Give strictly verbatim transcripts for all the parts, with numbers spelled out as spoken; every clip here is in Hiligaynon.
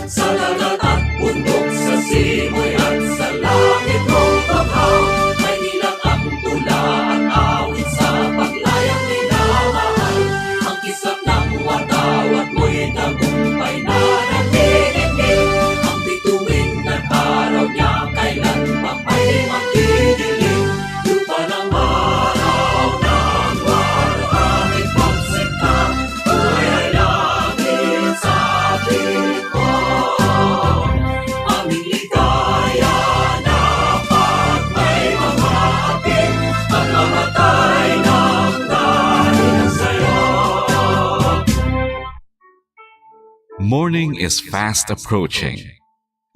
Sa dagat at bundok, sa simoy at sa langit mo paghaw, may ilang akong tula at awit sa paglayang minamahal. Ang kisap ng watawat mo'y tagumpay na naniningil. Ang bituin ng araw niya kailan pa may magdidilim. Lupa ng maraw ng warang ipagsinta, kaya langit sa atin ko. Aming ligaya na pag may mga atin, pagkamatay ng dahil sa'yo. Morning is fast approaching.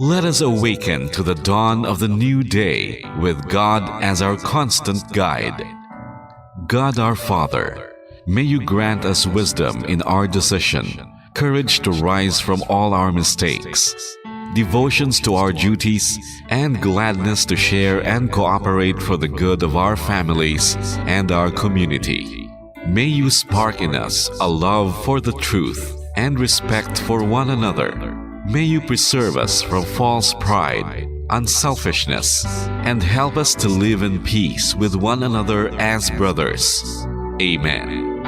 Let us awaken to the dawn of the new day with God as our constant guide. God our Father, may you grant us wisdom in our decision, courage to rise from all our mistakes, devotions to our duties, and gladness to share and cooperate for the good of our families and our community. May you spark in us a love for the truth and respect for one another. May you preserve us from false pride, unselfishness, and help us to live in peace with one another as brothers. Amen.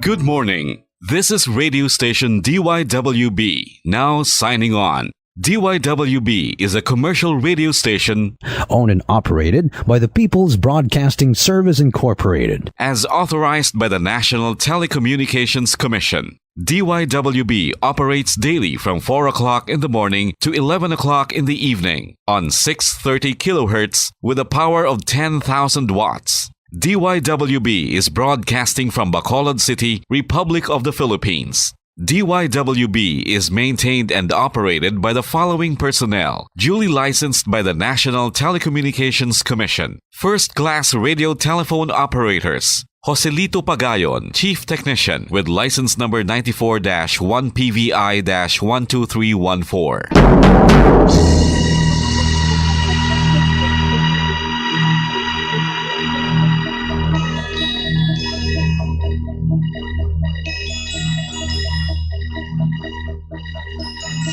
Good morning. This is radio station D Y W B, now signing on. D Y W B is a commercial radio station owned and operated by the People's Broadcasting Service Incorporated. As authorized by the National Telecommunications Commission. D Y W B operates daily from four o'clock in the morning to eleven o'clock in the evening on six thirty kilohertz with a power of ten thousand watts. D Y W B is broadcasting from Bacolod City, Republic of the Philippines. D Y W B is maintained and operated by the following personnel, duly licensed by the National Telecommunications Commission. First class radio telephone operators, Joselito Pagayon, Chief Technician, with license number ninety-four dash one P V I dash one two three one four.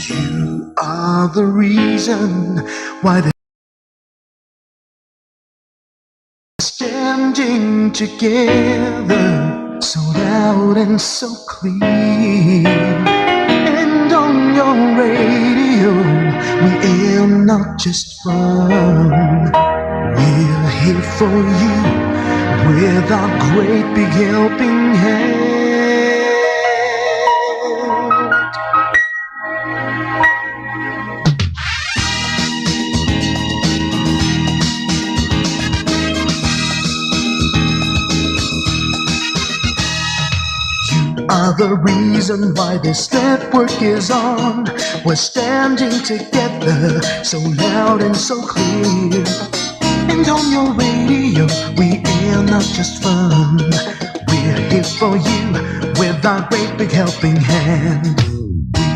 You are the reason why the standing together, so loud and so clear. And on your radio, we aim not just fun. We're here for you with our great big helping hand. You are the reason why this network is on. We're standing together, so loud and so clear. And on your radio, we air not just fun. We're here for you with our great big helping hand.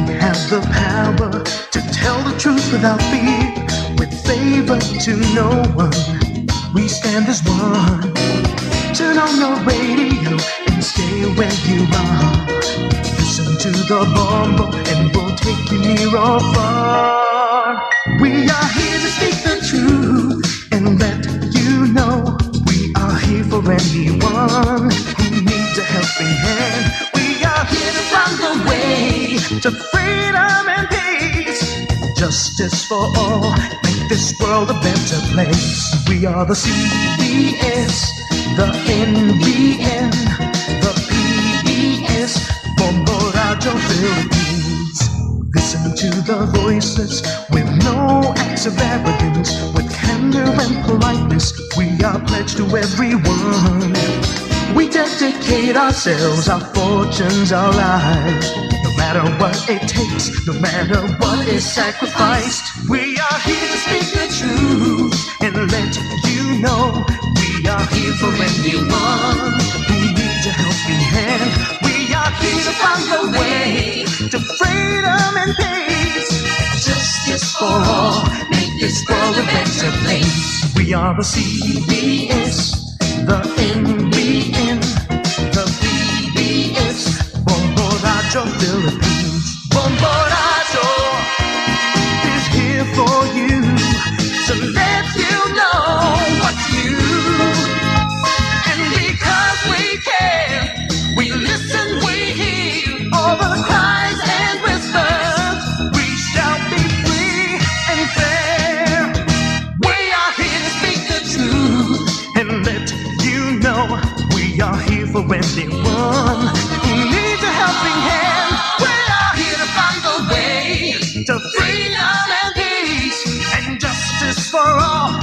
We have the power to tell the truth without fear, with favor to no one. We stand as one. Turn on your radio and stay where you are. Listen to the Bombo and we'll take you near or far. We are here to speak the truth and let you know we are here for anyone who needs a helping hand. We are here to find a way to freedom and peace. Justice for all, make this world a better place. We are the C B S, the N B N, the P B S, Bombo Radio Philippines. Listen to the voices with no acts of arrogance, with candor and politeness. We are pledged to everyone. We dedicate ourselves, our fortunes, our lives. No matter what it takes, no matter what is sacrificed, we are here to speak the truth and let you know we are here for anyone who needs a helping hand. We are here to find a way to freedom and peace. Justice for all, make this world a better place. We are the C B S, the N B N, the P B S, Bombo Radio Philippines. Bombo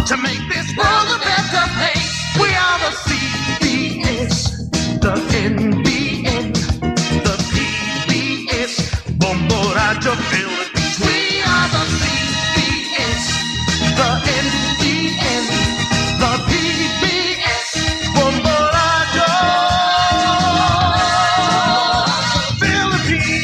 To make this world a better place, we are the C B S, the N B N, the P B S, Bombo Radyo Philippines. We are the C B S, the N B N, the P B S, Bombo Radyo Philippines.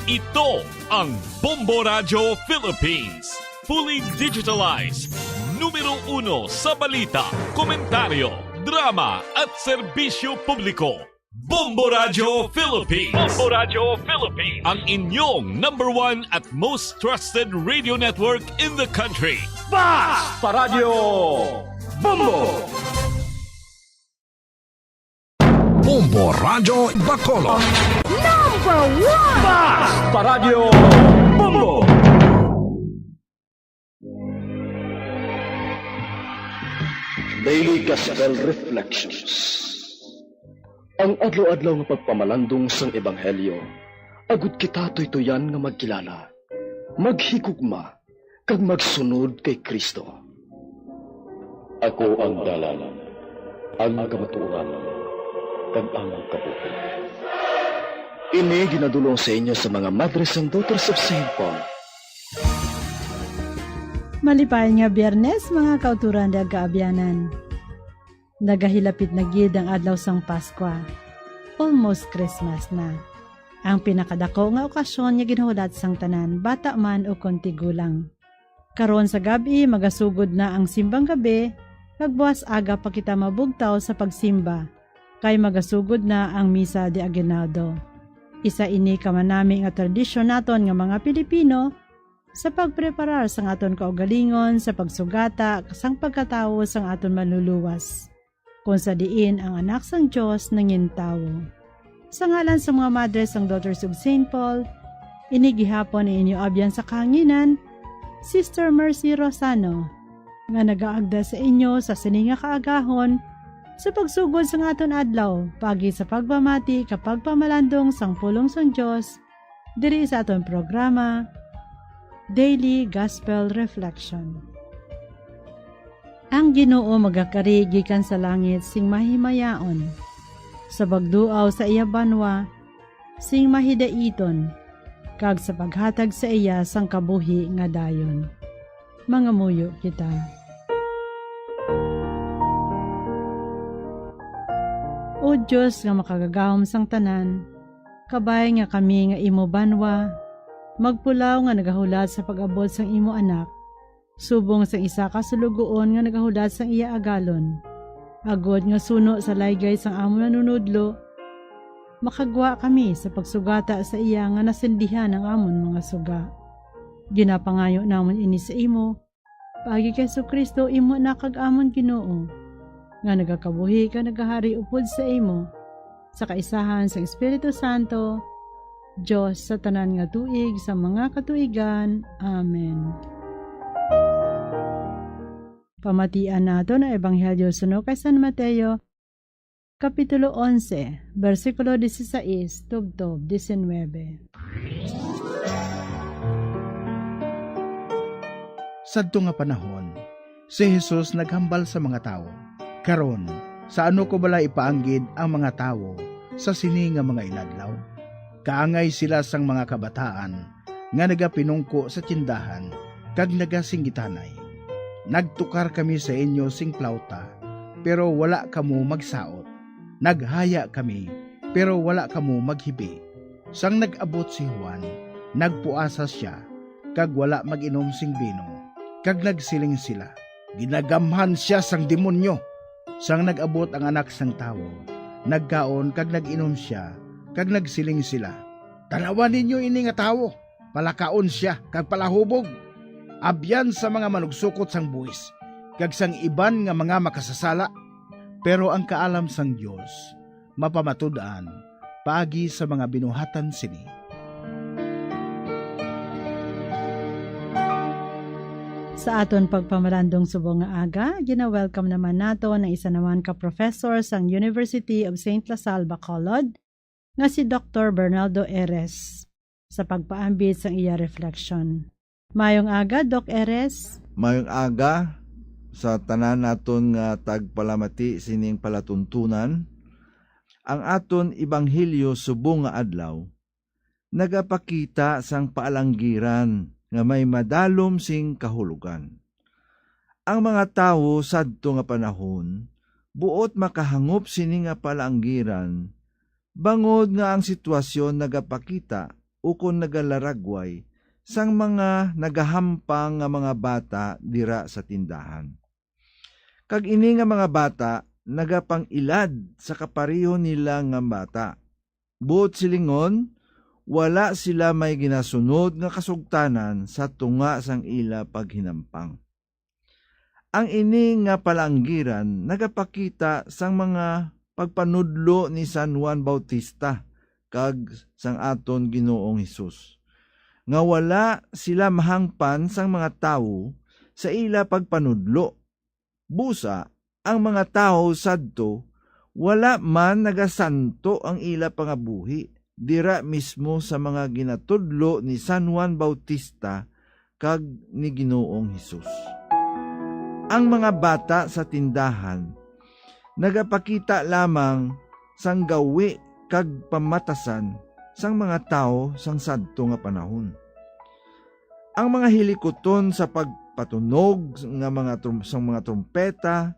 Ito ang Bombo Radyo Philippines. Fully digitalized. Numero uno sa balita, komentaryo, drama at serbisyo publiko. Bombo Radyo Philippines. Bombo Radyo Philippines. Ang inyong number one at most trusted radio network in the country. Basta Radyo Bombo! Bombo Radyo Bacolod. Number one! Basta Radyo Bombo! Daily Gospel Reflections. Ang adlaw-adlaw nga pagpamalandong sang Ebanghelyo, agud kita tuytuyan nga magkilala, maghigugma, kag magsunod kay Cristo. Ako ang dalan, ang kamatuoran, kag ang kabuhi. Ini ginadul-ong sa inyo sa mga Madres and Daughters of Saint Paul. Malipay nga Biyernes, mga kauturan kag kaabyanan. Nagahilapit na gid ang adlaw sang Paskwa. Almost Christmas na. Ang pinakadako nga okasyon nga ginahulat sang tanan, bata man ukon tigulang. Karon sa gab-i, magasugod na ang simbang gabi, kag buas aga pa kita mabugtaw sa pagsimba, kay magasugod na ang Misa de Aguinaldo. Isa ini ka manami nga tradisyon naton nga mga Pilipino, sa pagpreparar sang aton kaugalingon sa pagsugata sang pagkatawo sang aton Manluluwas, kon sa diin ang Anak sang Dios nangin tawo. Sa ngalan sa mga Madres sang Daughters of Saint Paul, ini gihapon ang inyo abyan sa kahanginan, Sister Mercy Rosano, nga nagaagda sa inyo sa sini nga kaagahon sa pagsugod sang aton adlaw, paagi sa pagpamati kag pagpamalandong sang pulong sang Dios diri sa aton programa, Daily Gospel Reflection. Ang Ginoo magakari gikan sa langit sing mahimayaon, sa pagduaw sa iya banwa sing mahidaiton, kag sa paghatag sa iya sang kabuhi nga dayon. Mangamuyo kita. O Dios nga makagagahom sang tanan, kabay nga kami nga imo banwa, magpulaw nga nagahulat sa pag-abot sang imo Anak, subong sang isa ka sulugoon nga nagahulat sang iya agalon, agod nga suno sa laygay sang amon manunodlo, makagwa kami sa pagsugata sa iya nga nasindihan ang amon mga suga. Ginapangayo namon ini sa imo, paagi kay Jesu-Cristo, imo Anak kag amon Ginoo, nga nagakabuhi kag nagahari upod sa imo, sa kaisahan sang Espiritu Santo, Dios sa tanan nga tuig sa mga katuigan. Amen. Pamatian naton ang Ebanghelyo suno kay San Mateo, Kapitulo onse, bersikulo disisais tubtob disinwebe. Sadto nga panahon, si Jesus naghambal sa mga tawo, "Karon, sa ano ko bala ipaanggid ang mga tawo sa sini nga mga inadlaw? Kaangay sila sang mga kabataan nga nagapinungko sa tindahan kag nagasinggitanay, 'Nagtukar kami sa inyo sing plawta, pero wala kamo magsaot. Naghaya kami, pero wala kamo maghibi.' Sang nag-abot si Juan, nagpuasa sia kag wala mag-inom sing bino, kag nagsiling sila, 'Ginagamhan sia sang demonyo.' Sang nag-abot ang Anak sang Tawo, nagkaon kag nag-inom sia, kag nagsiling sila, 'Tan-awa ninyo ini nga tawo! Palakaon sia kag palahubog, abyan sa mga manugsokot sang buhis kag sang iban nga mga makasasala, pero ang kaalam sang Dios mapamatud-an paagi sa mga binuhatan sini." Sa aton pagpamalandong subong nga aga, gina-welcome naman nato ang isa naman ka professor sang University of Saint La Salle, Bacolod, nga si Doktor Bernardo Eres sa pagpaambit sang iya reflection. Mayong aga, Doc Eres. Mayong aga sa tanan naton nga tagpalamati sining palatuntunan. Ang aton ebanghelyo subong nga adlaw nagapakita sang paalanggiran nga may madalom sing kahulogan. Ang mga tawo sadto nga panahon buot makahangop sini nga paalanggiran, bangod nga ang sitwasyon nagapakita ukon nagalaragway sang mga nagahampang nga mga bata dira sa tindahan. Kag ini nga mga bata nagapang-ilad sa kapareho nila nga bata. Buot silingon, wala sila may ginasunod nga kasugtanan sa tunga sang ila paghinampang. Ang ini nga paalanggiran nagapakita sang mga pagpanudlo ni San Juan Bautista kag sang aton Ginoong Hesus, nga wala sila mahangpan sang mga tawo sa ila pagpanudlo. Busa, ang mga tawo sadto wala man nagasanto ang ila pangabuhi dira mismo sa mga ginatudlo ni San Juan Bautista kag ni Ginoong Hesus. Ang mga bata sa tindahan nagapakita lamang sang gawi kag pamatasan sang mga tawo sang sadto nga panahon. Ang mga hilikuton sa pagpatunog nga mga trum-, sang mga trumpeta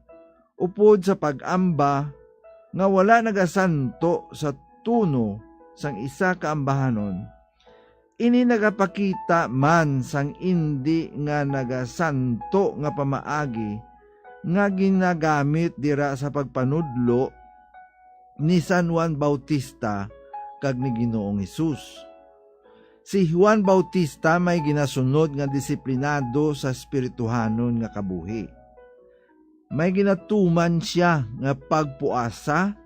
upod sa pag-amba nga wala nagasanto sa tono sang isa ka ambahanon, ini nagapakita man sang indi nga nagasanto nga pamaagi nga ginagamit dira sa pagpanudlo ni San Juan Bautista kag ni Ginoong Hesus. Si Juan Bautista may ginasunod nga disiplinado sa espirituhanon nga kabuhi. May ginatuman sia nga pagpuasa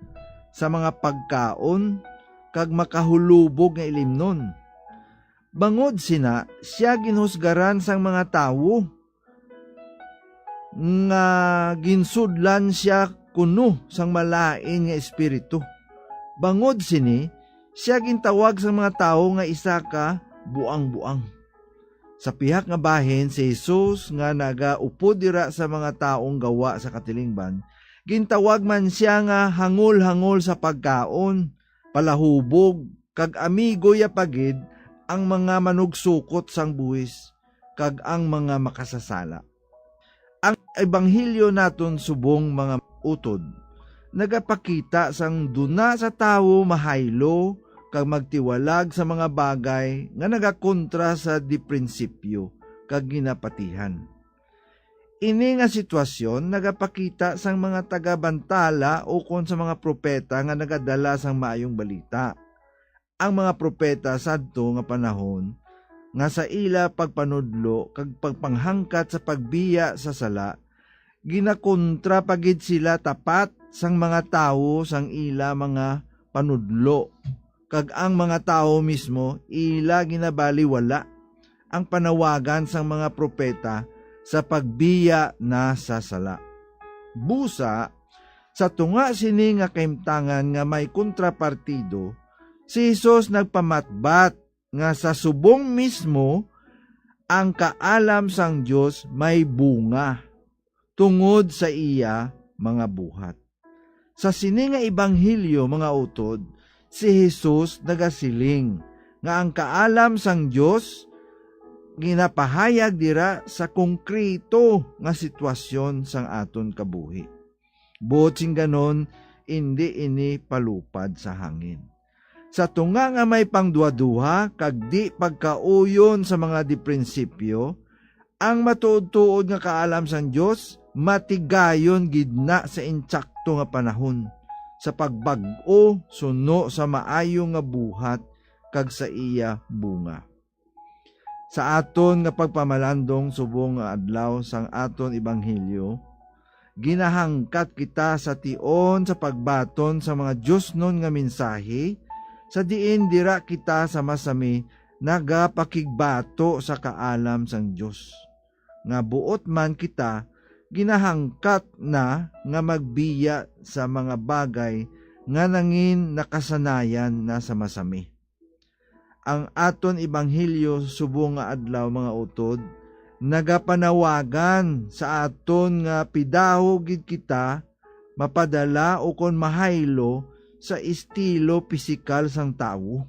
sa mga pagkaon kag makahulubog nga ilimnon. Bangod sina, sia ginhusgaran sang mga tawo nga ginsudlan sia kuno sang malain nga espiritu. Bangod sini, sia gintawag sang mga tawo nga isa ka buang-buang. Sa pihak nga bahin, si Jesus nga nagaupod dira sa mga taong gawa sa katilingban, gintawag man sia nga hangol-hangol sa pagkaon, palahubog, kag amigo ya pa gid ang mga manugsukot sang buhis kag ang mga makasasala. Ang ebanghelyo naton subong mga utod nagapakita sang duna sa tawo mahaylo kag magtiwalag sa mga bagay nga nagakontra sa di prinsipyo kag ginapatihan. Ini nga sitwasyon nagapakita sang mga tagabantala ukon sa mga propeta nga nagadala sang maayong balita. Ang mga propeta sadto nga panahon nga sa ila pagpanudlo kag pagpanghangkat sa pagbiya sa sala, ginakontra pa gid sila tapat sang mga tawo sang ila mga panudlo, kag ang mga tawo mismo ila ginabaliwala ang panawagan sang mga propeta sa pagbiya na sa sala. Busa, sa tunga sini nga kahimtangan nga may kontrapartido, si Jesus nagpamatbat nga sa subong mismo ang kaalam sang Dios may bunga tungod sa iya mga buhat. Sa sini nga ebanghelyo, mga utod, si Jesus nagasiling nga ang kaalam sang Dios ginapahayag dira sa konkreto nga sitwasyon sang aton kabuhi. Buot sing ganon, indi ini palupad sa hangin. Sa tunga nga may pangduhaduha kag di pagkauyon sa mga di prinsipyo, ang matuod-tuod nga kaalam sang Dios matigayon gid na sa insakto nga panahon, sa pagbag-o suno sa maayo nga buhat kag sa iya bunga. Sa aton nga pagpamalandong subong nga adlaw sang aton ebanghelyo, ginahangkat kita sa tion sa pagbaton sa mga diosnon nga mensahe, sa diin dira kita sa masami nagapakigbato sa kaalam sang Dios. Nga buot man kita, ginahangkat na nga magbiya sa mga bagay nga nangin nakasanayan na sa masami. Ang aton ebanghelyo subong nga adlaw, mga utod, nagapanawagan sa aton nga pidaho gid kita mapadala ukon mahaylo sa estilo pisikal sang tawo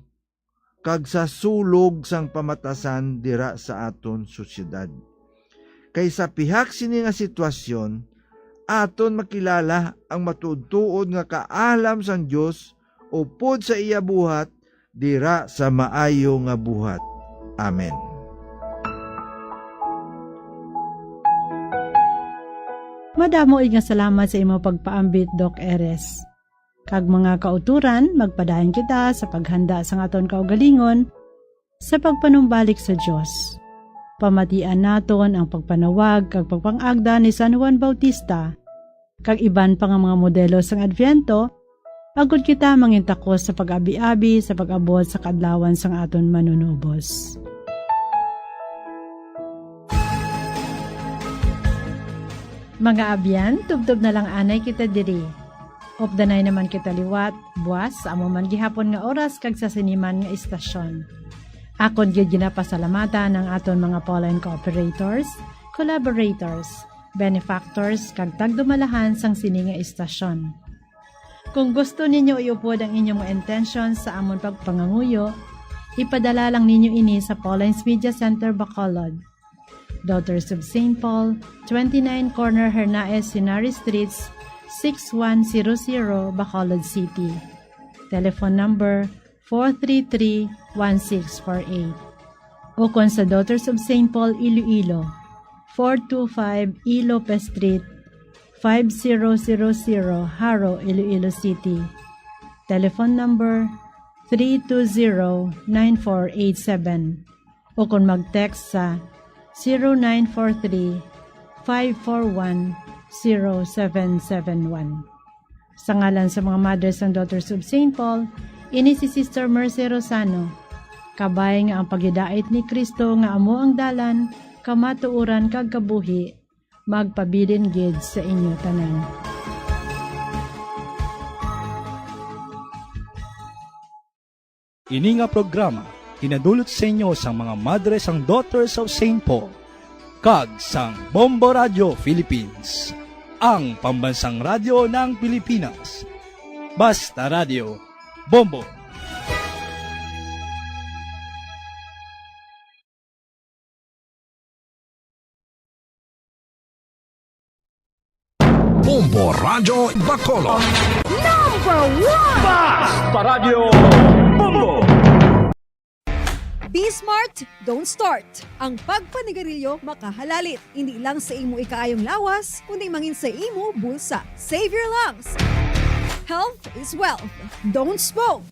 kag sa sulog sang pamatasan dira sa aton sosyedad. Kay sa pihak sini nga sitwasyon, aton makilala ang matuod-tuod nga kaalam sang Dios upod sa iya buhat dira sa maayo nga buhat. Amen. Madamo nga salamat sa imo pagpaambit, Doc Eres. Kag mga kauturan, magpadayon kita sa paghanda sang aton kaugalingon sa pagpanumbalik sa Dios. Pamatian naton ang pagpanawag kag pagpang-agda ni San Juan Bautista kag iban pa nga mga modelo sang Adviento, agod kita mangintakos sa pag-abi-abi sa pag-abot sa kaadlawan sang aton Manunubos. Mga abyan, tubtob na lang anay kita diri. Updanay naman kita liwat, buas, sa amo man gihapon nga oras kag sa sini man nga istasyon. Akon gid ginapasalamatan ang aton mga Pauline cooperators, collaborators, benefactors, kag tagdumalahan sang sini nga istasyon. Kung gusto ninyo iupod ang inyong mga intensyon sa amon pagpanganguyo, ipadala lang ninyo ini sa Pauline's Media Center, Bacolod, Daughters of Saint Paul, twenty-nine Corner Hernaez Henares Streets, six one zero zero, Bacolod City. Telephone number four three three, one six four eight. Ukon sa Daughters of Saint Paul, Iloilo, four two five E Lopez Street, five zero zero zero, Jaro, Iloilo City. Telephone number three two zero, nine four eight seven. Ukon mag-text sa zero nine four three, five four one, zero seven seven one. Sa ngalan sa mga Mothers and Daughters of Saint Paul, ini si Sister Mercy Rosano. Kabay nga ang paghidait ni Cristo nga amo ang dalan, kamatuoran, kag kabuhi, magpabilin gid sa inyo tanan. Ini nga programa ginadulot sa inyo sang mga Madres and Daughters of Saint Paul kag sang Bombo Radio Philippines, ang pambansang radyo ng Pilipinas. Basta Radio, Bombo! Bombo Radyo Bacolod. Number one! Basta Radyo Bombo! Be smart, don't start. Ang pagpanigarilyo makahalalit, hindi lang sa imo ikaayong lawas, kundi mangin sa imo bulsa. Save your lungs. Health is wealth. Don't smoke.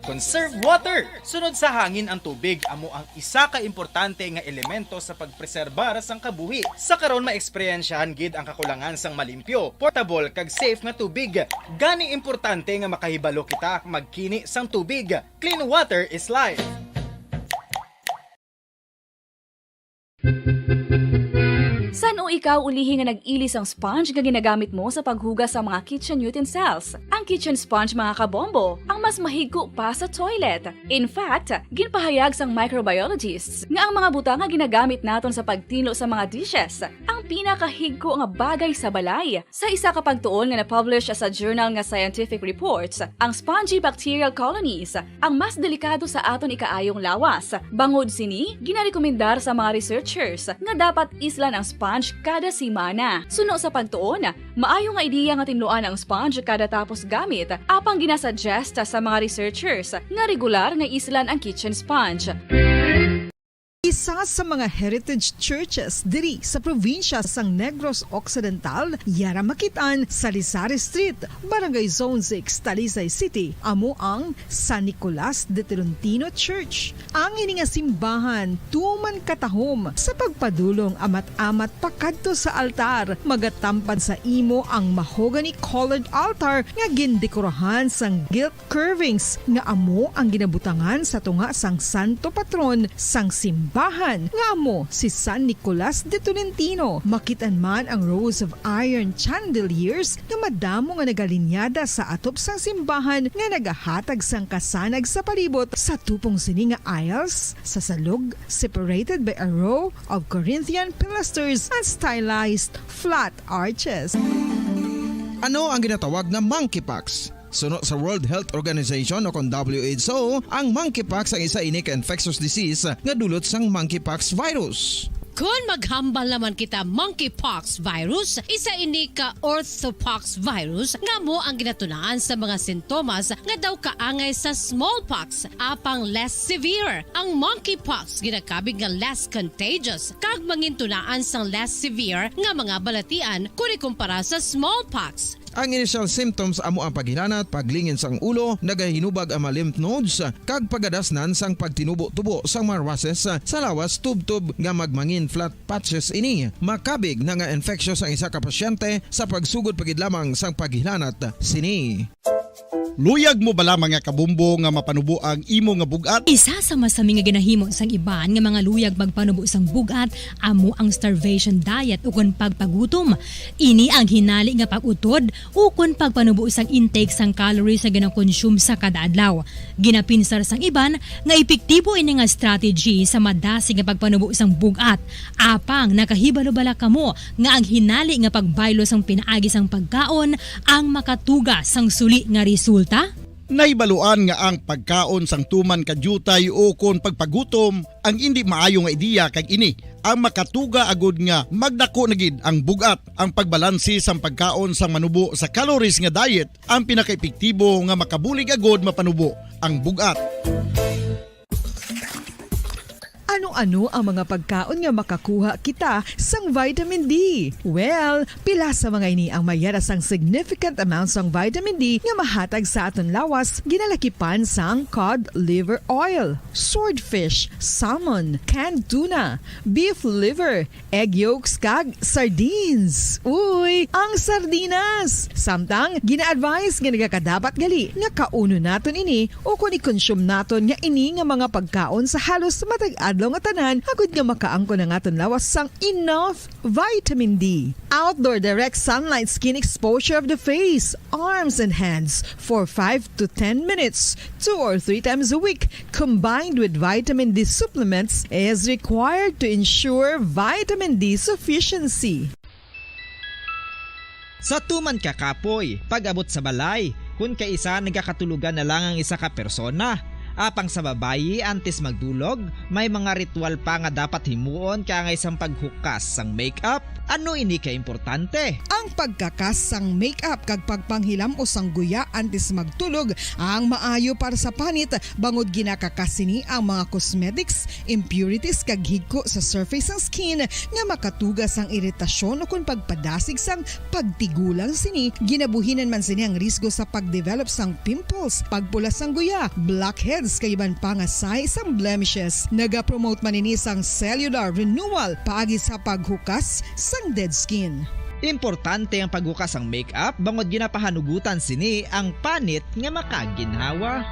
Conserve water. Sunod sa hangin ang tubig amo ang isa ka importante nga elemento sa pagpreserbar sang kabuhi. Sa karon, maeksperiensyahan gid ang kakulangan sang malimpyo, portable, kag safe nga tubig. Gani importante nga makahibalo kita magkini sang tubig. Clean water is life. San-o ikaw ulihi nga nag-ili sang sponge nga ginagamit mo sa paghugas sa mga kitchen utensils? Ang kitchen sponge, mga kabombo, ang mas mahigko pa sa toilet. In fact, ginpahayag sang microbiologists nga ang mga butang nga ginagamit naton sa pagtinlo sa mga dishes ang pinakahigko nga bagay sa balay. Sa isa ka pagtuon nga na-publish sa journal nga Scientific Reports, ang spongy bacterial colonies ang mas delikado sa aton ikaayong lawas. Bangod sini, ginarekomendar sa mga researchers nga dapat islan ang sponge kada semana. Suno sa pagtuon, maayo nga ideya nga tinluan ang sponge kada tapos gamit, apang ginasuggest sa mga researchers nga regular nga islan ang kitchen sponge. Isa sa mga heritage churches diri sa probinsya sang Negros Occidental, yara makit-an sa Lizares Street, Barangay Zone six, Talisay City, amo ang San Nicolas de Tolentino Church. Ang ini nga simbahan tuman katahom sa pagpadulong amat-amat pakadto sa altar, magatampad sa imo ang mahogany colored altar nga gindekorahan sang gilt curvings nga amo ang ginabutangan sa tunga sang santo patron sang simbahan. simbahan nga amo si San Nicolas de Tolentino. Makit-an man ang rows of iron chandeliers nga madamo nga nagalinyada sa atop sang simbahan nga nagahatag sang kasanag sa palibot. Sa tupong sini nga aisles, sa salog, separated by a row of Corinthian pilasters and stylized flat arches. Ano ang ginatawag na monkeypox? Suno sa World Health Organization o kon W H O, ang monkeypox ang isa ini ka infectious disease nga dulot sang monkeypox virus. Kon maghambal naman kita monkeypox virus, isa ini ka orthopox virus nga amo ang ginatunaan sa mga sintomas nga daw kaangay sa smallpox, apang less severe. Ang monkeypox ginakabig nga less contagious kag mangintunaan sang less severe nga mga balatian kon ikumpara sa smallpox. Ang initial symptoms amo ang paghilanat, paglingin sang ulo, nagahinubag ang mga lymph nodes, kag pagadasnan sang pagtinubo-tubo sang mga rushes sa lawas, tubtob nga magmangin flat patches ini. Makabig na nga infectious ang isa ka pasyente sa pagsugod pa gid lamang sang paghilanat sini. Luyag mo bala, mga kabumbo, nga mapanubo ang imo nga bug-at? Isa sa masami nga ginahimo sang iban nga mga luyag magpanubo sang bug-at amo ang starvation diet ukon pagpagutom. Ini ang hinali nga pag-utod ukon pagpanubo sang intake sang calories nga ginakonsume sa kada adlaw. Ginapinsar sang iban nga epektibo ini nga strategy sa madasig nga pagpanubo sang bug-at. Apang nakahibalo bala kamo nga ang hinali nga pagbaylo sang pinaagi sang pagkaon ang makatuga sang suli nga resulta? Nahibaluan nga ang pagkaon sang tuman ka diutay ukon pagpagutom ang indi maayo nga ideya, kag ini ang makatuga agud nga magdako na gid ang bug-at. Ang pagbalanse sang pagkaon sang manubo sa calories nga diet ang pinakaepektibo nga makabulig agud mapanubo ang bug-at. Ano-ano ang mga pagkaon nga makakuha kita sang vitamin D? Well, pila sa mga ini ang mayara sang significant amount sang vitamin D nga mahatag sa aton lawas, ginalakipan sang cod liver oil, swordfish, salmon, canned tuna, beef liver, egg yolks, kag sardines. Uy, ang sardinas! Samtang, gina-advise nga nagakadapat gali nga kaunon naton ini ukon i-consume naton nga ini nga mga pagkaon sa halos matag adlaw nga tanan, agud nga makaangkon ang aton lawas sang enough vitamin D. Outdoor direct sunlight skin exposure of the face, arms, and hands for five to ten minutes, two or three times a week, combined with vitamin D supplements, is required to ensure vitamin D sufficiency. Sa tuman ka kapoy, pag-abot sa balay, kun kaisa nagakatulogan na lang ang isa ka persona. Apang sa babayi, antes magdulog, may mga ritual pa nga dapat himuon kaangay sang paghukas sang makeup. Ano ini ka importante? Ang pagkakas sang makeup kag pagpanghilam-os sang guya antes magtulog ang maayo para sa panit, bangod ginakakas sini ang mga cosmetics, impurities, kag higko sa surface sang skin nga makatuga sang iritasyon ukon pagpadasig sang pagtigulang sini. Ginabuhinan man sini ang risgo sa pagdevelop sang pimples, pagpula sang guya, blackheads, kag iban pa nga sign sang blemishes. Nagapromote man ini sang cellular renewal paagi sa paghukas sang dead skin. Importante ang paghukas sang makeup bangod ginapahanugutan sini ang panit nga makaginhawa.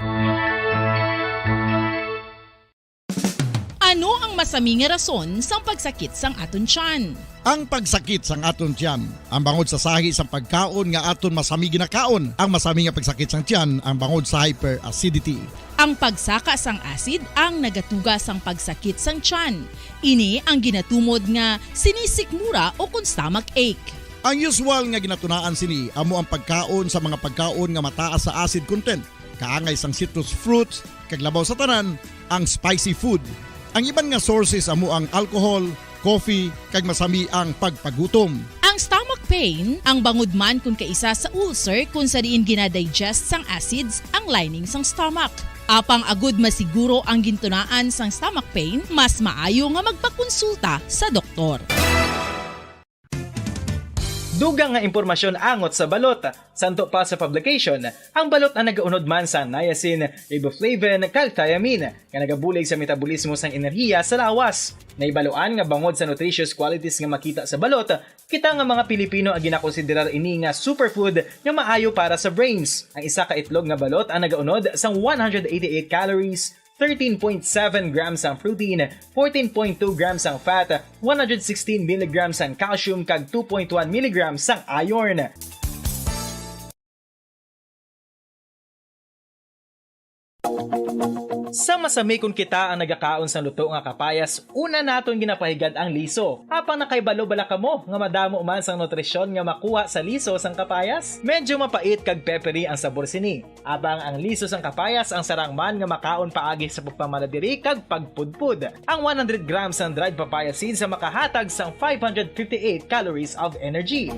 Ano ang masami nga rason sang pagsakit sang aton tiyan? Ang pagsakit sang aton tiyan ang bangod sa sahi sang pagkaon nga aton masami ginakaon. Ang masami nga pagsakit sang tiyan ang bangod sa hyperacidity. Ang pagsaka sang acid ang nagatuga sang pagsakit sang tiyan. Ini ang ginatumod nga sinisikmura ukon stomach ache. Ang usual nga ginatunaan sini amo ang pagkaon sa mga pagkaon nga mataas sa acid content, kaangay sang citrus fruits, kag labaw sa tanan, ang spicy food. Ang iban nga sources amo ang alcohol, coffee, kag masami ang pagpagutom. Ang stomach pain ang bangod man kon kaisa sa ulcer, kon sa diin ginadigest sang acids ang lining sang stomach. Apang agud masiguro ang gintunaan sang stomach pain, mas maayo nga magpakonsulta sa doktor. Dugang nga impormasyon angot sa balot. Santo pa sa publication, ang balot ang nagaunod man sa niacin, riboflavin, kag thiamine, nga nagabulig sa metabolismo sang enerhiya sa lawas. Nahibaluan nga bangod sa nutritious qualities nga makita sa balot, kita nga mga Pilipino ang ginakonsiderar ini nga superfood nga maayo para sa brains. Ang isa ka itlog nga balot ang nagaunod sang one hundred eighty-eight calories, thirteen point seven grams ang protein, fourteen point two grams ang fat, one hundred sixteen milligrams ang calcium, kag two point one milligrams ang iron. Sa masami kon kita ang nagakaon sang luto nga kapayas, una naton ginapahigad ang liso. Apang nakahibalo bala kamo nga madamo man sang nutrisyon nga makuha sa liso sang kapayas? Medyo mapait kag peppery ang sabor sini. Apang ang liso sang kapayas ang sarang man nga makaon paagi sa pagpamala diri kag pagpudpod. Ang one hundred grams sang dried papaya seeds ang makahatag sang five hundred fifty-eight calories of energy.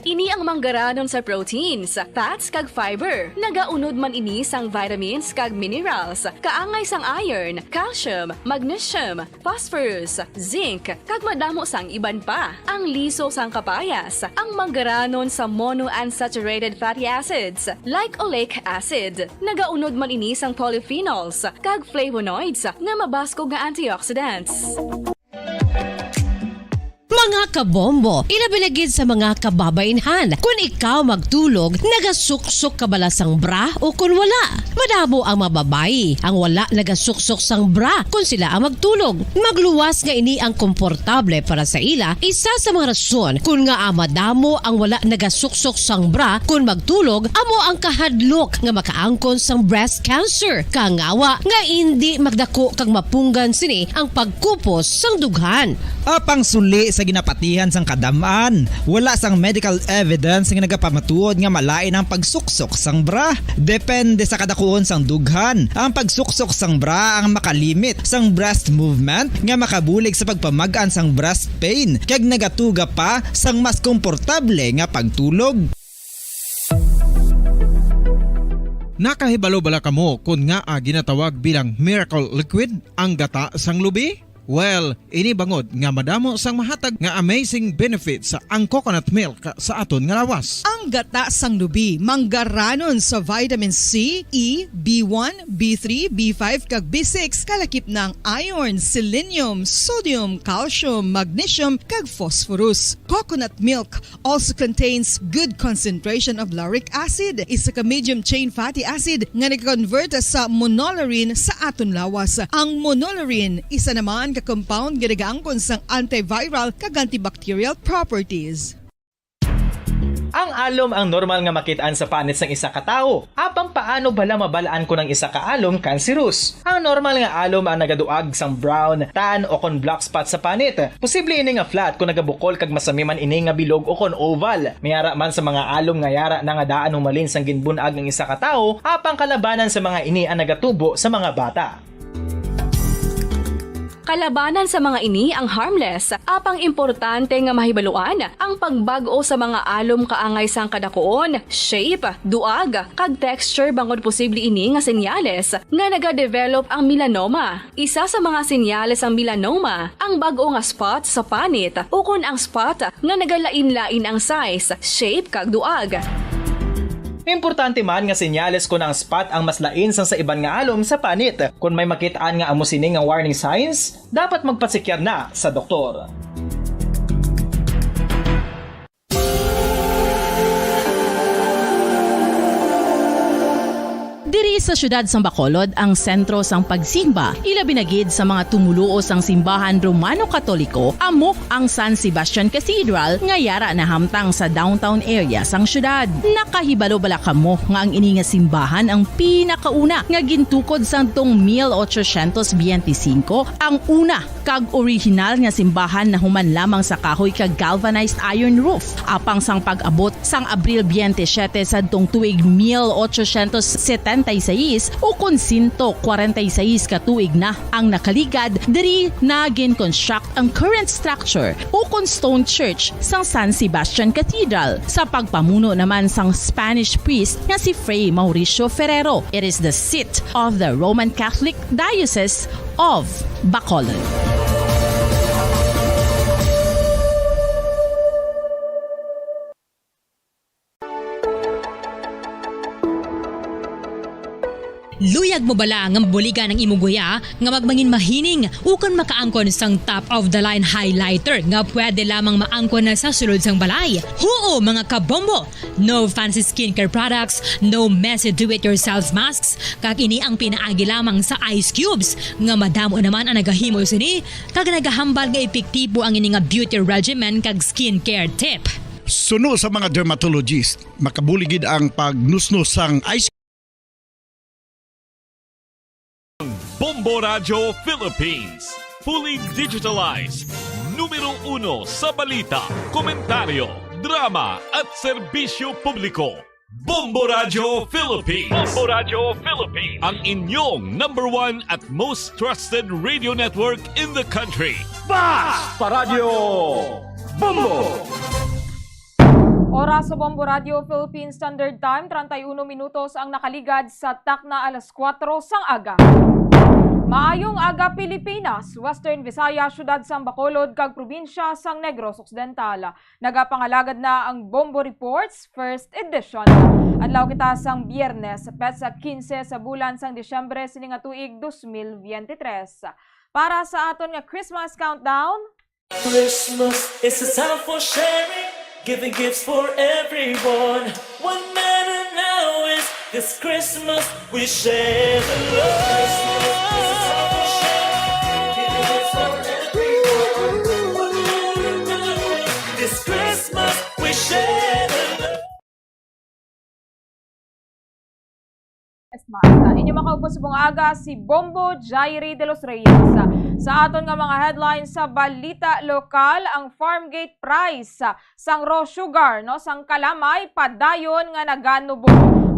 Ini ang manggaranon sa proteins, fats, kag fiber. Nagaunod man ini sang vitamins kag minerals, kaangay sang iron, calcium, magnesium, phosphorus, zinc, kag madamo sang iban pa. Ang liso sang kapayas, ang manggaranon sa monounsaturated fatty acids, like oleic acid. Nagaunod man ini sang polyphenols kag flavonoids nga mabaskog nga antioxidants. Mga kabombo, ilabi na gid sa mga kababainhan, kon ikaw magtulog, nagasuksok ka bala sang bra o kon wala? Madamo ang mga babayi ang wala nagasuksok sang bra kon sila ang magtulog. Magluwas nga ini ang komportable para sa ila. Isa sa mga rason kon ngaa madamo ang wala nagasuksok sang bra kon magtulog amo ang kahadlok nga makaangkon sang breast cancer. Kangawa nga indi magdako kag mapunggan sini ang pagkupos sang dughan. Apang suli sa ginapatihan sang kadam-an, wala sang medical evidence nga nagapamatuod nga malain ang pagsuksok sang bra. Depende sa kadakuon sang dughan, ang pagsuksok sang bra ang makalimit sang breast movement nga makabulig sa pagpamag-an sang breast pain kag nagatuga pa sang mas komportable nga pagtulog. Nakahibalo bala kamo kon ngaa ginatawag bilang miracle liquid ang gata sang lubi? Well, ini bangod nga madamo sang mahatag nga amazing benefits ang coconut milk sa aton nga lawas. Ang gata sang lubi manggaranon sa vitamin C, E, B one, B three, B five, kag B six, kalakip na ang iron, selenium, sodium, calcium, magnesium, kag phosphorus. Coconut milk also contains good concentration of lauric acid, isa ka medium chain fatty acid nga nagakonvert sa monolaurin sa aton lawas. Ang monolaurin isa naman ka compound nga nagaangkon sang antiviral kag antibacterial properties. Ang alom ang normal nga makit-an sa panit sang isa ka tawo. Apang paano bala mabal-an kon ang isa ka alom kanseros? Ang normal nga alom ang nagaduag sang brown, tan, o kon black spot sa panit. Posible ini nga flat kon nagabukol kag masami man ini nga bilog o kon oval. May ara man sa mga alom nga yara na nga daan humalin sang ginbun-ag ang isa ka tawo, apang kalabanan sa mga ini ang nagatubo sa mga bata. Kalabanan sa mga ini ang harmless, apang importante nga mahibaluan ang pagbag-o sa mga alom kaangay sang kadakuon, shape, duag, kag texture, bangod posible ini nga senyales nga nagadevelop ang melanoma. Isa sa mga senyales sang melanoma ang bag-o nga spot sa panit ukon ang spot nga nagalain-lain ang size, shape, kag duag. Importante man nga senyales kon ang spot ang mas lain sang sa iban nga alom sa panit. Kon may makit-an nga amo sini nga warning signs, dapat magpatsikyar na sa doktor. Diri sa siyudad sang Bacolod ang sentro sang pagsimba, ilabi na gid sa mga tumoluo sang simbahan Romano-Katoliko, amo ang San Sebastian Cathedral nga yara nahamtang sa downtown area sang siyudad. Nakahibalo bala kamo nga ang ini nga simbahan ang pinakauna nga gintukod sadtong mil ochocientos biyente singko, ang una kag orihinal nga simbahan nahuman lamang sa kahoy kag galvanized iron roof. Apang sang pag-abot sang Abril biyente siyete sadtong tuig mil ochocientos setenta y seis, ukon sento kwarenta y seis ka tuig na ang nakaligad, diri na gin-construct ang current structure ukon stone church sang San Sebastian Cathedral sa pagpamuno naman sang Spanish priest nga si Fray Mauricio Ferrero. It is the seat of the Roman Catholic Diocese of Bacolod. Luyag mo bala nga mabuligan ang imong guya nga magmangin mahining ukon makaangkon sang top of the line highlighter nga pwede lamang maangkon na sa sulod sang balay? Huo, mga kabombo! No fancy skincare products, no messy do-it-yourself masks, kag ini ang pinaagi lamang sa ice cubes nga madamo naman ang nagahimo sini kag nagahambal nga epektibo ang ini nga beauty regimen kag skincare tip. Suno sa mga dermatologist, makabulig gid ang pagnusnos sang ice Bombo Radyo Philippines, fully digitalized, numero uno sa balita, komentaryo, drama at serbisyo publiko. Bombo Radyo Philippines. Bombo Radyo Philippines. Ang inyong number one at most trusted radio network in the country. Basta Radyo Bombo! Oras sa Bombo Radyo Philippine Standard Time, treinta y uno minutos ang nakaligad sa takna alas kuwatro sang aga. Maayong aga, Pilipinas, Western Visayas, siyudad sang Bacolod, kag probinsya sang Negros Occidental. Nagapangalagad na ang Bombo Reports First Edition. Adlaw kita sang Biyernes, petsa quince sa bulan sang Disyembre sini nga tuig dos mil biyente tres. Para sa aton nga Christmas countdown, Christmas is a time for sharing, giving gifts for everyone. What matter now is this Christmas we share the love. Christmas is a time for sharing, giving gifts for everyone. What matter now is this Christmas we share the love. Christmas. Inyo makaupod subong aga si Bombo Jairi de los Reyes. Sa aton nga mga headlines sa balita lokal, ang farm gate price sang raw sugar, no, sang kalamay padayon nga naganubo.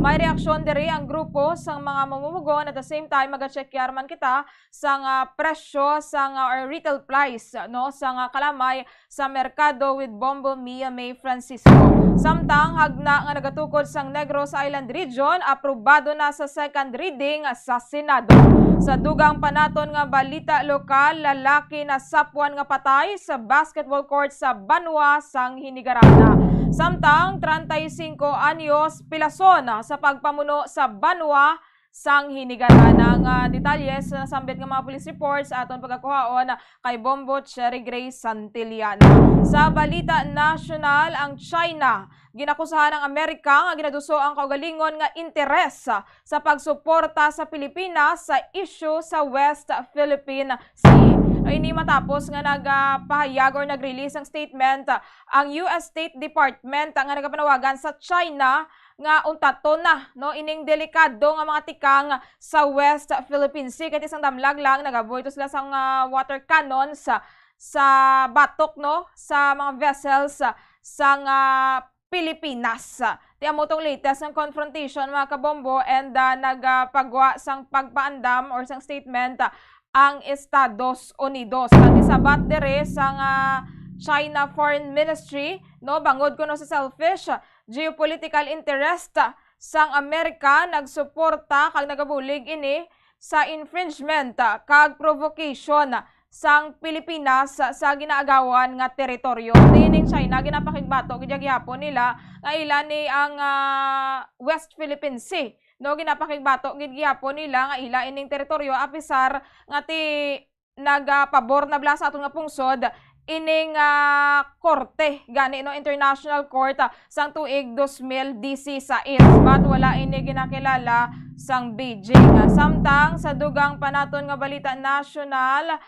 May reaksyon diri ang grupo sang mga mamumugon. At the same time, maga-check man kita sang, ah, presyo sang, ah, or retail price, no, sang, ah, kalamay sa merkado with Bombo Mia May Francisco. Samtang hagna nga nagatukod sang Negros Island Region, aprobado na sa second reading sa Senado. Sa dugang pa naton nga balita lokal, lalaki nasapwan nga patay sa basketball court sa banwa sang Hinigarana. Samtang treinta y cinco anyos pilason sa pagpamuno sa banwa sang Hinigarana. Ang, ah, detalye sa nasambit nga mga police reports aton pagakuhaon kay Bombo Cherry Gray Santillana. Sa balita nasyonal, ang China ginakusahan ang Amerika nga ginaduso ang kaugalingon nga interes sa pagsuporta sa Pilipinas sa isyu sa West Philippine Sea. Ini matapos nga nagapahayag or nag-release ang statement ang U S State Department nga nagapanawagan sa China nga untaton na, no, ining delikado nga mga tikang sa West Philippine Sea. Kay isang damlag lang, nagabuy to sila sang, ah, water cannons sa, sa batok, no, sa mga vessels sa, sang, ah, Pilipinas. Ti amo tong latest nga confrontation, mga kabombo, and, ah, nagapagwa sang pagpaandam or sang statement, ah, ang Estados Unidos. Ang gisabat diri sang, ah, China Foreign Ministry, no, bangod kuno sa selfish geopolitical interest sang Amerika, nagsuporta kag nagabulig ini sa infringement, ah, kag provocation sang Pilipinas sa, sa ginaagawan nga teritoryo. Diin ang China, ginapakigbato gid gihapon nila nga ila ni ang, ah, West Philippine Sea. No, ginapakigbato gid gihapon nila nga ila ining teritoryo, apisar nga ti nagapabor na bala sa aton nga pungsod ining, ah, korte gani, no, International Court, ah, sang tuig dos mil disisais, but wala ini ginakilala sang Beijing. Samtang sa dugang pa naton nga balita nasyonal,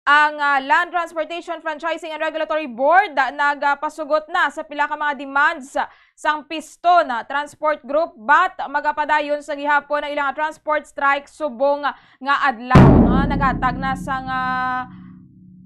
ang, ah, Land Transportation Franchising and Regulatory Board, ah, nagapasugot na sa pila ka mga demands sang Piston, ah, Transport Group, but magapadayon sa gihapon ang ilang transport strike subong nga adlaw. Ah, naghatag na sang, ah,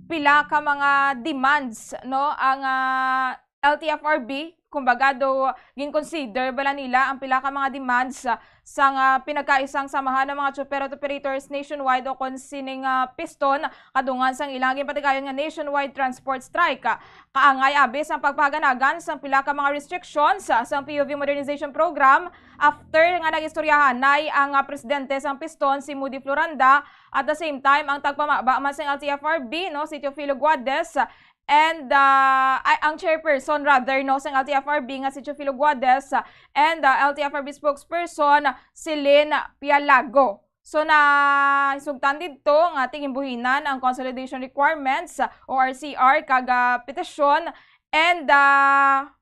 pila ka mga demands, no, ang, ah, L T F R B. Kumbaga, do ginconsider bala nila ang pila ka mga demands, ah, sang, ah, pinagkaisang samahan ng mga chopper at operators nationwide o kon sining, ah, Piston, kadungan sang ilang ginpatigayon nga nationwide transport strike. Kaangay abi sang pagpahaganagan sang pila ka mga restrictions sa, sang P U V Modernization Program after nga nag-istoryahanay ang, ah, presidente sang Piston, si Moody Floranda, at the same time ang tagpamaba man sang L T F R B, no, si Teofilo Guades, and, ah, ay, ang chairperson rather, no, sang L T F R B nga si Teofilo Guades, ah, and, ah, L T F R B spokesperson si Lynn Pialago. So, nasugtan didto nga tingimbuhinan ang consolidation requirements, ah, O R C R, kag, ah, petisyon, and, ah,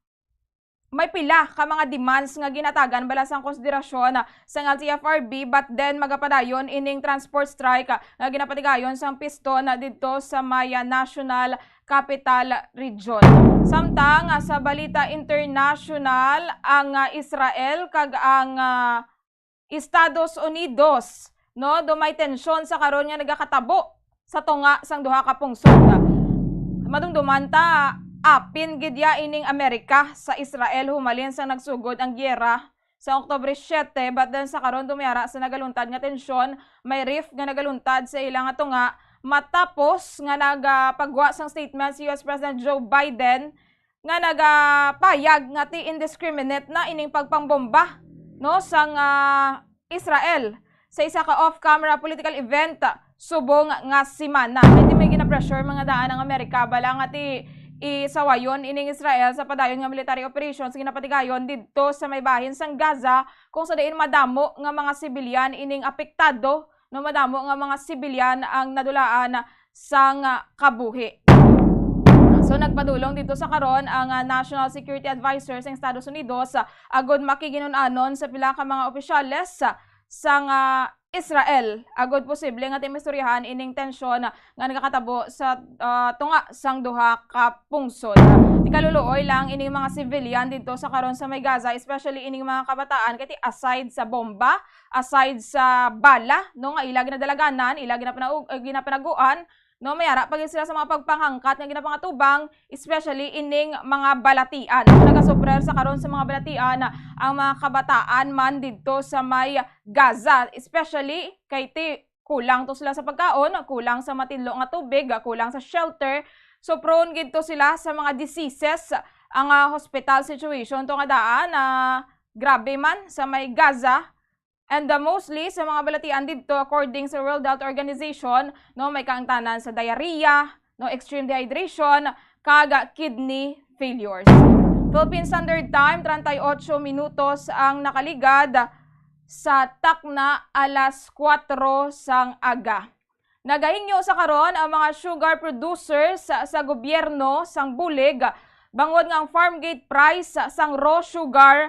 may pila ka mga demands nga ginatagan bala sang konsiderasyon, ah, sang L T F R B, but then magapadayon ining transport strike, ah, nga ginapatigayon sang piston, ah, didto sa may, ah, National Capital Region. Samtang, ah, sa balita international, ang, ah, Israel kag ang, ah, Estados Unidos, no, do may tensyon sa karon nga nagakatabo sa tunga sang duha ka pungsod. Madumduman ta, apin gid ya ining Amerika sa Israel humalin sang nagsugod ang giyera sa Oktubre siete, but then sa karon dumiara sa nagaluntad nga tensyon, may rift nga nagaluntad sa ila nga tunga matapos nga nagapagwa sang statement si U S President Joe Biden nga nagapayag nga ti indiscriminate na ining pagpangbomba, no, sang, ah, Israel sa isa ka off-camera political event subong nga semana. Kay ti may ginapressure mga daan ang Amerika bala nga ti isawayon ining Israel sa padayon nga military operations ginapatigayon didto sa may bahin sang Gaza, kung sa diin madamo nga mga sibilyan ining apektado, no, madamo nga mga sibilyan ang nadulaan sang kabuhi. So, nagpadulong dito sa karon ang, ah, National Security Advisor sa Estados Unidos, ah, agud makiginun-anon sa pila ka mga opisyales, ah, sang, ah, Israel, agud posible nga timistoryahan ining tensyon, ah, nga nagakatabo sa, ah, tunga sang duha ka pungsod. Ti kaluluoy lang ining mga civilian dito sa karon sa may Gaza, especially ining mga kabataan, kay ti aside sa bomba, aside sa bala, no, nga ila ginadalaganan, ila ginapanaug-, eh, ginapanaguan, no, may ara pa gid sila sa mga pagpanghangkat nga ginapangatubang, especially ining mga balatian. Nagasuffer sa karon sa mga balatian ang mga kabataan man didto sa may Gaza, especially kay ti kulang to sila sa pagkaon, kulang sa matinlo nga tubig, kulang sa shelter. So prone gid to sila sa mga diseases. Ang, ah, hospital situation to nga daan, ah, grabe man sa may Gaza. And, uh, mostly sa mga balatian didto, according sa World Health Organization, no, may kaangtanan sa diarrhea, no, extreme dehydration, kag kidney failures. Philippine Standard Time, treinta y ocho minutos ang nakaligad sa takna alas kuwatro sang aga. Nagahingyo sa karon ang mga sugar producers sa, sa gobyerno sang bulig bangod nga ang farm gate price sang raw sugar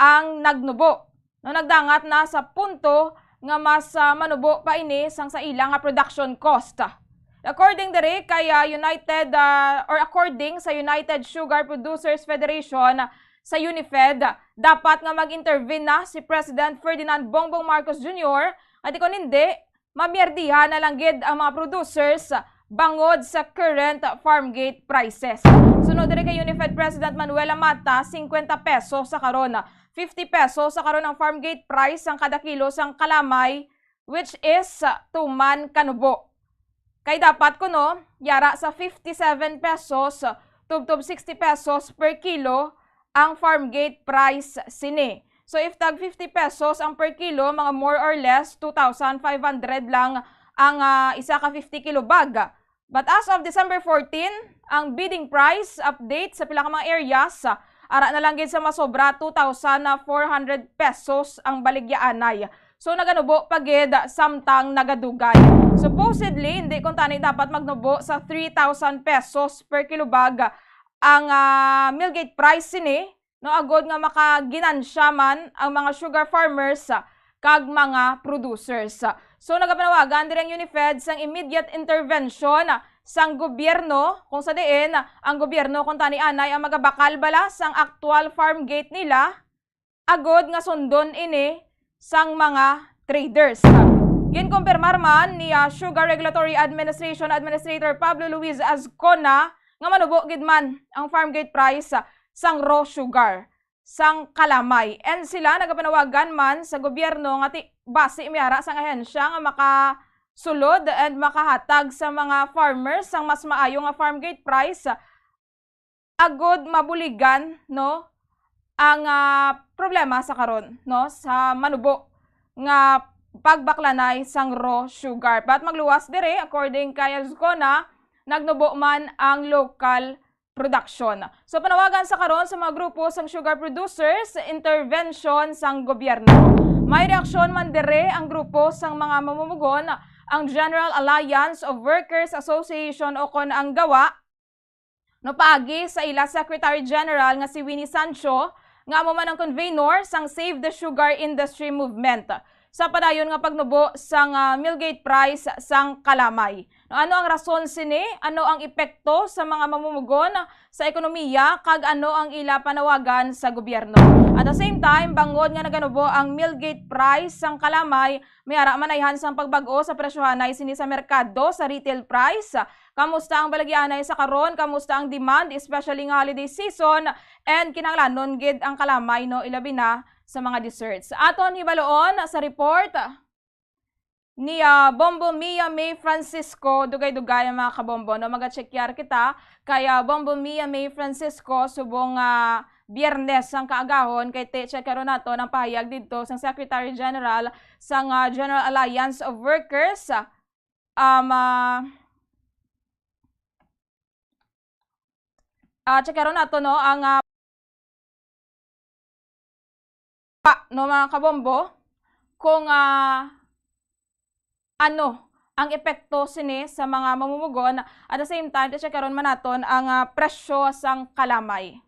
ang nagnubo. No, nagdangat na sa punto nga mas, ah, manubo pa ini sang sa ila nga production cost. According diri kay, ah, United, ah, or according sa United Sugar Producers Federation, sa UNIFED, dapat nga mag-intervene na si President Ferdinand Bongbong Marcos Junior, kay kon hindi, mamiardihan na lang gid ang mga producers bangod sa current farm gate prices. Sunod diri kay UNIFED President Manuel Lamata, singkwenta pesos sa karon, fifty pesos sa karon ang farm gate price sang kada kilo sang kalamay, which is, uh, tuman kanubo. Kay dapat kuno yara sa fifty-seven pesos tubtob sixty pesos per kilo ang farm gate price sini. So, if tag fifty pesos ang per kilo, mga more or less two thousand five hundred lang ang, ah, isa ka fifty kilo bag. But as of December fourteen, ang bidding price update sa pila ka mga areas, ah, ara na lang gid sa masobra two thousand four hundred pesos ang baligyaanay. So, naganubo pa gid samtang nagadugay. Supposedly, hindi kuntani dapat magnubo sa three thousand pesos per kilo bag ang, ah, mill gate price sini, no, agod nga makaginansya man ang mga sugar farmers, ah, kag mga producers. So, nagapanawagan diri ang UNIFED sang immediate intervention, ah, sang gobyerno, kung sa diin, ah, ang gobyerno kuntani anay ang magabakal bala sang aktual farm gate nila, agod nga sundon ini sang mga traders. Ginkumpirmar man ni, ah, Sugar Regulatory Administration Administrator Pablo Luis Azcona nga manubo gid man ang farm gate price, ah, sang raw sugar, sang kalamay. And sila nagapanawagan man sa gobyerno nga ti-, basi may ara sang ahensya nga makasulod and makahatag sa mga farmers sang mas maayo nga farm gate price, agod mabuligan, no, ang, ah, problema sa karon, no, sa manubo nga pagbaklanay sang raw sugar. But magluwas diri, according kay Azcona, nagnubo man ang local production. So, panawagan sa karon sa mga grupo sang sugar producers, intervention sang gobyerno. May reaksyon man dire ang grupo sang mga mamumugon, ang General Alliance of Workers Association o kon ang GAWA, no, paagi sa ila Secretary General nga si Winnie Sancho, nga amo man ang convenor sang Save the Sugar Industry Movement, sa padayon nga pagnubo sang, ah, millgate price sang kalamay. No, ano ang rason sini? Ano ang epekto sa mga mamumugon sa ekonomiya, kag ano ang ila panawagan sa gobyerno? At the same time, bangod nga naganubo ang millgate price sang kalamay, may ara man ayhan sang pagbag-o sa presyohanay sini sa merkado, sa retail price. Kamusta ang balagyaanay sa karon? Kamusta ang demand, especially nga holiday season? And kinahanglanon gid ang kalamay, no, ilabi na sa mga desserts. Aton hibaloon sa report ni, ah, Bombo Mia May Francisco. Dugay-dugay ang mga kabombo, no? Magachekyar kita kay, ah, Bombo Mia May Francisco subong, ah, Biyernes sang kaagahon, kay ti-, checkaron naton ang pahayag didto sang Secretary General sang, ah, General Alliance of Workers. Um, ah, ah, checkaron nato, no, ang, ah, pa, no, mga kabombo, kung, ah, ano ang epekto sini sa mga mamumugon. At the same time, checkaron man naton ang, ah, presyo sang kalamay.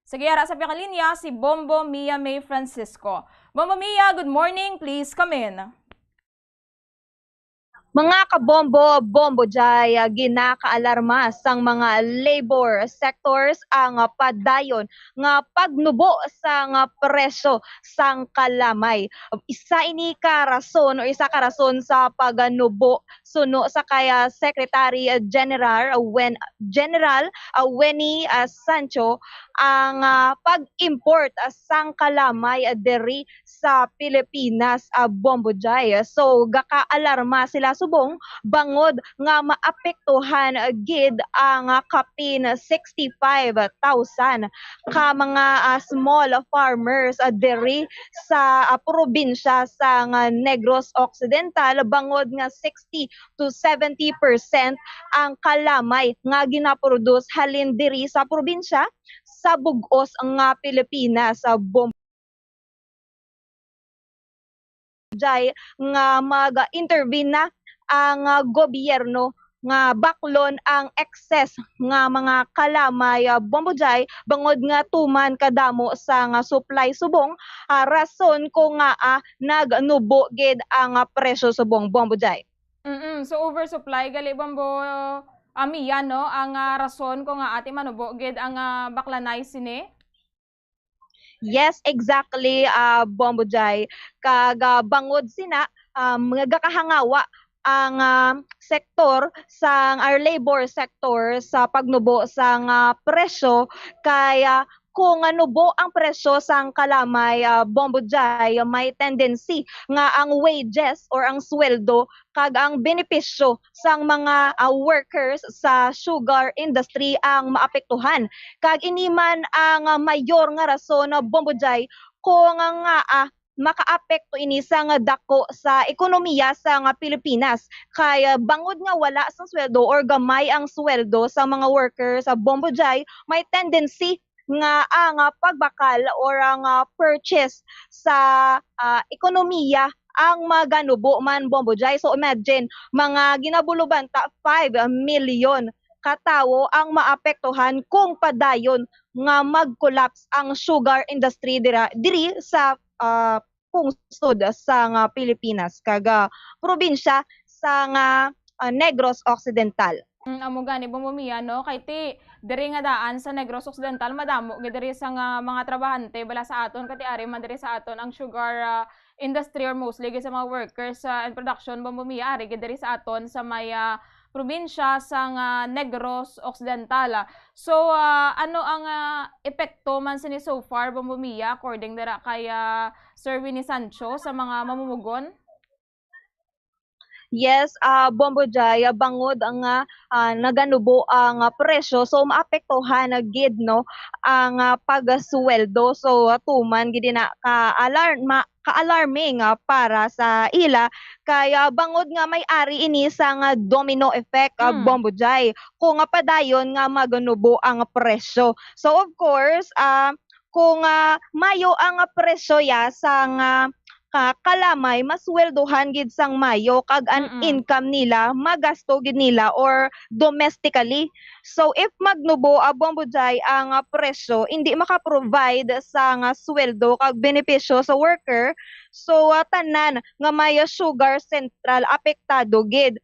Sige, ara sa piyakalinya si Bombo Mia May Francisco. Bombo Mia, good morning. Please come in. Mga kabombo, Bombo Jay, ah, ginakaalarma sang mga labor sectors ang, ah, padayon nga pagnubo sang, ah, presyo sang kalamay. Isa ini ka rason o isa ka rason sa pagnubo, suno sa kay, ah, Secretary, ah, General, ah, Wen-, General, ah, Winnie, ah, Sancho, ang, ah, pag-import, ah, sang kalamay, ah, diri sa Pilipinas, ah, Bombo Jay. So, gakaalarma sila subong bangod nga maapektuhan, ah, gid ang, ah, kapin sixty-five thousand ka mga, ah, small farmers, ah, diri sa, ah, probinsya sang, ah, Negros Occidental, bangod nga sixty to seventy percent ang kalamay nga ginaproduce halin diri sa probinsya sa bug-os nga Pilipinas. Ah, Bombo Jay, nga mag-intervene na ang, ah, gobyerno nga baklon ang excess nga mga kalamay, ah, Bombo Jay, bangod nga tuman kadamo sa nga supply subong, ah, rason ko nga, ah, nagnubo gid ang, ah, presyo subong, Bombo Jay. Mm, so oversupply gali, Bombo, ah, Mia, no, ang, ah, rason ko nga ati manubo gid ang, ah, baklanay sini? Yes, exactly, ah, Bombo Jay. Kag, ah, bangod sina, um, nagakahangawa ang, ah, sektor sang, or labor sector sa pagnubo sang, ah, presyo kay, ah, kung, ah, nubo ang presyo sang kalamay, ah, Bombo Jay, may tendency nga ang wages or ang sweldo kag ang benepisyo sang mga, ah, workers sa sugar industry ang maapektuhan. Kag ini man ang, ah, mayor nga rason, ah, Bombo Jay, kung nga, ah, makaapekto ini sang dako sa ekonomiya sang Pilipinas. Kay, ah, bangod nga wala sang sweldo or gamay ang sweldo sa mga workers sa Bombo Jay, may tendency nga ang, ah, pagbakal or ang, ah, purchase sa, ah, ekonomiya ang maganubo man, Bombo Jay. So, imagine, mga ginabulubanta five million ka tawo ang maapektuhan kung padayon nga mag-collapse ang sugar industry dira, diri sa, ah, pungsod sang, ah, Pilipinas, kag, ah, probinsya sang, ah, ah, Negros Occidental. Mm, amo gani, Bombo Mia, no? Kay ti, diri nga daan sa Negros Occidental, madamo gid diri sang, ah, mga trabahante bala sa aton, kay ti ari man diri sa aton ang sugar, ah, industry, or mostly gid sa mga workers, ah, and production, Bombo Mia, ari gid diri sa aton sa may, ah, probinsya sang, ah, Negros Occidental. So, ah, ano ang, ah, epekto man sini so far, Bombo Mia, according dira kay, ah, Sir Winnie Sancho, sa mga mamumugon? Yes, ah, Bombo Jay, ah, bangod nga, ah, naganubo ang, ah, presyo, so maapektuhan na gid, no, ang, ah, pagsweldo. So, ah, tuman gid na ka alarma, ka-alarming, ah, para sa ila, kay, ah, bangod nga may ari ini sang, ah, domino effect, ah, Mm. Bombo Jai, kung, ah, padayon nga magnubo ang presyo. So, of course, ah, kung, ah, mayo ang, ah, presyo ya sang, ah, ka-, kalamay, masweldohan gid sang mayo, kag ang Mm-mm. income nila magasto gid nila or domestically. So, if magnubo, ah, Bombo Jai, ang, ah, presyo, hindi maka-provide sang, ah, sweldo kag benepisyo sa worker, so, ah, tanan nga may, ah, sugar central apektado gid.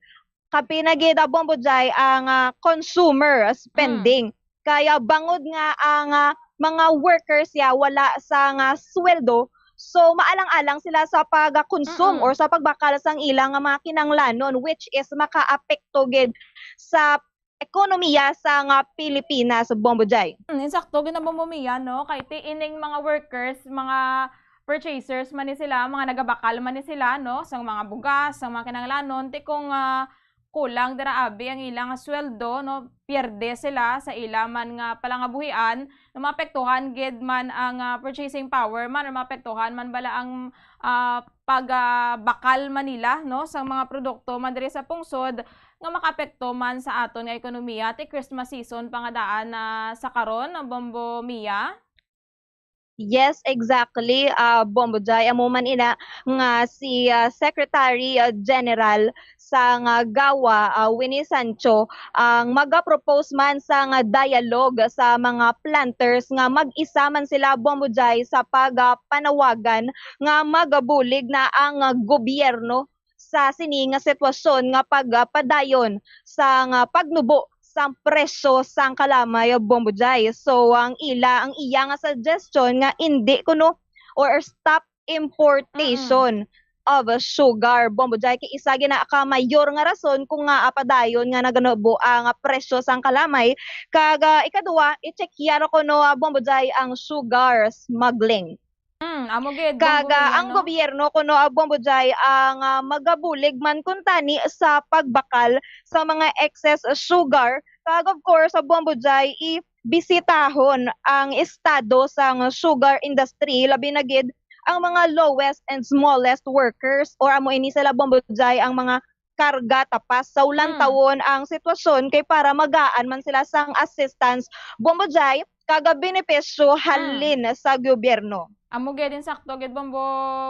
Kapi na gid, ah, Bombo Jai, ang, ah, consumer spending. Kaya bangod nga ang, ah, mga workers ya wala sang, ah, sweldo, so maalang-alang sila sa pag-consume Mm. or sa pagbakal sang ilang mga kinanglanon, which is makaapekto gid sa ekonomiya sang, ah, Pilipinas, Bombo Jai. Mm, insakto gid na, Bombo Mia, no? Kay ti ining mga workers, mga purchasers man ni sila, mga nagabakal man ni sila, no? Sang mga bugas, sang mga kinanglanon, ti kung, ah, kulang dira abi ang ilang sweldo, no? Pierde sila sa ila man nga palangabuhian, no? Maapektuhan gid man ang, ah, purchasing power man, or maapektuhan man bala ang, ah, pag, ah, bakal man nila, no? Sang mga produkto man diri sa pungsod nga makaapekto man sa aton nga ekonomiya. Ti Christmas season pa nga daan na sa karon, Bombo Mia. Yes, exactly, ah, Bombo Jai. Amo man ina nga si, ah, Secretary, ah, General sang, ah, GAWA, ah, Winnie Sancho, ang maga-propose man sang, ah, dialogue sa mga planters nga mag-isa man sila, Bombo Jai, sa pag, ah, panawagan nga magabulig na ang, ah, gobyerno sa sini nga sitwasyon nga pag, ah, padayon sang, ah, pagnubo sang presyo sang kalamay, Bombo Jai. So, ang ila, ang iya nga suggestion nga indi kuno or stop importation Mm-mm. of sugar, Bombo Jai, kay isa gina ka mayor nga rason kung nga padayon nga naganubo ang presyo sang kalamay. Kag, ah, ikaduha, i-check ya ra kuno, ah, Bombo Jai, ang sugar smuggling. Mm, amo gid, Bombo Kag, ah, Mia, ang no? gobyerno kuno, ah, Bombo Jai, ang, ah, magabulig man kuntani sa pagbakal sa mga excess sugar. Kag, of course, sa Bombo Jai, ibisitahon ang estado sang sugar industry, labi na gid ang mga lowest and smallest workers, or amo ini sila, Bombo Jai, ang mga karga tapas. Sa ulan Mm. tawon ang sitwasyon kay para magaan man sila sang assistance, Bombo Jai, kag benepisyo Mm. halin sa gobyerno. Amo gid, insakto gid, Bombo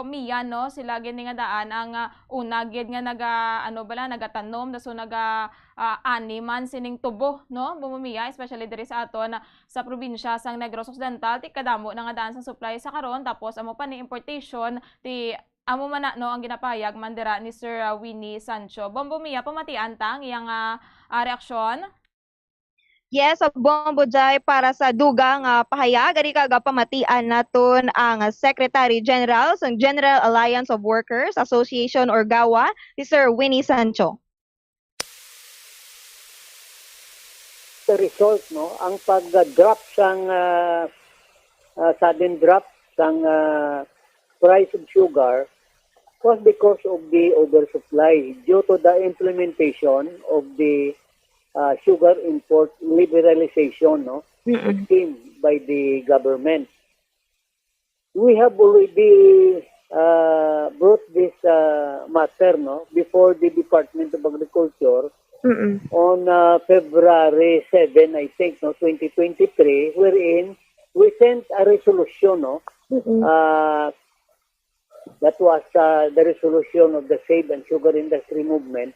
Mia, no? Sila gid ni nga daan ang, ah, una gid nga naga-, ano bala, nagatanom, daso naga, ah, ani man sining tubo, no? Bombo Mia, especially diri sa aton, ah, sa probinsya sang Negros Occidental, ti kadamo na nga daan sa supply sa karon, tapos amo pa ni importation, ti amo man na, no, ang ginapahayag man dira ni Sir, ah, Winnie Sancho. Bombo Mia, pamatian ta ang iyang, ah, ah, reaksyon. Yes, Bombo Jai, para sa dugang, ah, pahayag, ari kag pamatian naton ang Secretary General sang General Alliance of Workers Association or GAWA, si Sir Winnie Sancho. The result, no, ang pag-drop sang, ah, ah, sudden drop sang, ah, price of sugar was because of the oversupply due to the implementation of the, ah, sugar import liberalization, no, Mm-mm. scheme by the government. We have already, ah, brought this, ah, matter, no, before the Department of Agriculture Mm-mm. on, ah, February seven, I think, no, twenty twenty-three, wherein we sent a resolution, no, Mm-mm. ah, that was, ah, the resolution of the Save and Sugar Industry Movement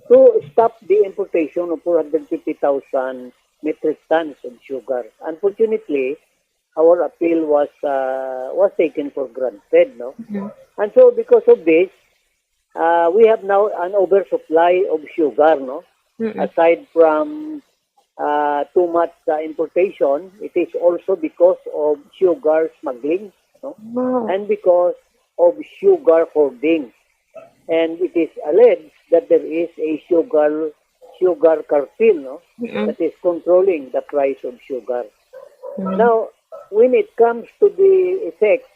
to stop the importation of four hundred fifty thousand metric tons of sugar. Unfortunately, our appeal was, ah, was taken for granted, no? Mhm. And so, because of this, ah, we have now an oversupply of sugar, no? Mm-mm. Aside from, ah, too much, ah, importation, it is also because of sugar smuggling, no? Wow. And because of sugar hoarding. And it is alleged that there is a sugar, sugar cartel, no? Mm-mm. That is controlling the price of sugar. Mm. Now, when it comes to the effect,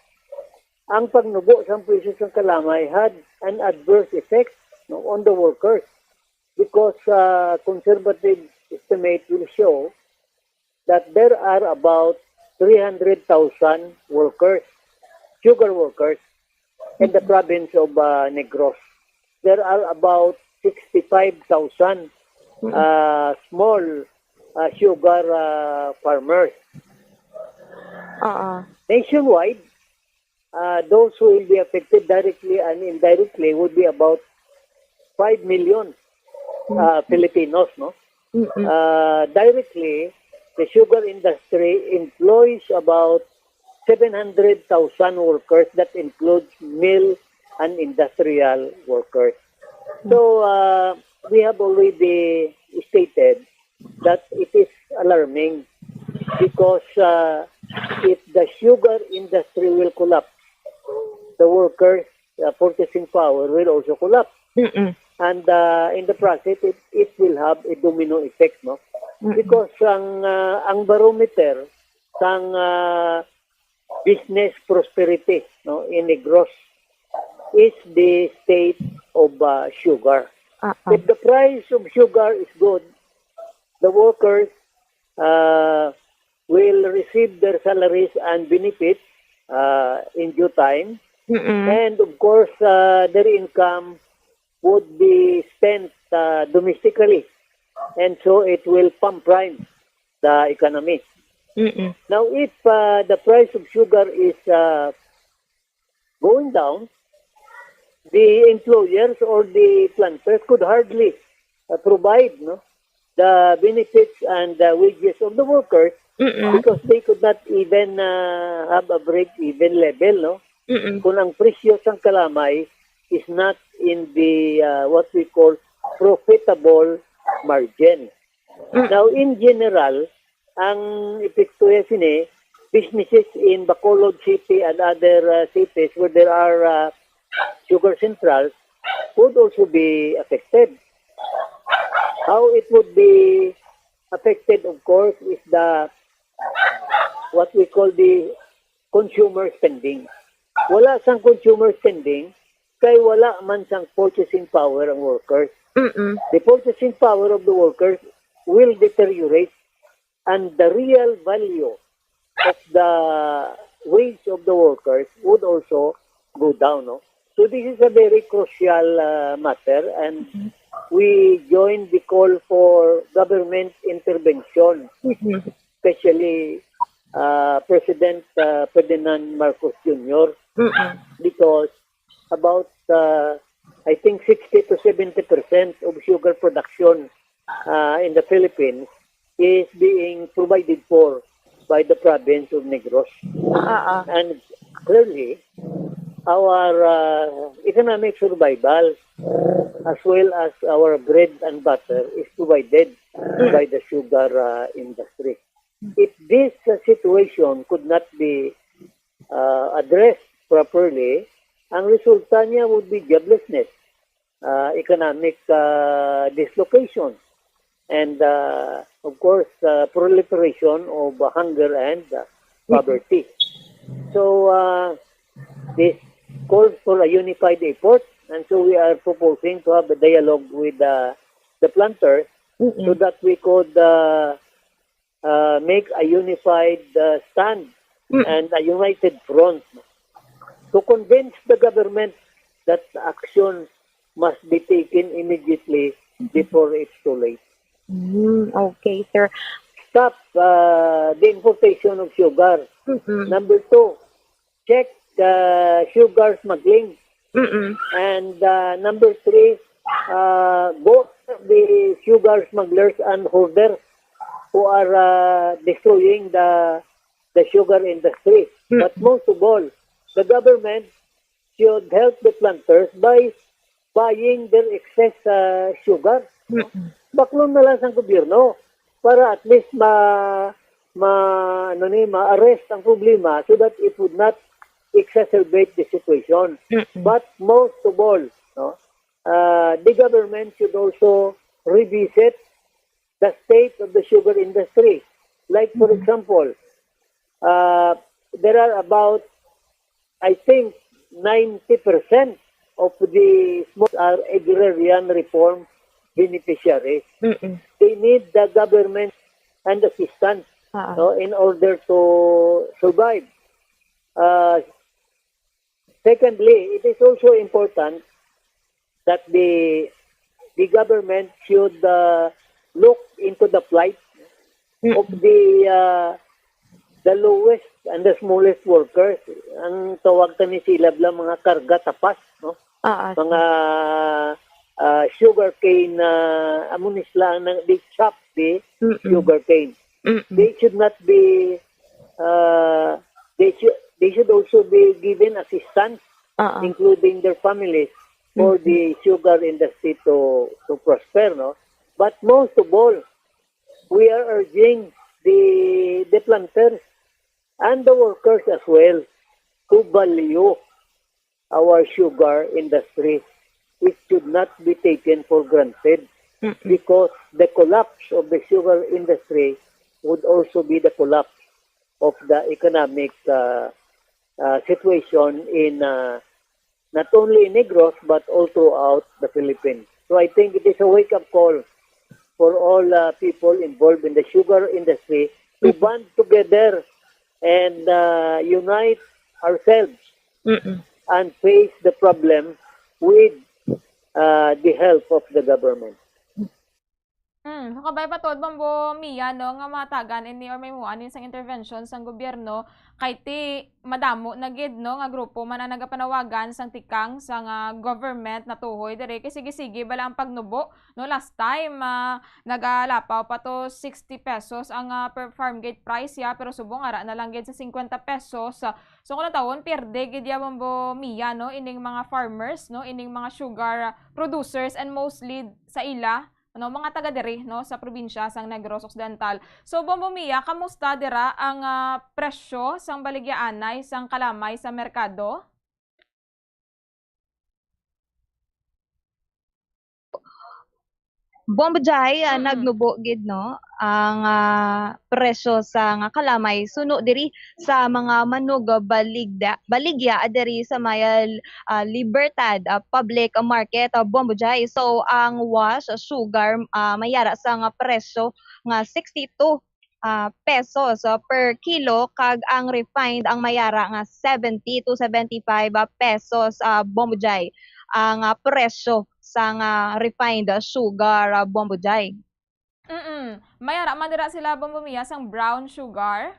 ang pagnubo sang presyo sang kalamay had an adverse effect, no, on the workers because, uh, conservative estimate will show that there are about three hundred thousand workers, sugar workers, in the province of uh, Negros. There are about sixty-five thousand uh, small uh, sugar uh, farmers. Oo. Nationwide, uh, those who will be affected directly and indirectly would be about five million uh, Filipinos, no? Mm-mm. Uh, directly, the sugar industry employs about seven hundred thousand workers. That includes mill and industrial workers. So, uh, we have already stated that it is alarming because uh, if the sugar industry will collapse, the workers' uh, purchasing power will also collapse. Mm-mm. And uh, in the process, it, it will have a domino effect, no? Mm-mm. Because ang uh, ang barometer sang uh, business prosperity, no, in Negros is the state of uh, sugar. Ah, ah. If the price of sugar is good, the workers uh, will receive their salaries and benefits uh, in due time. Mm-mm. And of course, uh, their income would be spent uh, domestically. And so it will pump prime the economy. Mm-mm. Now, if uh, the price of sugar is uh, going down, the employers or the planters could hardly uh, provide, no, the benefits and the wages of the workers Mm-mm. because they could not even uh, have a break-even level, no? Mm-mm. Kung ang presyo sang kalamay is not in the uh, what we call profitable margin. Mm. Now, in general, ang epekto ya sini, businesses in Bacolod City and other uh, cities where there are uh, sugar centrals would also be affected. How it would be affected, of course, is the what we call the consumer spending. Wala sang consumer spending kay wala man sang purchasing power ang workers. Mm-mm. The purchasing power of the workers will deteriorate and the real value of the wage of the workers would also go down, no? So this is a very crucial uh, matter, and we join the call for government intervention, Mm-mm. especially uh, President uh, Ferdinand Marcos Junior, Mm-mm. because about uh, I think sixty to seventy percent of sugar production uh, in the Philippines is being provided for by the province of Negros. Ah, ah. And clearly, our uh, economic survival as well as our bread and butter is provided by the sugar uh, industry. If this uh, situation could not be uh, addressed properly, ang resulta niya would be joblessness, uh, economic uh, dislocation, and uh, of course, uh, proliferation of uh, hunger and uh, poverty. So, uh, this calls for a unified effort, and so we are proposing to have a dialogue with uh, the planters so Mm-mm. that we could uh, uh, make a unified uh, stand Mm. and a united front to convince the government that action must be taken immediately before it's too late. Mm, okay, sir. Stop uh, the importation of sugar. Mm-mm. Number two, check the sugar smuggling. Mm-mm. And uh, number three, uh, go after the sugar smugglers and hoarders who are uh, destroying the the sugar industry. Mm. But most of all, the government should help the planters by buying their excess uh, sugar. Mm-mm. Baklon na lang sang gobyerno para at least ma ma ano ni ma-arrest ang problema so that it would not exacerbate the situation. Mm-mm. But most of all, no, uh, the government should also revisit the state of the sugar industry. Like for example, uh, there are about, I think, ninety percent of the small are agrarian reform beneficiaries. Mm-mm. They need the government and assistance, Ah. no, in order to survive. Uh, Secondly, it is also important that the the government should uh, look into the plight of the uh, the lowest and the smallest workers. Ang tawag ta ni sila bala mga karga tapas, no? Ah, ah. Mga uh, sugarcane, uh, amo ni sila ang nang- they chop the Mm-mm. sugarcane. Mm-mm. They should not be uh, they should they should also be given assistance, Ah, ah. including their families, for the sugar industry to to prosper, no? But most of all, we are urging the the planters and the workers as well to value our sugar industry. It should not be taken for granted Mm-mm. because the collapse of the sugar industry would also be the collapse of the economic uh, uh, situation in uh, not only in Negros but all throughout the Philippines. So I think it is a wake-up call for all uh, people involved in the sugar industry to band together and uh, unite ourselves Mm-mm. and face the problem with uh, the help of the government. Mm, so kabay pa to, Bombo Mia, no, nga matagan ini or may muan sang intervention sang gobyerno kay ti madamo na gid, no, nga grupo man ang nagapanawagan sang tikang sang ah, government natuhoy diri kay sige-sige bala ang pagnubo, no, last time ah, nagalapaw pa to sixty pesos ang ah, per farm gate price ya, pero subong ara na lang gid sa fifty pesos. Ah, so kung natawon pierde gid ya, Bombo Mia, no, ining mga farmers, no, ining mga sugar ah, producers and mostly sa ila ano, mga taga diri, no, sa probinsya sang Negros Occidental. So, Bombo Mia, kamusta dira ang ah, presyo sang baligyaanay sang kalamay sa merkado? Bombo Jai, ah, Mm-mm. nagnubo gid, no, ang ah, presyo sang kalamay suno diri sa mga manug baligya, baligya diri sa may ah, Libertad ah, Public Market, ah, Bombo Jai. So ang wash sugar ah, may ara sang presyo nga sixty-two ah, pesos ah, per kilo, kag ang refined ang may ara nga seventy to seventy-five ah, pesos, ah, Bombo Jai, ang ah, presyo sang ah, refined sugar, ah, Bombo Jai. Mm. May ara man dira sila, Bombo Mia, sang brown sugar.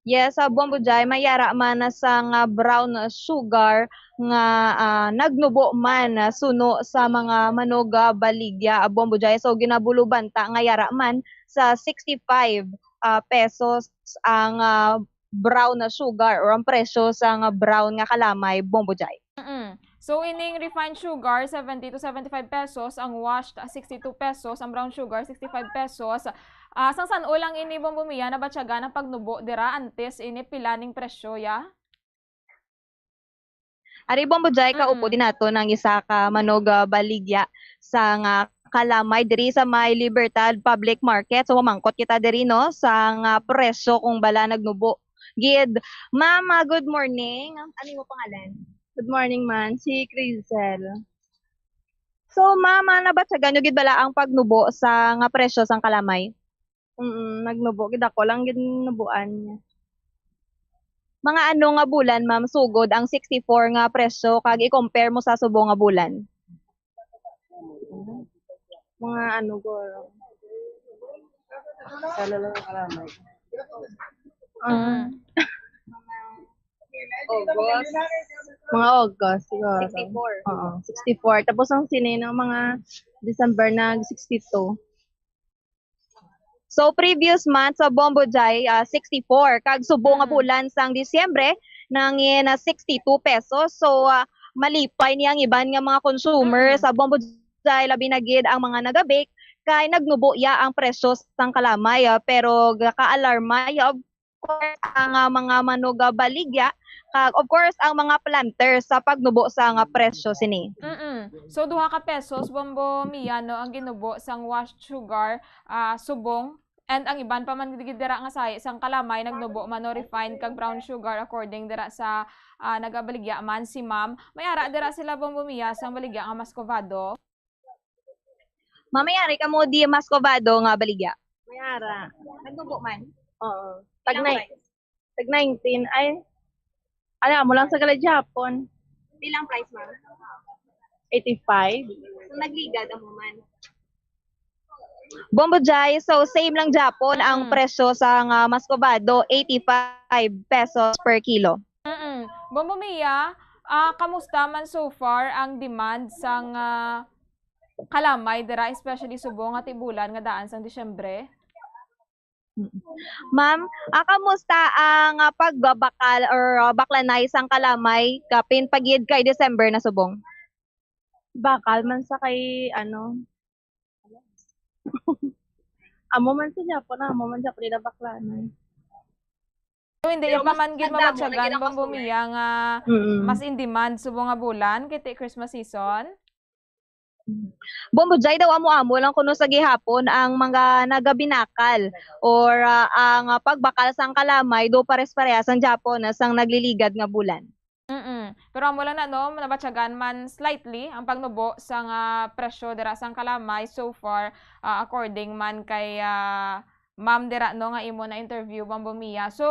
Yes, sa Bombo Jai, may ara man na sang ah, brown sugar nga ah, nagnubo man ah, suno sa mga manug baligya, ah, Bombo Jai. So ginabulo banta nga yara man sa sixty-five ah, pesos ang ah, brown na sugar or ang presyo sang brown nga kalamay, Bombo Jai. Mm. So ining refined sugar, seventy to seventy-five pesos, ang washed, ah, sixty-two pesos, ang brown sugar, sixty-five pesos. Ah, sang san-o lang ini, Bombo Mia, nabatyagan ang pagnubo dira antes ini, pila ning presyo ya? Ari, Bombo Jai, kaupo Mm. din nato ng isa ka manug baligya sang ah, kalamay diri sa may Libertad Public Market. So mamangkot kita diri, no, sang ah, presyo kung bala nagnubo gid. Ma'am, ah, good morning. Ano imo pangalan? Good morning, ma'am. Si Crisel. So, ma'am, ah, nabatyagan nyo gid bala ang pagnubo sa nga presyo sang kalamay? Mm, nagnubo gid ako lang gid nubuan niya. Mga ano nga bulan, ma'am, sugod ang sixty-four nga presyo kag i-compare mo sa subong nga bulan? Mga ano ko. Sana lang kalamay. Ah. Mm. August. Mga August, siguro. Sixty-four. Oo, sixty-four. Tapos ang sini ng mga December nag sixty-two. So, previous month sa Bombo Jai, ah, sixty-four. Kag subong nga Mm. bulan sang Disyembre, nangin ah, sixty-two pesos. So, ah, malipay niya ang iban nga mga consumer Mm. sa Bombo Jai, labi na gid ang mga nagabake, kay nagnubo ya ang presyo sang kalamay, ah, pero gaka-alarma ya, of course, ang ah, mga manugabaligya, kag of course, ang mga planters sa pagnubo sa nga presyo sini. Mm-mm. So, duha ka pesos, Bombo Mia, no, ang ginubo sang washed sugar, ah, subong. And ang iban pa man gid dira nga sahi sang kalamay, nagnubo man, no, refined kag brown sugar, according dira sa ah, nagabaligya man si ma'am. May ara dira sila, Bombo Mia, sang baligya nga muscovado. Ma'am, may ari kamo di muscovado nga baligya? May ara. Nagnubo man? Oo. Tag Ilang nine. Price? Tag nineteen, ay, Alam mo lang sa Galad Japon. Pila ang price, ma'am? Eighty-five. So, nagligad ang man. Bombo Jai, so same lang Japon ang Mm. presyo sa nga muscovado, eighty-five pesos per kilo. Mm-mm. Bombo Mia, ah, kamusta man so far ang demand sang, ah, kalamay dira, especially subong nga tibulan nga daan sang Disyembre? Mm. Ma'am, ah, kamusta ang, ah, pagbabakal or, ah, baklanay sang kalamay kapin pa gid kay December na subong? Bakal man sa kay, ano, amo man sa Japon, amo man sa nila baklanay. So, hindi Pero pa mas man gid nagdamo na mabatyagan, gid ang Bombo customer. Mia, nga Mm. mas in demand subong nga bulan, kay ti Christmas season? Bombo Jai, daw amo-amo lang kuno sa gihapon ang mga nagabinakal or, ah, ang, ah, pagbakal sang kalamay do pares-parehas ang Japon sang nagliligad nga bulan. Mm-mm. Pero amo lang na, no, nabatyagan man slightly ang pagnubo sang, ah, presyo dira sang kalamay so far, ah, according man kay, ah, ma'am dira, no, nga imo na interview, Bombo Mia. So,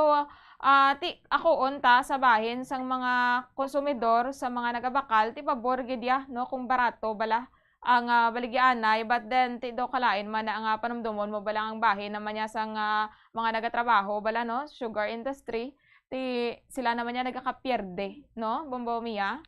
ah, ti, ako unta sa bahin sang mga konsumidor, sa mga nagabakal, ti pabor gid ya, no, kung barato bala ang, ah, baligyaanay, but then ti daw kalain man na nga panumdomon mo bala ang bahin naman niya sang, ah, mga nagatrabaho bala, no, sugar industry, ti sila naman niya nagakapierde, no, Bombo Mia?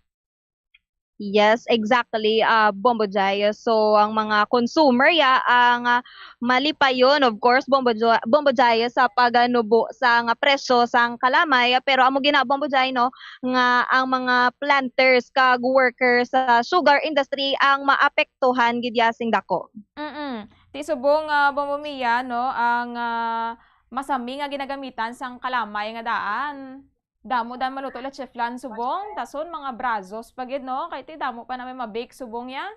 Yes, exactly, ah, Bombo Jai. So, ang mga consumer ya ang, ah, malipayon, of course, Bombo Jo-, Bombo Jai, sa pagnubo sa nga presyo sang kalamay. Pero amo gina, Bombo Jai, no, nga ang mga planters kag workers sa sugar industry ang maapektuhan gid ya sing dako. Mm-mm. Ti subong, ah, Bombo Mia, no, ang, ah, masami nga ginagamitan sang kalamay nga daan. Damo dan maluto la cheflan subong, dason mga brazos pa gid, no? Kay ti damo pa na may ma-bake subong ya.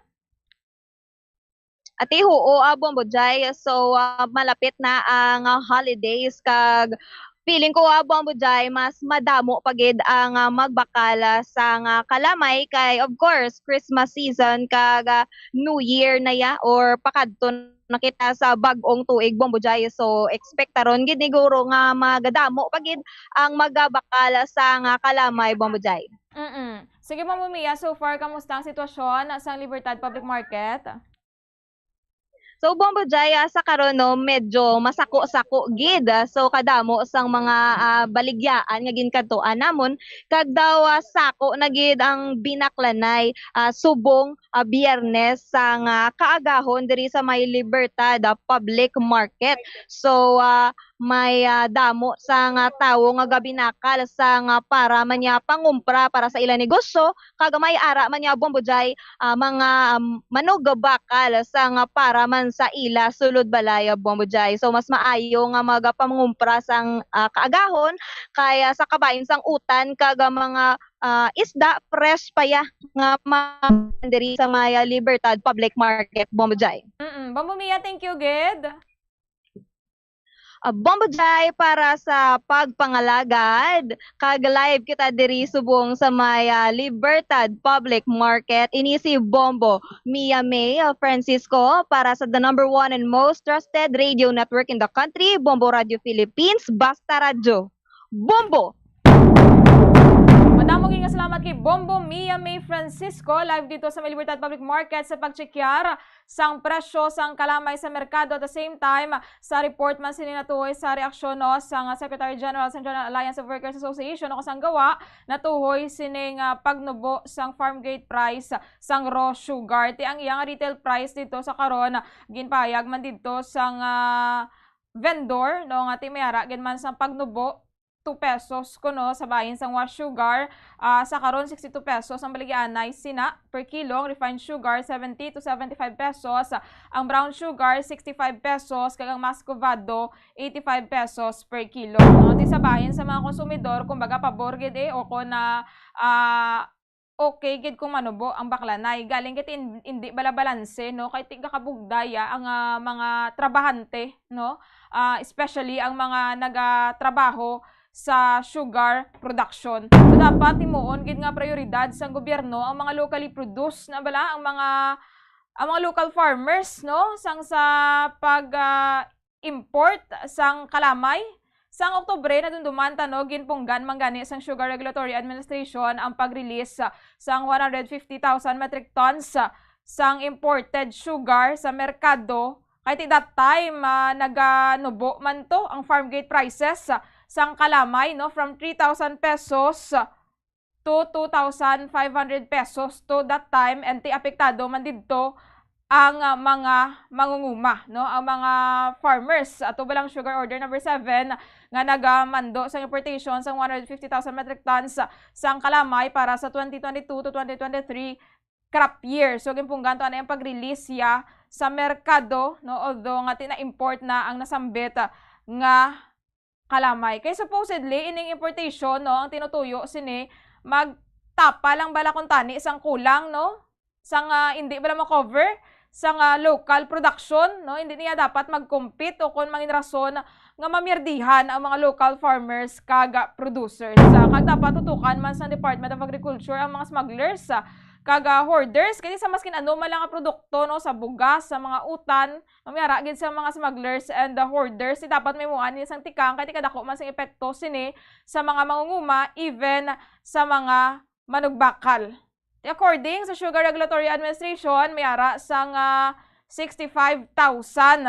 Ati, huo, ah, Bombo Jai. So, ah, malapit na ang, ah, holidays kag feeling ko, ah, Bombo Jai, mas madamo pa gid ang, ah, magbakal, ah, sa nga kalamay kay, of course, Christmas season kag, ah, New Year na ya or pakadto na kita sa bag-ong tuig, Bombo Jai. So, ekspektaron gid ni guro nga magadamo pa gid ang magabakal sa nga kalamay, Bombo Jai. Mm-mm. Sige, Bombo Mia, so far, kamusta ang sitwasyon sa Libertad Public Market? So, Bombo Jai, ah, sa karon, no, medyo masako-sako gid. Ah, so, kadamo sang mga, ah, baligyaan nga ginkadtuan namon, kag daw, ah, sako na gid ang binaklanay, ah, subong, ah, Biyernes sang kaagahon diri sa may Libertad, ah, Public Market. So, ah, may, ah, damo sang tawo nga gabinakal sang para man niya pangumpra para sa ila negosyo, kag may ara man niya, Bombo Jai, ah, mga, um, manugbakal sang para man sa ila sulod balay, ah, Bombo Jai. So, mas maayo nga magapangumpra sang, ah, kaagahon kay, ah, sa kabahin sang utan kag, ah, mga, ah, isda fresh pa ya nga ma-, diri sa may, ah, Libertad Public Market, Bombo Jai. Mm-mm. Bombo Mia, thank you gid. Ah, Bombo Jai para sa pagpangalagad. Kag live kita diri subong sa may, ah, Libertad Public Market. Ini si Bombo Mia May, ah, Francisco para sa the number one and most trusted radio network in the country, Bombo Radio Philippines, Basta Radyo. Bombo! Madamo gid nga salamat kay Bombo Mia May Francisco, live dito sa may Libertad Public Market, sa pagtsekyar sang presyo sang kalamay sa merkado. At the same time, sa report man sini natuhoy sa reaksyon, no, sang Secretary General sang General Alliance of Workers Association o kasanggawa, natuhoy sining, ah, pagnubo sang farm gate price sang raw sugar. Ti ang iyang retail price dito sa karon, ginpahayag man dito sang, ah, vendor, no, nga ti may ara gid man sang pagnubo two pesos kuno sa bahin sang wash sugar. Ah, sa karon, sixty-two pesos ang baligyaanay sina per kilo, ang refined sugar, seventy to seventy-five pesos, ang brown sugar, sixty-five pesos, kag ang muscovado, eighty-five pesos per kilo. No? Ti sa bahin sa mga konsumidor, kumbaga, pabor gid eh, o kung na, ah, okay gid kung manubo ang baklanay. Galing kay ti-, hindi bala balanse, no? Kay ti gakabugdaya ang, ah, mga trabahante, no? Ah, especially ang mga nagatrabaho sa sugar production. So, dapat himuon gid nga prioridad sang gobyerno ang mga locally produced na bala, ang mga, ang mga local farmers, no? Sang sa pag, ah, import sang kalamay Sang Oktubre, nadumduman ta, no, ginpunggan man gani sang Sugar Regulatory Administration ang pag-release, ah, sang one hundred fifty thousand metric tons, ah, sang imported sugar sa merkado. Kay ti that time, ah, naganubo man to ang farm gate prices, ah, sang kalamay, no, from three thousand pesos, ah, to two thousand five hundred pesos to that time, and ti apektado man didto ang, ah, mga mangunguma, no, ang mga farmers. Ato ba lang Sugar Order Number Seven nga nagamando sang importation sang one hundred fifty thousand metric tons sang kalamay para sa twenty twenty-two to twenty twenty-three crop year. So, ginpunggan to anay ang pag-release ya sa merkado, no, although nga ti na-import na ang nasambit, ah, nga kalamay. Kay supposedly, ining importation, no, ang tinutuyo sini, magtapa lang bala kuntani sang kulang, no? Sang, ah, hindi bala ma-cover sang, ah, local production, no? Hindi niya dapat mag-compete o kon mangin rason nga mamirdihan ang mga local farmers kag, ah, producers. Ah, kag dapat tutukan man sang Department of Agriculture ang mga smugglers, ah, kag, ah, hoarders, kay sa maskin ano man lang nga produkto, no, sa bugas, sa mga utan, Mamiara gid sa mga smugglers and the hoarders, ti dapat mahimuan ni sang tikang kay ti kadako man sing epekto sini sa mga mangunguma, even sa mga manugbakal. Ti according sa Sugar Regulatory Administration, may ara sang, ah, sixty-five thousand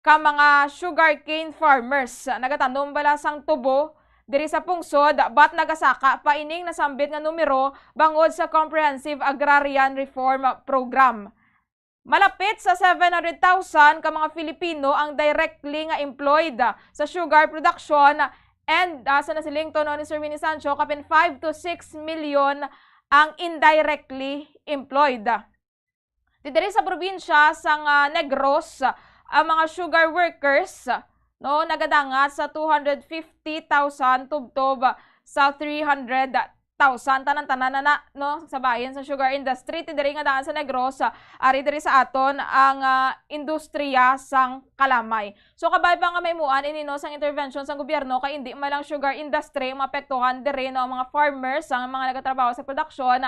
ka mga sugarcane farmers nagatanom bala sang tubo diri sa pungsod, but nagasaka pa ining nasambit nga numero bangod sa Comprehensive Agrarian Reform Program. Malapit sa seven hundred thousand ka mga Filipino ang directly nga employed sa sugar production, and, ah, sa nasiling to, no, ni Sir Winnie Sancho, kapin five to six million ang indirectly employed. Diri sa probinsya sang, ah, Negros, ang mga sugar workers, no, nagadangat sa two hundred fifty thousand tubtob sa three hundred thousand, tanan-tanan na, na, no, sa bahin sa sugar industry. Ti diri nga daan sa Negros, ah, ari diri sa aton ang, ah, industriya sang kalamay. So, kabay pa nga mahimuan ini, no, sang intervention sang gobyerno, kay indi man lang sugar industry ang maapektuhan diri, no, ang mga farmers, ang mga nagatrabaho sa produksyon,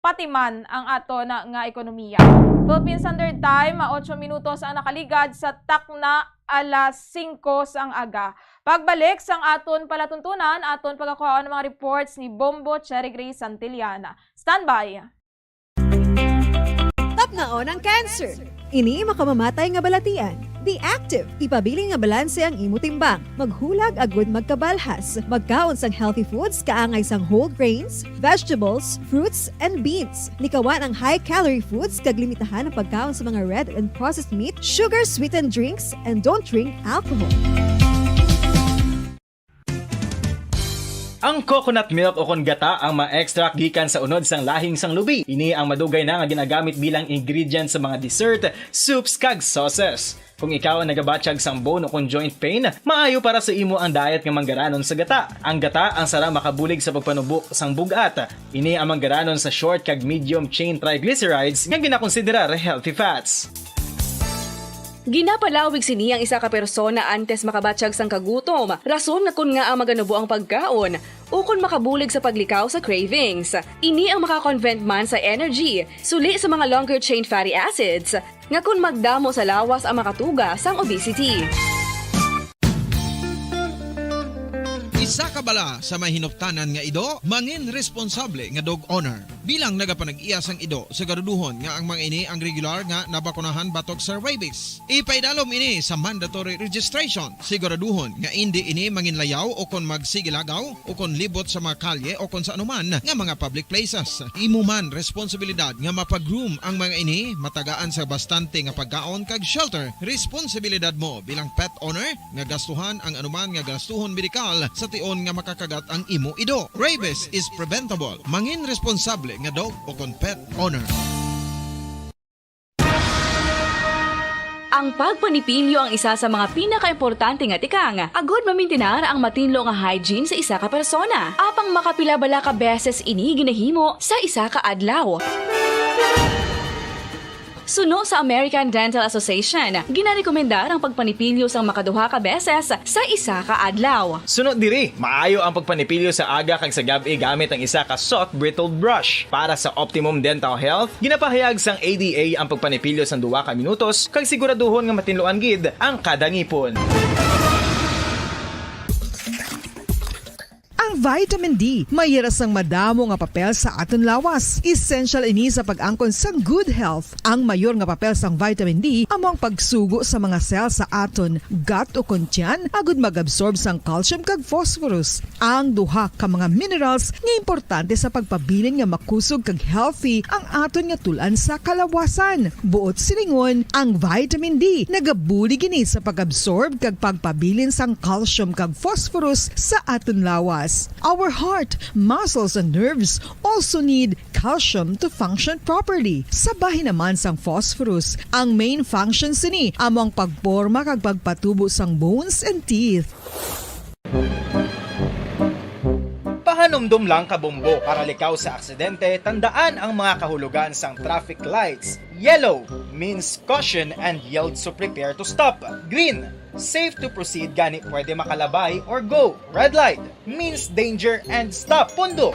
pati man ang aton nga ekonomiya. Philippine Standard Time, otso minutos ang nakaligad sa takna alas singko sang aga. Pagbalik sang aton palatuntunan, aton pagakuhaon ang mga reports ni Bombo Cherry Grace Santillana. Standby! Tapnaon ang cancer. Ini makamamatay nga balatian. Be active. Ipabilin nga balanse ang imo timbang. Maghulag agud magkabalhas. Magkaon sang healthy foods kaangay sang whole grains, vegetables, fruits, and beans. Likawan ang high-calorie foods kag limitahan ang pagkaon sa mga red and processed meat, sugar-sweetened drinks, and don't drink alcohol. Ang coconut milk o kon gata ang ma-extract gikan sa unod sang lahing sang lubi. Ini ang madugay na nga ginagamit bilang ingredient sa mga dessert, soups, kag sauces. Kung ikaw ang nagabatyag sang bone o kon joint pain, maayo para sa imo ang diet nga manggaranon sa gata. Ang gata ang sarang makabulig sa pagpanubo sang bug-at. Ini ang manggaranon sa short kag medium chain triglycerides nga ginakonsiderar healthy fats. Ginapalawig sini ang isa ka persona antes makabatyag sang kagutom, rason nga kon ngaa maganubo ang pagkaon, ukon makabulig sa paglikaw sa cravings. Ini ang makakonvert man sa energy, suli sa mga longer chain fatty acids, nga kon magdamo sa lawas ang makatuga sang obesity. Isa ka bala sa may hinuptanan nga ido, mangin responsable nga dog owner. Bilang nagapanag-iya sang ido, siguraduhon nga ang mga ini ang regular nga nabakunahan batok sa rabies. Ipaidalom ini sa mandatory registration. Siguraduhon nga indi ini manginlayaw o kon magsigilagaw o kon libot sa mga kalye o kon sa anuman nga mga public places. Imo man responsibilidad nga mapag-groom ang mga ini, matagaan sa bastante nga pagkaon kag shelter. Responsibilidad mo bilang pet owner nga gastuhan ang anuman nga gastuhon medikal sa tion nga makakagat ang imo ido. Rabies is preventable. Mangin responsable nga dog o kon pet owner. Ang pagpanipilyo ang isa sa mga pinakaimportante nga tikang agud mamintinar ang matinlo nga hygiene sa isa ka persona. Apang makapila bala ka beses ini ginahimo sa isa ka adlaw? Suno sa American Dental Association, ginarekomendar ang pagpanipilyo sang makaduha ka beses sa isa ka adlaw. Suno diri, maayo ang pagpanipilyo sa aga kag sa gab-i gamit ang isa ka soft bristled brush. Para sa optimum dental health, ginapahayag sang A D A ang pagpanipilyo sang duha ka minutos kag siguraduhon nga matinluan gid ang kada ngipon. Vitamin D may yara sang madamo nga papel sa aton lawas. Essential ini sa pag-angkon sang good health. Ang mayor nga papel sang vitamin D amo ang pagsugo sa mga cell sa aton gut o kon tiyan agud mag-absorb sang calcium kag phosphorus, ang duha ka mga minerals nga importante sa pagpabilin nga makusog kag healthy ang aton nga tul-an sa kalawasan. Buot silingon, ang vitamin D nagabulig ini sa pag-absorb kag pagpabilin sang calcium kag phosphorus sa aton lawas. Our heart, muscles, and nerves also need calcium to function properly. Sa bahin naman sang phosphorus, ang main function sini amo ang pagporma kag pagpatubo sang bones and teeth. Pahanumdom lang, kabombo, para likaw sa aksidente, tandaan ang mga kahulugan sang traffic lights. Yellow means caution and yields to prepare to stop. Green, safe to proceed, gani pwede makalabay or go. Red light means danger and stop. Pundo.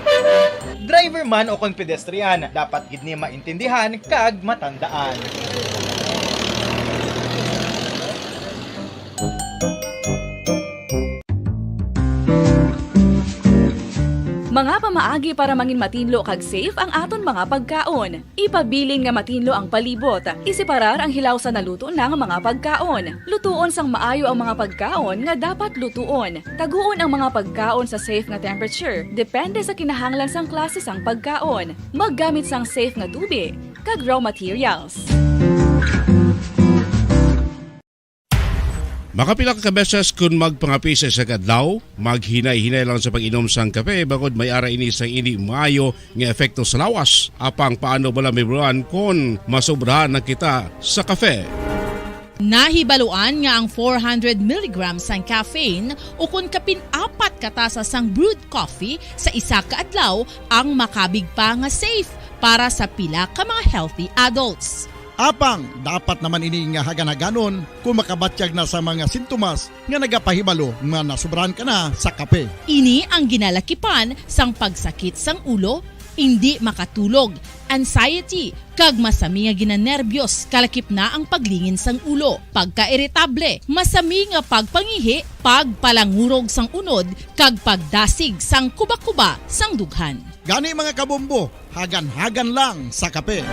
Driver man o kon pedestrian, dapat gid ni maintindihan kag matandaan. Mga pamaagi para mangin matinlo kag safe ang aton mga pagkaon. Ipabilin nga matinlo ang palibot. Iseparar ang hilaw sa naluto na nga mga pagkaon. Lutuon sang maayo ang mga pagkaon nga dapat lutuon. Taguon ang mga pagkaon sa safe nga temperature, depende sa kinahanglan sang klase sang pagkaon. Maggamit sang safe nga tubig kag raw materials. Makapila ka beses kun magpangape sa isa ka adlaw, maghinay-hinay lang sa pag-inom sang kape, bangod may ara ini sang indi maayo nga epekto sa lawas. Apang paano bala mahibaluan kon masobrahan na kita sa kape? Nahibaluan nga ang four hundred milligrams sang caffeine, ukon kapin apat ka tasa sang brewed coffee sa isa ka adlaw, ang makabig pa nga safe para sa pila ka mga healthy adults. Apang dapat naman ini nga hagan-haganon kon makabatyag na sa mga sintomas nga nagapahibalo nga nasobrahan ka na sa kape. Ini ang ginalakipan sang pagsakit sang ulo, indi makatulog, anxiety, kag masami nga ginanerbyos, kalakip na ang paglingin sang ulo, pagkairitable, masami nga pagpangihi, pagpalangurog sang unod, kag pagdasig sang kubakuba sang dughan. Gani, mga kabombo, hagan-hagan lang sa kape.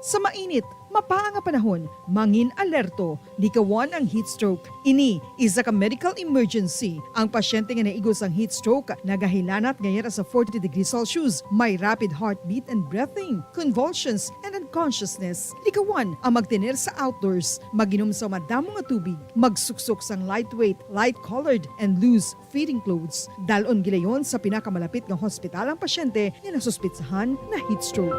Sa mainit, mapaa nga panahon, mangin alerto, likawan ang heat stroke. Ini isa ka medical emergency. Ang pasyente nga naigo sang heat stroke nagahilanat nga yara sa forty degrees Celsius, may rapid heartbeat and breathing, convulsions, and unconsciousness. Likawan ang magtener sa outdoors, mag-inom sa madamo nga tubig, magsuksok sang lightweight, light-colored, and loose fitting clothes. Dal-on gilayon sa pinakamalapit nga hospital ang pasyente nga nasuspetsahan na heat stroke.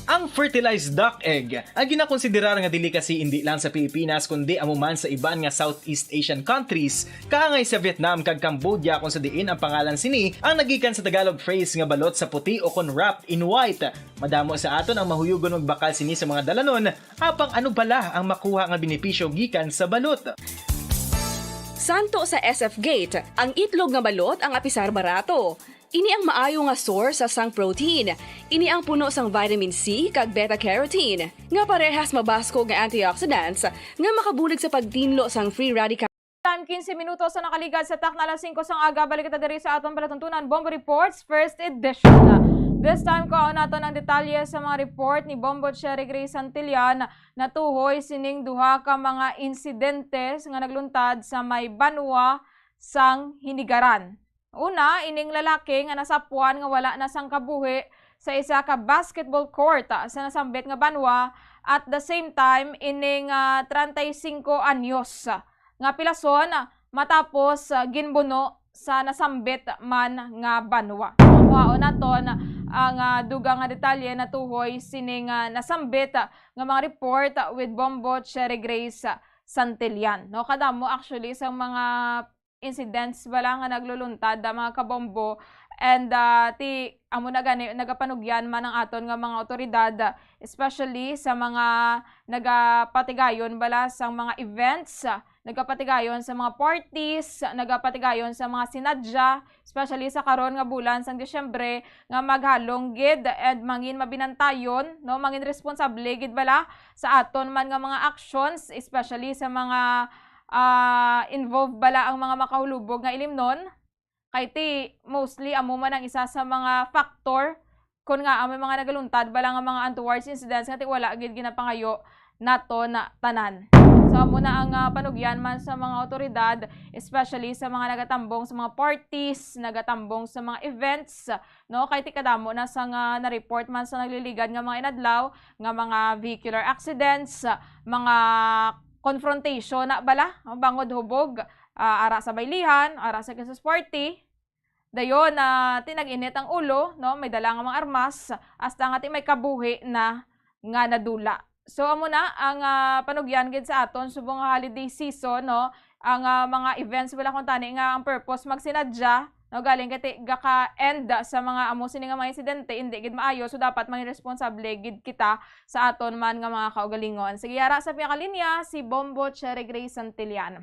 Ang fertilized duck egg, ang ginakonsiderar nga delicacy indi lang sa Pilipinas, kundi amo man sa iban nga Southeast Asian countries, kaangay sa Vietnam kag Cambodia, kung sa diin ang pangalan sini ang nagikan sa Tagalog phrase nga balot sa puti o kon wrapped in white. Madamo sa aton ang mahuyugon magbakal sini sa mga dalanon, apang ano bala ang makuha nga benepisyo gikan sa balot? Santo sa S F Gate, ang itlog nga balot ang apisar barato. Ini ang maayo nga source sang protein. Ini ang puno sang vitamin C kag beta-carotene, nga parehas mabaskog nga antioxidants nga makabulig sa pagtinlo sang free radical. Time, quince minutos sa nakaligad sa takna alas singko sang aga. Balik kita diri sa aton palatuntunan, Bombo Reports, first edition. This time, kuhaon naton ang detalye sa mga report ni Bombo Cherry Grace Santillan natuhoy sining duha ka mga insidentes nga nagluntad sa may banwa sang Hinigaran. Una, ining lalaki nga nasapwan nga wala na sang kabuhi sa isa ka basketball court, ah, sa nasambit nga banwa, at the same time, ining, ah, treinta y cinco anyos, ah, nga pilason, ah, matapos, ah, ginbuno sa nasambit man nga banwa. Kuhaon naton ang, ah, dugang nga detalye natuhoy sining, ah, nasambit, ah, nga mga report, ah, with Bombo Cherry Grace, ah, Santillan. No, kadamo actually sa mga incidents bala nga nagluluntad, ah, mga kabombo. And, ah, ti, amo na gani, nagapanugyan man ang aton nga mga awtoridad, ah, especially sa mga nagapatigayon bala sang mga events, ah, nagapatigayon sa mga parties, nagapatigayon sa mga sinadya, especially sa karon nga bulan sang Disyembre, nga maghalong gid and mangin mabinantayon, no, mangin responsable gid bala sa aton man nga mga actions, especially sa mga, ah, involved bala ang mga makahulubog nga ilimnon. Kay ti mostly amo man ang isa sa mga factor kon nga may mga nagaluntad bala nga mga untoward incidents nga ti wala gid ginapangayo naton tanan. So amo na ang, ah, panugyan man sa mga awtoridad, especially sa mga nagatambong sa mga parties, nagatambong sa mga events, no? Kay ti kadamo na sa nga na-report man sa nagliligad nga mga inadlaw nga mga vehicular accidents, mga confrontation na bala, no? Bangod hubog, ah, ara sa baylihan, ara sa kisus party. Dayon, ah, ti nag-init ang ulo, no? May dala nga mga armas, hasta nga ti may kabuhi na nga nadula. So, amo na ang, ah, panugyan gid sa aton subong nga holiday season, no? Ang, ah, mga events bala kuntani nga ang purpose magsinadya, no? Galing kay ti gaka-end sa mga amo sini nga mga insidente, hindi gid maayo. So, dapat maging responsable gid kita sa aton man nga mga kaugalingon. Sige, ara sa piyakalinya, si Bombo Cherry Gray Santillan.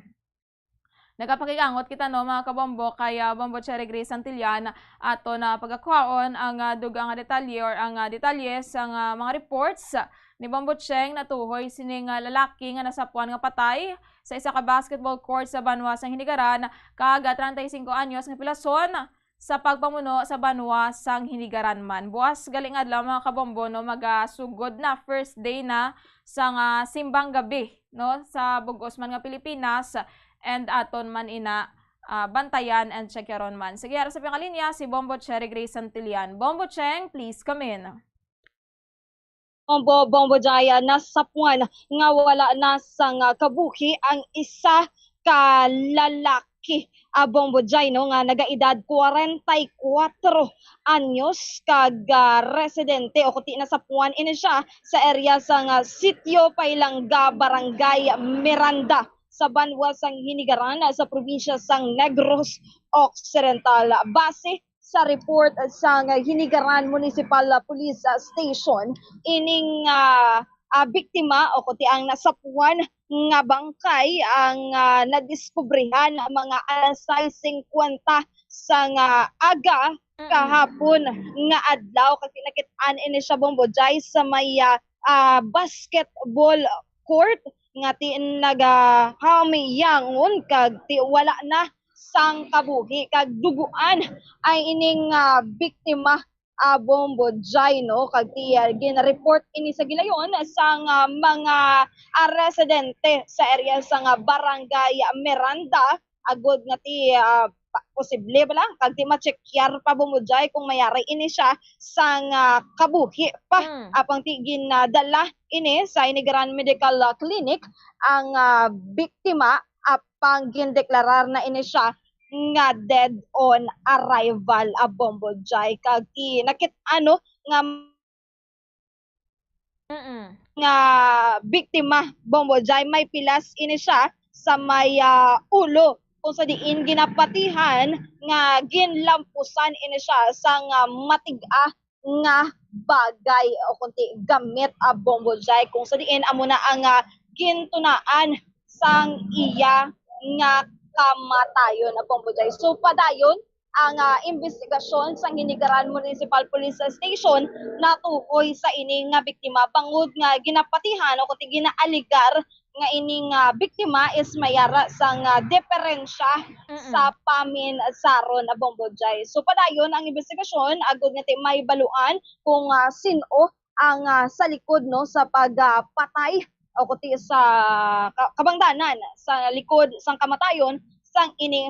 Nagapakig-angot kita, no, mga kabombo, kay, ah, Bombo Cherry Gray Santillan, ato na pagakwaon ang, ah, dugang nga detalye or ang, ah, detalye sang, ah, mga reports ni Bombo Cheng natuhoy sining, ah, lalaki nga nasapuan nga patay sa isa ka basketball court sa banwa sang Hinigaran, kag, ah, treinta y cinco anyos nga pilason sa pagpamuno sa banwa sang Hinigaran man. Buas gali nga adlaw, mga kabombo, no, magasugod na, first day na sang, ah, simbang gabi, no, sa bug-os man nga Pilipinas, and aton man ina, ah, bantayan and checkeron man. Sige, ara sa piyakalinya si Bombo Cherry Gray Santillan. Bombo Cheng, please come in. Bombo, Bombo Jaya, nasapuan nga wala na sang, ah, kabuhi ang isa ka lalaki, ah, Bombo Jai, no, nga nagaedad kwarenta y kuwatro anyos kag, ah, residente o kuti nasapuan ini siya sa area sang, ah, Sitio Pailanga, Barangay Miranda, sa banwa sang Hinigaran, ah, sa probinsya sang Negros Occidental. Base sa report sang Hinigaran Municipal Police Station, ining, ah, ah, biktima o kuti ang nasapuan nga bangkay ang, ah, nadiskubrihan mga alas sais singkwenta sang, ah, aga kahapon nga adlaw, kag nakit-an ini siya, Bombo Jai, sa may, ah, ah, basketball court nga ti nagahamyangon kag ti wala na sang kabuhi, kag duguan ay ining, ah, biktima, ah, Bombo Jai, no? Kag ti, ah, gin-report ini sa gilayon sang, ah, mga, ah, residente sa area sang, ah, Barangay Miranda, agod nga ti, ah, pa-, posible bala kag ti ma-check-yar pa, Bombo Jai, kung mayari ini siya sang, ah, kabuhi pa. Mm. Apang ti ginadala ini sa Hinigaran Medical, ah, Clinic ang, ah, biktima, apang gindeklarar na ini siya nga dead on arrival, ah, Bombo Jai. Kag ti nakit-an, no, nga Mm. nga biktima, Bombo Jai, may pilas ini siya sa may, ah, ulo, kung sa diin ginapatihan nga ginlampusan ini siya sang, ah, matig-a nga bagay o kunti gamit, ah, Bombo Jai, kung sa diin amo na ang, ah, gintunaan sang iya nga kamatayon, ah, Bombo Jai. So, padayon ang, ah, investigasyon sang Hinigaran Municipal Police Station natuhoy sa ini nga biktima, bangod nga ginapatihan o kunti ginaaligar nga ining, ah, biktima is may ara sang, ah, diferensya Mm-mm. sa paminsaron, ah, Bombo Jai. So, padayon ang investigasyon agod nga ti mahibaluan kung, ah, sin-o ang, ah, sa likod, no, sa pag, ah, patay o kuti sa ka-, kabangdanan sa likod sang kamatayon sang ini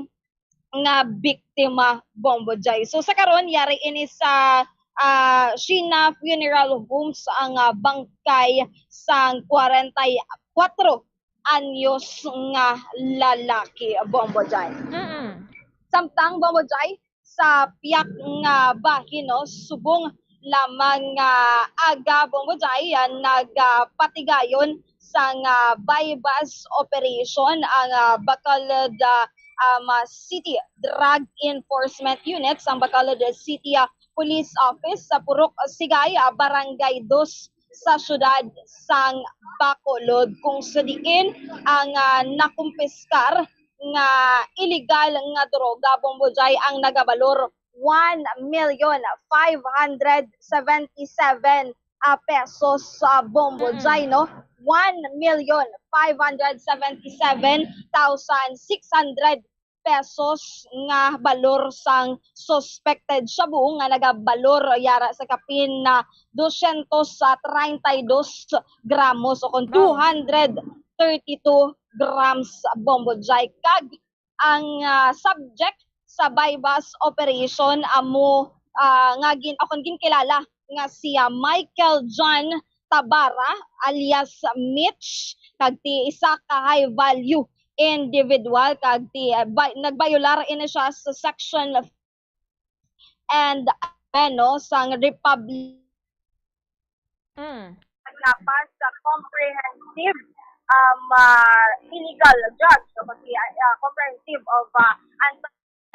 nga biktima, Bombo Jai. So, sa karon, yari ini sa, ah, Sheena Funeral Homes ang, ah, bangkay sang kwarenta y kuwatro anyos nga lalaki, Bombo Jai. Mm-mm. Samtang, Bombo Jai, sa piyak nga bahin, no, subong lamang nga aga, Bombo Jai, ah, nagapatigayon sang, ah, buy-bust operation ang, ah, Bacolod, ah, um, ah, City Drug Enforcement Unit sang Bacolod City, ah, Police Office sa Purok Sigay, ah, Barangay Dos, sa siyudad sang Bacolod, kung sa diin ang, ah, nakumpiskar nga iligal nga droga, Bombo Jai, ang nagabalor one million five hundred seventy-seven, ah, pesos sa, Bombo Jai, no? One million five hundred seventy-seven thousand six hundred pesos nga balor sang suspected shabu nga nagabalor yara sa kapin na dosyentos treinta y dos gramos o kung two hundred thirty-two grams, Bombo Jai. Kag ang, ah, subject sa buy-bust operation amo, ah, nga gin-, o kon ginkilala nga si, ah, Michael John Tabara alias Mitch, kag ti isa ka high value individual, kag ti, ah, bay-, nagbayolar ini siya sa section and ano sang Republic Mm. Lapas sa comprehensive, um, ah, illegal drugs, o pati, ah, comprehensive of, ah,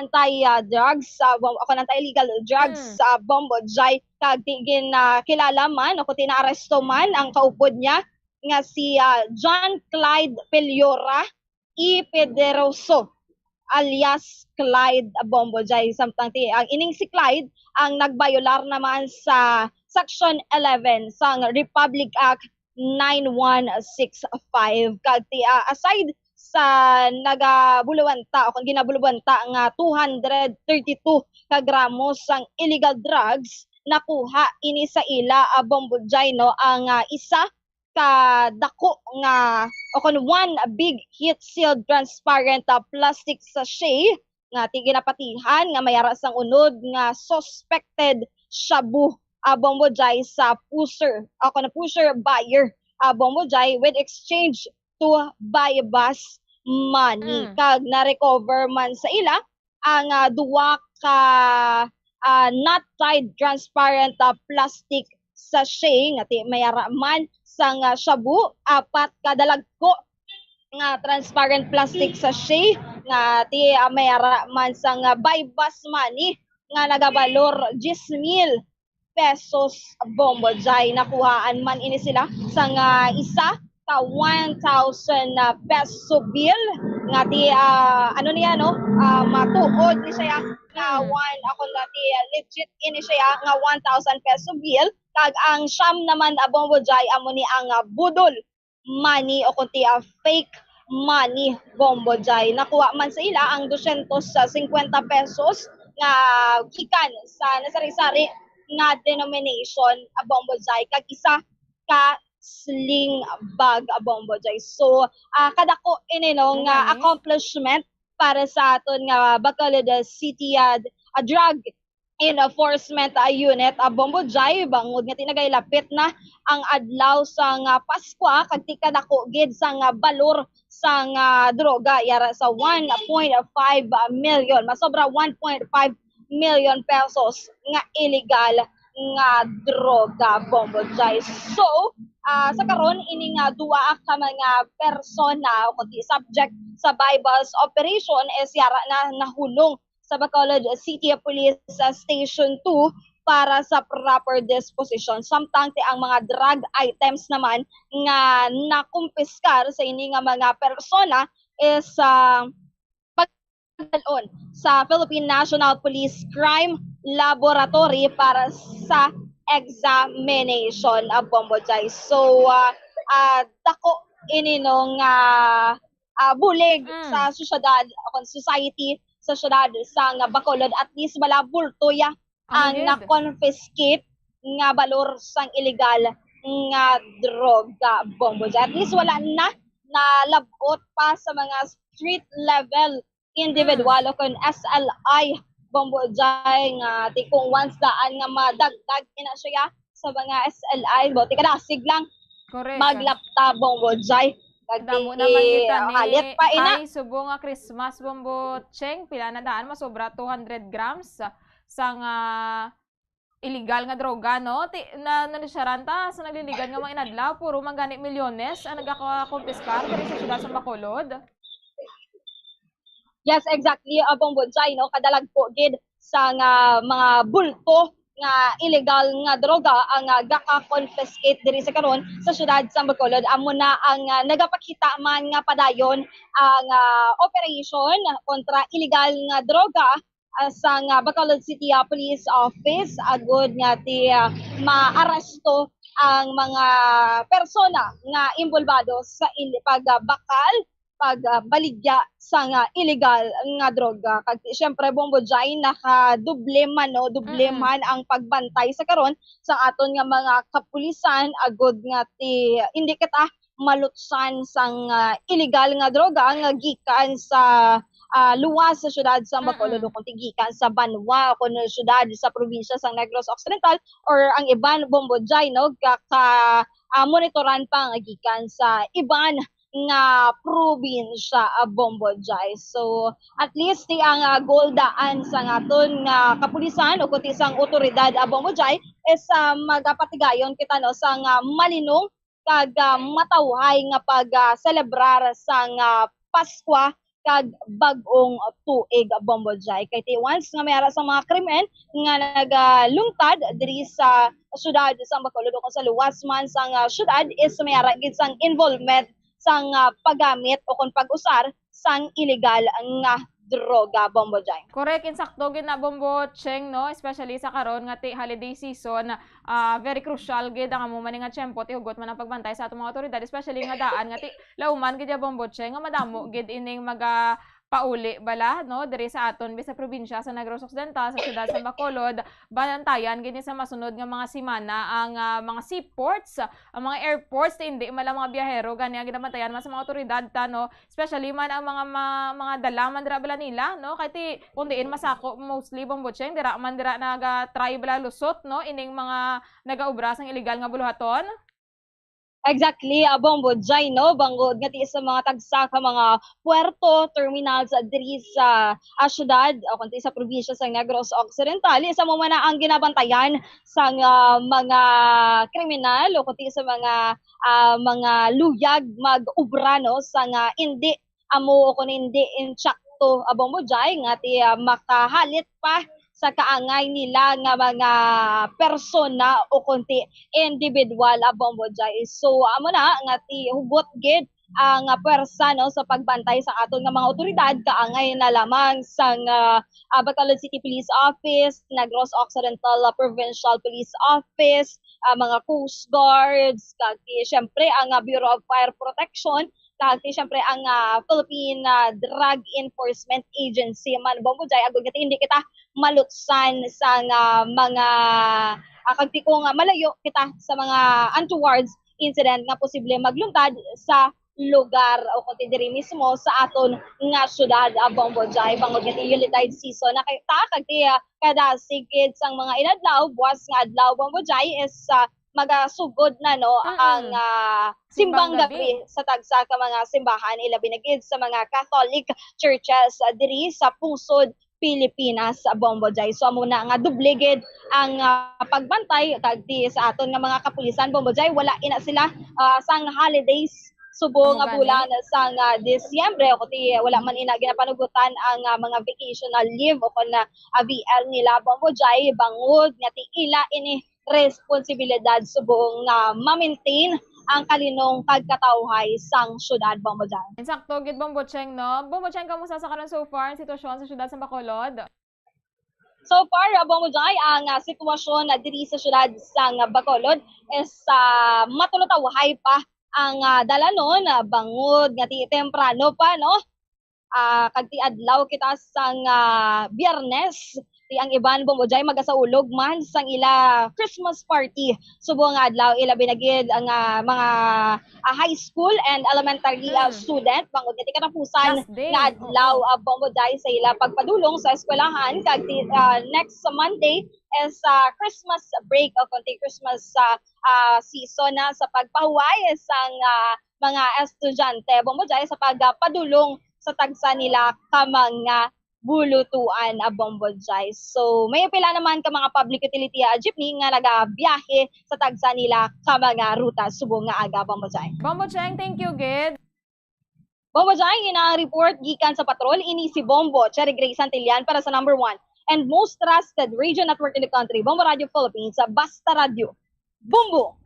anti, ah, drugs, ah, bom-, o kon anti-illegal drugs, Mm. sa Bombo Jai, kag ti gin, ah, kilala man o kon ti naaresto man ang kaupod niya nga si, ah, John Clyde Peliora E. Pederoso alias Clyde Bombo Jai. Samtang ti ang ining si Clyde ang nagbayolar naman sa Section eleven sang Republic Act nine one six five. Kag ti, ah, aside sa nagabulawanta o kung ginabulawanta nga two hundred thirty-two ka gramo sang illegal drugs, nakuha ini sa ila, ah, Bombo Jai, no, ang, ah, isa ka dako nga o kon one big heat sealed transparent, ah, plastic sachet nga ti ginapatihan nga may ara sang unod nga suspected shabu, ah, Bombo Jai, sa pusher, ah, kon pusher buyer, ah, Bombo Jai, with exchange to buy bus money. Mm. Kag na-recover man sa ila ang, ah, duwa ka, ah, knot-tied transparent, ah, plastic sachet nga ti may ara man sang, ah, shabu, apat ka dalagko nga transparent plastic sachet nga ti, ah, may ara man sang, ah, buy bus money nga nagabalor diyes mil pesos, Bombo Jai. Nakuhaan man ini sila sang, ah, isa ka one thousand, ah, peso bill nga ti, ah, ano niya, no? Ah, matuod ni siya nga Mm. one, ako na ti, ah, legit ini siya nga one thousand peso bill. Kag ang siyam naman, ah, Bombo Jai, amo ni ang, ah, budol money o kon ti, ah, fake money, Bombo Jai. Nakuha man sa ila ang dosyentos singkwenta pesos nga gikan sa nasari-sari nga denomination, ah, Bombo Jai, kag isa ka sling bag, ah, Bombo Jai. So, ah, kadako ini, no, nga Nice. accomplishment para sa aton nga Bacolod, ah, City, ah, d-, ah, Drug Enforcement, ah, Unit, ah, Bombo Jai, bangod nga tinagay lapit na ang adlaw sa nga Paskwa, kag ti kadako gid sa nga balor sa nga droga, yara sa one point five million, masobra one point five million pesos nga illegal nga droga, Bombo Jai. So, ah, sa karon, ini nga duwa ka mga persona o kundi subject sa buy bus operation is yara na nahulong sa Bacolod City Police, ah, Station two para sa proper disposition. Samtang ti ang mga drug items naman nga nakumpiskar sa ini nga mga persona is, ah, pagdalon sa Philippine National Police Crime Laboratory para sa examination, ah, Bombo Jai. So, ah, ah, dako ini, no, nga, ah, bulig Mm. sa sosyedad o kon society sa siyudad sang Bacolod. At least wala bulto ya Amo ang gid. Na-confiscate nga balor sang illegal nga droga, Bombo Jai. At least wala na nalab-ot pa sa mga street level individual Mm. o kon S L I, Bombo Jai, nga ti kung once daan nga madagdag ina siya sa mga S L I, bo, ti kadasig lang Correct. maglapta, Bombo Jai. Kag Damo ti, naman kita ni halit pa ina. Ay, subong nga Christmas, Bombo Cheng. Pila na daan? Masobra two hundred grams sa nga illegal nga droga, no? Ti, na, na siya ranta, sa nagliligan nga mga inadlaw, puro man gani milyones ang nagakakumpiskar diri sa siyudad sa Bacolod. Yes, exactly, ah, Bombo Jai, no? Kadalagko gid sa nga mga bulto nga illegal nga droga ang, ah, gaka-confiscate diri sa karon sa siyudad sa Bacolod. Amo na ang, ah, nagapakita man nga padayon ang, ah, operation kontra illegal nga droga, ah, sang, ah, Bacolod City, ah, Police Office agod nga ti, ah, maaresto ang mga persona nga involbado sa il-, pagbakal, pagbaligya sang, ah, illegal nga droga. Kag siyempre, Bombo Jai, nakadoble man, no? Doble Mm. man ang pagbantay sa karon sa aton nga mga kapulisan agod nga ti, hindi kita malutsan sang, ah, illegal nga droga nga gikan sa, ah, luwas sa siyudad sa Bacolod Mm-mm. o kung ti gikan sa banwa o kung siyudad sa probinsya sa Negros Occidental or ang iban, Bombo Jai, no, ka, ka, ah, monitoran pa nga gikan sa iban nga probinsya, ah, Bombo Jai. So, at least ti ang, ah, goal daan sa aton nga kapulisan o kung ti sang otoridad, ah, Bombo Jai, is, ah, magapatigayon kita, no, sang, ah, malinong kag, ah, matawhay nga pag, ah, selebrar sang, ah, Paskwa kag bag-ong tuig, Bombo Jai. Kay ti once nga may ara sa mga krimen nga nagalungtad diri sa siyudad sa Bacolod o kung sa luwas man sang, ah, siyudad, is may ara gid sang involvement sang, ah, paggamit o kung pag-usar sang illegal nga droga, Bombo Jai. Correct, insakto gid na, Bombo Cheng, no? Especially sa karon nga ti holiday season, ah, very crucial gid ang amo man nga tiyempo, ti hugot man ang pagbantay sa atong mga awtoridad, especially nga daan nga ti lauman gid ya, Bombo Cheng, nga madamo gid ining maga pauli bala, no, diri sa aton, bi sa probinsya sa Negros Occidental, sa siyudad sa Bacolod, bantayan gid ni sa masunod nga mga semana ang, ah, mga seaports, ang mga airports, ti hindi man lang mga biyahero gani ang ginabantayan man sa mga awtoridad ta, no, especially man ang mga, ma-, mga dala man dira bala nila, no, kay ti kung diin masako mostly, Bombo Cheng, dira man dira naga-try bala lusot, no, ining mga nagaobra sang illegal nga buluhaton. Exactly, ah, Bombo Jai, no? Bangod nga ti sa mga tagsa ka mga puerto, terminals, ah, diri sa, ah, syudad o kung ti sa probinsya sa Negros Occidental, isa mo man na ang ginabantayan sang, ah, mga kriminal o kung ti sa mga, ah, mga luyag mag-obra, no, sang indi amo o kung indi insakto, ah, Bombo Jai, nga ti, ah, makahalit pa sa kaangay nila nga mga persona o kung ti individual, ah, Bombo Jai. So, amo na nga ti hugot gid ang, ah, pwersa, no, sa pagbantay sa aton nga mga awtoridad, kaangay na lamang sang, ah, ah, Bacolod City Police Office, Negros Occidental, ah, Provincial Police Office, ah, mga Coast Guards, kag ti, siyempre, ang, ah, Bureau of Fire Protection, kag ti, siyempre, ang, ah, Philippine, ah, Drug Enforcement Agency man, Bombo Jai, agod nga ti hindi kita malutsan sang, ah, mga, ah, kag ti kung, ah, malayo kita sa mga untowards incident nga posible magluntad sa lugar o kung ti diri mismo sa aton nga syudad, ah, Bombo Jai, bangod nga ti Yuletide season na kay ta, kag ti, ah, kadasig gid sang mga inadlaw, buwas nga adlaw, Bombo Jai, is, ah, magasugod na, no, Mm-mm. ang, ah, simbang Simbang gabi. gabi sa tagsa ka mga simbahan, ilabi na gid sa mga Catholic churches, ah, diri sa pusod Pilipinas, ah, Bombo Jai. So, amo na nga doble gid ang, ah, pagbantay kag ti sa aton nga mga kapulisan, Bombo Jai, wala ina sila, ah, sang holidays subong Amo nga gani. bulan sang, ah, Disyembre, o ti wala man ina ginapanugutan ang, ah, mga vacational leave o kon, ah, V L nila, Bombo Jai, bangod nga ti ila ini responsibilidad subong nga ma-maintain ang kalinong kag katawhay sang syudad, Bombo Jai. Insakto gid, Bombo Cheng, no? Bombo Cheng, kamusta sa karon so far ang sitwasyon sa syudad sa Bacolod? So far, ah, Bombo Jai, ang, ah, sitwasyon na diri sa syudad sang Bacolod is, ah, matulutawhay pa ang, ah, dalanon, ah, bangod nga ti temprano pa, no? Ah, kag ti adlaw kita sang, ah, Biyernes, ti ang iban, Bombo Jai, magasaulog man sang ila Christmas party subong nga adlaw, ilabi na gid ang, ah, mga, ah, high school and elementary, ah, Mm. student, bangod nga ti katapusan Last day. nga adlaw, Oo. ah, Bombo Jai, sa ila pagpadulong sa eskwelahan, kag ti, ah, next Monday is, ah, Christmas break o kon ti Christmas, ah, ah, season na sa pagpahuway sang, ah, mga estudyante, Bombo Jai, sa pagpadulong sa tagsa nila ka mga bulutuan, ah, Bombo Jai. So, may pila naman ka mga public utility, ah, jeepney nga nagabiyahe sa tagsa nila ka mga ruta subong nga aga, Bombo Jai. Bombo Cheng, thank you gid. Bombo Jai, ina ang report gikan sa patrol. Ini si Bombo Cherry Gray Santillan para sa Number One and most trusted radio network in the country, Bombo Radio Philippines, sa Basta Radio. Bombo!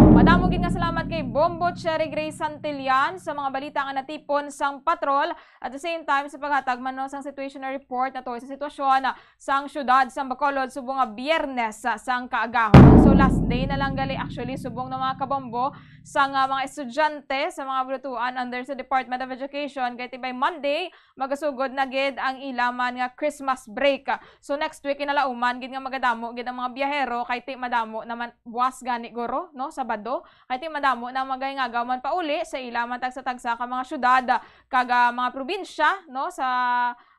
Madamo gid nga salamat kay Bombo Cherry Gray Santillan sa mga balita nga natipon sang patrol, at the same time sa paghatag man, no, sang situational report natuod sa sitwasyon sang siyudad sang Bacolod subong nga Biyernes, ah, sang kaagahon. So, last day na lang gali, actually, subong na, mga kabombo, sang, ah, mga estudyante sa mga bulutuan under sa Department of Education, kay tibay Monday magasugod na gid ang ila man nga Christmas break. So, next week, kinalauman gid nga magadamo gid ang mga biyahero, kay ti madamo naman buwas gani, guro, no, Sabado, kay ti madamo na magay ngagaw man pauli sa ila man tagsa-tagsa ka mga syudad kag, ah, mga probinsya, no, sa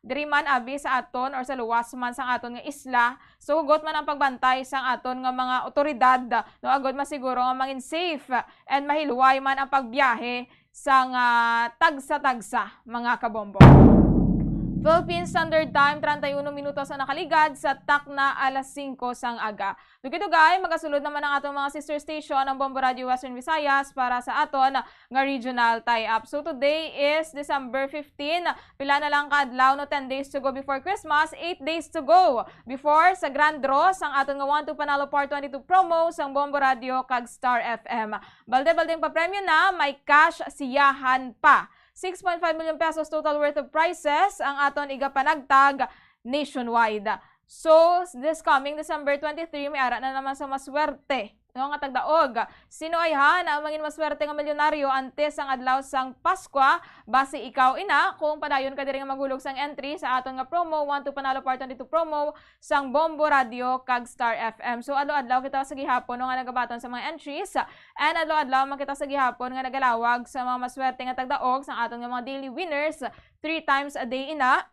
diri man abi sa aton or sa luwas man sang aton nga isla. So, hugot man ang pagbantay sang aton nga mga otoridad, no, agud masiguro nga mangin safe and mahilway man ang pagbiyahe sang, ah, tagsa-tagsa, mga kabombo. Philippine Standard Time, treinta y uno minutos ang nakaligad sa takna alas singko sang aga. Dugay-dugay, magasulod naman ang atong mga sister station, ang Bombo Radio Western Visayas, para sa aton nga regional tie-up. So today is December fifteen. Pila na lang ka adlaw, no? Ten days to go before Christmas, eight days to go before sa grand draw sang aton nga One to Panalo Part twenty-two promo sang Bombo Radio kag Star F M. Balde-baldeng papremyo na, may cash siyahan pa. Six point five million pesos total worth of prizes ang aton igapanagtag nationwide. So, this coming December twenty-three, may ara na naman sa maswerte, no, nga tagdaog. Sino ayhan ang mangin maswerte nga milyonaryo antes ang adlaw sang Paskwa? Basi ikaw ina, kung padayon ka diri nga maghulog sang entry sa aton nga promo, One to Panalo Part twenty-two promo sang Bombo Radio kag Star F M. So, adlaw-adlaw kita sa gihapon, no, nga nagabaton sa mga entries, and adlaw-adlaw man kita sa gihapon nga nagalawag sa mga maswerte nga tagdaog sang aton nga mga daily winners, three times a day ina,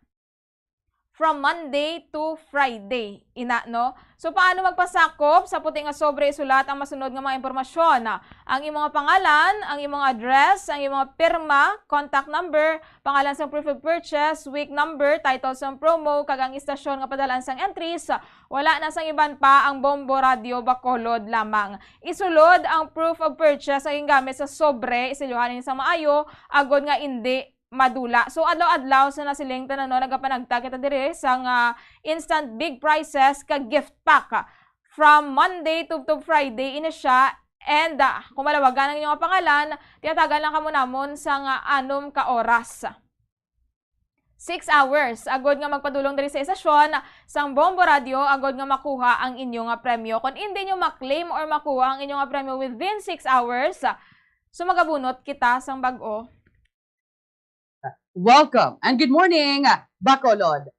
from Monday to Friday ina, no? So, paano magpasakop sa puti nga sobre? Isulat ang masunod nga mga impormasyon: ang imo nga pangalan, ang imo nga address, ang imo nga pirma, contact number, pangalan sang proof of purchase, week number, title sang promo, kag ang istasyon nga padalaan sang entries. Wala na sang iban pa ang Bombo Radio Bacolod lamang. Isulod ang proof of purchase nga gingamit sa sobre, isilyohan ini sang maayo agod nga indi madula. So, adlaw-adlaw sa nasiling tanan, no, nagapanagtag kita diri sang, ah, instant big prizes kag gift pack. From Monday to, to Friday ini siya. And, ah, kung malawagan ang inyong pangalan, tiyatagan lang kamo namon sang anom ka oras. Six hours agod nga magpadulong diri sa estasyon sang Bombo Radio agod nga makuha ang inyo nga premyo. Kung hindi nyo ma-claim or makuha ang inyo nga premyo within six hours, so magabunot kita sang bag-o. Welcome and good morning, Bacolod.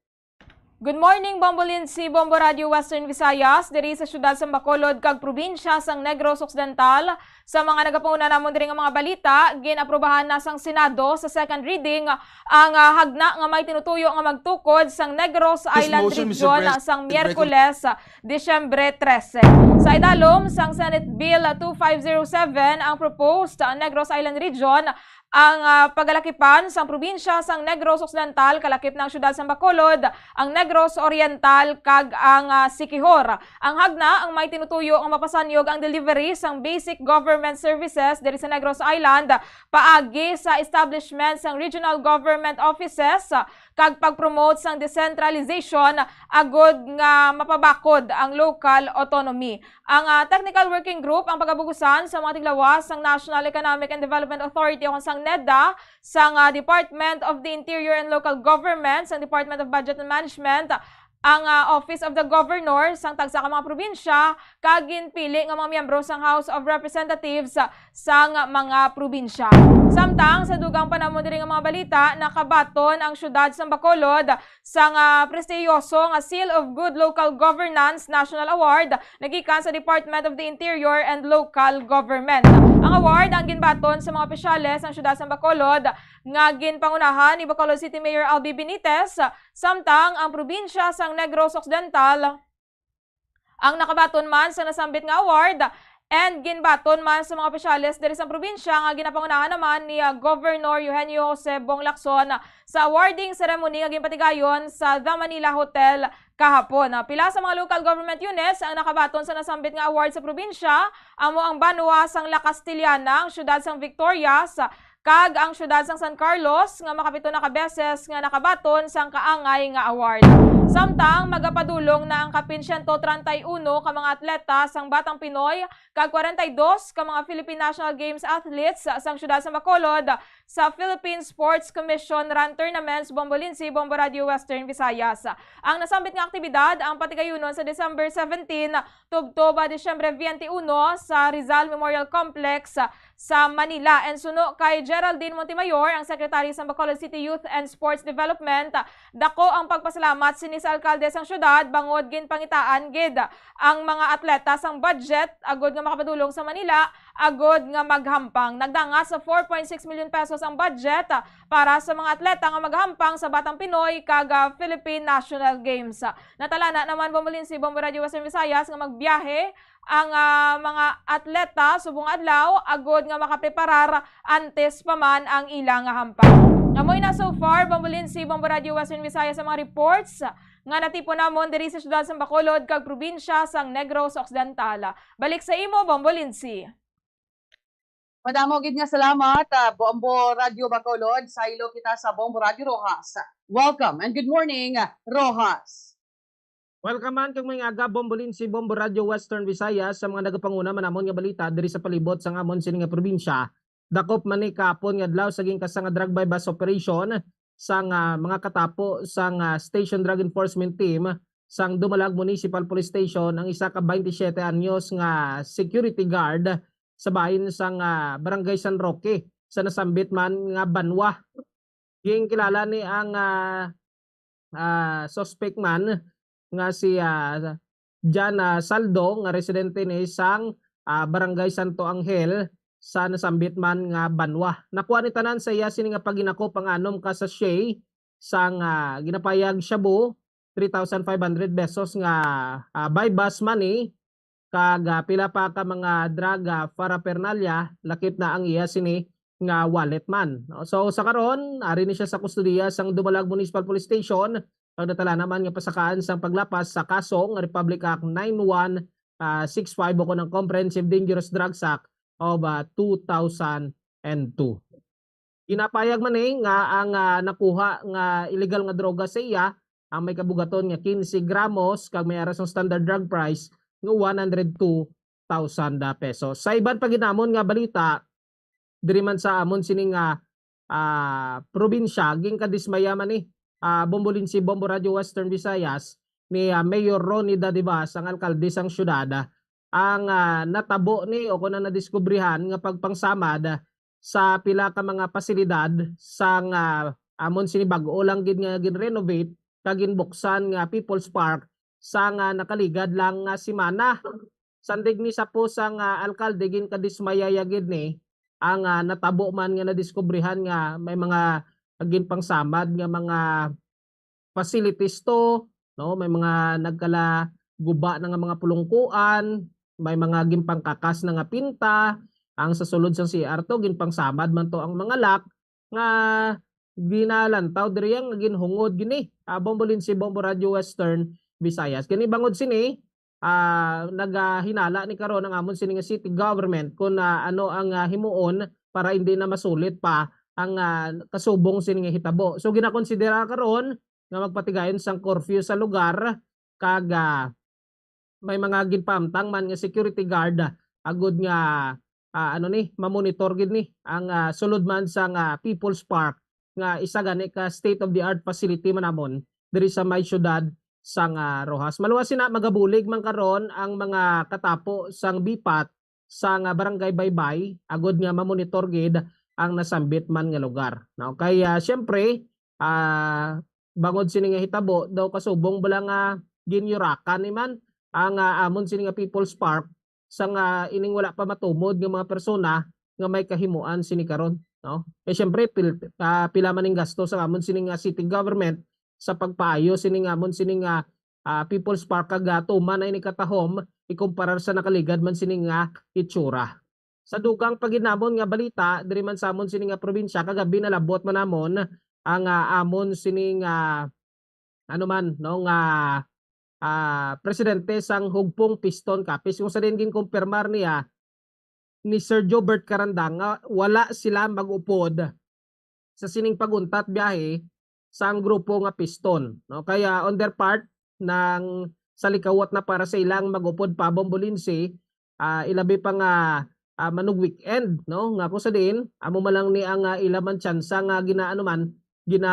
Good morning, Bombo Lindsay, Bombo Radio Western Visayas, diri sa siyudad sang Bacolod kag probinsya sang Negros Occidental. Sa mga nagapanguna namon diri nga mga balita, gin-aprubahan na sang Senado sa second reading ang, ah, hagna nga may tinutuyo nga magtukod sang Negros Island Region sang Miyerkules, Disyembre trese. Sa idalom sang Senate Bill two five zero seven, ang proposed, ah, Negros Island Region ang, ah, pagalakipan sang probinsya sang Negros Occidental, kalakip na ang siyudad sang Bacolod, ang Negros Oriental, kag ang, ah, Siquijor. Ang hagna ang may tinutuyo nga mapasanyog ang delivery sang basic government services diri sa Negros Island paagi sa establishment sang regional government offices, ah, kag pag-promote sang decentralization agod nga mapabakod ang local autonomy. Ang, ah, technical working group ang pagabugusan sa mga tiglawas sang National Economic and Development Authority o sang NEDA, sang, ah, Department of the Interior and Local Government, sang Department of Budget and Management, ang, ah, Office of the Governor sang tagsa ka mga probinsya, kag ginpili nga mga miyembro sang House of Representatives sang mga probinsya. Samtang sa dugang panahon diri nga mga balita, nakabaton ang siyudad sang Bacolod sang, ah, prestihiyoso nga Seal of Good Local Governance National Award nagikan sa Department of the Interior and Local Government. Ang award ang ginbaton sa mga opisyales sang siyudad sang Bacolod nga ginpangunahan ni Bacolod City Mayor Albi Benitez, samtang ang probinsya sang Negros Occidental ang nakabaton man sa nasambit nga award, and ginbaton man sa mga opisyales diri sa probinsya nga ginapangunahan naman ni, ah, Governor Eugenio Jose Bong Lacson sa awarding ceremony nga ginpatigayon sa The Manila Hotel kahapon. Ah, pila sa mga local government units ang nakabaton sa nasambit nga award sa probinsya, amo ang Banwa sang La Castellana, ang siyudad sang Victorias, kag ang siyudad sang San Carlos nga makapito na ka beses nga nakabaton sang kaangay nga award. Samtang magapadulong na ang kapin siyento treinta y uno ka mga atleta sang Batang Pinoy kag kwarenta y dos ka mga Philippine National Games athletes sang siyudad sa Bacolod sa Philippine Sports Commission Run Tournaments, Bombo Lindsay, Bombo Radio Western Visayas. Ang nasambit nga aktibidad ang patigayunon sa December seventeen tubtob Disyembre twenty-one sa Rizal Memorial Complex sa Manila. And suno kay Geraldine Montemayor, ang Secretary sa Bacolod City Youth and Sports Development, dako ang pagpasalamat sini sa alkalde sang syudad bangod ginpangitaan gid ang mga atleta sang budget agud nga makapadulong sa Manila agud nga maghampang. Nagdangat sa four point six million pesos ang budget para sa mga atleta nga maghampang sa Batang Pinoy kag, ah, Philippine National Games. Natalana naman, Bombo Lindsay, Bombo Radio Western Visayas, nga magbiyahe ang, ah, mga atleta subong adlaw agud nga makapreparar antes pa man ang ila nga hampang. Amoy na so far, Bombo Lindsay, Bombo Radio Western Visayas, sa mga reports nga natipon namon diri sa siyudad sang Bacolod kag probinsya sang Negros Occidental. Balik sa imo, Bombo Lindsay. Madamo gid nga salamat, ah, Bombo Radio Bacolod. Saylo kita sa Bombo Radio Roxas. Welcome and good morning, Roxas. Welcome man kag may aga, Bombo Lindsay, Bombo Radio Western Visayas, sa mga nagapanguna man namon nga balita diri sa palibot sang amon sini nga probinsya. Dakop man ni kahapon nga adlaw sa ginkasa nga drug buy-bust operation sang, ah, mga katapo sang, ah, Station Drug Enforcement Team sang Dumalag Municipal Police Station ang isa ka twenty-seven anyos nga security guard sa bahin sang, ah, Barangay San Roque sa nasambit man nga banwa. Ginkilala ni ang, ah, ah, suspect man nga si, ah, Jan, ah, Saldo nga residente ni sang, ah, Barangay Santo Angel sa nasambit man nga banwa. Nakuha ni tanan sa iya sini nga paginakop ang anom ka sachet sang, ah, ginapayag shabu, three thousand five hundred pesos nga, ah, buy-bust money, kag, ah, pila pa ka mga drug, ah, paraphernalia, lakip na ang iya sini nga wallet man. No? So, sa karon, ari ni siya sa kustodiya sang Dumalag Municipal Police Station, kag natala naman nga pasakaan sang paglapas sa kaso nga Republic Act nine one, ah, six five o kon ang Comprehensive Dangerous Drugs Act of, ah, two thousand and two. Ginapayag man ni nga ang, ah, nakuha nga illegal nga droga sa iya ang may kabugaton nga quince gramos kag may ara sang standard drug price nga one hundred two thousand pesos. Sa iban pa gid namon nga balita, diri man sa amon sini nga, ah, probinsya, ginkadismaya man ni, ah, Bombo Lindsay, Bombo Radio Western Visayas, ni, ah, Mayor Ronnie Dadivas, ang alkalde sang syudad, ah, ang, ah, natabo ni o kon ang nadiskubrihan nga pagpangsamad sa pila ka mga pasilidad sang, ah, amon sini bag-o lang gid nga gin-renovate kag ginbuksan nga People's Park sa nga nakaligad lang nga semana. Sandig ni sa po sang, ah, alkalde, ginkadismayaya gid ni ang, ah, natabo man nga nadiskubrihan nga may mga ginpangsamad nga mga facilities to, no? May mga nagkalaguba na nga mga pulungkuan, may mga ginpangkakas na nga pinta, ang sa sulod sang C R to, ginpangsamad man to ang mga lock nga ginalantaw diri ang ginhungod gini. Ah, Bombo Lindsay, Bombo Radio Western Visayas. Kini bangod sini, ah, nagahinala ni karon ang amon sini nga city government kung, ah, ano ang, ah, himuon para hindi na masulit pa ang, ah, kasubong sini nga hitabo. So, ginakonsidera karon nga magpatigayon sang curfew sa lugar kag, ah, may mga ginpahamtang man nga security guard, ah, agud nga, ah, ano ni, mamonitor gid ni ang, ah, sulod man sang, ah, People's Park nga isa gani ka state-of-the-art facility man namon diri sa may siyudad sang, ah, Roxas. Maluwas sina, magabulig man karon ang mga katapo sang BPAT sang, ah, Barangay Baybay agud nga mamonitor gid ang nasambit man nga lugar. No? Kay, ah, siyempre, ah, bangod sini nga hitabo, daw kasubong bala nga ginyurakan ni man ang, ah, amon sini nga People's Park sa nga ining wala pa matumod nga mga persona nga may kahimuan sini karon, no? Eh, siyempre, pil-, ah, pila man ning gasto sa amon sini nga city government sa pagpaayo sini nga amon sini nga, ah, People's Park kag, ah, tuman na ini katahom ikumparar sa nakaligad man sini nga itsura. Sa dugang pa gid namon nga balita, diri man sa amon sini nga probinsya, kagabi nalabot man namon ang, ah, amon sini nga, ano man, no, nga, ah, presidente sang Hugpong Piston Capiz, kung sa din ginkumpirmar niya ni Sir Jobert Karandang nga wala sila mag-upod sa sining pag-untat biyahe sang grupo nga Piston, no? Kaya on their part, nang sa likawot na para sa ilang mag-upod pa, Bombolinsi, ah, ilabi pa nga, ah, manug weekend, no? Nga kung sa diin, amo man lang ni ang, ah, ila man tsansa nga ginaano man, gina,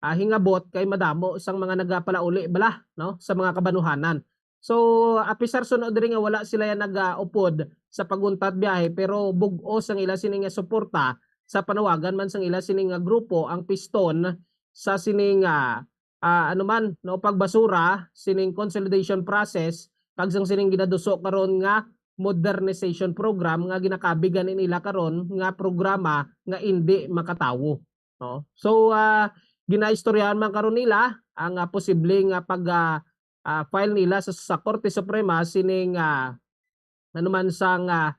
ah, hingabot kay madamo sang mga nagapalauli bala, no, sa mga kabanuhanan. So, apisar suno diri nga wala sila yan nagaupod sa pag-untat biyahe, pero bug-os ang ila sini nga suporta sa panawagan man sang ila sini nga grupo, ang Piston, sa sini nga, ah, ano man, no, pagbasura, sining consolidation process, kag sang sining ginaduso karon nga modernization program nga ginakabig gani nila karon nga programa nga indi makatawo, no? So, ah, ginaistoryahan man karon nila ang, ah, posible nga pag, ah, ah, file nila sa, sa Korte Suprema sining, ah, ano man sang, ah,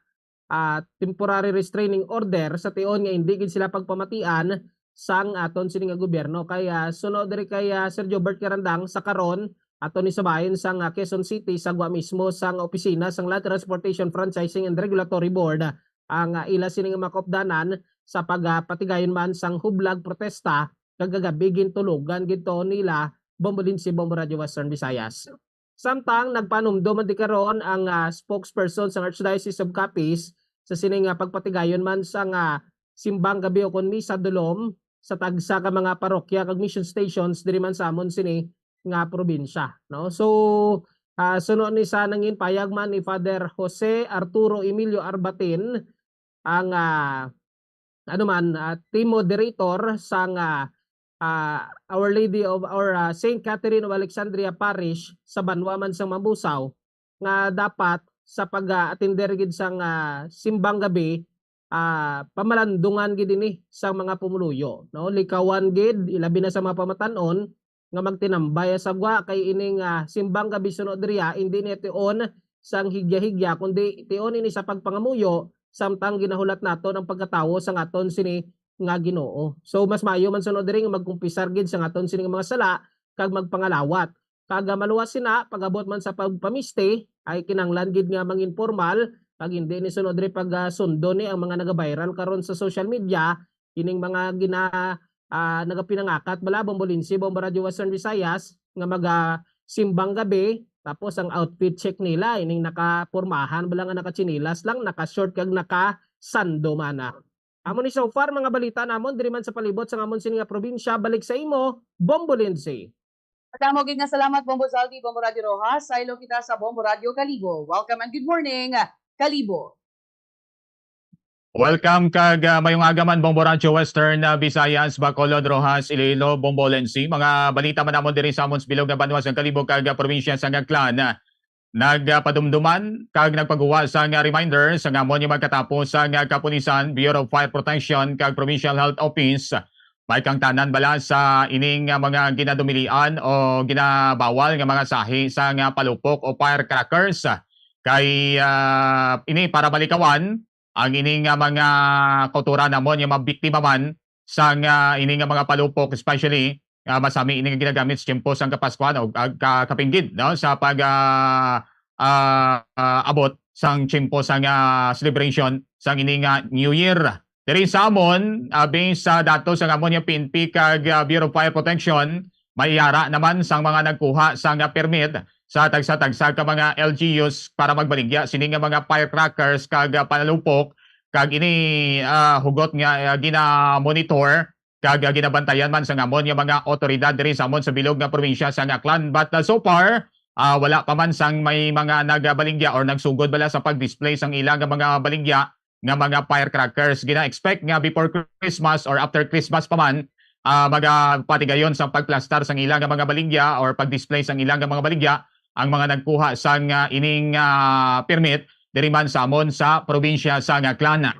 ah, temporary restraining order sa tion nga indi gid sila pagpamatian sang aton sini nga gobyerno. Kay, ah, suno diri kay, ah, Sir Jobert Karandang, sa karon, aton ni sa bahin sang, ah, Quezon City, sa gwa mismo sang opisina sang Land Transportation Franchising and Regulatory Board, ang, ah, ila sini nga mga kaupdanan sa pag, ah, patigayon man sang hublag protesta kag gagabi gintulugan gid to nila Bombolinsi, Bombo Radio Western Visayas. Samtang nagpanumdum man di karon ang, ah, spokesperson sang Archdiocese of Capiz sa sini nga pagpatigayon man sang, ah, simbang gabi ukon misa dulom sa tagsa ka mga parokya kag mission stations diri man sa amon sini nga probinsya, no? So, ah, suno ni sa nangin payag man ni Father Jose Arturo Emilio Arbatin, ang, ah, ano man, ah, team moderator sang, ah, ah, Our Lady of, or, ah, Saint Catherine of Alexandria Parish sa banwa man sang Mambusaw, nga dapat sa pag-atender gid sang, ah, simbang gabi, ah, pamalandungan gid ini sang mga pumuluyo, no? Likawan gid, ilabi na sa mga pamatan-on, nga magtinambay sa gwa, kay ining, ah, simbang gabi suno diriya, indi ni tion sang higya-higya, kundi tion ini sa pagpangamuyo, samtang ginahulat naton ang pagkatawo sang aton sini nga Ginoo. So, mas maayo man suno diri nga magkumpisar gid sang aton sini nga mga sala kag magpangalawat. Kag, ah, maluwas sina, pag-abot man sa pagpamisti, ay kinahanglan gid nga manginpormal, kag indi ni suno diri pag, ah, sundo ni ang mga nagaviral karon sa social media, ining mga gina-, ah, nagapinangakat bala, Bombolinsi, Bombo Radio Western Visayas, nga maga simbang gabi, tapos ang outfit check nila, ining nakapormahan bala nga nakatsinilas lang, naka-short kag naka-sando man na. Amo ni so far mga balita namon diri man sa palibot sang amon sini nga probinsya. Balik sa imo, Bombolinsi. Madamo gid nga salamat, Bombo Zaldi, Bombo Radio Rojas. Saylo kita sa Bombo Radio Kalibo. Welcome and good morning, Kalibo. Welcome kag, ah, mayong aga man, Bombo Radyo Western, ah, Visayas, Bacolod, Roxas, Iloilo, Bombolense. Mga balita man namon diri sa amon sa bilog nga banwa sang Kalibo kag, ah, probinsya sang Aklan. Nagpadumduman kag nagpaguwa sang, ah, reminder sa amon nga magkatapo sang, ah, kapulisan, Bureau of Fire Protection kag Provincial Health Office. May kangtanan bala sa ining, ah, mga ginadumilian o ginabawal nga mga sahi sang, ah, palupok o firecrackers? Kay, ah, ini para malikawan ang ini nga mga kautoran namon nga mabiktima man sang, ah, ini nga mga palupok, especially, ah, masami ini nga ginagamit sa tiyempo sang Kapaskuhan o, ah, ka-, kapinggid, no, sa pag, ah, ah, ah, abot sang tiyempo sang, ah, celebration sang ini nga New Year. Diri sa amon, ah, based sa datos sang amon nga P N P kag, ah, Bureau of Fire Protection, may yara naman sang mga nagkuha sang, ah, permit sa tagsa-tagsa ka mga L G Us para magbaligya sini nga mga firecrackers kag, ah, palupok, kag ini, ah, hugot nga, ah, gina-monitor kag, ah, ginabantayan man sang amon nga mga awtoridad diri sa amon sa bilog nga probinsya sang Aklan. But, ah, so far, ah, wala pa man sang may mga nagabaligya or nagsugod bala sa pag-display sang ila nga mga baligya nga mga firecrackers. Gina-expect nga before Christmas or after Christmas pa man, ah, magapatigayon sa pagplastar sang ila nga mga baligya or pag-display sang ila nga mga baligya ang mga nagkuha sang, ah, ining, ah, permit diri man sa amon sa probinsya sang Aklan.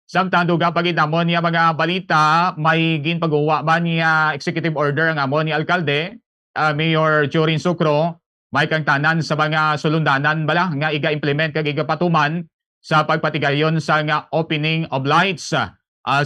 Samtang dugang pa gid namon nga mga balita, may ginpaguwa man nga executive order ang amon ni alkalde, ah, Mayor Jorin Sucro, may kangtanan sa mga sulundanan bala nga iga-implement kag igapatuman sa pagpatigayon sang opening of lights, ah,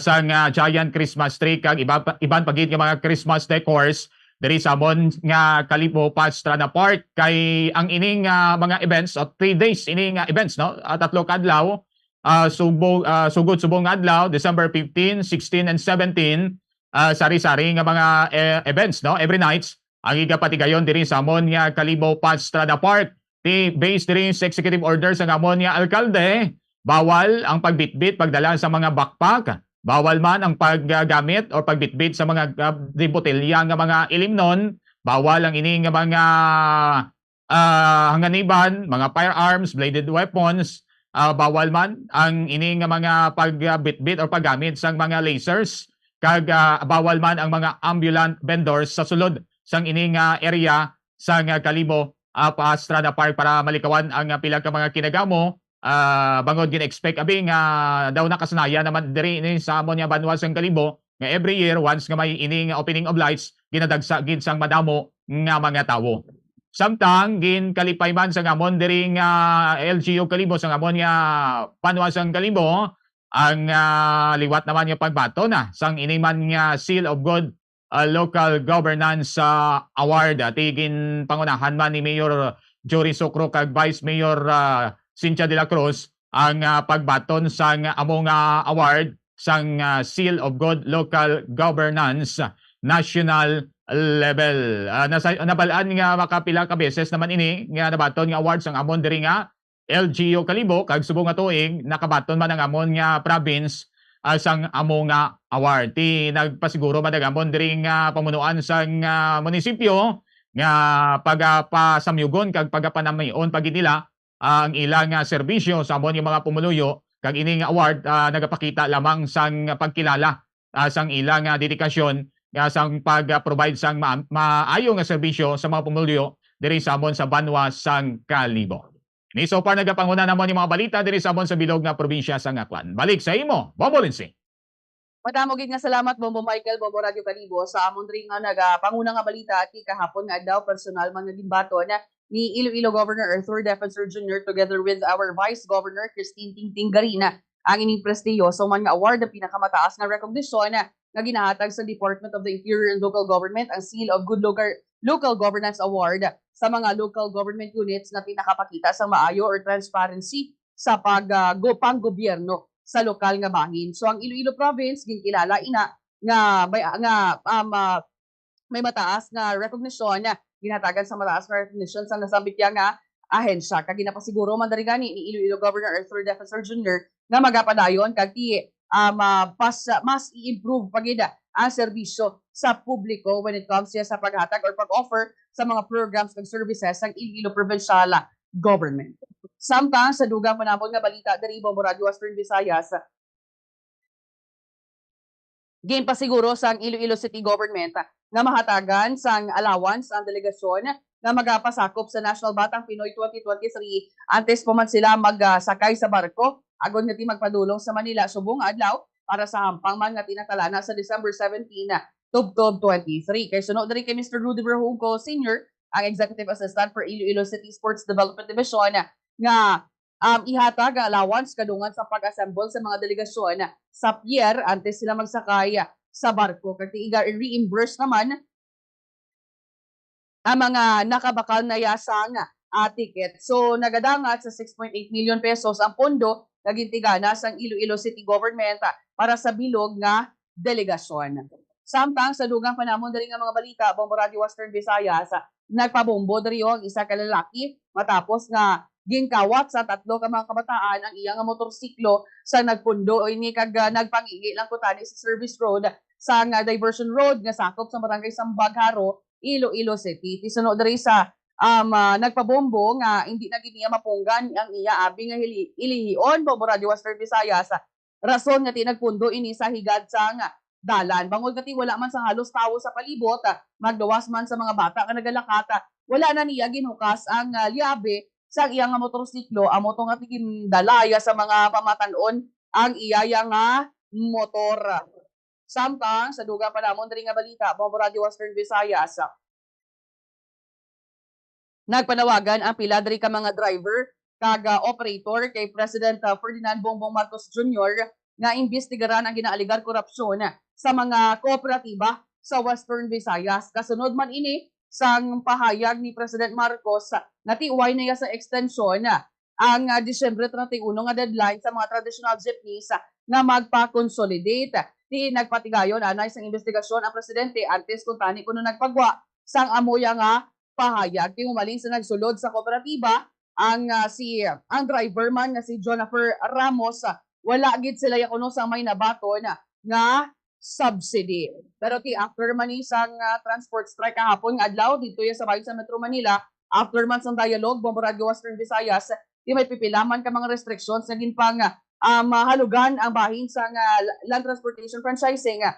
sang giant Christmas tree kag iba pa, iban pa gid nga mga Christmas decors diri sa amon nga Kalibo Pastrana Park. Kay ang ining, ah, mga events, o three days ini nga events, no? Ah, tatlo ka adlaw, ah, Sugbo-, ah, sugod subong nga adlaw, December fifteen, sixteen, and seventeen, ah, sari-sari nga mga, eh, events, no? Every nights, ang igapatigayon diri sa amon nga Kalibo Pastrada Park. Ti, based diri sa executive order sa amon nga alkalde, bawal ang pagbitbit, pagdala sa mga backpack, bawal man ang paggamit o pagbitbit sa mga, ah, di botelya nga mga ilimnon, bawal ang ini nga mga, ah, hanganiban, mga firearms, bladed weapons, ah, bawal man ang ini nga mga pagbitbit o paggamit sang mga lasers, kag, ah, bawal man ang mga ambulant vendors sa sulod sang ini nga area sang, ah, Kalibo, ah, Pastrada Park para malikawan ang, ah, pila ka mga kinagamo, ah, bangod gin-expect abi nga daw nakasanayan naman diri ni sa amon nga banwa sang Kalibo nga every year once nga may ini nga opening of lights, ginadagsa gid sang madamo nga mga tawo. Samtang ginkalipay man sa amon diri nga L G U Kalibo sa amon nga banwa sang Kalibo, ang, ah, liwat naman nga pagbaton, ah, sang ini man nga Seal of Good, ah, Local Governance, ah, Award. Ati ginpangunahan man ni Mayor Jory Socro kag Vice Mayor, ah, Cynthia de la Cruz ang, ah, pagbaton sang amo nga award sang, ah, Seal of Good Local Governance national level. Ah, nasa-, nabal-an nga makapila ka beses naman ini nga nabaton nga award sang amon diri nga L G U Kalibo, kag subong nga tuig nakabaton man ang amon nga province, ah, sang amo nga award. Ti nagpasiguro man ang amon diri nga pamunuan sang, ah, munisipyo nga pagapasamyugon kag pagapanamion pa gid nila, ah, ang ila nga serbisyo sa amon nga mga pumuluyo, kag ini nga award, ah, nagapakita lamang sang pagkilala, ah, sang ila nga dedikasyon nga sang pag-provide sang ma-, maayo nga serbisyo sa mga pumuluyo diri sa amon sa banwa sang Kalibo. Ni so far nagapanguna namon ni mga balita diri sa amon sa bilog nga probinsya sa Aklan. Balik sa imo, Bombo Lindsay. Madamo gid nga salamat, Bombo Michael, Bombo Radyo Kalibo, sa amon diri nga nagapanguna nga balita. Ti kahapon nga adlaw, personal man nga ginbaton ni Iloilo Governor Arthur Defensor Junior together with our Vice Governor Christine Tingting Garina ang ining prestiyoso man nga award, ang pinakamataas nga recognition nga ginahatag sa Department of the Interior and Local Government, ang Seal of Good Local, Local Governance Award sa mga local government units nga ti nakapakita sa maayo or transparency sa pag, ah, go-, panggobyerno sa lokal nga bahin. So, ang Iloilo Province ginkilala ina nga may, nga, um, ah, may mataas nga recognition, ginhatagan sa mataas nga recognition sa nasambit niya nga ahensya. Kag ginapasiguro man diri gani ni Iloilo Governor Arthur Defensor Junior nga magapadayon kag ti, ah, ma-, pas-, mas i-improve pa gid ang serbisyo sa publiko when it comes siya sa paghatag or pag-offer sa mga programs kag services sang Iloilo Provincial Government. Samtang sa dugang panamon nga balita diri, Bombo Radyo Western Visayas, ginpasiguro sang Iloilo City Government nga mahatagan sang allowance ang delegasyon nga magapasakop sa National Batang Pinoy twenty twenty-three antes pa man sila magsakay sa barko agod nga ti magpadulong sa Manila subong nga adlaw para sa hampang man nga tinatalana sa December seventeen, tubtob twenty-three. Kay suno diri kay Mister Rudy Berhungco Senior, ang Executive Assistant for Iloilo City Sports Development Division, nga um, ihatag ang allowance kadungan sa pag-assemble sa mga delegasyon sa pier antes sila magsakay sa barko. Kag ti iga i-reimburse naman ang mga nakabakal na ya sang, ah, ticket. So, nagadangat sa six point eight million pesos ang pondo nga gintigana sang Iloilo City Government para sa bilog nga delegasyon. Samtang sa dugang panamon diri nga mga balita, Bombo Radyo Western Visayas, nagpabombo diri ang isa ka lalaki matapos nga ginkawat sa tatlo ka mga kabataan ang iya nga motorsiklo sa nagpundo ini kag, ah, nagpangihi lang kuntani sa service road sang, ah, diversion road nga sakop sa barangay Sambag, Jaro, Iloilo City. Ti suno diri sa, um, ah, nagpabombo nga hindi na gid niya mapunggan ang iya abi nga hili-, ilihion, Bombo Radyo Western Visayas, rason nga ti nagpundo ini sa higad sang dalan. Bangod nga ti wala man sang halos tawo sa palibot, ah, magluwas man sa mga bata nga nagalakat, ah, wala na niya ginhukas ang, ah, liabe sang iya nga motorsiklo, amo to nga ti gindala ya sa mga pamatan-on ang iya ya nga motor. Samtang sa dugang panamon diri nga balita, Bombo Radyo Western Visayas, nagpanawagan ang pila diri ka mga driver kag, ah, operator kay President, ah, Ferdinand Bongbong Marcos Junior nga imbestigaran ang ginaalegar korupsyon sa mga kooperatiba sa Western Visayas. Kasunod man ini sang pahayag ni President Marcos nga ti way na ya sa ekstensyon ang, ah, Disyembre treinta y uno nga deadline sa mga traditional jeepneys, ah, nga magpa-consolidate. Ti nagpatigayon anay sang imbestigasyon ang presidente antes kung tani kuno nagpagwa sang amo ya nga pahayag. Ti humalin sa nagsulod sa kooperatiba, ang, ah, si, ang driver man nga si Jonathan Ramos, ah, wala gid sila ya kuno sang may nabaton nga subsidy. Pero ti after man ni sang, ah, transport strike kahapon nga adlaw dito ya sa bayan sa Metro Manila, after man sang dialogue, Bombo Radio Western Visayas, ti may pipila man ka mga restrictions nga ginpang, ah, mahalugan ang bahin sang, ah, Land Transportation Franchising, ah,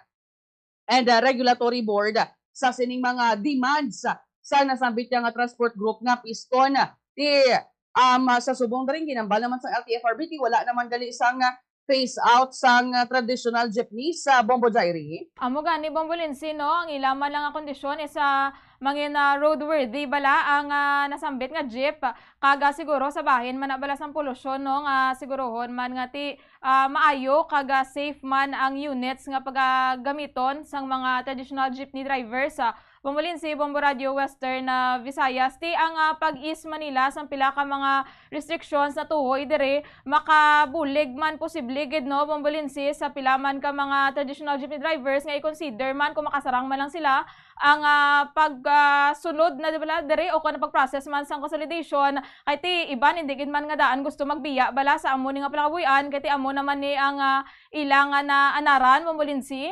and, ah, Regulatory Board sa sining mga demands sa nasambit nga transport group nga piston. Ti, um, sa subong diri, ginhambal naman sang L T F R B ti wala naman gali sang, ah, phase out sang, ah, traditional jeepney sa Bombo Jairi. Amo gani, Bombo Lindsay, no? Ang ila man lang nga kondisyon is, ah, mangin, ah, roadworthy bala ang, ah, nasambit nga jeep. Kag, ah, siguro sa bahin man na bala sang polusyon, no? Nga sigurohon man nga ti, ah, maayo kag, ah, safe man ang units nga pagagamiton sang mga traditional jeepney drivers. Ah, Bombo Lindsay, Bombo Radio Western, ah, Visayas. Ti ang, ah, pag-ease man nila sang pila ka mga restrictions natuhoy diri, makabulig man posible gid, no, Bombo Lindsay, sa pila man ka mga traditional jeepney drivers nga i-consider man kung makasarang man lang sila ang, ah, pag, ah, sunod na, di ba, diri o kung ano, pag-process man sang consolidation. Kay ti iban hindi gid man nga daan gusto magbiya bala sa amo ni nga panangabuhian, kay ti amo naman ni ang, ah, ila nga naanaran, Bombo Lindsay.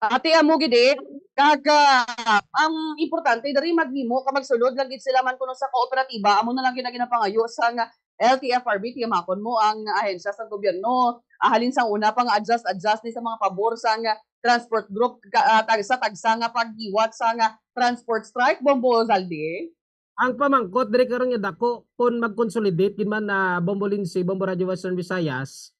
Ati amo gid eh. Kag, ah, ang importante diri maghimo ka magsulod lang gid sila man kuno sa kooperatiba, amo na lang gid ang ginapangayo sang L T F R B, tiyamakon mo ang ahensya sa gobyerno. Ah, halin sang una pa nga adjust-adjust ni sa mga pabor sang transport group, ka, ah, tagsa-tagsa nga paghiwat sang transport strike, Bombo Zaldi. Ang pamangkot diri karon nga dako, kung mag-consolidate gid man na Bombo Lindsay, Bombo Radio Western Visayas,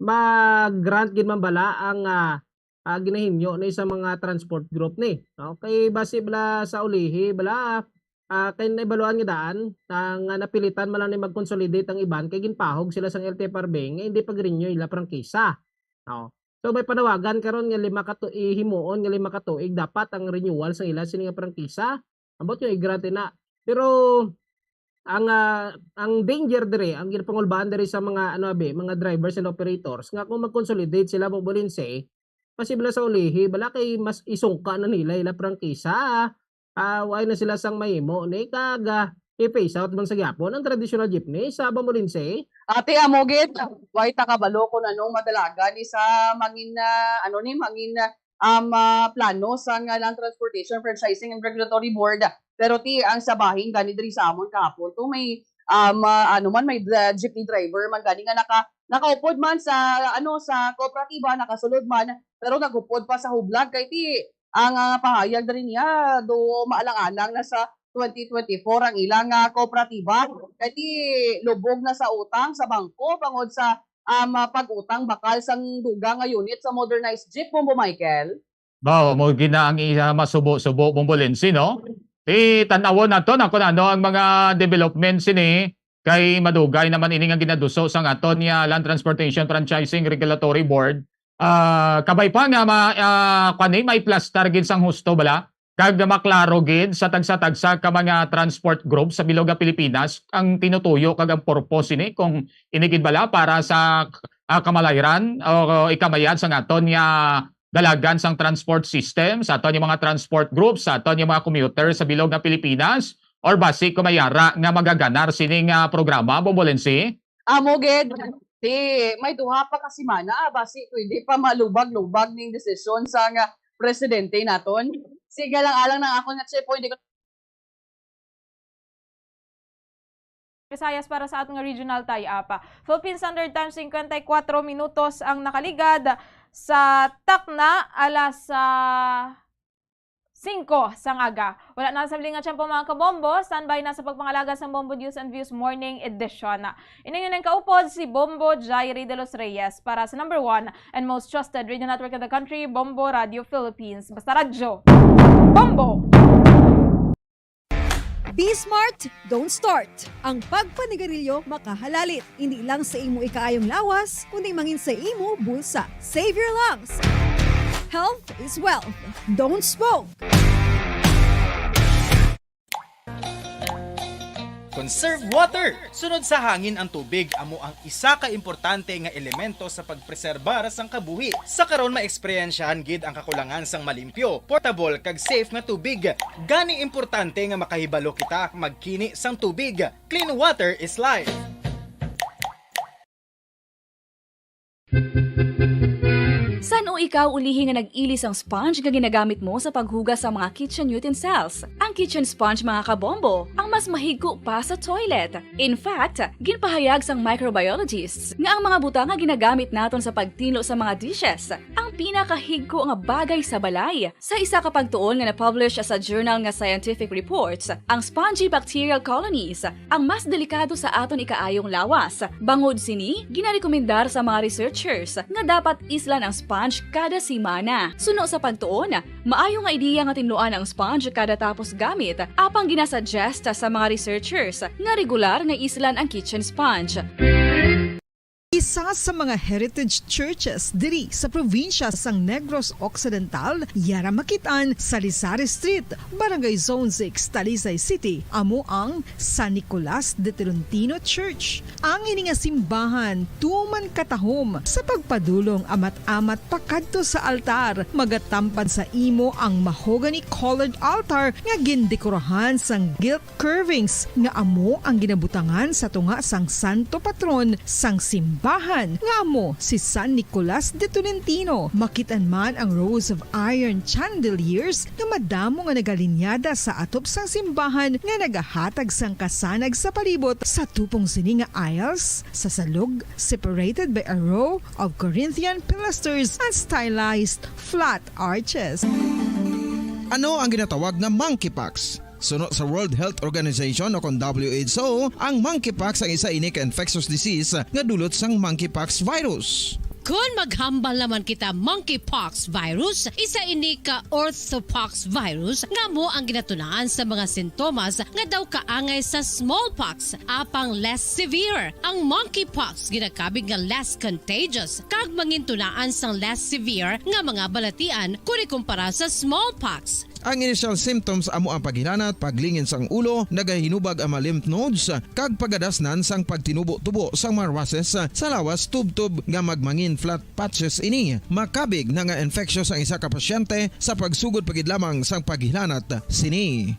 mag-grant gid man bala ang, ah, ah, ginahimyo ni sa mga transport group ni, no? Kay basi bala sa ulihi, bala, ah, kay naibaluan nga daan, ah, nga napilitan man lang ni mag-consolidate ang iban kay ginpahog sila sang L T F R B nga hindi pag-renew ila prangkisa, no? So, may panawagan karon nga lima ka tu-, ihimuon nga lima ka tuig dapat ang renewal sang ila sini nga prangkisa. Ambot yung i-grant na. Pero ang, ah, ang danger diri, ang ginapangulbaan diri sa mga, ano, abi, mga drivers and operators, nga kung mag-consolidate sila, Bombo Lindsay, posible sa ulihi, bala kay mas isungka na nila ila prangkisa, ah. Ah, wala na sila sang mahimo ni, kag, ah, i-phase out man sa gyapon ang traditional jeepney sa Bombo Lindsay. Ati amo gid, way ta kabalo kung anong madalagan ni sa mangin, ah, ano ni, mangin, ah, um, ah, plano sang, ah, Land Transportation Franchising and Regulatory Board. Pero ti ang sa bahin gani diri sa amon kahapon, to may, um, ah, ano man, may dra-, jeepney driver man gani nga naka-, nakaupod man sa, ano, sa kooperatiba, nakasulod man, pero nagupod pa sa hublag kay ti ang, ah, pahayag diri niya, do maalang-alang na sa twenty twenty-four ang ilang, ah, kooperatiba. Kay ti lubog na sa utang sa bangko bangod sa, um, ah, pag-utang bakal sang dugang nga unit sa modernized jeep, Bombo Michael. Ba, mo gina ang iya masubo-subo, Bombo Lindsay, no? Ti tan-awon nato na kung ano ang mga development sini, kay madugay naman ini nga ginaduso sang aton nga Land Transportation Franchising Regulatory Board. Ah, kabay pa nga ma-, ah, kuwan ni, may plastar gid sang husto bala, kag maklaro gid sa tagsa-tagsa ka mga transport group sa bilog nga Pilipinas ang tinutuyo kag ang purpose ini, kung ini gid bala para sa, ah, kamalayran o ikamayad sang aton nga dalagan sang transport system, sa aton nga mga transport groups, sa aton nga mga commuter sa bilog nga Pilipinas, or basi kung may ara nga magaganar sining, ah, programa, Bombo Lindsay? Amo gid, ti may duha pa ka semana, ah, basi pwede pa malubag-lubag ning desisyon sang presidente naton. Sige lang, alang nang akon nga checkpoint, di ko Visayas para sa aton nga regional tie-up. Philippine Standard Time, singkwenta y kuwatro minutos ang nakaligad sa takna, alas, ah, singko sang aga. Wala na sa nga tiyempo, mga kabombo. Standby na sa pagpangalaga sang Bombo News and Views Morning Edition. Ini yun ang kaupod, si Bombo Jairi de los Reyes para sa number one and most trusted radio network in the country, Bombo Radio Philippines. Basta radyo, Bombo! Be smart, don't start. Ang pagpanigarilyo makahalalit, hindi lang sa imo ikaayong lawas, kundi mangin sa imo bulsa. Save your lungs. Health is wealth. Don't smoke. Conserve water. Sunod sa hangin ang tubig amo ang isa ka importante nga elemento sa pagpreserbar sang kabuhi. Sa karon, maeksperyensyahan gid ang kakulangan sang malimpyo, portable, kag safe nga tubig. Gani importante nga makahibalo kita magkini sang tubig. Clean water is life. San-o ikaw ulihi nga nag-ili sang sponge nga ginagamit mo sa paghugas sa mga kitchen utensils? Ang kitchen sponge, mga kabombo, ang mas mahigko pa sa toilet. In fact, ginpahayag sang microbiologists nga ang mga butang nga ginagamit naton sa pagtinlo sa mga dishes ang pinakahigko nga bagay sa balay. Sa isa ka pagtuon nga na-publish sa journal nga Scientific Reports, ang spongy bacterial colonies ang mas delikado sa aton ikaayong lawas. Bangod sini, ginarekomendar sa mga researchers nga dapat islan ang sponge kada semana. Suno sa pagtuon, maayo nga ideya nga tinluan ang sponge kada tapos gamit, apang ginasuggest sa mga researchers nga regular nga islan ang kitchen sponge. Isa sa mga heritage churches diri sa probinsya sang Negros Occidental, yara makit-an sa Lizares Street, Barangay Zone six, Talisay City, amo ang San Nicolas de Tolentino Church. Ang ini nga simbahan tuman katahom sa pagpadulong amat-amat pakadto sa altar. Magatampad sa imo ang mahogany-colored altar nga gindekorahan sang gilt curvings nga amo ang ginabutangan sa tunga sang santo patron sang simbahan, nga amo si San Nicolas de Tolentino. Makit-an man ang rows of iron chandeliers nga madamo nga nagalinyada sa atop sang simbahan nga nagahatag sang kasanag sa palibot. Sa tupong sini nga aisles, sa salog, separated by a row of Corinthian pilasters and stylized flat arches. Ano ang ginatawag nga monkeypox? Suno sa World Health Organization o kon W H O, ang monkeypox ang isa ini ka infectious disease nga dulot sang monkeypox virus. Kon maghambal naman kita monkeypox virus, isa ini ka orthopox virus nga amo ang ginatunaan sa mga sintomas nga daw kaangay sa smallpox, apang less severe. Ang monkeypox ginakabig nga less contagious kag mangintunaan sang less severe nga mga balatian kon ikumpara sa smallpox. Ang initial symptoms amo ang paghilanat, paglingin sang ulo, nagahinubag ang mga lymph nodes, kag pagadasnan sang pagtinubo-tubo sang mga rushes sa lawas tubtob nga magmangin flat patches ini. Makabig na nga infectious ang isa ka pasyente sa pagsugod pa gid lamang sang paghilanat sini.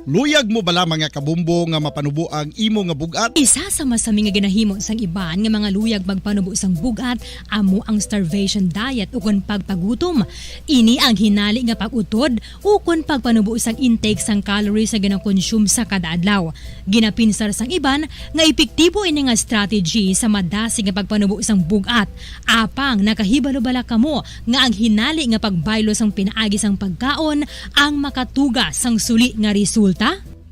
Luyag mo bala, mga kabombo, nga mapanubo ang imo nga bug-at? Isa sa masami nga ginahimo sang iban nga mga luyag magpanubo sang bug-at amo ang starvation diet ukon pagpagutom. Ini ang hinali nga pag-utod ukon pagpanubo sang intake sang calories nga ginakonsume sa kada adlaw. Ginapinsar sang iban nga epektibo ini nga strategy sa madasig nga pagpanubo sang bug-at. Apang nakahibalo bala kamo nga ang hinali nga pagbaylo sang pinaagi sang pagkaon ang makatuga sang suli nga resulta?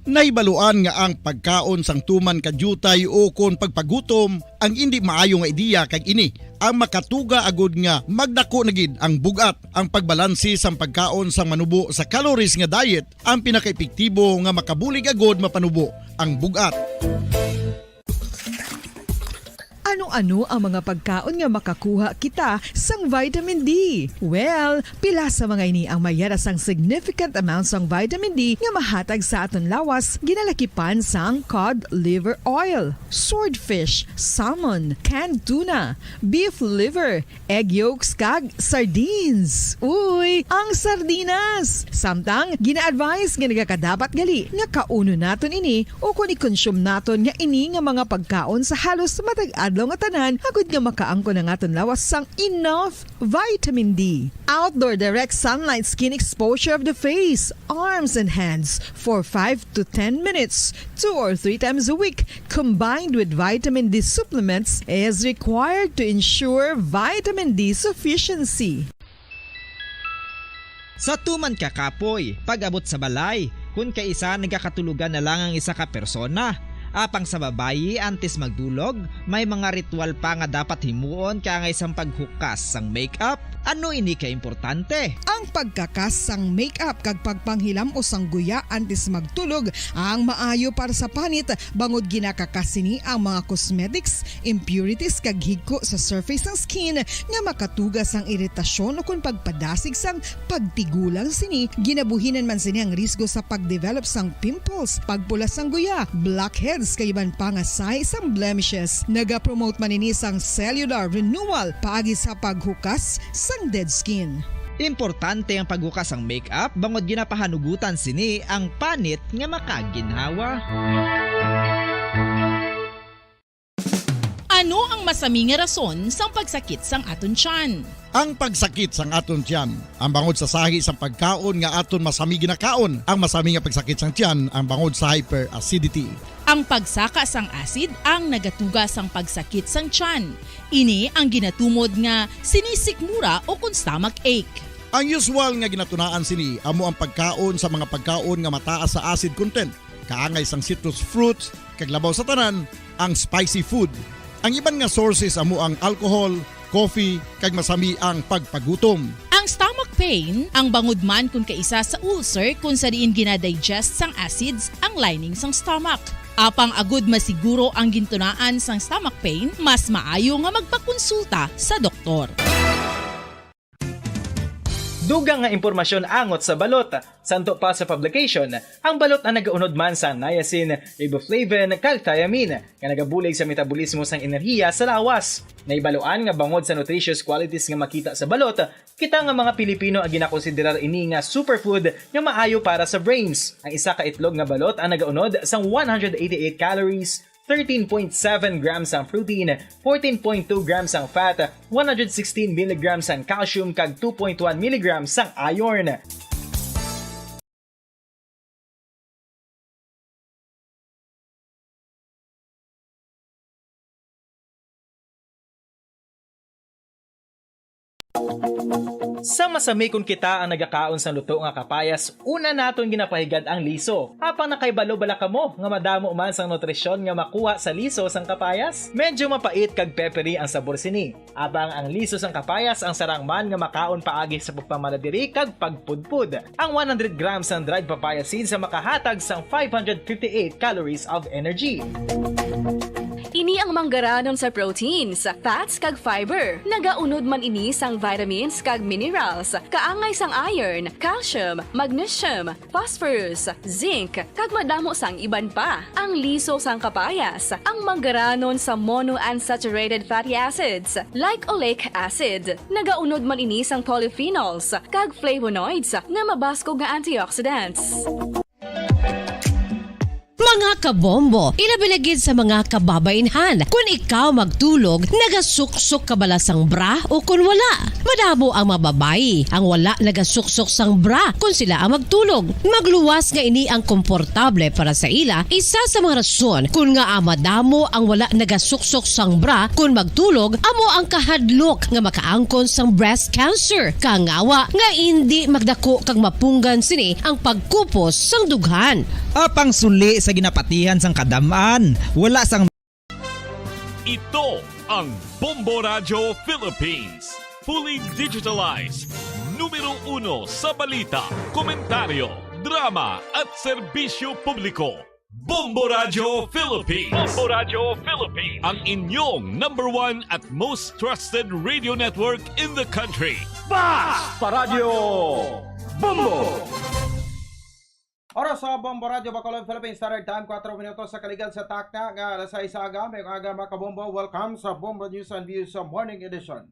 Nahibaluan nga ang pagkaon sang tuman ka diutay ukon pagpagutom ang indi maayo nga ideya, kag ini ang makatuga agud nga magdako na gid ang bug-at. Ang pagbalanse sang pagkaon sang manubo sa calories nga diet ang pinakaepektibo nga makabulig agud mapanubo ang bug-at. Ano-ano ang mga pagkaon nga makakuha kita sang vitamin D? Well, pila sa mga ini ang mayara sang significant amount sang vitamin D nga mahatag sa aton lawas, ginalakipan sang cod liver oil, swordfish, salmon, canned tuna, beef liver, egg yolks, kag sardines. Uy, ang sardinas! Samtang, gina-advise nga nagakadapat gali nga kaunon naton ini ukon i-consume naton nga ini nga mga pagkaon sa halos matag adlaw nga tanan, agud nga makaangkon ang aton lawas sang enough vitamin D. Outdoor direct sunlight skin exposure of the face, arms, and hands for five to ten minutes, two or three times a week, combined with vitamin D supplements, is required to ensure vitamin D sufficiency. Sa tuman ka kapoy, pag-abot sa balay, kun kaisa nagakatulogan na lang ang isa ka persona. Apang sa babayi, antes magdulog, may mga ritual pa nga dapat himuon kaangay sang paghukas sang makeup, Ano ini ka importante? Ang pagkakas sang makeup kag pagpanghilam-os sang guya antes magtulog ang maayo para sa panit, bangod ginakakas sini ang mga cosmetics, impurities kag higko sa surface sang skin nga makatuga sang iritasyon ukon pagpadasig sang pagtigulang sini. Ginabuhinan man sini ang risgo sa pagdevelop sang pimples, pagpula sang guya, blackheads kag iban pa nga sign sang blemishes. Nagapromote man ini sang cellular renewal paagi sa paghukas sang dead skin. Importante ang paghukas sang makeup bangod ginapahanugutan sini ang panit nga makaginhawa. Ano ang masami nga rason sang pagsakit sang aton tiyan? Ang pagsakit sang aton tiyan, ang bangod sa sahi sang pagkaon nga aton masami ginakaon, ang masami nga pagsakit sang tiyan, ang bangod sa hyperacidity. Ang pagsaka sang acid ang nagatuga sang pagsakit sang tiyan. Ini ang ginatumod nga sinisikmura ukon stomach ache. Ang usual nga ginatunaan sini amo ang pagkaon sa mga pagkaon nga mataas sa acid content, kaangay sang citrus fruits, kag labaw sa tanan, ang spicy food. Ang iban nga sources amo ang alcohol, coffee, kag masami ang pagpagutom. Ang stomach pain ang bangod man kon kaisa sa ulcer kon sa diin ginadigest sang acids ang lining sang stomach. Apang agud masiguro ang gintunaan sang stomach pain, mas maayo nga magpakonsulta sa doktor. Dugang nga impormasyon angot sa balot. Santo pa sa publication, ang balot ang nagaunod man sa niacin, riboflavin, kag thiamine nga nagabulig sa metabolismo sang enerhiya sa lawas. Nahibaluan nga bangod sa nutritious qualities nga makita sa balot, kita nga mga Pilipino ang ginakonsiderar ini nga superfood nga maayo para sa brains. Ang isa ka itlog nga balot ang nagaunod sang one hundred eighty-eight calories, thirteen point seven grams ang protein, fourteen point two grams ang fat, one hundred sixteen milligrams ang calcium, kag two point one milligrams ang iron. Sa masami kon kita ang nagakaon sang luto nga kapayas, una naton ginapahigad ang liso. Apang nakahibalo bala kamo nga madamo man sang nutrisyon nga makuha sa liso sang kapayas? Medyo mapait kag peppery ang sabor sini. Apang ang liso sang kapayas ang sarang man nga makaon paagi sa pagpamala diri kag pagpudpod. Ang one hundred grams sang dried papaya seeds ang makahatag sang five hundred fifty-eight calories of energy. Ini ang manggaranon sa proteins, fats kag fiber. Nagaunod man ini sang vitamins kag minerals, kaangay sang iron, calcium, magnesium, phosphorus, zinc, kag madamo sang iban pa. Ang liso sang kapayas, ang manggaranon sa monounsaturated fatty acids, like oleic acid. Nagaunod man ini sang polyphenols kag flavonoids nga mabaskog nga antioxidants. Mga kabombo, ilabi na gid sa mga kababainhan, kun ikaw magtulog, nagasuksok ka bala sang bra o kun wala? Madamo ang mga babayi ang wala nagasuksok sang bra kun sila ang magtulog. Magluwas nga ini ang komportable para sa ila, isa sa mga rason kun ngaa madamo ang wala nagasuksok sang bra kun magtulog amo ang kahadlok nga makaangkon sang breast cancer, kangawa nga indi magdako kag mapunggan sini ang pagkupos sang dughan. Apang suli sa ginapatihan sang kadam-an, wala sang Ito ang Bombo Radyo Philippines. Fully digitalized. Numero uno sa balita, komentaryo, drama at serbisyo publiko. Bombo Radyo Philippines. Bombo Radyo Philippines. Ang inyong number one at most trusted radio network in the country. Basta Radyo Bombo! Oras sa Bombo Radyo Bacolod, Philippine Standard Time, kuwatro minutos sa kaligad sa takna nga alas sais sa aga. May aga, mga kabombo. Welcome sa Bombo News and Views sa Morning Edition.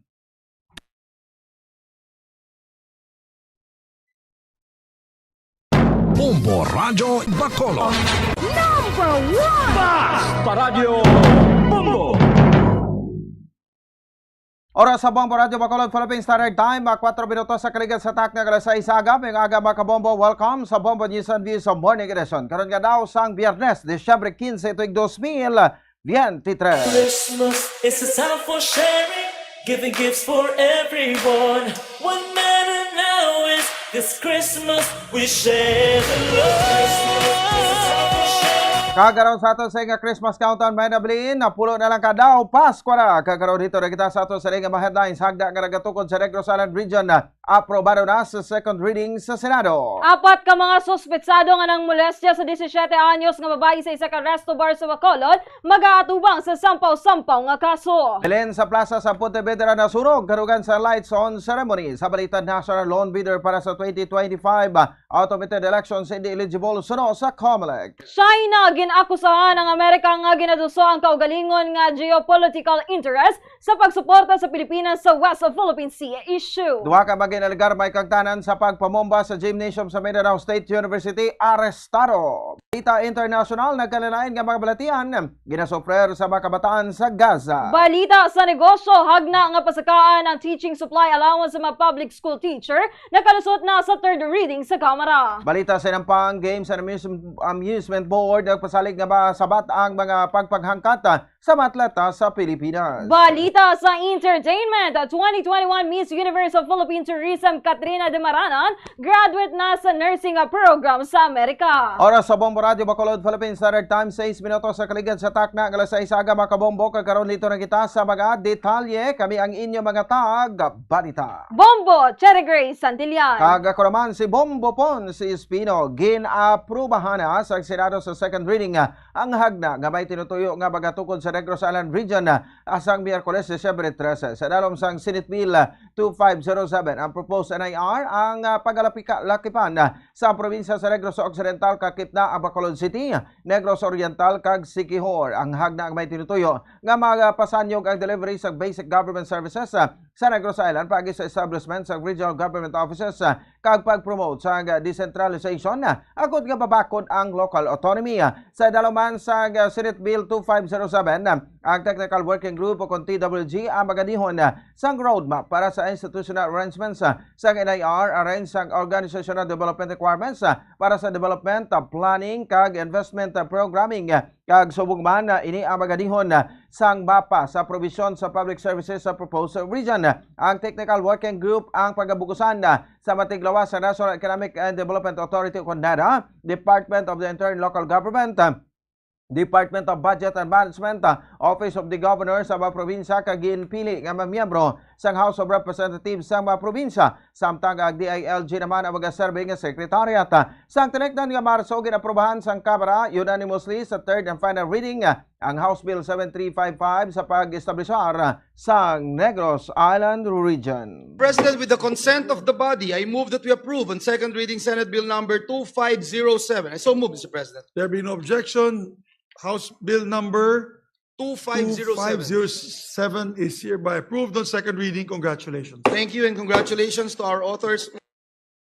Bombo Radyo Bacolod. Number one! Basta Radyo Bombo! Oras sa Bombo Radyo Bacolod, Philippine Standard Time, ah, kuwatro minutos sa kaligad sa takna nga alas sais sa aga. May aga, mga kabombo. Welcome sa Bombo News and Views sa Morning Edition. Karon nga daw sang Biyernes, Disyembre quince, tuig dos mil veintitrés. Christmas is a time for sharing, giving gifts for everyone. What matter now is this Christmas we share the love. Kag karon sa ato sa nga Christmas countdown, mga nabilin, napulo na lang ka daw, Pasko na. Kag karon dito na kita sa ato sa nga mga headlines. Hagna nga nagatukod sa Negros Island Region, aprobado na sa second reading sa Senado. Apat ka mga suspetsado nga nangmolestya sa disisiete anyos nga babayi sa isa ka resto bar sa Bacolod, magaatubang sa sampaw-sampaw nga kaso. Belen sa plaza sa Pontevedra nasunog kadugang sa lights on ceremony. Sa balita, national loan bidder para sa twenty twenty-five automated elections hindi eligible suno sa Comelec. China, gin-akusahan ang Amerika nga ginaduso ang kaugalingon nga geopolitical interest sa pagsuporta sa Pilipinas sa West Philippine Sea issue. Duha ka mga ginalegar may kagtanan sa pagpamomba sa gymnasium sa Mindanao State University arestado. Balita internasyonal, nagkalain-lain nga mga balatian ginasufrer sa mga kabataan sa Gaza. Balita sa negosyo, hagna nga pasakaan ang teaching supply allowance sa mga public school teacher, nakalusot na sa third reading sa Kamara. Balita sa Nampang, Games and Amusement, Amusement Board, nagpasalig nga masabat ang mga pagpanghangkat sa mga atleta sa Pilipinas. Balita sa entertainment, twenty twenty-one Miss Universe of Philippine Tourism Katrina Demaranan, graduate na sa nursing program sa Amerika. Oras sa Bombo Radyo Bacolod, Philippine Standard Time, sais minutos sa kaligad sa takna nga alas sais aga, mga kabombo, kag karon dito na kita sa mga detalye. Kami ang inyo mga tag balita. Bombo, Cherry Grace Santillan. Kag ako naman si Bombo Pon, si Espino. Gin-aprubahan na sa Senado sa second reading ang hagna nga may tinutuyo nga magatukod sa Negros Island Region, ah, sang Miyerkules, Disyembre trese. Sa dalom sang Senate Bill, ah, two five zero seven, ang proposed N I R, ang, ah, pagalapika-, lakipan, ah, sa probinsya sa Negros Occidental, kakip na ang Bacolod City, Negros Oriental, kag Siquijor. Ang hagna nga may tinutuyo nga magapasanyog ang delivery sa basic government services, ah, sa Negros Island paagi sa establishment sa regional government offices, ah, kag pag-promote sa decentralization, ah, agod nga mabakod ang local autonomy. Sa dalom man sa Senate Bill two five zero seven, ah, ang Technical Working Group o kon T W G ang magadihon, ah, sang roadmap para sa institutional arrangements, ah, sang N I R, arrange sang organizational development requirements, ah, para sa development, ah, planning, kag investment, ah, programming, ah, kag subong man, ah, ini ang magadihon, ah, sang mapa sa provision sa public services sa proposed region. Ang Technical Working Group ang pagabukusan, ah, sa matiglawas sa National Economic and Development Authority o kon NEDA, Department of the Interior and Local Government, ah, Department of Budget and Management, ah, Office of the Governor sa mga probinsya, kag ginpili nga mga miyembro sang House of Representatives sa mga probinsya, samtang ang D I L G naman ang magaserbe nga secretariat. Sang tinekdan nga Marso, ginaprobahan sang Kamara unanimously sa third and final reading, ah, ang House Bill seven three five five sa pag-establishar sang Negros Island Region. President, with the consent of the body, I move that we approve on second reading Senate Bill number two five zero seven. I so move, Mister President. There be no objection, House Bill number two five zero seven. Two five zero seven is hereby approved on second reading. Congratulations. Thank you and congratulations to our authors.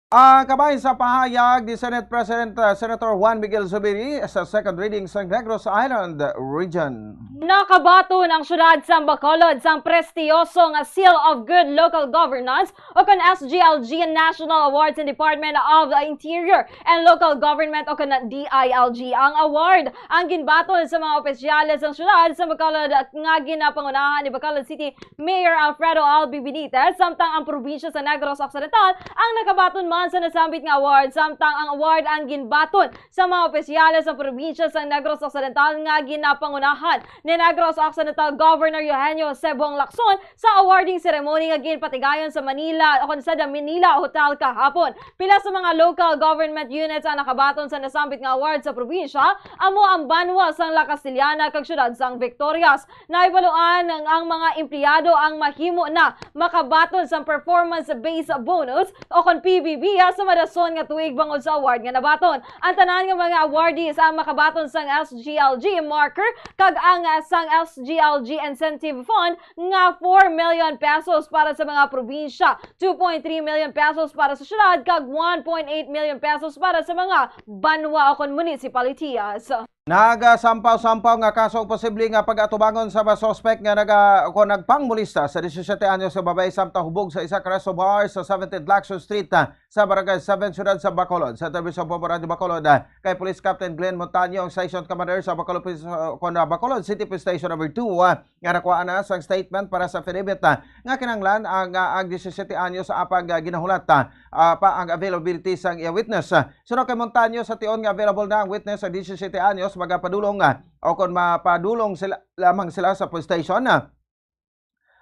Ang kabahin sa pahayag ni Senate President, uh, Senator Juan Miguel Zubiri sa second reading sa Negros Island Region. Nakabaton ang siyudad sa Bacolod sang prestiyoso nga Seal of Good Local Governance o kon S G L G National Awards in Department of the Interior and Local Government o kon D I L G. Ang award ang ginbaton sa mga opisyales sang siyudad sa Bacolod nga ginapangunahan ni Bacolod City Mayor Alfredo Albi Benitez, samtang ang probinsya sa Negros Occidental ang nakabaton man sa nasambit nga award, samtang ang award ang ginbaton sa mga opisyales sa probinsya sa Negros Occidental nga ginapangunahan ni Negros Occidental Governor Eugenio Cebong Lacson sa awarding ceremony nga ginpatigayon sa Manila o kon sa The Manila Hotel kahapon. Pila sa mga local government units ang nakabaton sa nasambit nga award sa probinsya, amo ang banwa sang La Castellana kag siyudad sang Victorias. Nahibaluan nga ang mga empleyado ang mahimo na makabaton sang performance-based bonus o kon P B B, ah, sa madason nga tuig bangod sa award nga nabaton. Ang tanan nga mga awardees ang makabaton sang S G L G marker kag ang, ah, sang S G L G Incentive Fund nga four million pesos para sa mga probinsya, two point three million pesos para sa syudad, kag one point eight million pesos para sa mga banwa o kon municipalities. Nagasampaw-sampaw nga kaso ang posible nga pag-atubangon sa mga suspek nga naga-, kon nagpangmolesta sa disisiete anyos nga babayi samtang hubog sa isa ka resto bar sa seventeenth Lacson Street, ah, sa Barangay seven, Siyudad sa Bacolod. Sa interview sa Bombo Radyo Bacolod, ah, kay Police Captain Glenn Montaño, ang Station Commander sa Bacolod Police, ah, kon, ah, Bacolod City Police Station Number two, ah, nga nakuha na sang statement para sa affidavit, ah, nga kinahanglan ang, ah, ang disisiete anyos apang, ah, ginahulat, ah, ah, pa ang availability sang iya witness. Ah, suno kay Montaño, sa tion nga available na ang witness sa disisiete anyos, magapadulong, ah, o kon mapadulong sila, lamang sila sa police station, ah,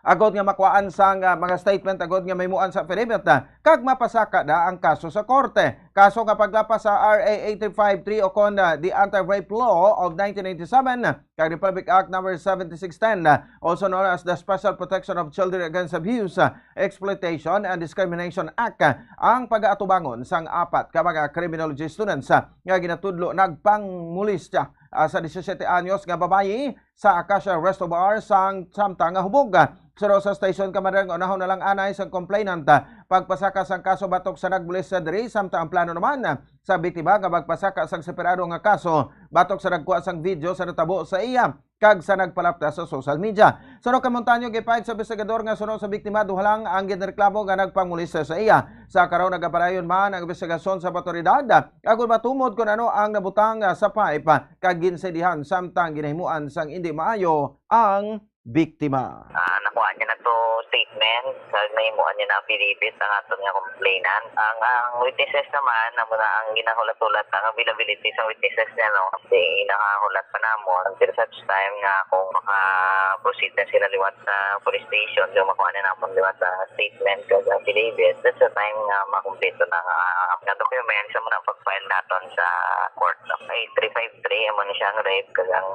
agod nga makuhaan sang, ah, mga statement, agod nga mahimuan sa affidavit, ah, kag mapasaka na ang kaso sa korte. Kaso nga paglapas sa R A eighty-five three o kon, ah, the Anti-Rape Law of nineteen ninety-seven, ah, kag Republic Act number seventy-six ten, ah, also known as the Special Protection of Children Against Abuse, ah, Exploitation and Discrimination Act, ah, ang pag-atubangon sang apat ka mga criminology students, ah, nga ginatudlo nagpangmulista, ah, sa disisiete anyos nga babayi sa Acacia Resto Bar sang samtang nga hubog. Suno sa station commander nga unahon na lang anay sang complainant, ah, pagpasaka sang kaso batok sa nagmulista diri, samtang ang plano naman, ah, sa biktima nga magpasaka sang separado nga kaso batok sa nagkuha sang video sa natabo sa iya kag sa nagpalapta sa social media. Suno kay Montaño, gipahid sa investigador nga suno sa biktima, duha lang ang ginreklamo nga nagpangmulista sa iya. Sa karon, nagapadayon man ang investigasyon sa awtoridad, agud matumod kon ano ang nabutang, ah, sa pipe, ah, kag ginsidihan samtang ginahimuan sang indi maayo ang biktima. Ah, nakuha niya na to statement, kag nahimuan niya na affidavit ang aton nga complainant. Ang, ang witnesses naman, amo na ang ginahulat-hulat, ang availability sa witnesses niya, no? Kasi nakahulat pa namon until such time nga kung maka-proceed na sila liwat sa police station, so makuha na namon liwat sa statement kag affidavit. That's the time nga makumpleto na nga, nga documents, amo na pag-file naton sa court, no? Eight three five three, amo ni siya ang rape, kag ang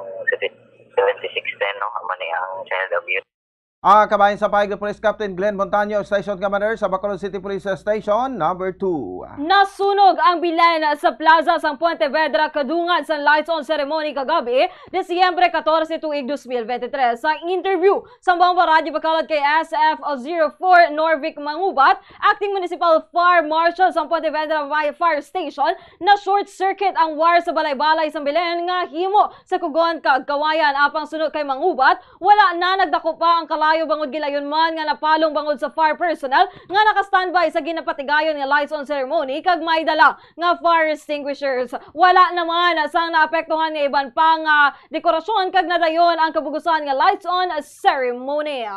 seventy-six ten, no? Amo ni ang child abuse. Ah, kabahin sa pahayag ni Police Captain Glenn Montaño, Station Commander sa Bacolod City Police Station number two. Nasunog ang bilen sa plaza sang Pontevedra kadungan sang lights on ceremony kagabi, Disyembre catorce, tuig dos mil veintitrés. Sa interview sa Bombo Radyo Bacolod kay S F zero four Norvic Mangubat, Acting Municipal Fire Marshal sang Pontevedra Fire Station, na short circuit ang wire sa balay-balay sang bilen nga himo sa kugon kag kawayan. Apang suno kay Mangubat, wala na nagdako pa ang kalayo bangod gilayon man nga napalong bangod sa fire personnel nga naka-standby sa ginapatigayon nga lights on ceremony kag may dala nga fire extinguishers. Wala naman sang naapektuhan nga iban pa nga dekorasyon kag nadayon ang kabugusan nga lights on ceremony.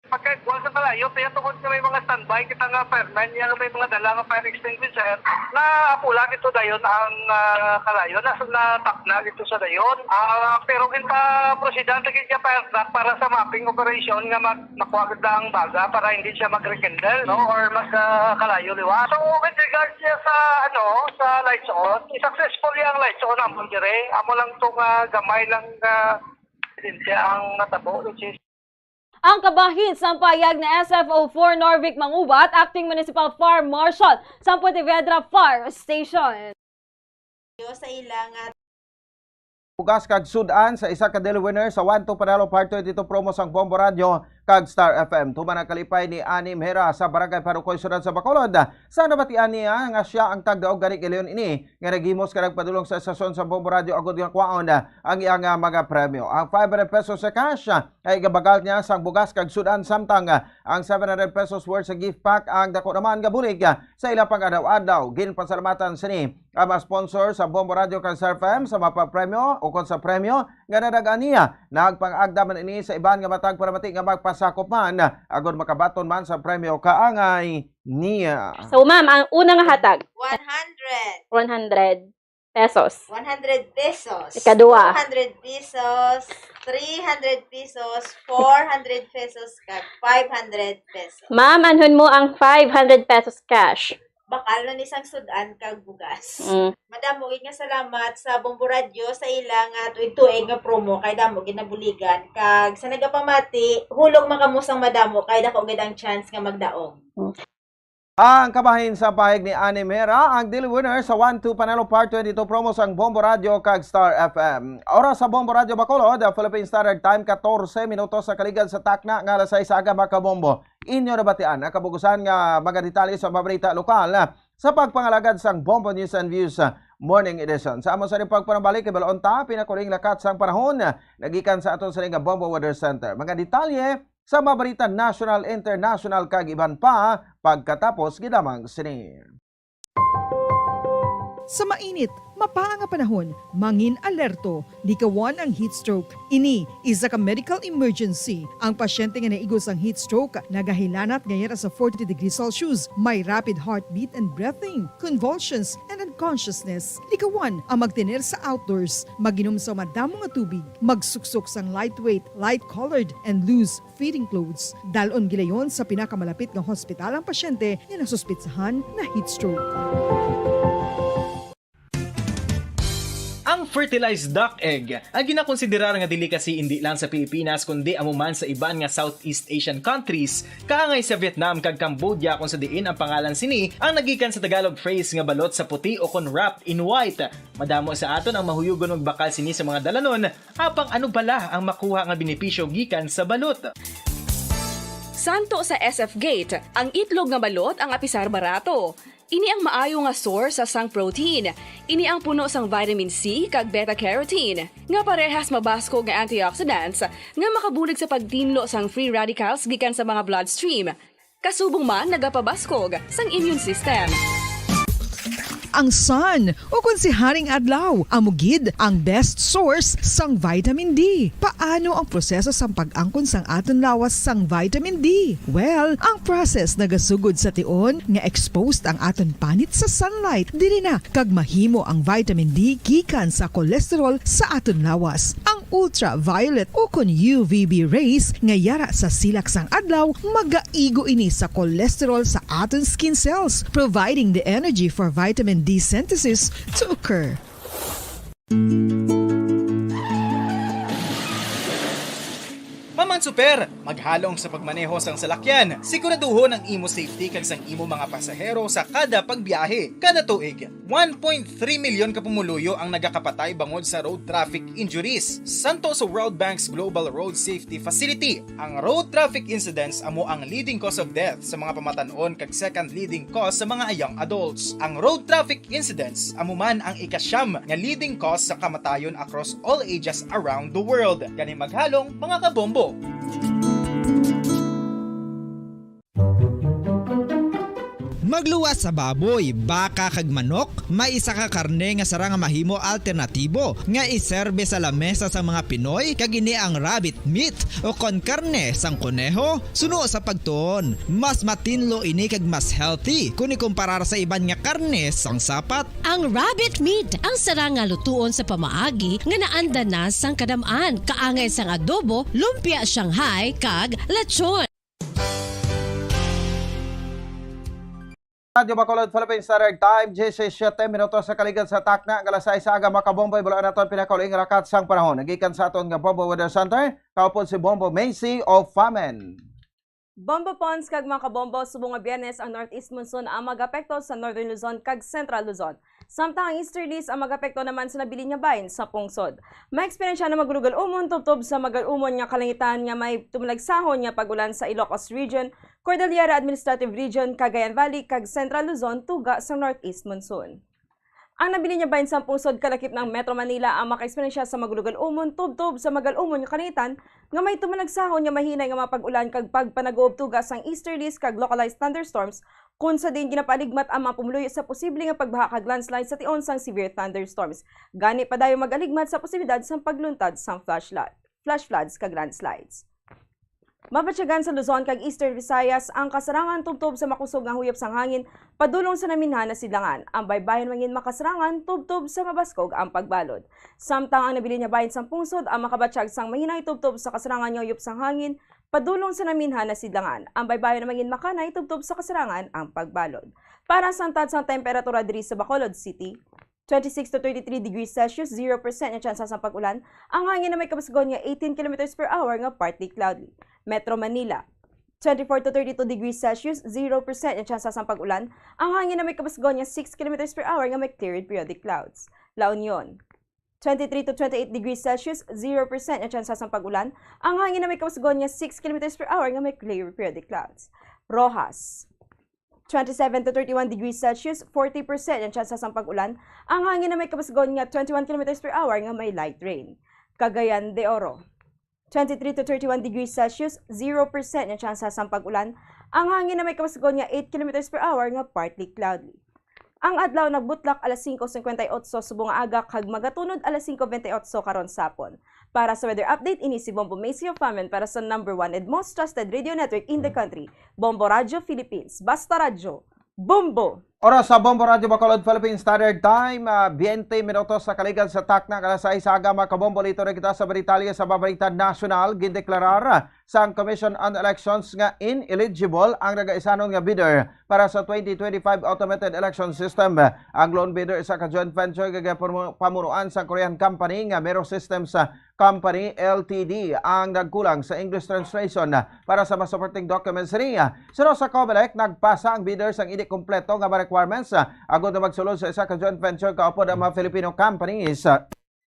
Pagkaigwa sa kalayo, kaya tungod nga may mga standby kita nga firemen, iya nga may mga dala nga fire extinguisher, naapula gito dayon ang, ah, kalayo, na, natakna gito sa dayon. Ah, pero ginpa-proceedan ta gid niya fire truck para sa mapping operation nga mag-, makuha gid ang baga para hindi siya mag-rekindle, no, or mag, ah, kalayo liwat. So, with regards niya sa, ano, sa lights on, successful yang lights on amon dire. Amo lang to nga gamay lang nga insidente ang natabo, which is Ang kabahin sang pahayag ni S F O four Norvic Mangubat, Acting Municipal Fire Marshal sa Pontevedra Fire Station. Sa ila nga Bugas kag sud-an sa isa ka daily winner sa One Two Panalo Part twenty-two promo sang Bombo Radyo kag Star F M. Tuman ang kalipay ni Ani Mera sa Barangay Parukoy, Siyudad sa Bacolod, sa nabatian niya nga sia ang tagdaog gani gilayon ini nga naghimos ka nagpadulong sa estasyon sa Bombo Radyo agud nga kwaon ang iyang, ah, mga premyo. Ang five hundred pesos sa cash, ah, ay gabagal niya sang bugas kag sud-an, samtang, ah, ang seven hundred pesos worth sa gift pack ang dako naman nga bulig, ah, sa ila pang adlaw-adlaw. Ginpasalamatan sini ang mga sponsor sa Bombo Radyo kag Star F M sa mapapremyo ukon sa premyo nga nadagan niya. Nagpang-agda man ini sa iban nga matag palamati nga magpasakop man agud makabaton man sa premyo kaangay niya. So, ma'am, ang una nga hatag, one hundred. One hundred pesos. One hundred pesos. Ikaduha. Two hundred pesos, three hundred pesos, four hundred pesos, kag five hundred pesos. Ma'am, anhon mo ang five hundred pesos cash. Bakal na ni sang sud-an kag bugas. Mm. Madamo gid nga salamat sa Bombo Radyo sa ila nga tuig-tuig nga promo kay damo gid nabuligan. Kag sa nagapamati, hulog man kamo sang madamo kay dako gid ang chance nga magdaog. Mm. Ang kabahin sa pahayag ni Ani Mera, ang daily winner sa One Two Panalo Part twenty-two promo sang Bombo Radyo kag Star F M. Oras sa Bombo Radyo Bacolod, Philippine Standard Time, katorse minutos sa kaligad sa takna nga alas sais sa aga, mga kabombo. Inyo nabatian ang kabugusan nga mga detalye sa mga balita lokal sa pagpangalagad sang Bombo News and Views, ah, Morning Edition. Sa amon sa pagpanambalik, ibaloon ta pinakuling lakat sang panahon nagikan sa aton sa nga Bombo Weather Center. Mga detalye sa mga balita national, international, kag iban pa pagkatapos gid lamang sini. Sa mainit, mapaa nga panahon, mangin alerto, likawan ang heat stroke. Ini isa ka medical emergency. Ang pasyente nga naigo sang heat stroke nagahilanat nga yara sa forty degrees Celsius, may rapid heartbeat and breathing, convulsions, and unconsciousness. Likawan ang magtener sa outdoors, mag-inom sa madamo nga tubig, magsuksok sang lightweight, light-colored, and loose fitting clothes. Dalon gilayon sa pinakamalapit nga hospital ang pasyente nga nasuspetsahan na heat stroke. Ang fertilized duck egg ang ginakonsiderar nga delicacy indi lang sa Pilipinas kundi amo man sa iban nga Southeast Asian countries, kaangay sa Vietnam kag Cambodia, kung sa diin ang pangalan sini ang nagikan sa Tagalog phrase nga balot sa puti o kon wrapped in white. Madamo sa aton ang mahuyugon magbakal sini sa mga dalanon, apang ano bala ang makuha nga benepisyo gikan sa balot? Santo sa S F Gate, ang itlog nga balot ang apisar barato. Ini ang maayo nga source sa sang protein. Ini ang puno sang vitamin C kag beta-carotene, nga parehas mabaskog nga antioxidants nga makabulig sa pagtinlo sang free radicals gikan sa mga bloodstream. Kasubong man nagapabaskog sang immune system. Ang sun, ukon si Haring Adlaw, amo gid ang best source sang vitamin D. Paano ang proseso sang pag-angkon sang aton lawas sang vitamin D? Well, ang process nagasugod sa tion nga exposed ang aton panit sa sunlight diri na, kag mahimo ang vitamin D gikan sa cholesterol sa aton lawas. Ang ultraviolet ukon U V B rays nga yara sa silak sang adlaw magaigo ini sa cholesterol sa aton skin cells, providing the energy for vitamin D synthesis to occur. Paman Super, maghalong sa pagmaneho sang salakyan. Siguraduhon ang imo safety kag sang imo mga pasahero sa kada pagbiyahe. Kada tuig, one point three milyon ka pumuluyo ang nagakapatay bangod sa road traffic injuries. Santo sa World Bank's Global Road Safety Facility, ang road traffic incidents amo ang leading cause of death sa mga pamatan-on kag second leading cause sa mga young adults. Ang road traffic incidents amo man ang ikasyam nga leading cause sa kamatayon across all ages around the world. Gani maghalong, mga kabombo! Magluwas sa baboy, baka kag manok, may isa ka karne nga sarang nga mahimo alternatibo nga iserbe sa lamesa sang mga Pinoy, kag ini ang rabbit meat o kon karne sang koneho. Suno sa pagtuon, mas matinlo ini kag mas healthy kon ikumparar sa iban nga karne sang sapat. Ang rabbit meat ang sarang nga lutuon sa pamaagi nga naanda na sang kadam-an, kaangay sang adobo, lumpia Shanghai, kag lechon. Radyo Bacolod, Philippine Standard Time, diyesisiete minutos sa kaligad sa takna nga alas sais sa aga. Mga kabombo, ibaloan naton pinakaulahing rakat sang panahon. Nagikan sa aton nga Bombo Weather Center, kaupod si Bombo Macy of Famen. Bombo Pons kag mga kabombo, subong nga Biyernes ang northeast monsoon ang mag-apekto sa Northern Luzon kag Central Luzon. Samtang ang easterlies ang mag-apekto naman sa nabilin nga bahin sa pungsod. Maeksperiensya na magulugol-umon tubtob sa magulugol-umon nga kalangitan nga may tumalagsahon nga pag-ulan sa Ilocos Region, Cordillera Administrative Region, Cagayan Valley, kag Central Luzon tuga sang northeast monsoon. Ang nabilin nga bahin sa pungsod kalakip ng Metro Manila ang makaeksperyensya sa magulugol-umon tubtob sa magulugol-umon nga kalangitan nga may tumalagsahon nga mahinay nga mga pag-ulan kag pagpanaguob tuga sang easterlies kag localized thunderstorms, kun sa diin ginapaaligmat ang mga pumuluyo sa posible nga pagbaha kag landslide sa tion sang severe thunderstorms. Gani padayon mag-aligmat sa posibilidad sang pagluntad sang flash flood, flash floods kag landslides. Mabatyagan sa Luzon kag Eastern Visayas ang kasarangan tubtob sa makusog nga huyop sang hangin padulong sa naminhan na sidlangan. Ang baybayon mangin makasarangan tubtob sa mabaskog ang pagbalod. Samtang ang nabilin nga bahin sang pungsod ang makabatyag sang mahinay tubtob sa kasarangan nga huyop sang hangin padulong sa naminhan na sidlangan. Ang baybayon mangin makanay tubtob sa kasarangan ang pagbalod. Para sa antad sang temperatura diri sa Bacolod City, twenty-six to thirty-three degrees Celsius, zero percent nga tsansa sang pag-ulan. Ang hangin na may kabasgon nga eighteen kilometers per hour nga partly cloudy. Metro Manila, twenty-four to thirty-two degrees Celsius, zero percent nga tsansa sang pag-ulan. Ang hangin na may kabasgon nga six kilometers per hour nga may clear and periodic clouds. La Union, twenty-three to twenty-eight degrees Celsius, zero percent nga tsansa sang pag-ulan. Ang hangin na may kabasgon nga six kilometers per hour nga may clear periodic clouds. Roxas, twenty-seven to thirty-one degrees Celsius, forty percent ang tsansa sang pag-ulan. Ang hangin na may kabasgon nga twenty-one kilometers per hour nga may light rain. Cagayan de Oro, twenty-three to thirty-one degrees Celsius, zero percent ang tsansa sang pag-ulan. Ang hangin na may kabasgon nga eight kilometers per hour nga partly cloudy. Ang adlaw nagbutlak alas singko singkwenta y otso subong nga aga kag magatunod alas singko bente y otso karon sapon. Para sa weather update, ini si Bombo Macy Famen para sa number one and most trusted radio network in the country, Bombo Radio Philippines. Basta Radyo, Bombo! Oras sa Bombo Radio Bacolod Philippine Standard Time, ah, twenty minutos sa kaligan sa takna, alas sais sa aga, mga kabombo. Lito na kita sa detalye sa mga balita nasyonal. Gindeklarar sang Commission on Elections nga ineligible ang nagaisanon nga bidder para sa twenty twenty-five automated election system. Ang lone bidder, isa ka joint venture nga pamu-, pamunuan sa Korean company nga Mero Systems, ah, Company L T D, ang nagkulang sa English translation para sa mga supporting documents niya. Suno sa Comelec, nagpasa ang bidder sang hindi kompleto nga mga requirements, ah, agod na magsulod sa isa ka joint venture kaupod ang mga Filipino companies, ah,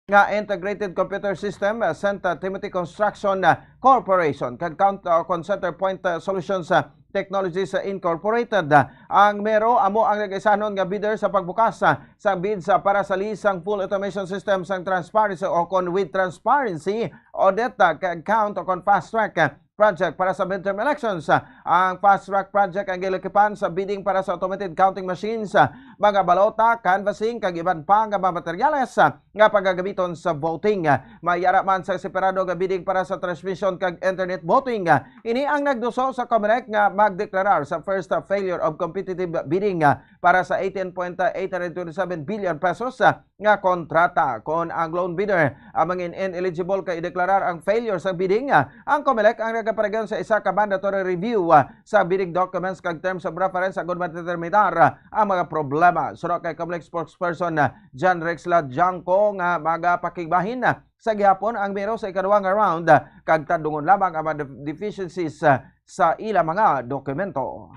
nga Integrated Computer System, ah, Saint Timothy Construction, ah, Corporation, kag Count, ah, Con Center Point, ah, Solutions, ah, Technologies, ah, Incorporated. Ah, ang Mero amo ang nag-isanon nga bidder sa pagbukas, ah, sa bids, ah, para sa lease sang full automation system sang transparency o kon with transparency audit, ah, ka account o kon fast track, ah, project para sa midterm elections. Ah, ang fast track project ang gilakipan sa bidding para sa automated counting machines, ah, mga balota, canvassing, kag iban pa nga mga materyales, ah, nga pagagamiton sa voting. Ah, may ara man sa separado nga bidding para sa transmission kag internet voting. Ah, ini ang nagduso sa Comelec nga magdeklarar sa first, ah, failure of competitive bidding, ah, para sa eighteen point eight hundred twenty-seven billion pesos, ah, nga kontrata. Kon ang lone bidder ang mangin ineligible kay ideklarar ang failure sa bidding, ah, ang Comelec ang nagaparegon sa isa ka mandatory review, ah, sa bidding documents kag terms of reference agud madeterminar, ah, ang mga problema. Suno kay Comelec spokesperson, ah, John Rex Ladjangco nga magapakigbahin, ah, sa gihapon ang Mero sa ikaduha nga round, ah, kag tandungon lamang ang mga def-, deficiencies, ah, sa ila mga dokumento.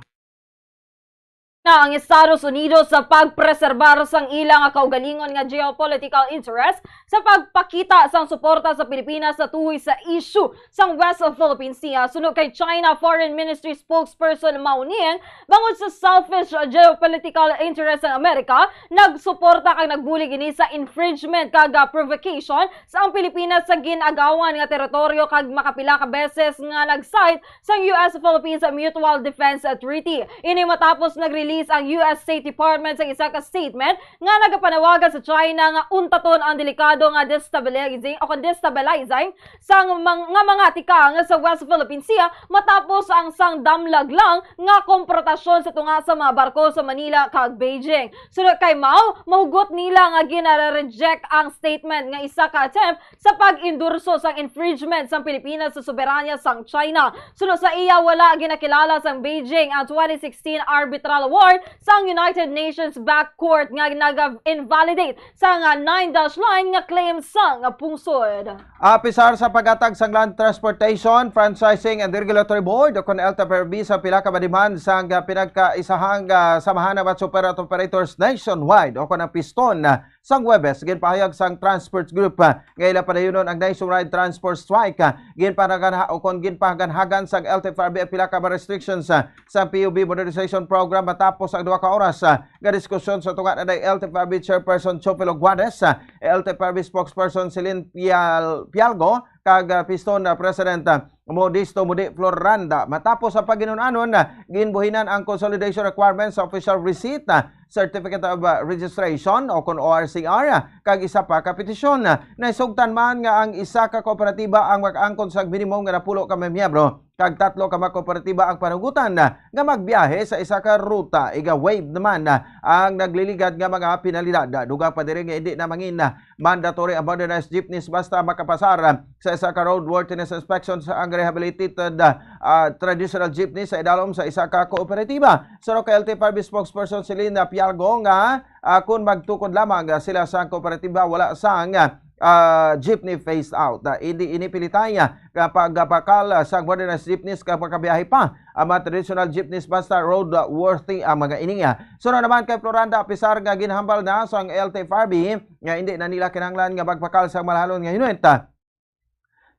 Na ang Estados Unidos sa pagpreserbar sang ila nga kaugalingon nga geopolitical interest sa pagpakita sang suporta sa Pilipinas sa tuhoy sa issue sang West Philippine Sea. Suno kay China Foreign Ministry spokesperson Mao Ning, bangod sa selfish geopolitical interest sang Amerika, nagsuporta kag nagbulig ini sa infringement kag, ah, provocation sa ang Pilipinas sa gin-agawan nga teritoryo kag makapila ka beses nga nag-cite sang U S Philippines Mutual Defense Treaty. Ini matapos nag-release ang U S State Department sa isa ka statement nga nagapanawagan sa China nga untaton ang delikado nga destabilizing o kon destabilizing sang mang-, nga mga tikang sa West Philippine Sea matapos ang sang damlag lang nga komprontasyon sa tunga sa mga barko sa Manila kag Beijing. Suno kay Mao, mahugot nila nga gina-reject ang statement nga isa ka attempt sa pag-endorso sang infringement sang Pilipinas sa soberanya sang China. Suno sa iya, wala ginakilala sang Beijing ang twenty sixteen arbitral award sang United Nations-backed court nga naga-invalidate sang nine dash line nga claim sang pungsod. Apisar sa paghatag sang Land Transportation, Franchising and Regulatory Board o kon L T F R B sa pila ka demand sang pinagkaisahang, ah, Samahan ng Bus Oper-, Operators Nationwide o kon ang piston, ah, sang Huwebes, ginpahayag sang Transport Group, ah, nga ila padayunon ang nationwide transport strike. Ah, ginpanaganha o kon ginpaganhagan sang L T F R B ang pila ka mga restrictions, ah, sa P U B Modernization Program matapos ang duha ka oras, ah, nga diskusyon sa tunga na L T F R B Chairperson Teofilo Guades, ah, L T F R B Spokesperson Celine Pial-, Pialgo, kag, ah, Piston, ah, President, ah, Modesto Mudi Floranda. Matapos ang paghinun-anon, ah, ginbuhinan ang consolidation requirements sa official receipt, ah, Certificate of, ah, Registration o kon O R C R, ah, kag isa pa ka petisyon. Ah, nahisugtan man nga ang isa ka kooperatiba ang makaangkon sa minimum nga napulo ka mga miyembro kag tatlo ka mga kooperatiba ang panugutan, ah, nga magbiyahe sa isa ka ruta. Iga-waive naman, ah, ang nagliligad nga mga penalidad. Dugang pa diri nga hindi na mangin, ah, mandatory ang modernized jeepneys basta makapasar, ah, sa isa ka roadworthiness inspection sa ang rehabilitated, ah, ah, traditional jeepney sa idalom sa isa ka kooperatiba. Suno kay L T F R B spokesperson Celine Pialgo nga, ah, kung magtukod lamang, ah, sila sa kooperatiba, wala sang, ah, ah, jeepney phased out. Ah, hindi ini pilitay, ah, nga pagbakal, ah, sa modernized jeepneys kag makabiyahe pa ang mga traditional jeepneys basta roadworthy ang mga ini. Ah, suno naman kay Floranda, apisar nga ginhambal na sang L T F R B nga hindi na nila kinahanglan nga magbakal sa malahalon nga hinwenta.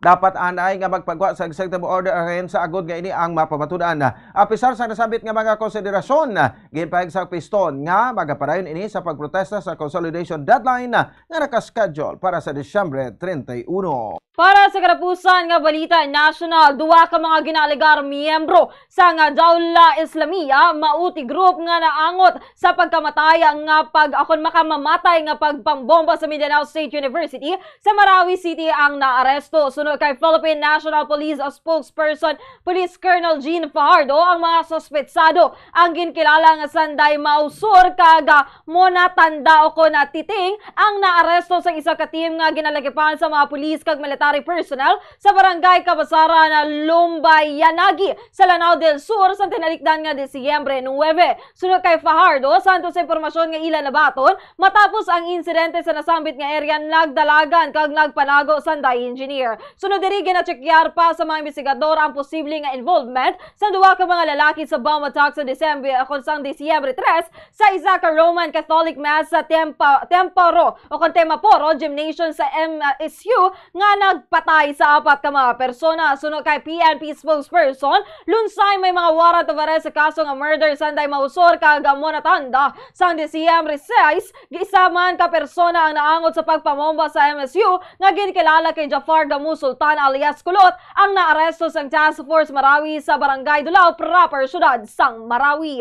Dapat anay nga magpagwa sa executive order ang ahensya agod nga ini ang mapamatud-an. Apisar sa nasambit nga mga konsiderasyon, ginpahayag sang Piston nga magapadayon ini sa pagprotesta sa consolidation deadline nga naka-schedule para sa Disyembre treinta y uno. Para sa katapusan nga balita nasyonal, duha ka mga ginaalegar miyembro sang Daula Islamiyah, Mauti Group, nga naangot sa pagkamatay nga pag-, akon makamamatay nga pagpambomba sa Mindanao State University sa Marawi City ang naaresto. Suno kay Philippine National Police spokesperson Police Colonel Jean Fajardo, ang mga suspetsado ang ginkilala nga sanday mausor kag, ah, monatanda o kon, ah, titing ang naaresto sa isa ka team nga ginalagipan sa mga pulis kag military personnel sa barangay Kabasaran, Lumbayanagi, sa Lanao del Sur, sa tinalikdan nga Disyembre nuebe. Suno kay Fajardo, santos sa impormasyon nga ila nabaton, matapos ang insidente sa nasambit nga area, nagdalagan kag nagpanago sanday engineer. Sunod diri, ginatsekyar pa sa mga investigador ang posible nga involvement sa duha ka mga lalaki sa bomb attack sa Disyembre, akon sang Disyembre tres, sa isa ka Roman Catholic Mass sa Tempa-, Temporo o kon Temaporo Gymnasium sa M S U nga nagpatay sa apat ka mga persona. Suno kay P N P spokesperson, lunsay may mga warrant of arrest sa kaso nga murder sanday mausor kag monatanda sang Disyembre sais, isa man ka persona ang naangot sa pagpamomba sa M S U nga ginkilala kay Jafar Gamu Sultan alias Kulot ang naaresto sang Task Force Marawi sa Barangay Dulao, proper syudad sang Marawi.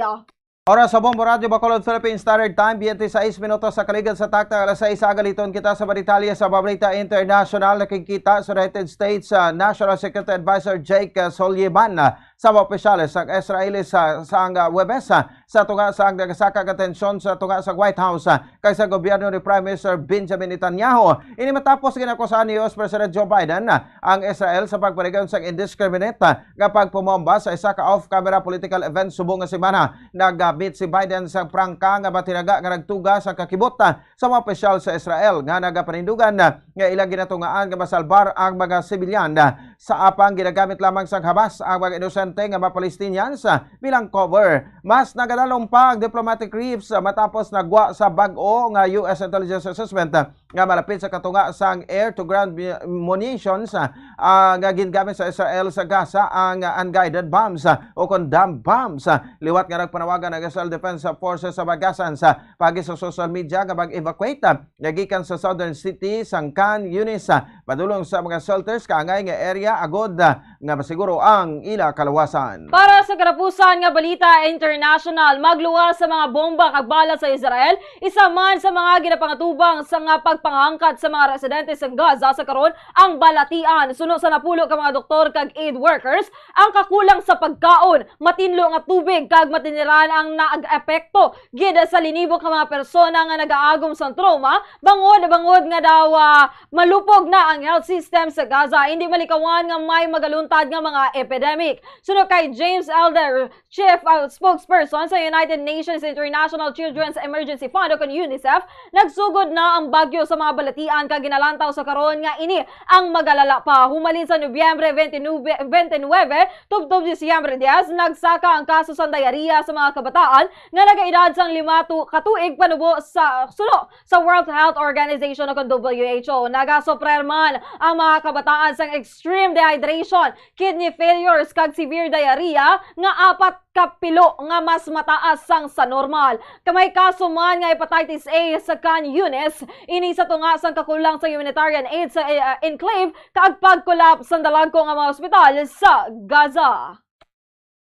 Oras sa Bombo Radyo Bacolod, Philippine Standard Time, twenty-six minutos sa kaligad sa taktak alas sais. Agaliton kita sa detalye sa balita international. Nakikita sa United States, ah, National Security Advisor Jake, ah, Sullivan, ah, sa mga opisyales sang Israel sa, sang, ah, Huwebes, ah, sa tunga sang nagasaka nga tensyon sa tunga sa White House, ah, kag sa gobyerno ni Prime Minister Benjamin Netanyahu. Ini matapos ginakusahan ni U S President Joe Biden, ah, ang Israel sa pagpaligon sang indiscriminate, ah, nga pagpamomba sa isa ka off-camera political event subong nga semana. Nag-meet si Biden sa prangka nga matinaga nga nagtuga sa kakibot, ah, sa mga opisyal sa Israel nga nagapanindugan, ah, nga ila ginatungaan nga masalbar ang mga sibilyan. Sa apang ginagamit lamang sang Hamas ang mga inosente nga mga Palestinians, ah, bilang cover. Mas nagadalom pa ang diplomatic reefs, ah, matapos nagwa sa bag-o nga U S intelligence assessment, ah, nga malapit sa katunga sang air-to-ground mu-, munitions, ah, ah, nga gingamit sa Israel sa Gaza ang, ah, unguided bombs, ah, o kon dumb bombs, ah, liwat nga nagpanawagan ang Israel Defense Forces sa bagasan sa pagi sa social media nga mag-evacuate, ah, nga gikan sa southern city sang Khan Yunis, ah, padulong sa mga shelters kaangay nga area agod, ah, nga masiguro ang ila kaluwasan. Para sa katapusan nga balita international, magluwas sa mga bomba kag bala sa Israel, isa man sa mga ginapangatubang sa nga pagpangangkat sa mga residente sa Gaza sa karon ang balatian. Suno sa napulo ka mga doktor kag aid workers, ang kakulang sa pagkaon, matinlo nga tubig kag matiniran ang nag-epekto gid sa linibok nga mga persona nga nagaagom sang trauma, bangod-bangod nga daw, ah, malupog na ang health system sa Gaza. Hindi malikawan nga may magaluntad nga mga epidemic. Suno kay James Elder, Chief, ah, Spokesperson sa United Nations International Children's Emergency Fund o kon UNICEF, nagsugod na ang bagyo sa mga balatian kag ginalantaw sa karon nga ini ang magalala pa. Humalin sa Nobyembre twenty-nine, twenty-nine, tubtob Disyembre diyes, nagsaka ang kaso sang diarrhea sa mga kabataan nga nagaedad sang lima tu-, ka tuig panubo sa suno sa World Health Organization o kon W H O. Nagasuprer man ang mga kabataan sang extreme dehydration, kidney failures, kag severe diarrhea nga apat ka pilo nga mas mataas sang sa normal. Kag may kaso man nga hepatitis A sa Khan Yunis, ini sa tunga sang kakulang sa humanitarian aid sa, eh, enclave kag pag-collapse sang dalagko nga mga ospital sa Gaza.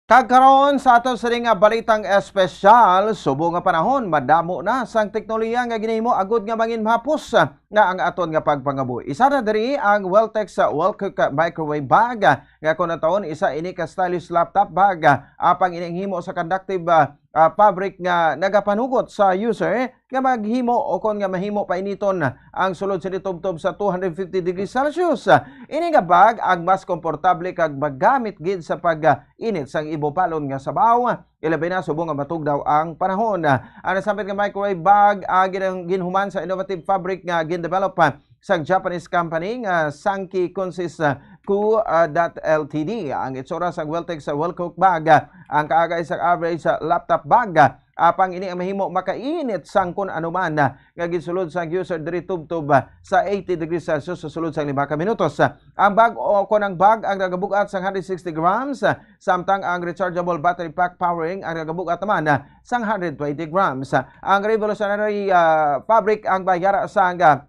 Kag karon sa aton sini nga balitang espesyal, subong nga panahon, madamo na sang teknolohiya nga ginahimo agud nga manginmahapos nga ang aton nga pagpangabuhi. Isa na diri ang Welltech sa Wellcook Microwave Bag, nga kon natawon isa ini ka stylish laptop bag, apang ini ang himo sa conductive, ah, ah, fabric nga nagapanugot sa user nga maghimo o kon nga mahimo painiton ang sulod sini tubtob sa two hundred fifty degrees Celsius. Ini nga bag ang mas komportable kag magamit gid sa pag, ah, init sang ibubalon nga sabaw, ilabi na subong nga matugnaw ang panahon. Ang nasambit nga microwave bag, ah, gin-, ginhuman sa innovative fabric nga gin-develop, ah, sa Japanese company nga Sankei Kunsis, ah, Co, ah, dot L T D. Ang itsura sa Welltech sa Wellcook bag, ah, ang kaagay sa average sa laptop bag, ah, Apang ini ang mahimo makainit sang kun ano man, ah, nga ginsulod sang user diri tubtob, ah, sa eighty degrees Celsius sa sulod sang lima ka minutos. Ah, ang bag o kon ang bag ang nagabug-at sang hundred sixty grams, ah, samtang ang rechargeable battery pack powering ang nagabug-at naman, ah, sang hundred twenty grams. Ah, ang revolutionary, ah, fabric ang bayara sang, ah,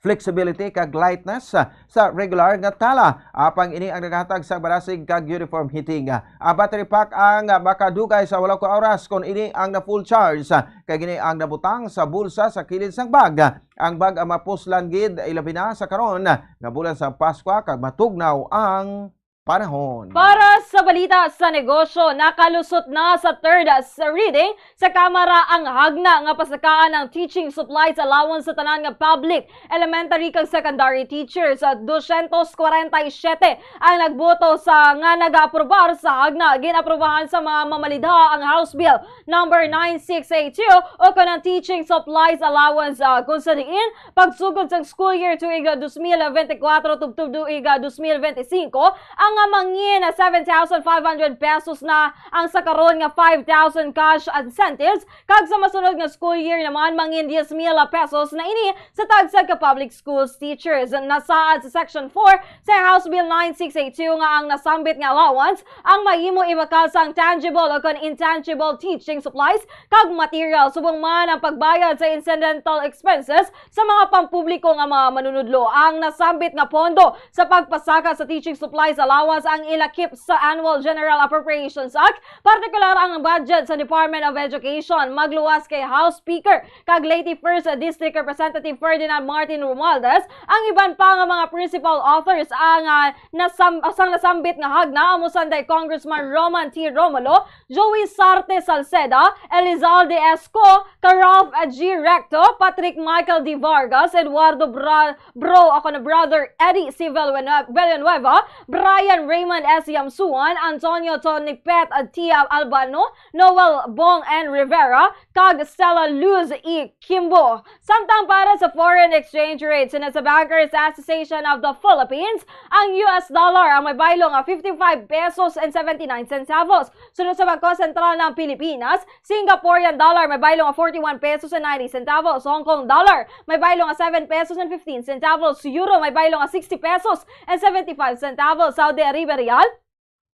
flexibility kag lightness, ah, sa regular nga tala. Apang ini ang nagahatag sa barasig kag uniform heating. Ah, ang battery pack ang, ah, makadugay sa walo ka oras kon ini ang na full charge, ah, kag ini ang nabutang sa bulsa sa kilid sang bag. Ah, ang bag ang mapuslan gid, ilabi na sa karon, ah, nga bulan sa Paskwa kag matugnaw ang panahon. Para sa balita sa negosyo, nakalusot na sa third s-, reading sa Kamara ang hagna nga pasakaan ang teaching supplies allowance sa tanan nga public, elementary kag secondary teachers. Dosyentos kwarenta y siyete ang nagboto sa nga nag-aprobar sa hagna. Gin-aprobahan sa mga mamalidha ang House Bill number nine six eight two o kon ang teaching supplies allowance, ah, kung sa diin pagsugod sang school year tuig dos mil benti kwatro tubtob tuig dos mil benti singko, ang, ah, mangin seven thousand five hundred pesos na ang sa karon nga five thousand cash incentives, kag sa masunod nga school year naman mangin diyes mil pesos na ini sa tagsa ka public schools teachers. Nasaad sa Section four sa House Bill nine six eight two nga ang nasambit nga allowance ang mahimo ibakal sang tangible o kon intangible teaching supplies kag material, subong man ang pagbayad sa incidental expenses sa mga pampubliko nga mga manunudlo. Ang nasambit nga pondo sa pagpasaka sa teaching supplies allowance ang ilakip sa Annual General Appropriations Act, partikular ang budget sa Department of Education. Magluwas kay House Speaker kag Leyte First District Representative Ferdinand Martin Romualdez ang iban pa nga mga principal authors ang, ah, nasam-, sang nasambit nga hagna, amo sanday Congressman Roman T. Romulo, Joey Sarte Salceda, Elizalde Esco, Karalph G. Recto, Patrick Michael D. Vargas, Eduardo Bra-, Bro, ako na Brother Eddie C. Villanueva, Villanueva, Brian Raymond S. Yamsuan, Antonio Tony Pet Tia Albano, Noel Bong N. Rivera, kag Stella Luz E. Kimbo. Samtang para sa foreign exchange rates, sa Bankers Association of the Philippines, ang U S dollar ang may baylo nga fifty-five pesos and seventy-nine centavos. Sunod sa Bangko Sentral ng Pilipinas, Singaporean dollar may baylo nga forty-one pesos and ninety centavos, Hong Kong dollar may baylo nga seven pesos and fifteen centavos, Euro may baylo nga sixty pesos and seventy-five centavos, Saudi Arabia Riyal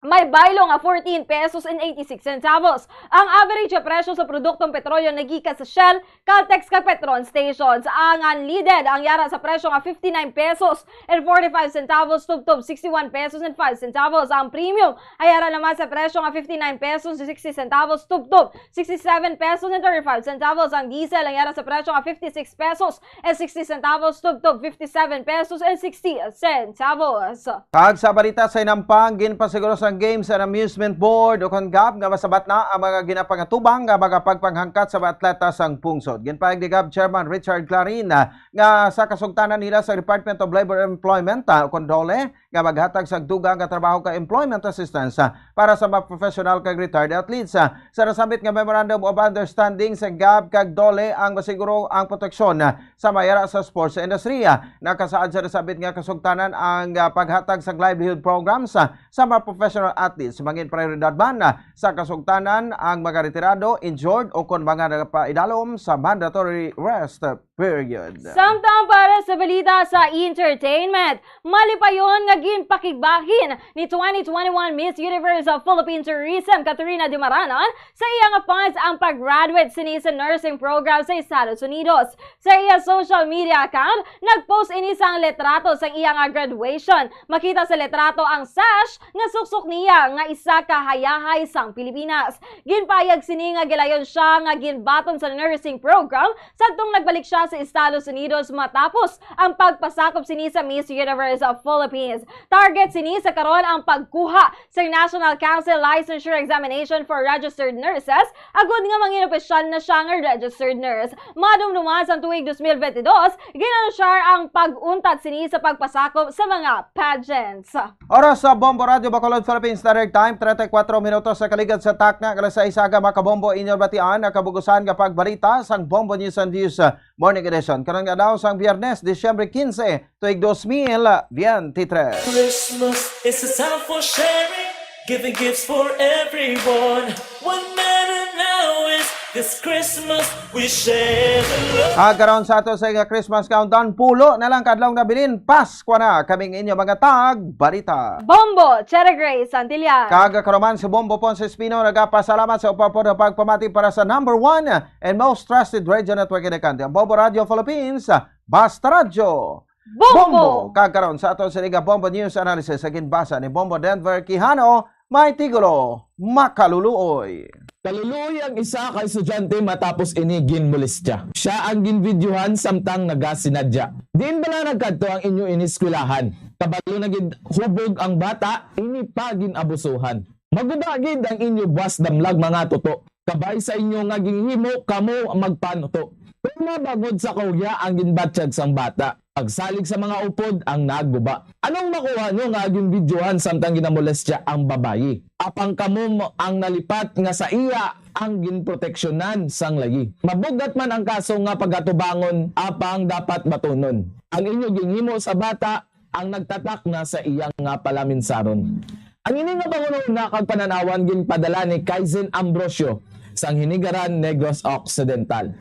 may baylo nga fourteen pesos and eighty-six centavos. Ang average nga presyo sa produktong petrolyo nagikan sa Shell, Caltex kag Petron stations. Ang unleaded ang yara sa presyo nga fifty-nine pesos and forty-five centavos tubtob sixty-one pesos and five centavos. Ang premium ay yara naman sa presyo nga fifty-nine pesos and sixty centavos tubtob sixty-seven pesos and thirty-five centavos. Ang diesel ang yara sa presyo nga fifty-six pesos and sixty centavos tubtob fifty-seven pesos and sixty centavos. Kag sa balita sa hinampang, ginpasiguro sang Games and Amusement Board o kon gab nga masabat na ang mga ginapangatubang nga mga pagpanghangkat sa mga atleta sang pungsod. Ginpahayag ni gab Chairman Richard Clarin, ah, nga sa kasugtanan nila sa Department of Labor and Employment, ah, o kon DOLE, nga maghatag sa dugang nga trabaho kag employment assistance, ah, para sa mga professional kag retired athletes. Ah, sa nasambit nga Memorandum of Understanding sa gab kag DOLE ang masiguro ang proteksyon, ah, sa mga yara sa sports industry. Ah, nakasaad sa nasambit nga kasugtanan ang, ah, paghatag sa livelihood programs, ah, sa mga professional athletes. Mangin prioridad man, ah, sa kasugtanan ang mga retirado, injured, o kon mga nagapaidalom sa mandatory rest period. Samtang para sa balita sa entertainment, malipayon nga ginpakigbahin ni twenty twenty-one Miss Universe of Philippine Tourism Katrina Dimaranan sa iya nga fans ang pag-graduate sini sa nursing program sa Estados Unidos. Sa iya social media account, nag-post ini sang litrato sa iya nga graduation. Makita sa litrato ang sash nga suksok niya nga isa ka hayahay sang Pilipinas. Ginpahayag sini nga gilayon siya nga ginbaton sa nursing program sadtong nagbalik siya sa Estados Unidos matapos ang pagpasakop sini sa Miss Universe of Philippines. Target sini sa karon ang pagkuha sa National Council Licensure Examination for Registered Nurses, agud nga mangin opisyal na siya nga registered nurse. Madumduman sang tuig dos mil benti dos, gin-anunsiyar ang pag-untat sini sa pagpasakop sa mga pageants. Oras sa Bombo Radyo Bacolod Philippine Standard Time, treinta y cuatro minutos sa kaligad sa takna nga alas sais aga, mga kabombo, inyo batian ang kabugusan nga pagbalita sang Bombo News and Views, uh, Morning Edition. Karon nga adlaw sang Biyernes, Disyembre quince, tuig dos mil veintitrés. Christmas is a time for sharing, giving gifts for everyone. What matter now is This Christmas, we share the love. Ah, karon sa ato sa iga Christmas countdown, pulo na lang kadlong nabilin, Paskwa na. Kaming inyo mga tag balita. Bombo, Cherry Grace Santillan. Kag ako naman si Bombo Ponce Espino, nagapasalamat sa upapod nga pagpamati para sa number one and most trusted radio network in the country, ang Bombo Radio Philippines. Basta Radyo. Bombo! Bombo! Kag karon sa ato sa Liga Bombo News Analysis sa ginbasa ni Bombo Denver Quijano, may titulo, Makaluluoy. Kaluluoy ang isa ka estudyante matapos ini ginmolestya. Siya ang ginvideohan samtang nagasinadya. Diin bala nagkadto ang inyo ineskwelahan? Kabalo na gid hubog ang bata, ini pa gin-abusuhan. Maguba gid ang inyo buwas damlag, mga tuto. Kabay sa inyo nga ginhimo, kamo magpanuto. Tama bangod sa kahugya ang ginbatyag sang bata. Pagsalig sa mga upod ang naguba. Anong makuha nyo nga ginbidyohan samtang ginamolestya ang babayi? Apang kamo mo ang nalipat nga sa iya ang ginproteksyonan sang layi. Mabugat man ang kaso nga pagatubangon, apang dapat batunon. Ang inyo ginhimo sa bata ang nagtatak na sa iya nga palaminsaron. Ang ini nga panghunahuna kag panan-awan ginpadala ni Kaizen Ambrosio sang Hinigaran, Negros Occidental.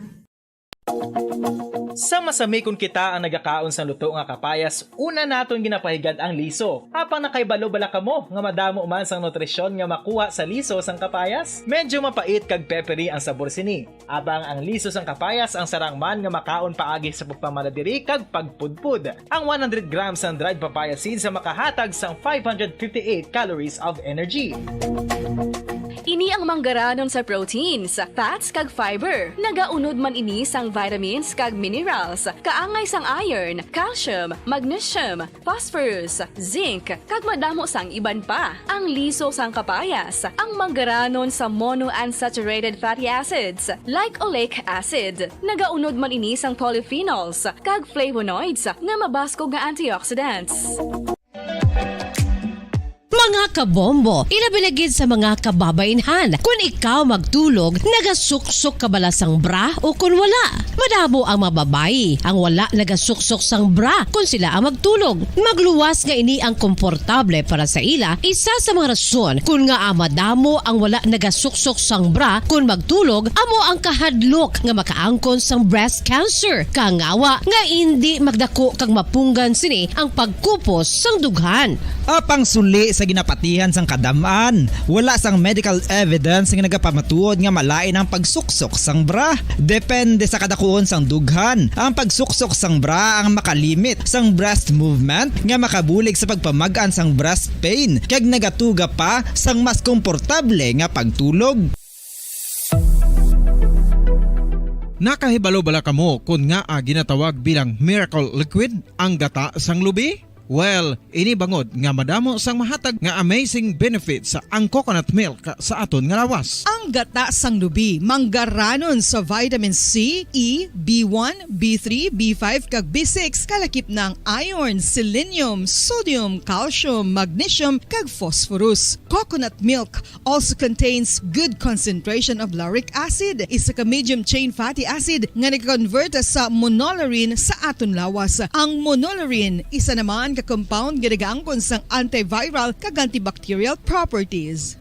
Sa masami kon kita ang nagakaon sang luto nga kapayas, una naton ginapahigad ang liso. Apang nakahibalo bala kamo nga madamo man sang nutrisyon nga makuha sa liso sang kapayas? Medyo mapait kag peppery ang sabor sini. Apang ang liso sang kapayas ang sarang man nga makaon paagi sa pagpamaladiri kag pagpudpod. Ang one hundred grams sang dried papaya seeds ang makahatag sang five hundred fifty-eight calories of energy. Ini ang manggaranon sa proteins, fats kag fiber. Nagaunod man ini sang vitamins kag minerals, kaangay sang iron, calcium, magnesium, phosphorus, zinc, kag madamo sang iban pa. Ang liso sang kapayas, ang manggaranon sa monounsaturated fatty acids, like oleic acid. Nagaunod man ini sang polyphenols kag flavonoids nga mabaskog nga antioxidants. Mga kabombo, ilabi na gid sa mga kababainhan, kun ikaw magtulog, nagasuksok ka bala sang bra o kun wala? Madamo ang mga babayi ang wala nagasuksok sang bra kun sila ang magtulog. Magluwas nga ini ang komportable para sa ila, isa sa mga rason kun ngaa madamo ang wala nagasuksok sang bra kun magtulog, amo ang kahadlok nga makaangkon sang breast cancer, kangawa nga indi magdako kag mapunggan sini ang pagkupos sang dughan. Apang suli sa ginapatihan sang kadam-an, wala sang medical evidence nga nagapamatuod nga malain ang pagsuksok sang bra. Depende sa kadakuon sang dughan, ang pagsuksok sang bra ang makalimit sang breast movement nga makabulig sa pagpamag-an sang breast pain kag nagatuga pa sang mas komportable nga pagtulog. Nakahibalo bala kamo kon ngaa ginatawag bilang miracle liquid ang gata sang lubi? Well, ini bangod nga madamo sang mahatag nga amazing benefits ang coconut milk sa aton nga lawas. Ang gata sang lubi manggaranon sa vitamin C, E, B one, B three, B five, kag B six, kalakip na ang iron, selenium, sodium, calcium, magnesium, kag phosphorus. Coconut milk also contains good concentration of lauric acid, isa ka medium chain fatty acid nga nag-convert sa monolaurin sa aton lawas. Ang monolaurin isa naman ka compound nga nagaangkon sang antiviral kag antibacterial properties.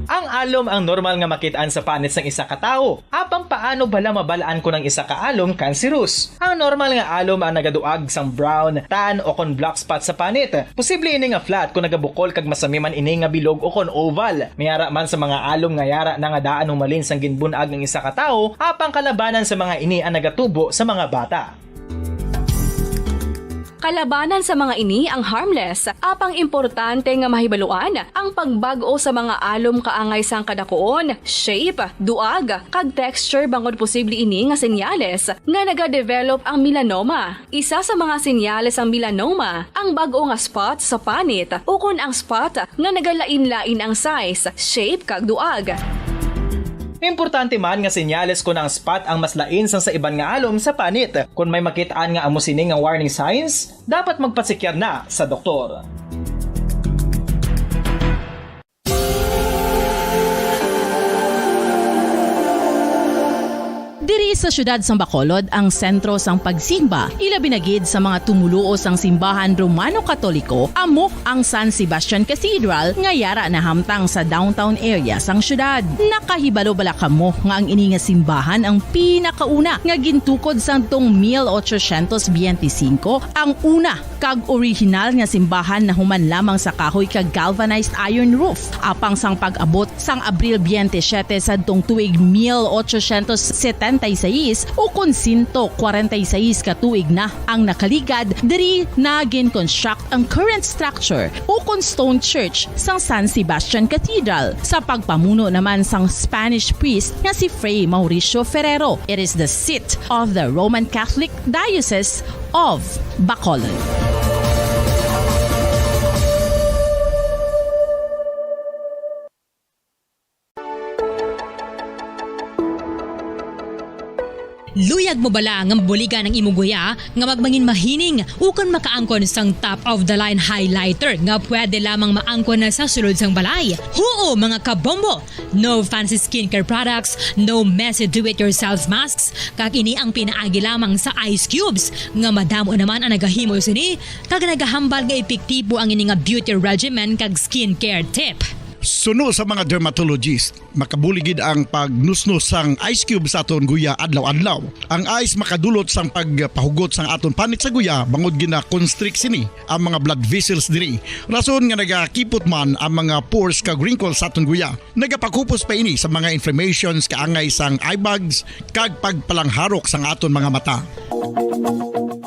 Ang alom ang normal nga makit-an sa panit sang isa ka tawo. Apang paano bala mabal-an kon ang isa ka alom kanseros? Ang normal nga alom ang nagaduag sang brown, tan, o kon black spot sa panit. Posible ini nga flat kon nagabukol kag masami man ini nga bilog o kon oval. May ara man sa mga alom nga yara na nga daan humalin sang ginbun-ag ang isa ka tawo, apang kalabanan sa mga ini ang nagatubo sa mga bata. Kalabanan sa mga ini ang harmless, apang importante nga mahibaluan ang pagbag-o sa mga alom kaangay sang kadakuon, shape, duag, kag texture bangod posible ini nga senyales nga nagadevelop ang melanoma. Isa sa mga senyales sang melanoma ang bag-o nga spot sa panit ukon ang spot nga nagalain-lain ang size, shape, kag duag. Importante man nga senyales kon ang spot ang mas lain sang sa iban nga alom sa panit. Kon may makit-an nga amo sini nga warning signs, dapat magpasikyar na sa doktor. Diri Sa siyudad sang Bacolod ang sentro sang pagsimba, ilabi na gid sa mga tumoluo sang simbahan Romano-Katoliko, amo ang San Sebastian Cathedral nga yara nahamtang sa downtown area sang siyudad. Nakahibalo bala kamo nga ang ini nga simbahan ang pinakauna nga gintukod sang tong mil ochocientos biyente singko, ang una kag orihinal nga simbahan nahuman lamang sa kahoy kag galvanized iron roof. Apang sang pag-abot sang Abril biyente siyete sadtong tuig mil ochocientos setenta y seis, ukon sento kwarenta y seis ka tuig na ang nakaligad, diri na gin-construct ang current structure ukon stone church sang San Sebastian Cathedral sa pagpamuno naman sang Spanish priest nga si Fray Mauricio Ferrero. It is the seat of the Roman Catholic Diocese of Bacolod. Luyag mo bala nga mabuligan ang imong guya nga magmangin mahining ukon makaangkon sang top of the line highlighter nga pwede lamang maangkon na sa sulod sang balay? Huo, mga kabombo! No fancy skincare products, no messy do-it-yourself masks, kag ini ang pinaagi lamang sa ice cubes nga madamo naman ang nagahimo sini kag nagahambal nga epektibo ang ini nga beauty regimen kag skincare tip. Suno sa mga dermatologist, makabulig gid ang pagnusnos sang ice cube sa aton guya adlaw-adlaw. Ang ice makadulot sang pagpahugot sang aton panit sa guya bangod gina-constrict sini ang mga blood vessels diri, rason nga nagakipot man ang mga pores kag wrinkles sa aton guya. Nagapakupos pa ini sa mga inflammations, kaangay sang eye bags, kag pagpalangharok sang aton mga mata.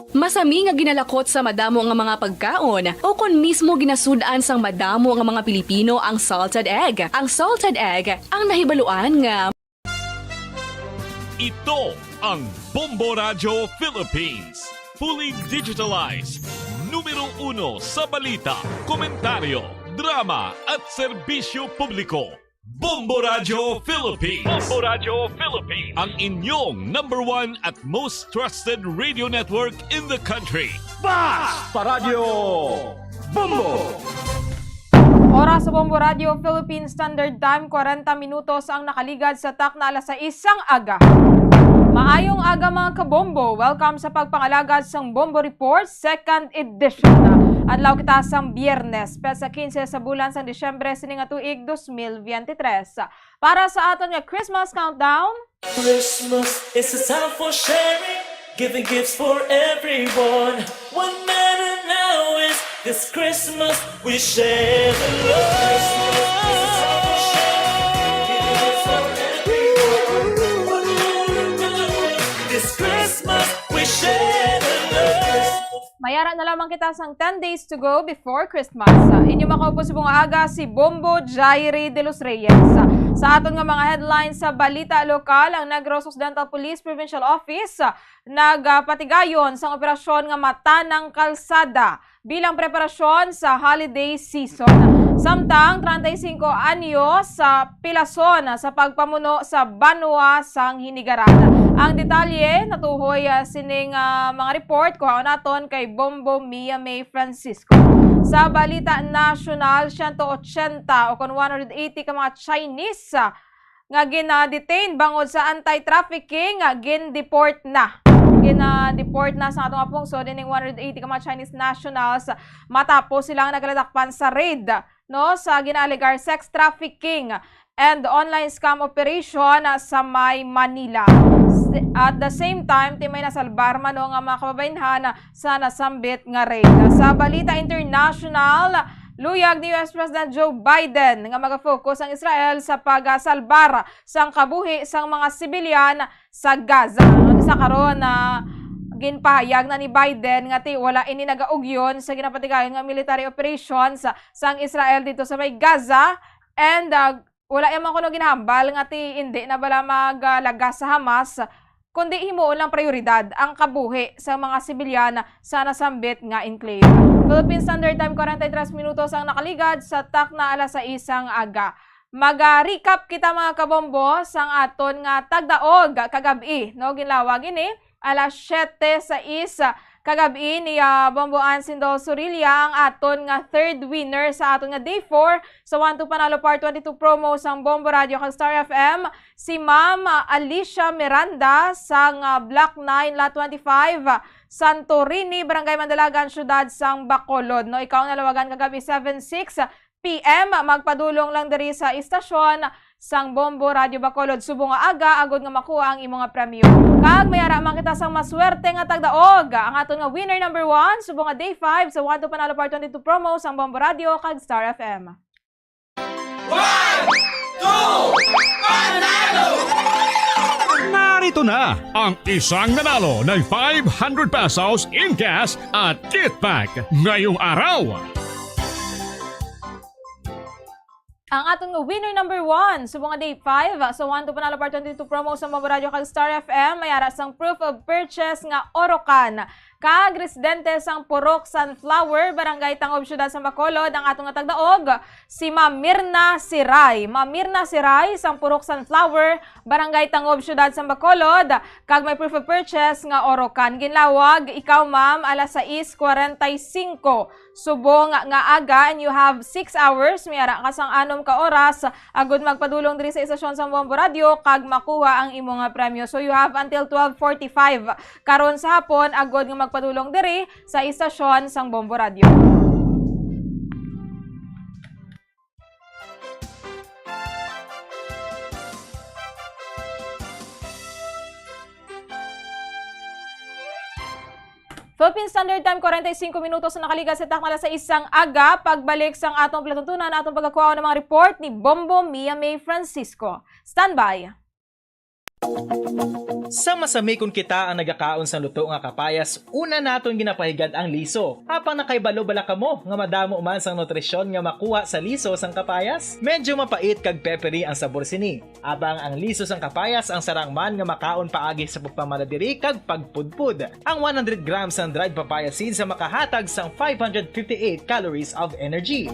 Masami nga ginalakot sa madamo nga mga pagkaon, o kon mismo ginasud-an sang madamo nga mga Pilipino ang salted egg. Ang salted egg ang nahibaluan nga Ito ang Bombo Radyo Philippines. Fully digitalized. Numero uno sa balita, komentaryo, drama, at serbisyo publiko. Bombo Radyo Philippines. Bombo Radyo Philippines. Ang inyong number one at most trusted radio network in the country. Basta Radyo Bombo! Oras sa Bombo Radyo Philippine Standard Time, kwarenta minutos ang nakaligad sa takna alas sais sang aga. Maayong aga, mga kabombo. Welcome sa pagpangalagad sang Bombo Report, second edition. Adlaw kita sang Biyernes, petsa kinse sa bulan sang Disyembre sini nga tuig dos mil biyente tres. Para sa aton nga Christmas countdown, Christmas is a time for sharing, giving gifts for everyone. What matter now is this Christmas we share the love. Christmas is a time for sharing, giving gifts for everyone. What matter now is this Christmas we share the love. May ara na lamang kita sang ten days to go before Christmas. Inyo makaupod subong nga aga si Bombo Jairi de los Reyes. Sa aton nga mga headlines sa balita lokal, ang Negros Occidental Police Provincial Office nagapatigayon sang operasyon nga Mata ng Kalsada bilang preparasyon sa holiday season. Samtang treinta y cinco anyos sa pilason sa pagpamuno sa banwa sang Hinigaran. Ang detalye natuhoy, ah, sining, ah, mga report kuhaon naton kay Bombo Mia May Francisco. Sa balita nasyonal, siyento ochenta o kon one hundred eighty ka mga Chinese, ah, nga gina-detain bangod sa anti-trafficking, ah, gin-deport na. Gina-deport na sa atong apong so dining one hundred eighty ka mga Chinese nationals matapos sila nga nagaladakpan sa raid, no, sa ginaalegar sex trafficking and online scam operation, ah, sa may Manila. S-, at the same time, ti may nasalbar man, no, nga mga kababaynhan, ah, sa nasambit nga raid. Sa balita international, luyag ni U S President Joe Biden nga maga-focus ang Israel sa pagsalbar sang kabuhi sang mga sibilyan sa Gaza. Ano sa karon na ginpahayag na ni Biden nga ti wala ini nagaugyon sa ginapatigayon nga military operations sang Israel dito sa may Gaza, and, ah, wala iya man kuno ginahambal nga ti indi na bala maglagas sa Hamas, kundi himuon lang prioridad ang kabuhi sa mga sibilyan sa nasambit nga enclave. Philippine Standard Time, kwarenta y tres minutos ang nakaligad sa takna alas sais sang aga. Mag-recap kita, mga kabombo, sang aton nga tagdaog kagab-i, no? Ginlawag ini alas siyete sais Kagab-i ni, ah, Bombo Ansindo Surilla ang aton nga third winner sa aton nga day four sa One to Panalo Part twenty-two promo sang Bombo Radio kag Star F M, si Ma'am, ah, Alicia Miranda sang, ah, Block nine, Lot twenty-five, Santorini, Barangay Mandalagan, Siyudad sang Bacolod. No, ikaw ang nalawagan kagab-i, seven six P M, magpadulong lang diri sa istasyon sang Bombo Radio Bacolod subong nga aga agod nga makuha ang imo nga premyo. Kag may ara man kita sang maswerte nga tagdaog, ang aton nga winner number one subong nga day five sa One to Panalo Part twenty-two promo sang Bombo Radio kag Star F M. One, two, Panalo! Narito na ang isang nanalo ng five hundred pesos in cash at gift pack ngayong araw. Ang aton nga winner number one subong nga day five sa One to Panalo Part twenty-two promo sa Bombo Radio kag Star F M, may ara sang proof of purchase nga Orocan kag residente sang Purok Sunflower, Barangay Tangob, Siyudad sang Bacolod, ang aton nga tagdaog, si Ma'am Mirna Siray. Ma'am Mirna Siray sang Purok Sunflower, Barangay Tangob, Siyudad sang Bacolod, kag may proof of purchase nga Orocan. Ginlawag ikaw, ma'am, alas sais cuarenta y cinco subong nga aga, and you have six hours, may ara ka sang anom ka oras, agud magpadulong diri sa istasyon sang Bombo Radio kag makuha ang imo nga premyo. So you have until twelve forty-five karon sa hapon agud nga magpadulong diri sa istasyon sang Bombo Radio. Philippine Standard Time, kwarenta y singko minutos na nakaligas sa takna alas sais sang aga. Pagbalik sang atong palatuntunan, atong pagkakuha ng mga report ni Bombo Mia May Francisco. Standby! Sa masamikon kita ang nagakaon sang luto nga kapayas, una naton ginapahigad ang liso. Apang nakahibalo bala kamo nga madamo man sang nutrisyon nga makuha sa liso sang kapayas? Medyo mapait kag peppery ang sabor sini. Abang ang liso sang kapayas ang sarang man nga makaon paagi sa pagpamala diri kag pagpudpod. Ang one hundred grams sang dried papaya seeds sa makahatag sang five hundred fifty-eight calories of energy.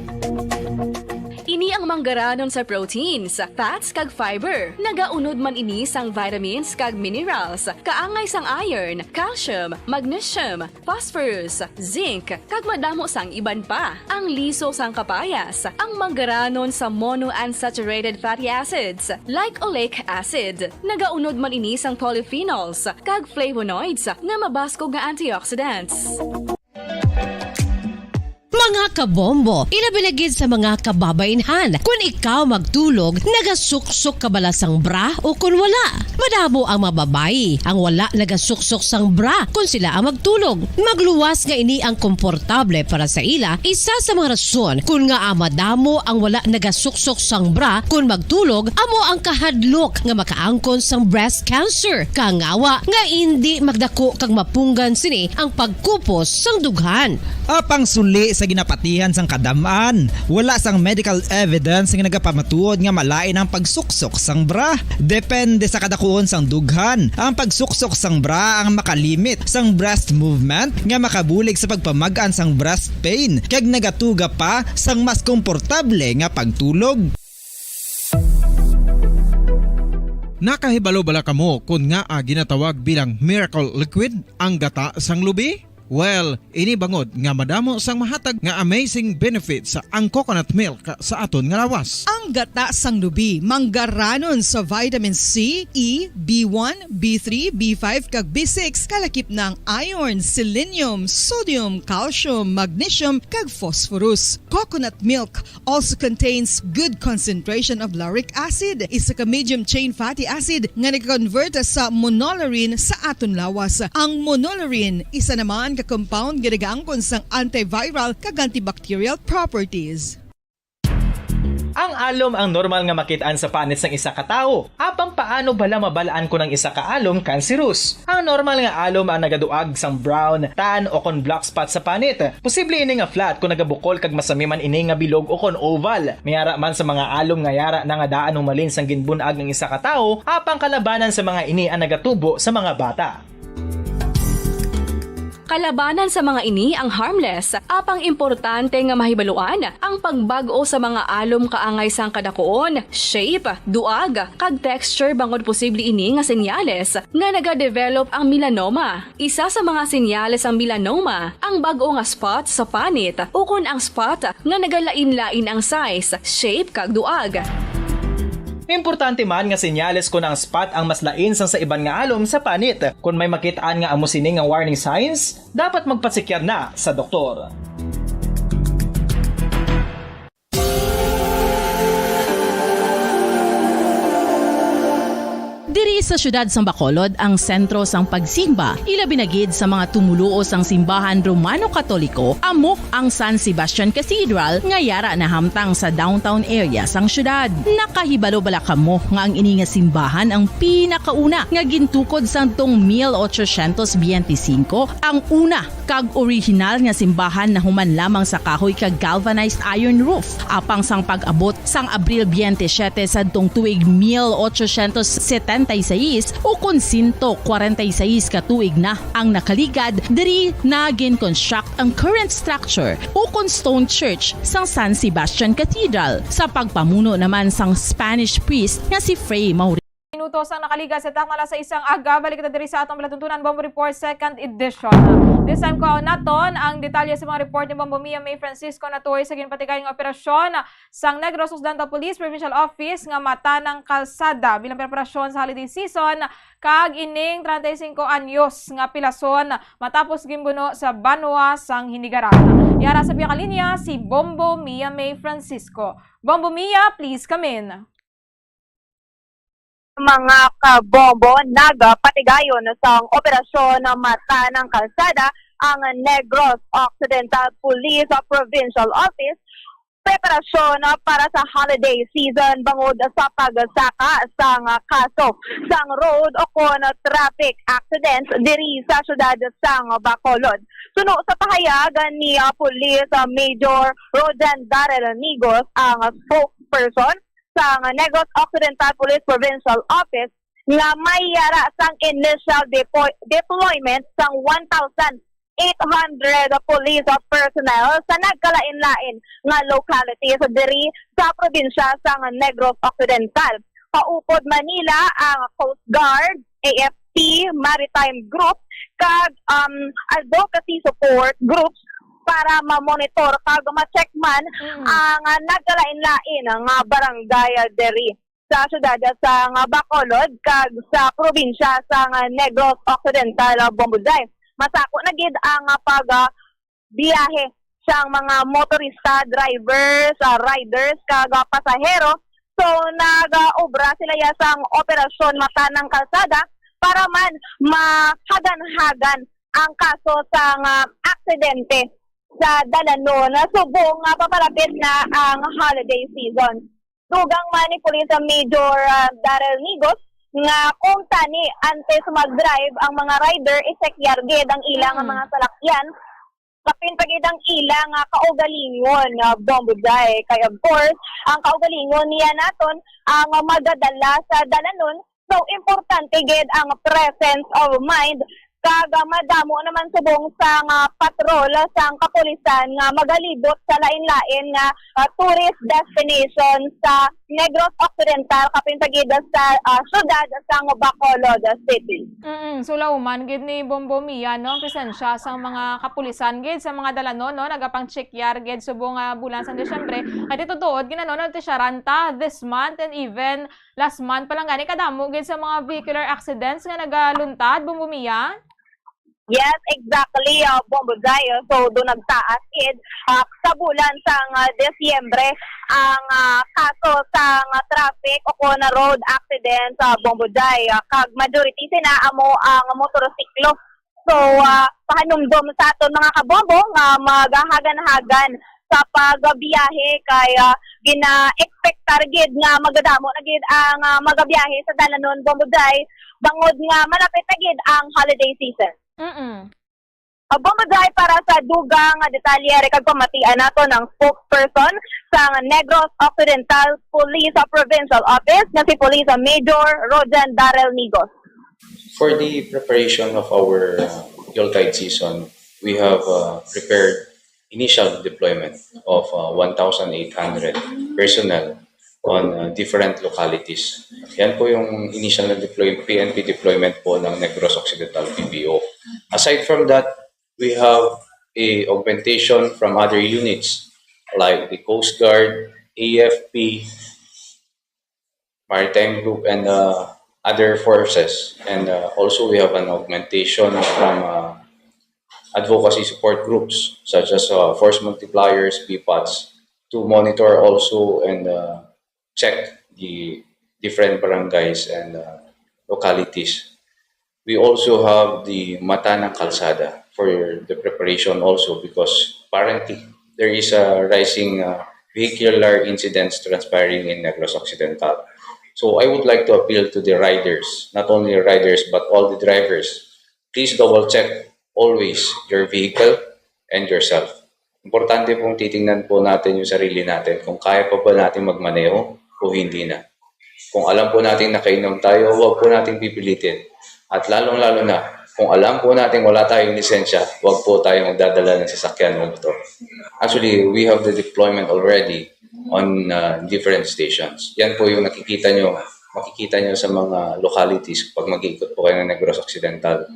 Ini ang manggaranon sa proteins, fats, kag fiber. Nagaunod man ini sang vitamins kag minerals, kaangay sang iron, calcium, magnesium, phosphorus, zinc, kag madamo sang iban pa. Ang liso sang kapayas, ang manggaranon sa monounsaturated fatty acids, like oleic acid. Nagaunod man ini sang polyphenols kag flavonoids nga mabaskog nga antioxidants. Mga kabombo, ilabi na gid sa mga kababainhan, kun ikaw magtulog, nagasuksok ka bala sang bra o kun wala? Madamo ang mga babayi ang wala nagasuksok sang bra kun sila ang magtulog. Magluwas nga ini ang komportable para sa ila, isa sa mga rason kun ngaa madamo ang wala nagasuksok sang bra kun magtulog amo ang kahadlok nga makaangkon sang breast cancer, kangawa nga indi magdako kag mapunggan sini ang pagkupos sang dughan. Apang suli sa ginapatihan sang kadam-an, wala sang medical evidence nga nagapamatuod nga malain ang pagsuksok sang bra. Depende sa kadakuon sang dughan, ang pagsuksok sang bra ang makalimit sang breast movement nga makabulig sa pagpamag-an sang breast pain kag nagatuga pa sang mas komportable nga pagtulog. Nakahibalo bala kamo kon ngaa ginatawag bilang miracle liquid ang gata sang lubi? Well, ini bangod nga madamo sang mahatag nga amazing benefits ang coconut milk sa aton nga lawas. Ang gata sang lubi manggaranon sa vitamin C, E, B one, B three, B five, kag B six, kalakip na ang iron, selenium, sodium, calcium, magnesium, kag phosphorus. Coconut milk also contains good concentration of lauric acid, isa ka medium chain fatty acid nga nagakonvert sa monolaurin sa aton lawas. Ang monolaurin, isa naman ka compound nga nagaangkon sang antiviral kag antibacterial properties. Ang alom ang normal nga makit-an sa panit sang isa ka tawo. Apang paano bala mabal-an kon ang isa ka alom kanserus? Ang normal nga alom ang nagaduag sang brown, tan, o kon black spot sa panit. Posible ini nga flat kon nagabukol kag masami man ini nga bilog o kon oval. May ara man sa mga alom nga yara na nga daan humalin sang ginbun-ag ang isa ka tawo, apang kalabanan sa mga ini ang nagatubo sa mga bata. Kalabanan sa mga ini ang harmless, apang importante nga mahibaluan ang pagbag-o sa mga alom kaangay sang kadakuon, shape, duag, kag texture bangod posible ini nga senyales nga nagadevelop ang melanoma. Isa sa mga senyales sang melanoma ang bag-o nga spot sa panit ukon ang spot nga nagalain-lain ang size, shape, kag duag. Importante man nga senyales kon ang spot ang mas lain sang sa iban nga alom sa panit. Kon may makit-an nga amo sini nga warning signs, dapat magpasekyar na sa doktor. Diri sa siyudad sang Bacolod ang sentro sang pagsimba, ilabi na gid sa mga tumoluo sang simbahan Romano-Katoliko, amo ang San Sebastian Cathedral nga yara nahamtang sa downtown area sang siyudad. Nakahibalo bala kamo nga ang ini nga simbahan ang pinakauna nga gintukod sadtong mil ochocientos biyente singko, ang una kag orihinal nga simbahan nahuman lamang sa kahoy kag galvanized iron roof. Apang sang pag-abot sang Abril biyente siyete sadtong tuig mil ochocientos setenta y seis, ukon sento kwarenta y seis ka tuig na ang nakaligad, diri na gin-construct ang current structure ukon stone church sang San Sebastian Cathedral, sa pagpamuno naman sang Spanish priest nga si Fray Mauricio. Minutos ang nakaligad sa takna alas sais sang aga. Balik kita diri sa atong palatuntunan Bombo Report Second Edition. This time, kuhaon naton ang detalye sa mga report ni Bombo Mia May Francisco natuoy sa ginpatigayon nga operasyon sang Negros Occidental Police Provincial Office nga Mata ng Kalsada bilang preparasyon sa holiday season kag ining treinta y cinco anyos nga pilason matapos ginbuno sa banwa sang Hinigaran. Yara sa piyakalinya si Bombo Mia May Francisco. Bombo Mia, please come in. Mga kabombo, nagapatigayon sang operasyon Mata ng Kalsada ang Negros Occidental Police Provincial Office, preparasyon para sa holiday season bangod sa pagsaka sang kaso sang road ukon traffic accidents diri sa siyudad sang Bacolod. Suno sa pahayag ni, ah, Police, ah, Major Rodan Darrell Nigos, ang spokesperson sang Negros Occidental Police Provincial Office, nga may yara sang initial depo-, deployment sang one thousand eight hundred police personnel sa nagkalain-lain nga localities diri sa probinsya sang Negros Occidental. Kaupod man nila ang Coast Guard, A F P, maritime group, kag, um, advocacy support groups para ma-monitor kag ma-check man Mm. ang, ah, nagkalain-lain nga barangay, ah, diri sa siyudad sang Bacolod kag sa probinsya sang Negros Occidental, ah, Bombo Jay. Masako na gid ang, ah, pag, ah, biyahe sang mga motorista, drivers, ah, riders, kag, ah, pasahero. So, nag-obra sila ya sang Operasyon Mata ng Kalsada para man mahaganhagan ang kaso sang, ah, aksidente sa dalanon. Subong nga papalapit na ang holiday season. Dugang man ni Police Major, ah, Darrell Nigos nga kung tani antes mag-drive ang mga rider, i-check yar gid ang ilang Mm. mga salakyan, kapin pa gid ang ilang, ah, kaugalingon, ah, Bombo Jay. Kay, of course, ang kaugalingon niya naton ang magadala sa dalanon. So, importante gid ang presence of mind kag, ah, madamo naman subong sang, ah, patrol sang kapulisan nga magalibot sa lain-lain nga, ah, tourist destination sa Negros Occidental, kapin pa gid sa, ah, siyudad sang Bacolod City. Mm, so, lauman gid ni Bombo Mia, no, ang presensya sang mga kapulisan gid sa mga dalanon, no, nagapang-check yar gid subong nga bulan sang Disyembre. Kay dito tuod, ginano, no, ti siya ranta this month and even last month pa lang gani, kadamo gid sa mga vehicular accidents nga nagaluntad, Bombo Mia? Yes, exactly, uh, Bombo Jay. So, do nagtaas gid, uh, sa bulan sang, uh, Disyembre ang, uh, kaso sang, uh, traffic o kon road accident sa Bombo Jay. Uh, kag majority sina amo ang motorsiklo. So, ah, pahanumdom sa aton mga kabombo nga magahagan-hagan sa pagbiyahe kay, ah, gina-expectar gid nga magadamo na gid ang, ah, magabiyahe sa dalanon, Bombo Jay, bangod nga malapit na gid ang holiday season. Mm-mm. Ah, Bombo Jay, para sa dugang nga detalye, ari kag pamatian nato ang spokesperson sa Negros Occidental Police Provincial Office nga si Police Major Rojan Darrell Nigos. For the preparation of our, uh, Yuletide season, we have uh, prepared initial deployment of uh, one thousand eight hundred personnel on uh, different localities. Yan po yung initial na deploy, P N P deployment po ng Negros Occidental P P O. Aside from that, we have a augmentation from other units like the Coast Guard, A F P, Maritime Group, and uh, other forces. And uh, also we have an augmentation from uh, advocacy support groups such as uh, force multipliers, P POTS, to monitor also and uh, check the different barangays and uh, localities. We also have the Mata ng Kalsada for the preparation also, because apparently there is a rising uh, vehicular incidents transpiring in Negros Occidental. So I would like to appeal to the riders, not only riders but all the drivers, please double check always your vehicle and yourself. Importante pong titingnan po natin yung sarili natin, kung kaya pa ba natin magmaneho o hindi na. Kung alam po natin nakainom tayo, huwag po natin pipilitin. At lalong-lalo na, kung alam po natin wala tayong lisensya, huwag po tayo magdadala ng sasakyan o motor. Actually, we have the deployment already on uh, different stations. Yan po yung nakikita nyo, makikita nyo sa mga localities pag mag-iikot po kayo ng Negros Occidental.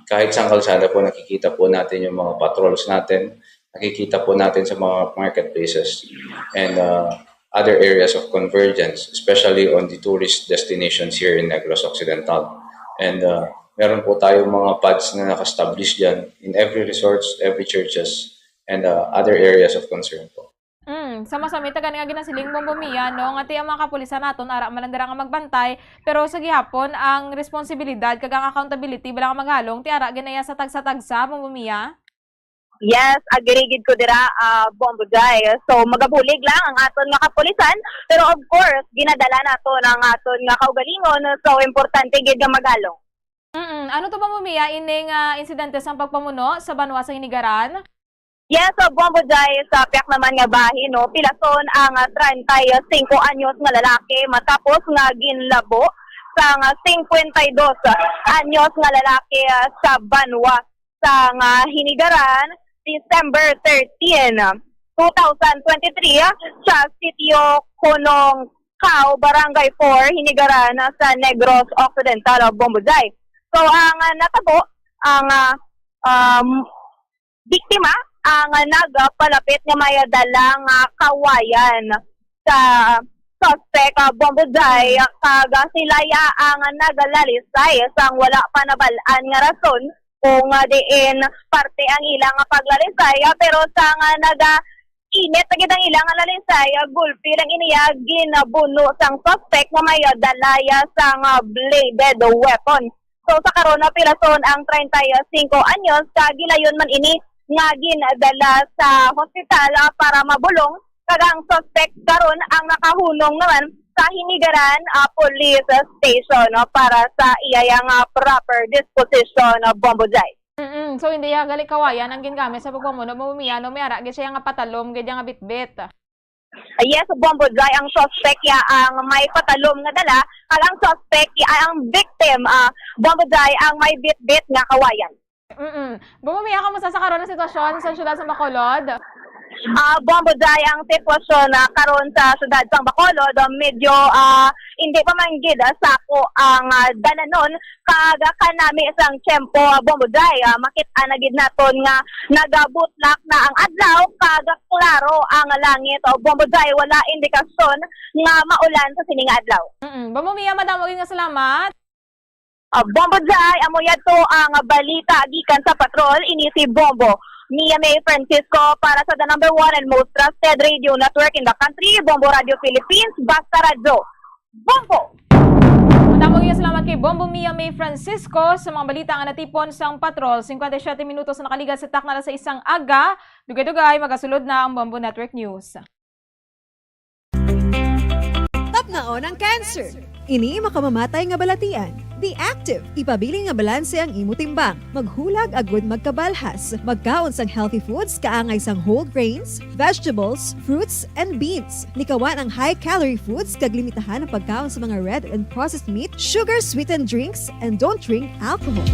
Kahit sa kalsada po, nakikita po natin yung mga patrols natin, nakikita po natin sa mga marketplaces and uh, other areas of convergence, especially on the tourist destinations here in Negros Occidental. And uh, meron po tayong mga pads na naka-establish dyan in every resorts, every churches, and uh, other areas of concern po. Mm, sa masamit gani nga ginasiling mo, Bombo Mia, no, nga ti ang mga kapulisan naton ara man lang dira nga magbantay, pero sa gihapon ang responsibilidad kag ang accountability bala nga maghalong ti ara ginaya sa tagsa-tagsa, Bombo Mia? Yes, agree gid ko dira, ah, Bombo Jai. So, magabulig lang ang aton nga kapulisan, pero of course, ginadala naton ang aton nga kaugalingon. So, importante gid nga magalong. Mm, ano to ba mo Mia ining ah, insidente sang pagpamuno sa banwa sa Hinigaran? Yes, so Bombo Jai, sa piyak naman nga bahin, no, pilason ang ah, treinta y cinco anyos nga lalaki matapos nga ginlabo sang ah, cincuenta y dos anyos nga lalaki ah, sa banwa sang ah, Hinigaran, December thirteen, two thousand twenty-three, sa sitio Kunong Kao, Barangay four, Hinigaran, sa Negros Occidental, Bombo Jai. So, ang ah, natabo, ang ah, um, biktima, ang ah, nagapalapit nga may dala nga kawayan sa suspect, ah, Bombo Jai, kag ah, sila ya ang nagalalisay sang wala pa nabal-an nga rason kung ah, diin parte ang ilang paglalisay, ah, pero sang ah, naga init na gid ang ilang lalisay, ah, gulpi lang iniya ginabuno sang suspect nga may ah, dala ya sang ah, bladed weapon. So sa karon, napilason ang treinta y cinco anyos kag gilayon man ini nga gindala sa hospital, ah, para mabulong, kag ang suspect karon ang nakahunong naman sa Hinigaran, ah, Police Station, no, para sa iya nga proper disposition, ah, Bombo Jai. Mm, so hindi ya gali kawayan ang gingamit sa pagpamuno, Bombo Mia, no, may ara gid siya nga patalom gid ya nga bitbit. Yes, Bombo Jai, ang suspect ya ang may patalom nga dala, kag ang suspect ya, ay ang victim, ah, Bombo Jai, ang may bitbit nga kawayan. Mm. Bombo Mia, kamusta sa karon ang sitwasyon sa siyudad sa Bacolod? Ah, Bombo Jai, ang sitwasyon na karon sa siyudad sa Bacolod, ah, medyo ah, hindi pa man gid ah, sako ang ah, dalanon, kag kanami sang tiyempo, ah, Bombo Jai, ah, makit-an na gid naton nga nagabutlak na ang adlaw kag klaro ang langit. O, Bombo Jai, wala indikasyon nga maulan sa sini nga adlaw. Mm. Bombo Mia, madamo gid nga salamat. Ah, Bombo Jai, amo yadto ang balita gikan sa patrol. Ini si Bombo Mia May Francisco para sa the number one and most trusted radio network in the country, Bombo Radio Philippines, Basta Radyo. Bombo! Madamo gid nga salamat kay Bombo Mia May Francisco sa mga balita nga natipon sang patrol. Cincuenta y siete minutos na nakaligal sa takna na sa isang aga. Dugay-dugay, magasulod na ang Bombo Network News. Tapnaon ang cancer. Ini makamamatay nga balatian. Be active. Ipabilin nga balanse ang imo timbang. Maghulag agud magkabalhas. Magkaon sang healthy foods kaangay sang whole grains, vegetables, fruits, and beans. Likawan ang high-calorie foods kag limitahan ang pagkaon sa mga red and processed meat, sugar-sweetened drinks, and don't drink alcohol.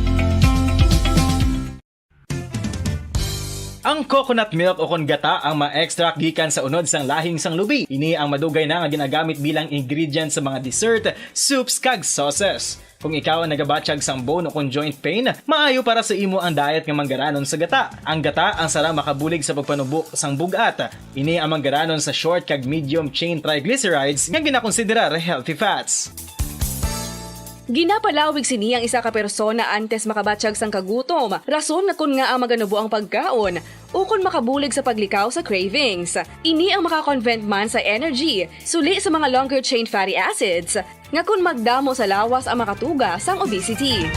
Ang coconut milk o kon gata ang ma-extract gikan sa unod sang lahing sang lubi. Ini ang madugay na nga ginagamit bilang ingredient sa mga dessert, soups, kag sauces. Kung ikaw ang nagabatyag sang bone o kon joint pain, maayo para sa imo ang diet nga manggaranon sa gata. Ang gata ang sara makabulig sa pagpanubo sang bug-at. Ini ang manggaranon sa short kag medium chain triglycerides nga ginakonsiderar healthy fats. Ginapalawig sini ang isa ka persona antes makabatyag sang kagutom, rason nga kon ngaa maganubo ang pagkaon, ukon makabulig sa paglikaw sa cravings. Ini ang maka-convert man sa energy, suli sa mga longer chain fatty acids, nga kon magdamo sa lawas ang makatuga sang obesity.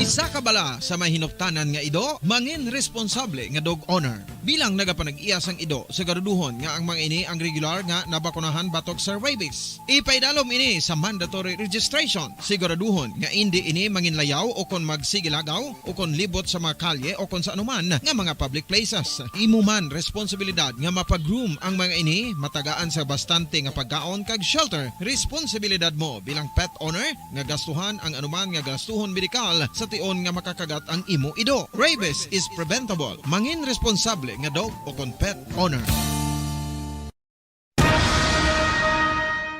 Isa ka bala sa may hinuptanan nga ido, mangin responsable nga dog owner. Bilang nagapanag-iya sang ido, siguraduhon nga ang mga ini ang regular nga nabakunahan batok sa rabies. Ipaidalom ini sa mandatory registration. Siguraduhon nga indi ini manginlayaw o kon magsigilagaw o kon libot sa mga kalye o kon sa anuman nga mga public places. Imo man responsibilidad nga mapa-groom ang mga ini, matagaan sa bastante nga pagkaon kag shelter. Responsibilidad mo bilang pet owner nga gastuhan ang anuman nga gastuhon medikal sa tion nga makakagat ang imo ido. Rabies is preventable. Mangin responsable nga dog o kon pet owner.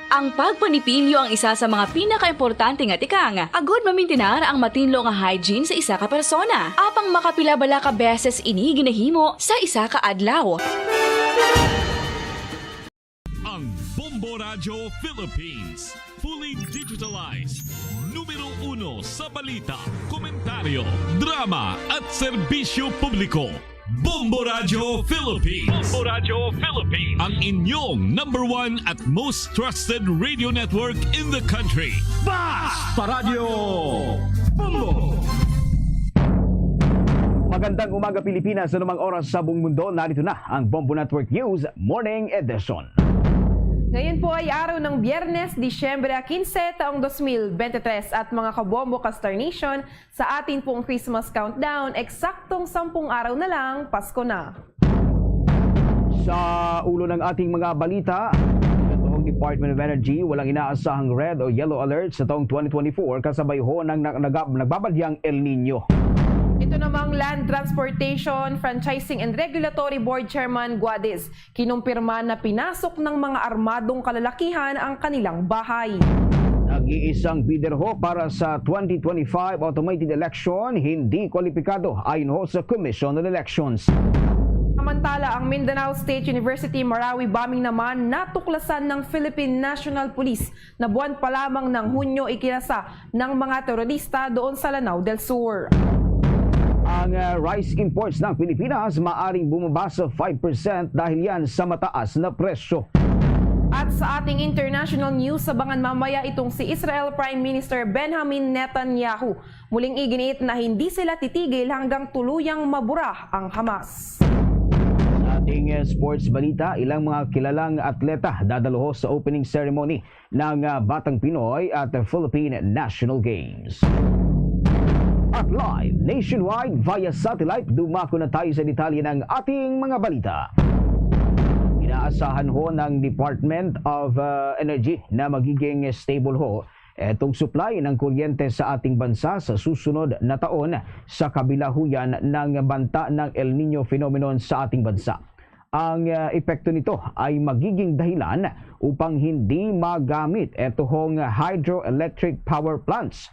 Ang pagpanipilyo ang isa sa mga pinakaimportante nga tikang agud mamintinar ang matinlo nga hygiene sa isa ka persona. Apang makapila bala ka beses ini ginahimo sa isa ka adlaw? Ang Bombo Radyo Philippines, fully digitalized. Numero uno sa balita, komentaryo, drama, at serbisyo publiko. Bombo Radyo Philippines. Bombo Radyo Philippines. Ang inyong number one at most trusted radio network in the country. Basta Radyo Bombo! Magandang umaga, Pilipinas. Sa anumang oras sa buong mundo, narito na ang Bombo Network News Morning Edition. Ngayon po ay araw ng Biyernes, Disyembre quince, taong dos mil bente tres, at mga kabombo ka Star Nation, sa atin pong Christmas countdown, eksaktong sampung araw na lang, Pasko na. Sa ulo ng ating mga balita, ang Department of Energy, walang inaasahang red o yellow alert sa taong twenty twenty-four, kasabay ho ng nag-, nag-, nagbabadyang El Nino. Ito namang Land Transportation, Franchising and Regulatory Board Chairman Guadis, kinumpirma na pinasok ng mga armadong kalalakihan ang kanilang bahay. Nag-iisang bidder ho para sa twenty twenty-five automated election, hindi kwalipikado ayon ho sa Commission on Elections. Samantala, ang Mindanao State University Marawi bombing naman, natuklasan ng Philippine National Police na buwan pa lamang ng Hunyo ikinasa ng mga terorista doon sa Lanao del Sur. Ang, ah, rice imports ng Pilipinas maaring bumaba sa five percent dahil yan sa mataas na presyo. At sa ating international news, abangan mamaya itong si Israel Prime Minister Benjamin Netanyahu. Muling iginiit na hindi sila titigil hanggang tuluyang mabura ang Hamas. Sa ating, eh, sports balita, ilang mga kilalang atleta dadalo ho sa opening ceremony ng, ah, Batang Pinoy at Philippine National Games. At live nationwide via satellite, dumako na tayo sa detalye ng ating mga balita. Inaasahan ho ng Department of, ah, Energy na magiging stable ho itong supply ng kuryente sa ating bansa sa susunod na taon sa kabila ho yan ng banta ng El Nino phenomenon sa ating bansa. Ang, ah, epekto nito ay magiging dahilan upang hindi magamit ito hong hydroelectric power plants.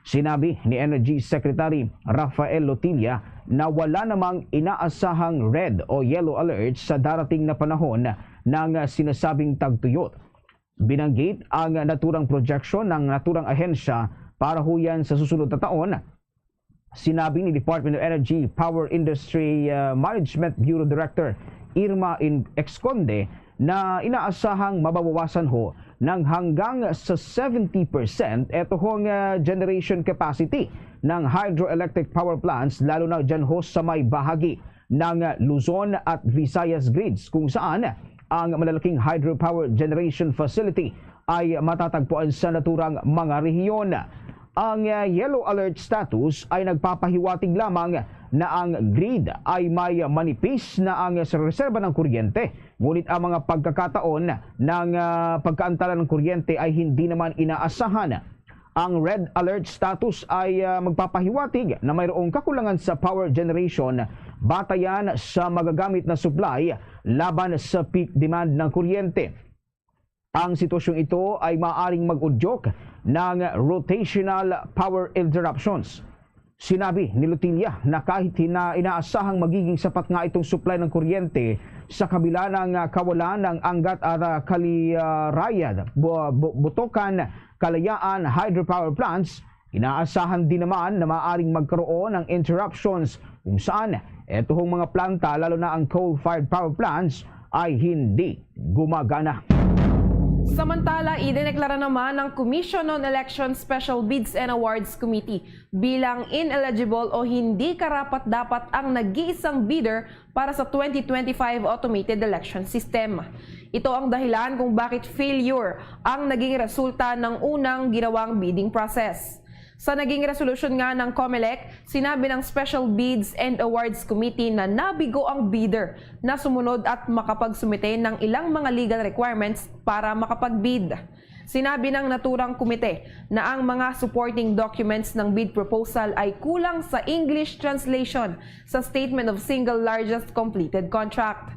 Sinabi ni Energy Secretary Rafael Lotilla na wala namang inaasahang red o yellow alert sa darating na panahon ng sinasabing tagtuyot. Binanggit ang naturang projection ng naturang ahensya para ho yan sa susunod na taon. Sinabi ni Department of Energy Power Industry, uh, Management Bureau Director Irma In-, Exconde na inaasahang mababawasan ho ng hanggang sa seventy percent eto hong, uh, generation capacity ng hydroelectric power plants, lalo na dyan ho sa may bahagi ng Luzon at Visayas grids, kung saan ang malalaking hydropower generation facility ay matatagpuan sa naturang mga rehiyon. Ang, ah, yellow alert status ay nagpapahiwatig lamang na ang grid ay may manipis na ang reserba ng kuryente, ngunit ang mga pagkakataon ng, ah, pagkaantala ng kuryente ay hindi naman inaasahan. Ang red alert status ay, ah, magpapahiwatig na mayroong kakulangan sa power generation batayan sa magagamit na supply laban sa peak demand ng kuryente. Ang sitwasyong ito ay maaaring mag-udyok ng rotational power interruptions. Sinabi ni Lotilla na kahit na inaasahang magiging sapat nga itong supply ng kuryente sa kabila ng, ah, kawalan ng Angat at, ah, Kalirayad, Bu-, Bu-, Butukan, Kalayaan hydropower plants, inaasahan din naman na maaaring magkaroon ng interruptions kung saan etuhong mga planta, lalo na ang coal-fired power plants, ay hindi gumagana. Samantala, idineklara naman ng Commission on Elections Special Bids and Awards Committee bilang ineligible o hindi karapat-dapat ang nag-iisang bidder para sa twenty twenty-five automated election system. Ito ang dahilan kung bakit failure ang naging resulta ng unang ginawang bidding process. Sa naging resolusyon nga ng COMELEC, sinabi ng Special Bids and Awards Committee na nabigo ang bidder na sumunod at makapagsumite ng ilang mga legal requirements para makapag-bid. Sinabi ng naturang komite na ang mga supporting documents ng bid proposal ay kulang sa English translation sa Statement of Single Largest Completed Contract.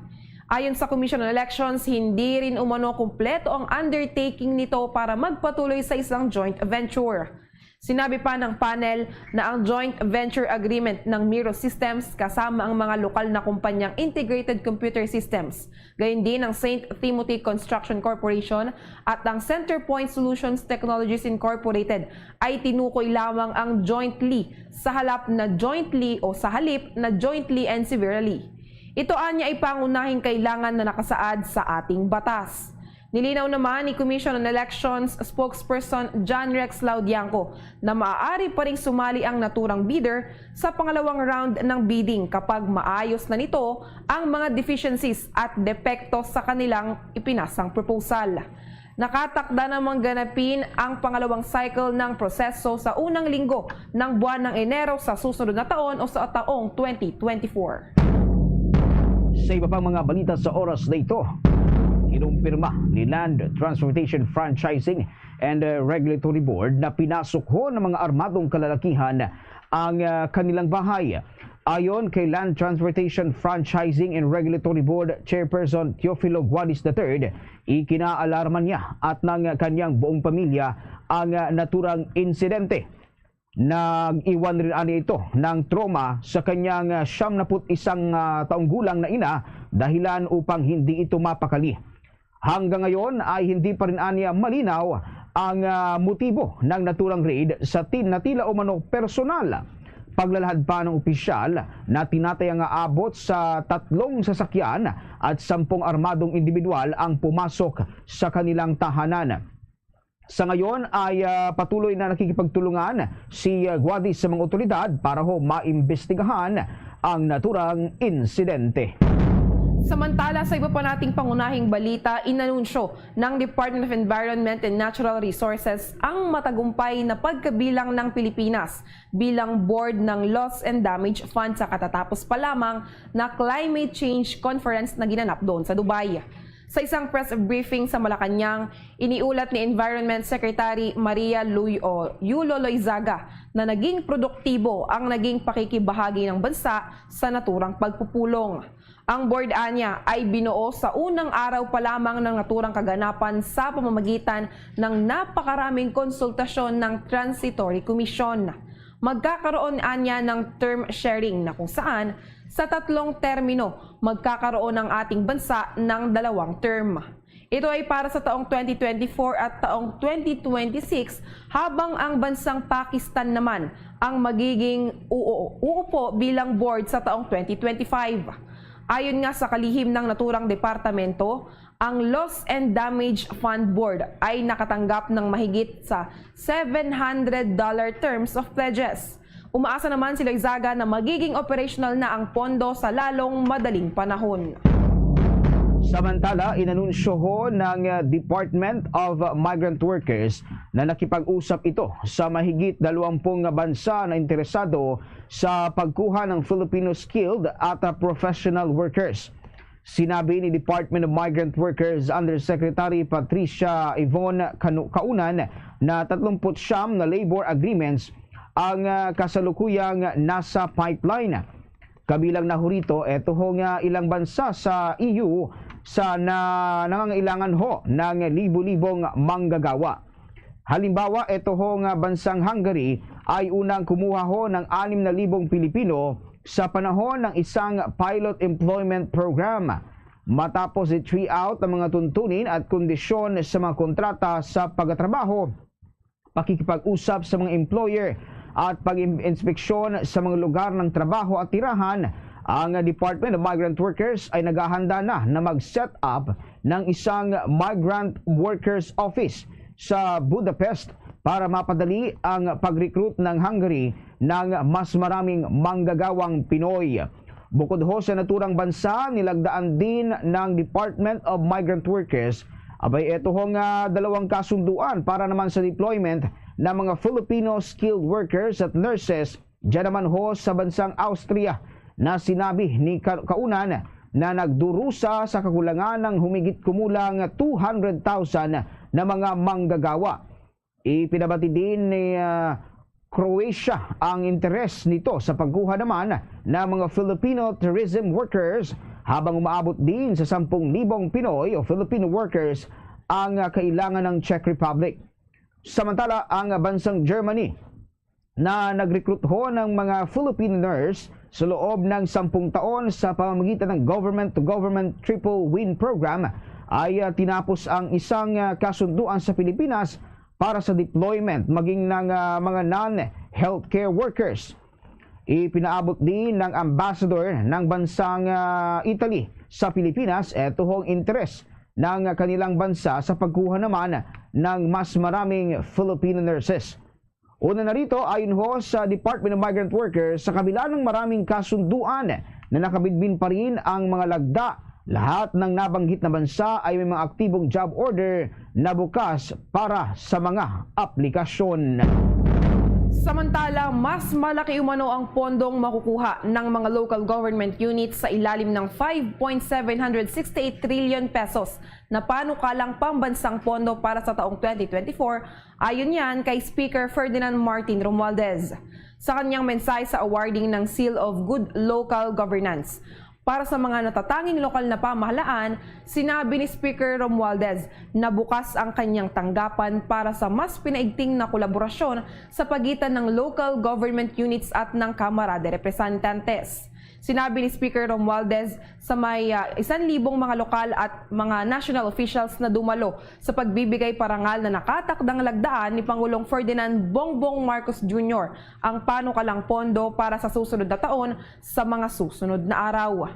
Ayon sa Commission on Elections, hindi rin umano kumpleto ang undertaking nito para magpatuloy sa isang joint venture. Sinabi pa ng panel na ang joint venture agreement ng Miro Systems kasama ang mga lokal na kumpanyang Integrated Computer Systems, gayon din ang Saint Timothy Construction Corporation at ang Centerpoint Solutions Technologies Incorporated, ay tinukoy lamang ang jointly sa halap na jointly o sa halip na jointly and severally. Ito anya ay pangunahing kailangan na nakasaad sa ating batas. Nilinaw naman ni Commission on Elections spokesperson John Rex Laudiangco na maaari pa ring sumali ang naturang bidder sa pangalawang round ng bidding kapag maayos na nito ang mga deficiencies at depekto sa kanilang ipinasang proposal. Nakatakda namang ganapin ang pangalawang cycle ng proseso sa unang linggo ng buwan ng Enero sa susunod na taon o sa taong twenty twenty-four. Sa iba pang mga balita sa oras na ito, kinumpirma ni Land Transportation Franchising and, uh, Regulatory Board na pinasok ho ng mga armadong kalalakihan ang, uh, kanilang bahay. Ayon kay Land Transportation Franchising and Regulatory Board Chairperson Teofilo Guadis the third, ikinaalarma niya at ng kanyang buong pamilya ang, uh, naturang insidente. Nag-iwan rin ani ito ng trauma sa kanyang, ah, siyam na put isang, ah, taong gulang na ina, dahilan upang hindi ito mapakali. Hanggang ngayon ay hindi pa rin aniya malinaw ang, ah, motibo ng naturang raid sa tin-, na tila umano personal. Paglalahad pa ng opisyal na tinataya nga abot sa tatlong sasakyan at sampung armadong individual ang pumasok sa kanilang tahanan. Sa ngayon ay, ah, patuloy na nakikipagtulungan si, ah, Guadis sa mga otoridad para ho maimbestigahan ang naturang insidente. Samantala, sa iba pa nating pangunahing balita, inanunsyo ng Department of Environment and Natural Resources ang matagumpay na pagkabilang ng Pilipinas bilang board ng Loss and Damage Fund sa katatapos pa lamang na climate change conference na ginanap doon sa Dubai. Sa isang press briefing sa Malacañang, iniulat ni Environment Secretary Maria Luy-, o, Yulo Loizaga na naging produktibo ang naging pakikibahagi ng bansa sa naturang pagpupulong. Ang board anya ay binuo sa unang araw pa lamang ng naturang kaganapan sa pamamagitan ng napakaraming konsultasyon ng Transitory Commission. Magkakaroon anya ng term sharing na kung saan sa tatlong termino magkakaroon ang ating bansa ng dalawang term. Ito ay para sa taong twenty twenty-four at taong twenty twenty-six, habang ang bansang Pakistan naman ang magiging uu-, uupo bilang board sa taong twenty twenty-five. Ayon nga sa kalihim ng naturang departamento, ang Loss and Damage Fund Board ay nakatanggap ng mahigit sa seven hundred dollar terms of pledges. Umaasa naman si Loizaga na magiging operational na ang pondo sa lalong madaling panahon. Samantala, inanunsyo ho ng, uh, Department of Migrant Workers na nakipag-usap ito sa mahigit dalawampu nga bansa na interesado sa pagkuha ng Filipino skilled at, uh, professional workers. Sinabi ni Department of Migrant Workers Undersecretary Patricia Yvonne Kanu-, Kaunan na tatlumput siyam na labor agreements ang, ah, kasalukuyang nasa pipeline. Kabilang na ho rito, eto ho nga ilang bansa sa E U sa na nangangailangan ho ng libo-libong manggagawa. Halimbawa, eto ho nga bansang Hungary ay unang kumuha ho ng anim na libong Pilipino sa panahon ng isang pilot employment program. Matapos i-try out ang mga tuntunin at kondisyon sa mga kontrata sa pagkatrabaho, pakikipag-usap sa mga employer at pag-inspeksyon sa mga lugar ng trabaho at tirahan, ang Department of Migrant Workers ay naghahanda na na mag-set up ng isang Migrant Workers Office sa Budapest para mapadali ang pag-recruit ng Hungary ng mas maraming manggagawang Pinoy. Bukod ho sa naturang bansa, nilagdaan din ng Department of Migrant Workers, abay, eto ho nga dalawang kasunduan para naman sa deployment ng mga Filipino skilled workers at nurses dyan naman ho sa bansang Austria, na sinabi ni ka-, kaunan na nagdurusa sa kakulangan ng humigit kumulang two hundred thousand na mga manggagawa. Ipinabati din ni, ah, Croatia ang interes nito sa pagkuha naman ng mga Filipino tourism workers, habang umaabot din sa sampung libong Pinoy o Filipino workers ang, ah, kailangan ng Czech Republic. Samantala, ang bansang Germany na nag-recruit ho ng mga Filipino nurse sa loob ng sampung taon sa pamamagitan ng government-to-government triple win program ay, ah, tinapos ang isang, ah, kasunduan sa Pilipinas para sa deployment maging ng, ah, mga non-healthcare workers. Ipinaabot din ng ambassador ng bansang, ah, Italy sa Pilipinas eto hong interes ng kanilang bansa sa pagkuha naman ng mas maraming Filipino nurses. Una na rito, ayon ho sa Department of Migrant Workers, sa kabila ng maraming kasunduan na nakabidbin pa rin ang mga lagda, lahat ng nabanggit na bansa ay may mga aktibong job order na bukas para sa mga aplikasyon. Samantala, mas malaki umano ang pondong makukuha ng mga local government units sa ilalim ng five point seven hundred sixty-eight trillion pesos na panukalang pambansang pondo para sa taong twenty twenty-four, ayon yan kay Speaker Ferdinand Martin Romualdez. Sa kanyang mensahe sa awarding ng Seal of Good Local Governance para sa mga natatanging lokal na pamahalaan, sinabi ni Speaker Romualdez na bukas ang kanyang tanggapan para sa mas pinaigting na kolaborasyon sa pagitan ng local government units at ng Kamara de Representantes. Sinabi ni Speaker Romualdez sa may, ah, isan libong mga lokal at mga national officials na dumalo sa pagbibigay parangal na nakatakdang lagdaan ni Pangulong Ferdinand Bongbong Marcos Junior ang panukalang pondo para sa susunod na taon sa mga susunod na araw.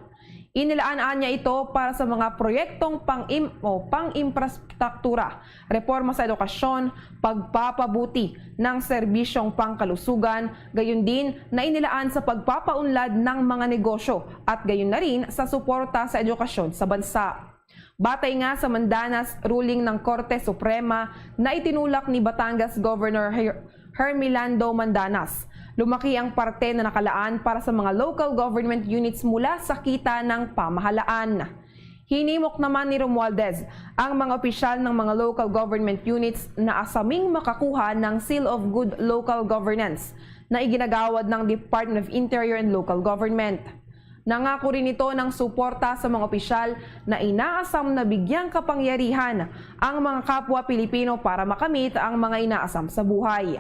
Inilaan niya ito para sa mga proyektong pang-im-, o pang-imprastruktura, reporma sa edukasyon, pagpapabuti ng serbisyong pangkalusugan, gayon din na inilaan sa pagpapaunlad ng mga negosyo at gayon na rin sa suporta sa edukasyon sa bansa. Batay nga sa mandanas ruling ng Korte Suprema na itinulak ni Batangas Governor Her-, Hermelando Mandanas, lumaki ang parte na nakalaan para sa mga local government units mula sa kita ng pamahalaan. Hinimok naman ni Romualdez ang mga opisyal ng mga local government units na asaming makakuha ng Seal of Good Local Governance na iginagawad ng Department of Interior and Local Government. Nangako rin ito ng suporta sa mga opisyal na inaasam na bigyang kapangyarihan ang mga kapwa Pilipino para makamit ang mga inaasam sa buhay.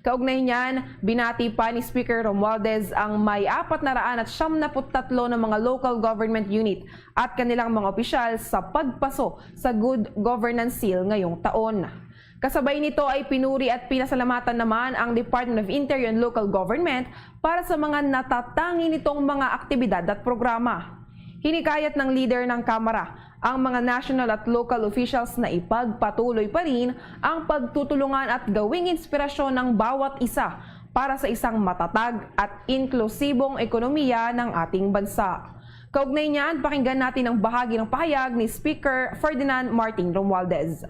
Kaugnay niyan, binati pa ni Speaker Romualdez ang may apat na raan at siyam na put tatlo na mga local government unit at kanilang mga opisyal sa pagpaso sa Good Governance Seal ngayong taon. Kasabay nito ay pinuri at pinasalamatan naman ang Department of Interior and Local Government para sa mga natatangi nitong mga aktibidad at programa. Hinikayat ng leader ng Kamara ang mga national at local officials na ipagpatuloy pa rin ang pagtutulungan at gawing inspirasyon ng bawat isa para sa isang matatag at inklusibong ekonomiya ng ating bansa. Kaugnay niyan, pakinggan natin ang bahagi ng pahayag ni Speaker Ferdinand Martin Romualdez.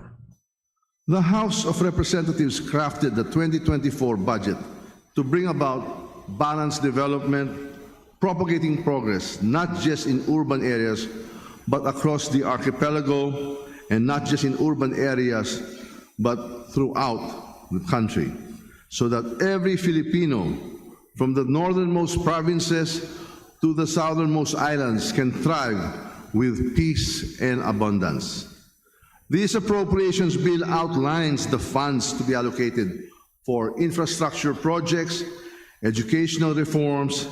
The House of Representatives crafted the twenty twenty-four budget to bring about balanced development, propagating progress not just in urban areas but across the archipelago, and not just in urban areas but throughout the country, so that every Filipino, from the northernmost provinces to the southernmost islands, can thrive with peace and abundance. This appropriations bill outlines the funds to be allocated for infrastructure projects, educational reforms,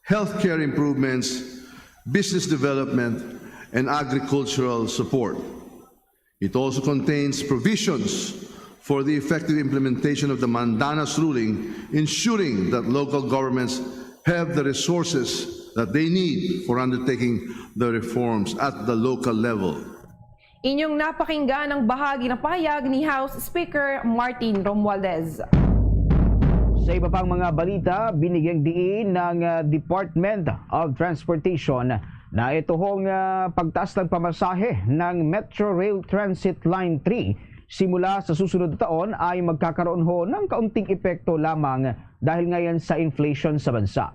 healthcare improvements, business development, and agricultural support. It also contains provisions for the effective implementation of the Mandanas ruling, ensuring that local governments have the resources that they need for undertaking the reforms at the local level. Inyong napakinggan ang bahagi ng pahayag ni House Speaker Martin Romualdez. Sa iba pang mga balita, binigyang diin ng ah, Department of Transportation na ituhong ah, pagtaas ng pamasahe ng Metro Rail Transit Line three simula sa susunod na taon ay magkakaroon ho ng kaunting epekto lamang dahil ngayon sa inflation sa bansa.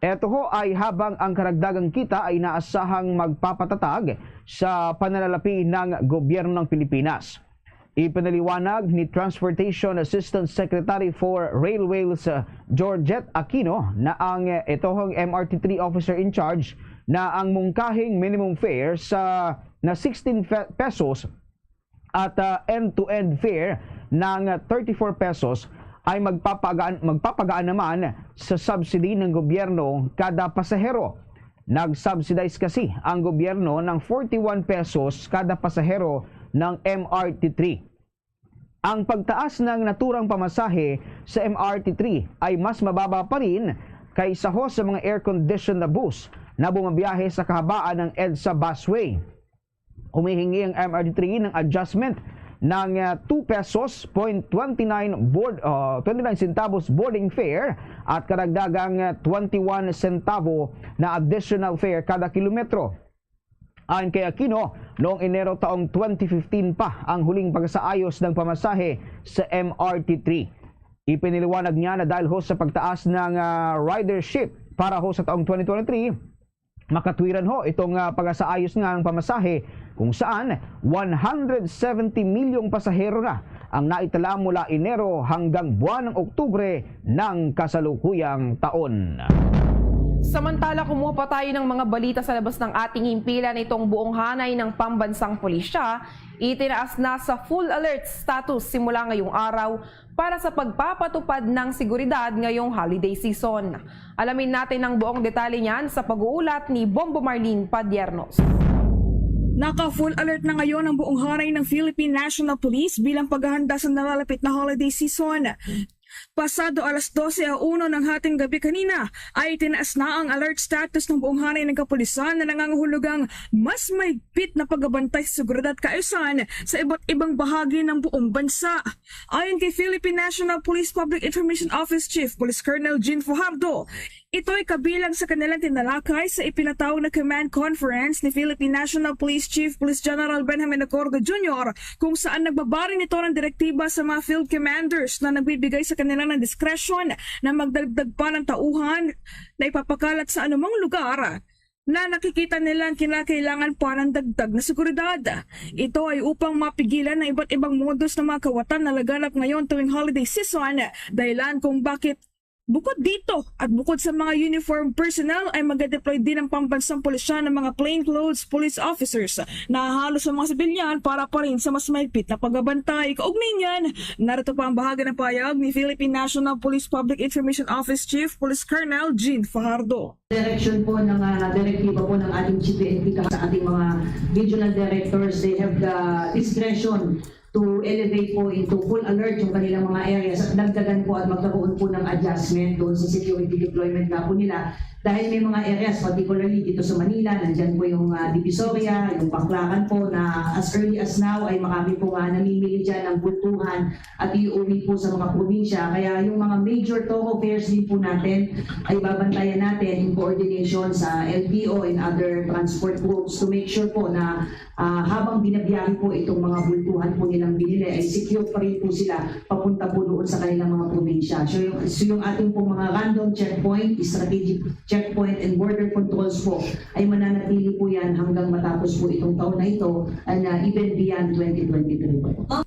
Ito ho ay habang ang karagdagang kita ay inaasahang magpapatatag sa pananalapi ng gobyerno ng Pilipinas. Ipinaliwanag ni Transportation Assistant Secretary for Railways, uh, Georgette Aquino, na ang uh, itohong M R T three officer in charge na ang mungkahing minimum fare sa na sixteen fe- pesos at uh, end-to-end fare ng uh, thirty-four pesos ay magpapagaan, magpapagaan naman sa subsidy ng gobyerno kada pasahero. Nag-subsidize kasi ang gobyerno ng forty-one pesos kada pasahero ng M R T three. Ang pagtaas ng naturang pamasahe sa M R T three ay mas mababa pa rin kaysa ho sa mga air-conditioned na bus na bumabiyahe sa kahabaan ng EDSA busway. Humihingi ang M R T three ng adjustment ng ah, two pesos point twenty-nine board, ah, twenty-nine centavos boarding fare at karagdagang ah, twenty-one centavo na additional fare kada kilometro. Ayon kay Aquino, noong Enero taong twenty fifteen pa ang huling pagsaayos ng pamasahe sa M R T three. Ipiniliwanag niya na dahil ho sa pagtaas ng ah, ridership para ho sa taong twenty twenty-three, makatwiran ho itong ah, pagsaayos nga ng pamasahe kung saan one hundred seventy milyong pasahero na ang naitala mula Enero hanggang buwan ng Oktubre ng kasalukuyang taon. Samantala, kumuha pa tayo ng mga balita sa labas ng ating himpilan. Itong buong hanay ng pambansang pulisya itinaas na sa full alert status simula ngayong araw para sa pagpapatupad ng seguridad ngayong holiday season. Alamin natin ang buong detalye niyan sa pag-uulat ni Bombo Marlene Padiernos. Naka-full alert na ngayon ang buong hanay ng Philippine National Police bilang paghahanda sa nalalapit na holiday season. Pasado alas dose o uno ng hating gabi kanina ay tinaas na ang alert status ng buong hanay ng kapulisan na nangangahulugang mas mahigpit na pagbabantay sa seguridad at kaayusan sa iba't ibang bahagi ng buong bansa. Ayon kay Philippine National Police Public Information Office Chief Police Colonel Jean Fajardo, ito'y kabilang sa kanilang tinalakay sa ipinatawag na command conference ni Philippine National Police Chief Police General Benjamin Acordo Junior, kung saan nagbabarin ito ng direktiba sa mga field commanders na nagbibigay sa kanila ng diskresyon na magdagdag pa ng tauhan na ipapakalat sa anumang lugar na nakikita nilang kinakailangan pa ng dagdag na seguridad. Ito ay upang mapigilan ang iba't ibang modus ng mga kawatan na laganap ngayon tuwing holiday season, dahilan kung bakit bukod dito at bukod sa mga uniform personnel ay mag-deploy din ang pambansang pulisya ng mga plainclothes police officers na halos sa mga sibilyan para pa rin sa mas mahigpit na pagbabantay. Kaugnay niyan, narito pa ang bahagi ng payag ni Philippine National Police Public Information Office Chief Police Colonel Jean Fajardo. Direksyon po ng ah, direktiba po ng ating G P N P sa ating mga regional directors, they have the discretion to elevate po into full alert yung kanilang mga areas at dagdagan po at magkaroon po ng adjustment doon sa security deployment nga po nila. Dahil may mga areas, particularly dito sa Manila, nandyan po yung ah, Divisoria, yung Baclaran po, na as early as now ay marami po nga namimili dyan ng bultuhan at iuwi po sa mga probinsya. Kaya yung mga major thoroughfares din po natin ay babantayan natin in coordination sa L T O and other transport groups to make sure po na ah, habang binabiyahe po itong mga bultuhan po nilang binili ay secure pa rin po sila papunta po doon sa kanilang mga probinsya. So yung, so yung ating pong mga random checkpoint, strategic checkpoint and border controls po ay mananatili po yan hanggang matapos po itong taon na ito and ah, even beyond twenty twenty-three po.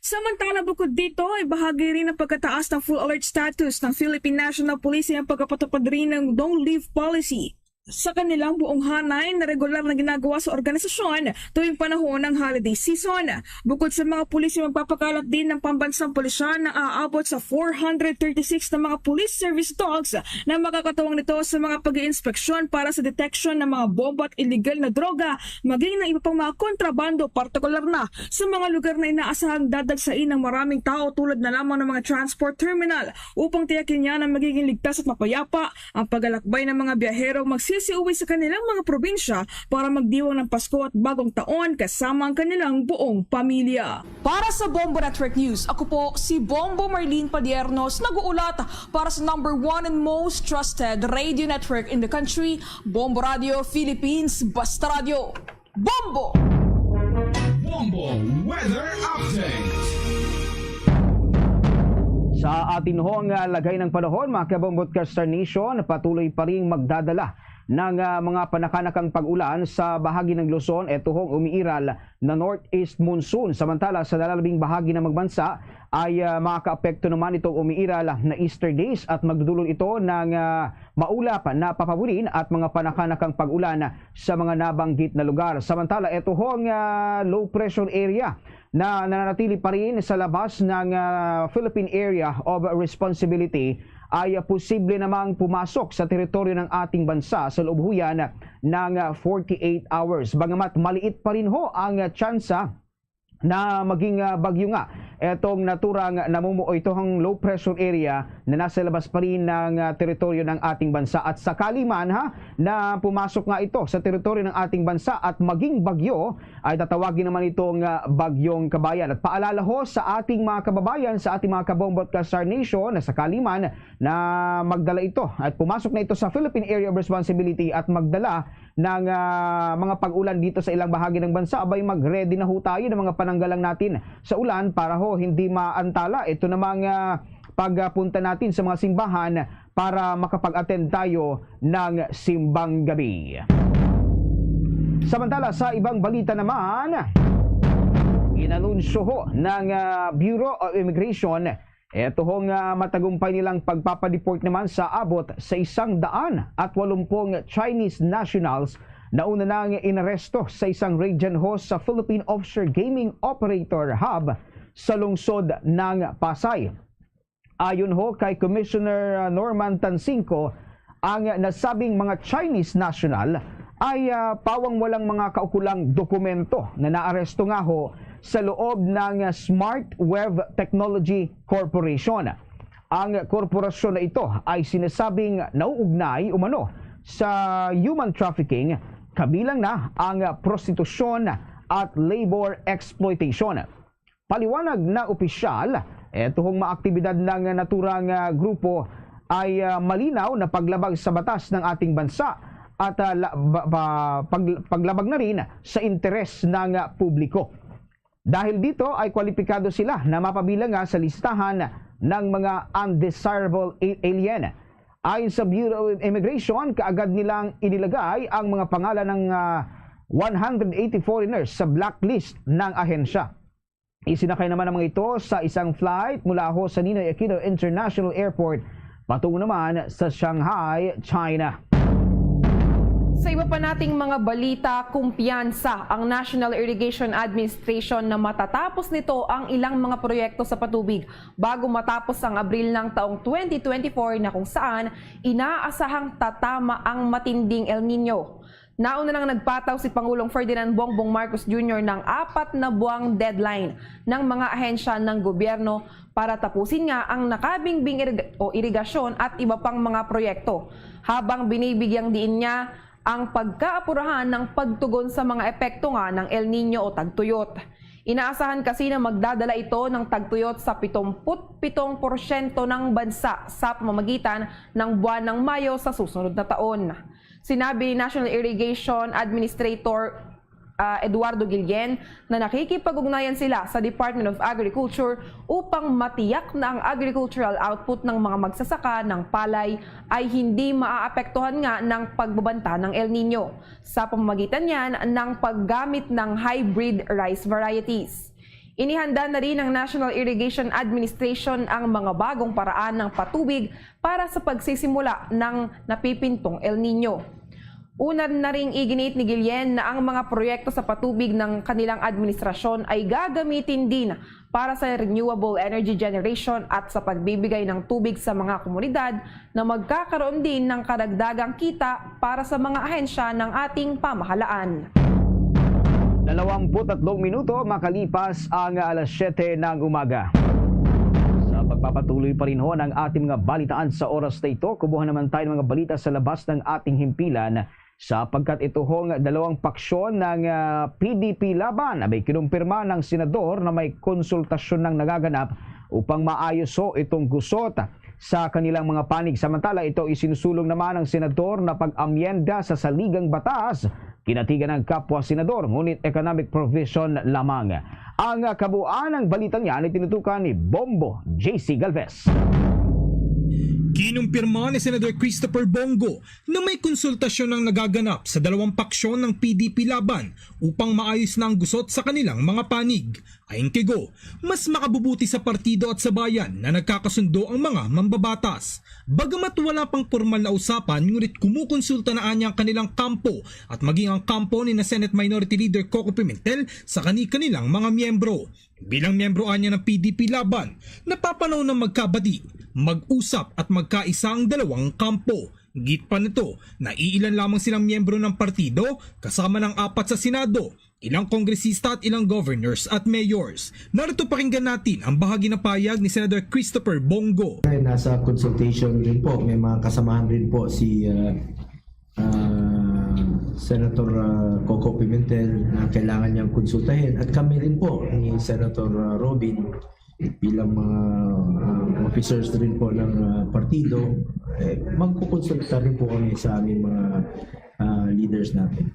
Samantala, bukod dito, ay bahagi rin ng pagkataas ng full alert status ng Philippine National Police ang pagkapatupad rin ng no-leave policy. Sa kanilang buong hanay na regular na ginagawa sa organisasyon tuwing panahon ng holiday season. Bukod sa mga pulis, ay magpapakalat din ng pambansang pulisya na aabot sa four hundred thirty-six na mga police service dogs na makakatuwang nito sa mga pag-iinspeksyon para sa detection ng mga bomba at illegal na droga, maging ng iba pang mga kontrabando, partikular na sa mga lugar na inaasahang dadagsain ng maraming tao, tulad na lamang ng mga transport terminal, upang tiyakin niya na magiging ligtas at mapayapa ang paglalakbay ng mga biyahero magsisiuwi sa kanilang mga probinsya para magdiwang ng Pasko at Bagong Taon kasama ang kanilang buong pamilya. Para sa Bombo Network News, ako po si Bombo Marlene Padiernos, nag-uulat para sa number one and most trusted radio network in the country, Bombo Radio Philippines, Basta Radio. Bombo! Bombo Weather Update. Sa atin hong, ah, lagay ng panahon, mga kabombo at ka-Star Nation, patuloy pa rin magdadala ng, ah, mga panakanakang pag-ulan sa bahagi ng Luzon. Ito hong umiiral na northeast monsoon. Samantala, sa nalalabing bahagi ng magbansa ay, ah, makakaapekto naman itong umiiral na easterlies at magdudulot ito ng, ah, maulap na papawirin at mga panakanakang pag-ulan sa mga nabanggit na lugar. Samantala, ito hong, ah, low pressure area na nananatili pa rin sa labas ng, ah, Philippine Area of Responsibility ay, ah, posible namang pumasok sa teritoryo ng ating bansa sa loob ho yan ng, ah, forty-eight hours. Bagamat maliit pa rin ho ang, ah, tsansa na maging, ah, bagyo nga etong naturang namumu-, o itong low pressure area na nasa labas pa rin ng, ah, teritoryo ng ating bansa. At sakali man, ha, na pumasok nga ito sa teritoryo ng ating bansa at maging bagyo, ay tatawagin naman itong, ah, Bagyong Kabayan. At paalala ho sa ating mga kababayan, sa ating mga kabombo at ka-Star Nation, na sakali man na magdala ito at pumasok na ito sa Philippine Area of Responsibility at magdala ng, ah, mga pag-ulan dito sa ilang bahagi ng bansa, abay, mag-ready na ho tayo ng mga pananggalang natin sa ulan para ho hindi maantala ito namang, ah, pagpunta natin sa mga simbahan para makapag-attend tayo ng simbang gabi. Samantala, sa ibang balita naman, inanunsyo ho ng, ah, Bureau of Immigration eto ho nga matagumpay nilang pagpapadeport naman sa abot sa isang daan at walumpung Chinese nationals na una nang inaresto sa isang raid dyan ho sa Philippine Offshore Gaming Operator Hub sa lungsod ng Pasay. Ayon ho kay Commissioner, ah, Norman Tansingco, ang nasabing mga Chinese national ay, ah, pawang walang mga kaukulang dokumento na naaresto nga ho sa loob ng Smart Web Technology Corporation. Ang korporasyon na ito ay sinasabing nauugnay umano sa human trafficking, kabilang na ang prostitusyon at labor exploitation. Paliwanag na opisyal, eto hong mga aktibidad ng naturang, ah, grupo ay, ah, malinaw na paglabag sa batas ng ating bansa at, ah, la-, ba-, ba-, pag-, paglabag na rin sa interes ng, ah, publiko. Dahil dito ay kwalipikado sila na mapabilang nga sa listahan ng mga undesirable a-, alien. Ayon sa Bureau of Immigration, kaagad nilang inilagay ang mga pangalan ng, ah, one hundred eighty foreigners sa blacklist ng ahensya. Isinakay naman ang mga ito sa isang flight mula ho sa Ninoy Aquino International Airport patungo naman sa Shanghai, China. Sa iba pa nating mga balita, kumpiyansa ang National Irrigation Administration na matatapos nito ang ilang mga proyekto sa patubig bago matapos ang Abril ng taong twenty twenty-four, na kung saan inaasahang tatama ang matinding El Niño. Nauna nang nagpataw si Pangulong Ferdinand Bongbong Marcos Junior ng apat na buwang deadline ng mga ahensya ng gobyerno para tapusin nga ang nakabingbing irig-, o irigasyon at iba pang mga proyekto, habang binibigyang diin niya ang pagkaapurahan ng pagtugon sa mga epekto nga ng El Niño o tagtuyot. Inaasahan kasi na magdadala ito ng tagtuyot sa pitong put pitong porsyento ng bansa sa pamamagitan ng buwan ng Mayo sa susunod na taon. Sinabi ni National Irrigation Administrator, ah, Eduardo Guillen na nakikipag-ugnayan sila sa Department of Agriculture upang matiyak na ang agricultural output ng mga magsasaka ng palay ay hindi maaapektuhan nga ng pagbabanta ng El Niño sa pamamagitan niyan ng paggamit ng hybrid rice varieties. Inihanda na rin ng National Irrigation Administration ang mga bagong paraan ng patubig para sa pagsisimula ng napipintong El Niño. Una na ring iginiit ni Guillen na ang mga proyekto sa patubig ng kanilang administrasyon ay gagamitin din para sa renewable energy generation at sa pagbibigay ng tubig sa mga komunidad na magkakaroon din ng karagdagang kita para sa mga ahensya ng ating pamahalaan. Dalawampu't tatlong minuto makalipas ang alas siyete ng umaga. Sa pagpapatuloy pa rin ho ng ating mga balitaan sa oras na ito, kubuhan naman tayo ng mga balita sa labas ng ating himpilan, sapagkat ito hong dalawang paksyon ng, ah, P D P Laban, abay, kinumpirma ng senador na may konsultasyon nang nagaganap upang maayos ho itong gusot sa kanilang mga panig. Samantala, ito isinusulong naman ng senador na pag-amyenda sa saligang batas, kinatigan ng kapwa senador, ngunit economic provision lamang. Ang kabuuan ng balitang yan ay tinutukan ni Bombo J C Galvez. Kinumpirma ni Senador Christopher Bong Go na may konsultasyon ang nagaganap sa dalawang paksyon ng P D P Laban upang maayos na ang gusot sa kanilang mga panig. Ayon kay Go, mas makabubuti sa partido at sa bayan na nagkakasundo ang mga mambabatas. Bagamat wala pang pormal na usapan, ngunit kumukonsulta na anya ang kanilang kampo at maging ang kampo ni na Senate Minority Leader Coco Pimentel sa kani-kanilang mga miyembro. Bilang miyembro anya ng P D P Laban, napapanaw na magkabati, mag-usap at magkaisa ang dalawang kampo. Git pa nito, naiilan lamang silang miyembro ng partido, kasama ng apat sa Senado, ilang kongresista at ilang governors at mayors. Narito, pakinggan natin ang bahagi ng pahayag ni Senator Christopher Bong Go. Nasa consultation rin po, may mga kasamahan rin po si ah, ah, Senator ah, Coco Pimentel na kailangan niyang konsultahin, at kami rin po ni Senator ah, Robin bilang mga ah, officers rin po ng ah, partido, eh, magkukonsulta rin po kami sa aming mga ah, leaders natin.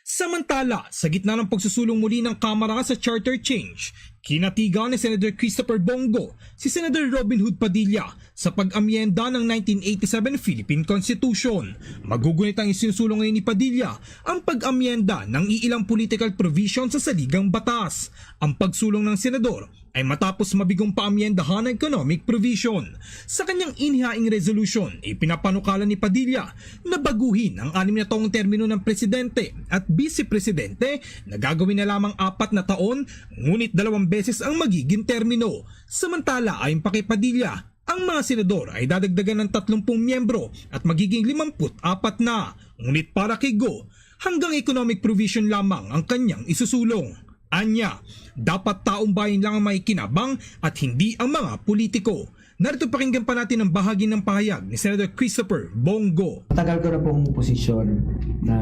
Samantala, sa gitna ng pagsusulong muli ng Kamara sa charter change, kinatigan ni Senator Christopher Bong Go si Senator Robin Hood Padilla sa pag-amyenda ng nineteen eighty-seven Philippine Constitution. Magugunit ang isinusulong ngayon ni Padilla, ang pag-amyenda ng iilang political provision sa saligang batas. Ang pagsulong ng senador ay matapos mabigong paamyendahan ang economic provision. Sa kanyang inihaing resolution, ipinapanukala ni Padilla na baguhin ang anim na taong termino ng presidente at vice presidente na gagawin na lamang apat na taon, ngunit dalawang beses ang magiging termino. Samantala, ayon pa kay Padilla, ang mga senador ay dadagdagan ng tatlumpung miyembro at magiging limampu't apat na. Ngunit para kay Go, hanggang economic provision lamang ang kanyang isusulong. Anya, dapat taong bayan lang ang makikinabang at hindi ang mga politiko. Narito, pakinggan pa natin ang bahagi ng pahayag ni Senator Christopher Bong Go. Matagal ko na pong posisyon na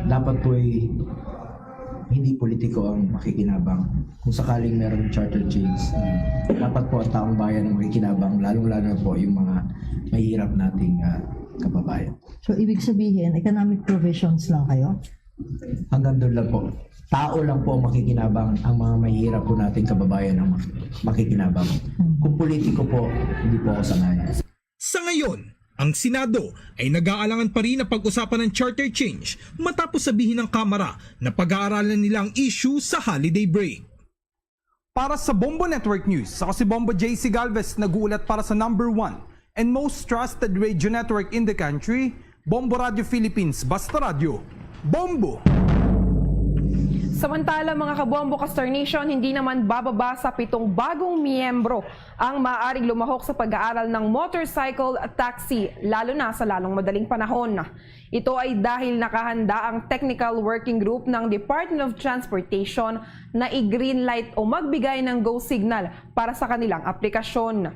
dapat po'y hindi politiko ang makikinabang. Kung sakaling merong charter change, dapat po ang taong bayan ang makikinabang, lalong-lalo na po yung mga mahirap nating ah, kababayan. So, ibig sabihin, economic provisions lang kayo? Hanggang doon lang po. Tao lang po ang makikinabang, ang mga mahihirap po nating kababayan ang mak- makikinabang. Kung politiko po, hindi po ako sanay. Sa ngayon, ang Senado ay nag-aalangan pa rin na pag-usapan ang charter change matapos sabihin ng Kamara na pag-aaralan nila ang issue sa holiday break. Para sa Bombo Network News, ako si Bombo J C Galvez, nag-uulat para sa number one and most trusted radio network in the country, Bombo Radio Philippines, Basta Radyo, Bombo! Samantala, mga kabombo ka Star Nation, hindi naman bababa sa pitong bagong miyembro ang maaaring lumahok sa pag-aaral ng motorcycle taxi, lalo na sa lalong madaling panahon. Ito ay dahil nakahanda ang Technical Working Group ng Department of Transportation na i-green light o magbigay ng go signal para sa kanilang aplikasyon.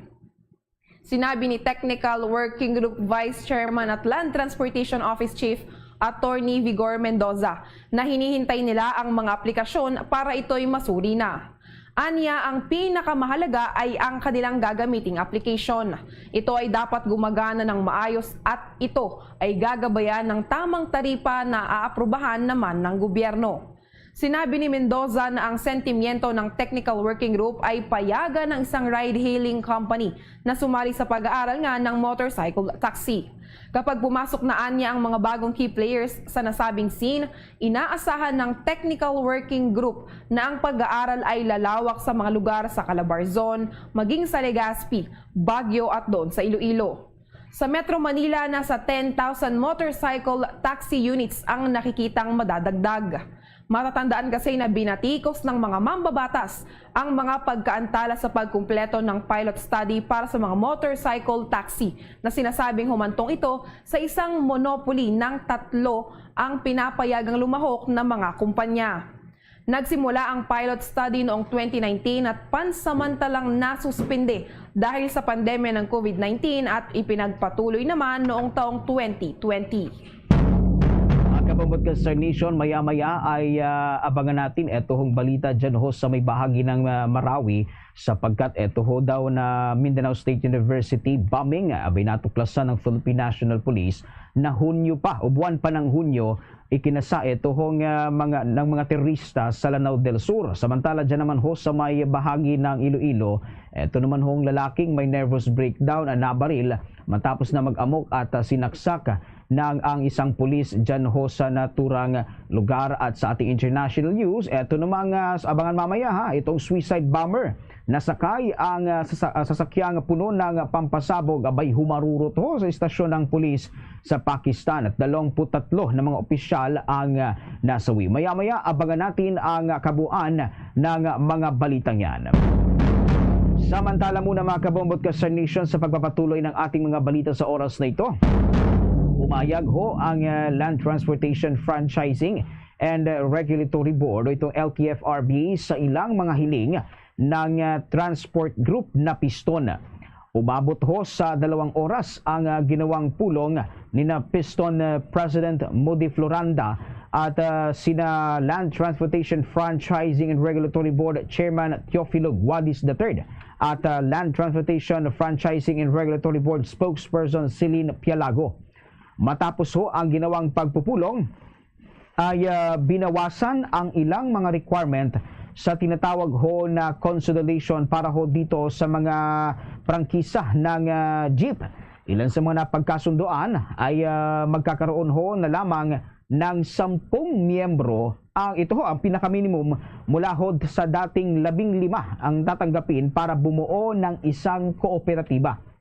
Sinabi ni Technical Working Group Vice Chairman at Land Transportation Office Chief Attorney Vigor Mendoza na hinihintay nila ang mga aplikasyon para ito'y masuri na. Anya, ang pinakamahalaga ay ang kanilang gagamiting application. Ito ay dapat gumagana ng maayos at ito ay gagabayan ng tamang taripa na aaprubahan naman ng gobyerno. Sinabi ni Mendoza na ang sentimiento ng Technical Working Group ay payagan ng isang ride-hailing company na sumali sa pag-aaral nga ng motorcycle taxi. Kapag pumasok na anya ang mga bagong key players sa nasabing scene, inaasahan ng Technical Working Group na ang pag-aaral ay lalawak sa mga lugar sa Calabarzon, maging sa Legazpi, Baguio at doon sa Iloilo. Sa Metro Manila, nasa ten thousand motorcycle taxi units ang nakikitang madadagdag. Matatandaan kasi na binatikos ng mga mambabatas ang mga pagkaantala sa pagkumpleto ng pilot study para sa mga motorcycle taxi na sinasabing humantong ito sa isang monopoly ng tatlo ang pinapayagang lumahok na mga kumpanya. Nagsimula ang pilot study noong twenty nineteen at pansamantalang nasuspindi dahil sa pandemya ng COVID nineteen at ipinagpatuloy naman noong taong twenty twenty. Mga kabambot ka sa Nation, maya-maya ay ah, abangan natin eto hong balita dyan ho sa may bahagi ng ah, Marawi, sapagkat eto ho daw na Mindanao State University bombing ah, binatuklasan ng Philippine National Police na Hunyo pa o buwan pa ng Hunyo ikinasa eto hong ah, mga, ng mga terorista sa Lanao del Sur. Samantala dyan naman ho sa may bahagi ng Iloilo, eto naman hong lalaking may nervous breakdown ang nabaril matapos na mag-amok at ah, sinaksak ng ang isang pulis dyan ho sa naturang lugar. At sa ating international news, eto namang ah, abangan mamaya ha, itong suicide bomber. Nasakay ang ah, sasa- ah, sasakyang puno ng pampasabog abay humarurot ho sa istasyon ng pulis sa Pakistan at dalawampu't tatlo na mga opisyal ang ah, nasawi. Maya-maya, abangan natin ang ah, kabuuan ng mga balitang yan. Samantala muna, mga kabombo at ka-Star Nation, sa pagpapatuloy ng ating mga balita sa oras na ito. Pumayag ho ang ah, Land Transportation Franchising and ah, Regulatory Board o itong L T F R B sa ilang mga hiling ng ah, transport group na Piston. Umabot ho sa dalawang oras ang ah, ginawang pulong ni na Piston ah, President Moody Floranda at ah, sina Land Transportation Franchising and Regulatory Board Chairman Teofilo Guadis the third at ah, Land Transportation Franchising and Regulatory Board Spokesperson Celine Pialago. Matapos ho ang ginawang pagpupulong, ay ah, binawasan ang ilang mga requirement sa tinatawag ho na consolidation para ho dito sa mga prangkisa ng ah, jeep. Ilan sa mga napagkasundoan ay ah, magkakaroon ho na lamang ng sampung miyembro. Ang ito ho ang pinakaminimum mula ho sa dating labing lima ang tatanggapin para bumuo ng isang kooperatiba.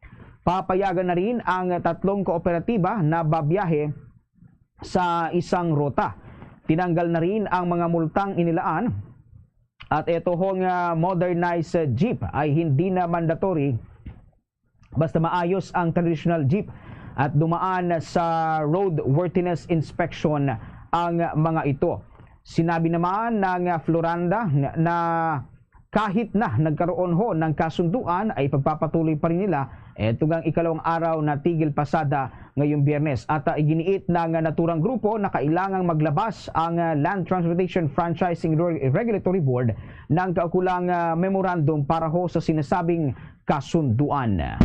Papayagan na rin ang tatlong kooperatiba na babiyahe sa isang ruta. Tinanggal na rin ang mga multang inilaan at ito hong ah, modernized jeep ay hindi na mandatory basta maayos ang traditional jeep at dumaan sa roadworthiness inspection ang mga ito. Sinabi naman ng Floranda na kahit na nagkaroon ho ng kasunduan ay pagpapatuloy pa rin nila ito ngang ikalawang araw na tigil pasada ngayong Biyernes. At ah, iginiit ng naturang grupo na kailangang maglabas ang ah, Land Transportation Franchising Re- Regulatory Board ng kaukulang ah, memorandum para ho sa sinasabing kasunduan.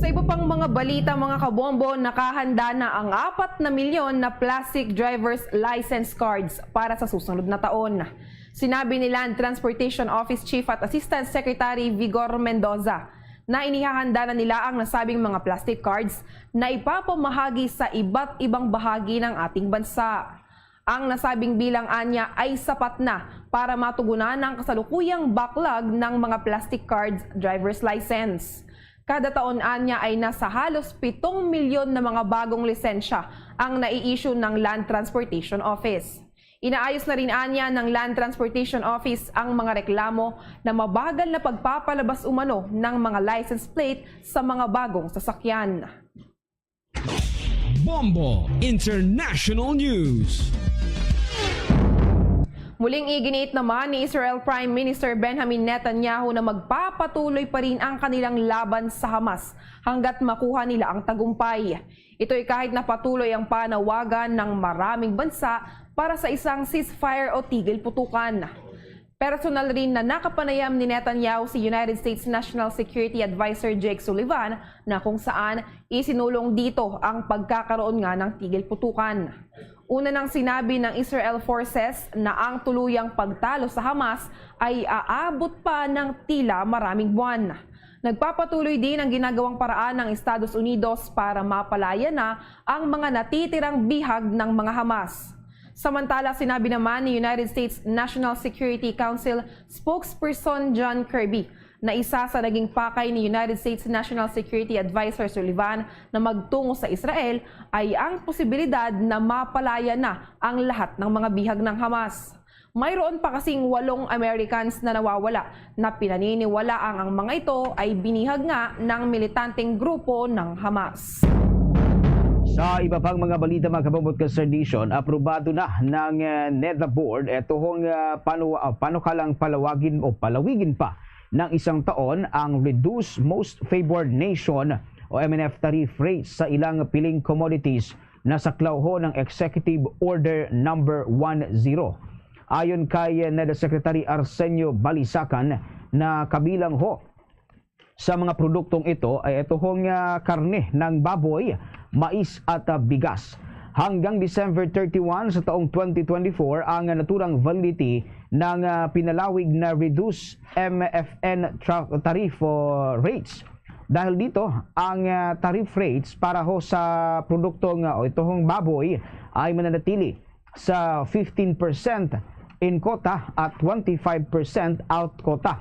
Sa iba pang mga balita, mga kabombo, nakahanda na ang apat na milyon na plastic driver's license cards para sa susunod na taon. Sinabi ni Land Transportation Office Chief at Assistant Secretary Vigor Mendoza na inihahanda na nila ang nasabing mga plastic cards na ipapamahagi sa iba't ibang bahagi ng ating bansa. Ang nasabing bilang anya ay sapat na para matugunan ang kasalukuyang backlog ng mga plastic cards driver's license. Kada taon anya ay nasa halos pitong milyon na mga bagong lisensya ang nai-issue ng Land Transportation Office. Inaayos na rin anya ng Land Transportation Office ang mga reklamo na mabagal na pagpapalabas umano ng mga license plate sa mga bagong sasakyan. Bombo International News. Muling iginiit naman ni Israel Prime Minister Benjamin Netanyahu na magpapatuloy pa rin ang kanilang laban sa Hamas hanggat makuha nila ang tagumpay. Ito'y kahit na patuloy ang panawagan ng maraming bansa para sa isang ceasefire o tigil putukan. Personal rin na nakapanayam ni Netanyahu si United States National Security Advisor Jake Sullivan, na kung saan isinulong dito ang pagkakaroon nga ng tigil putukan. Una nang sinabi ng Israel forces na ang tuluyang pagtalo sa Hamas ay aabot pa ng tila maraming buwan. Nagpapatuloy din ang ginagawang paraan ng Estados Unidos para mapalaya na ang mga natitirang bihag ng mga Hamas. Samantala, sinabi naman ni United States National Security Council spokesperson John Kirby na isa sa naging pakay ni United States National Security Advisor Sullivan na magtungo sa Israel ay ang posibilidad na mapalaya na ang lahat ng mga bihag ng Hamas. Mayroon pa kasing walong Americans na nawawala na pinaniniwalaang ang mga ito ay binihag nga ng militanteng grupo ng Hamas. Sa iba pang mga balita, mga kabombo at ka-Star Nation, aprobado na ng uh, NEDA Board ito hong uh, panu- uh, panukalang palawagin o palawigin pa ng isang taon ang Reduced Most Favored Nation o M N F tariff rates sa ilang piling commodities na saklaw ho ng Executive Order Number one zero. Ayon kay NEDA Secretary Arsenio Balisacan, na kabilang ho sa mga produktong ito ay ito hong ah, karne ng baboy, mais at ah, bigas. Hanggang December thirty-one sa taong twenty twenty-four ang naturang validity ng ah, pinalawig na reduced M F N tra- tariff o rates. Dahil dito, ang ah, tariff rates para ho sa produktong ah, o ito hong baboy ay mananatili sa fifteen percent in quota at twenty-five percent out quota.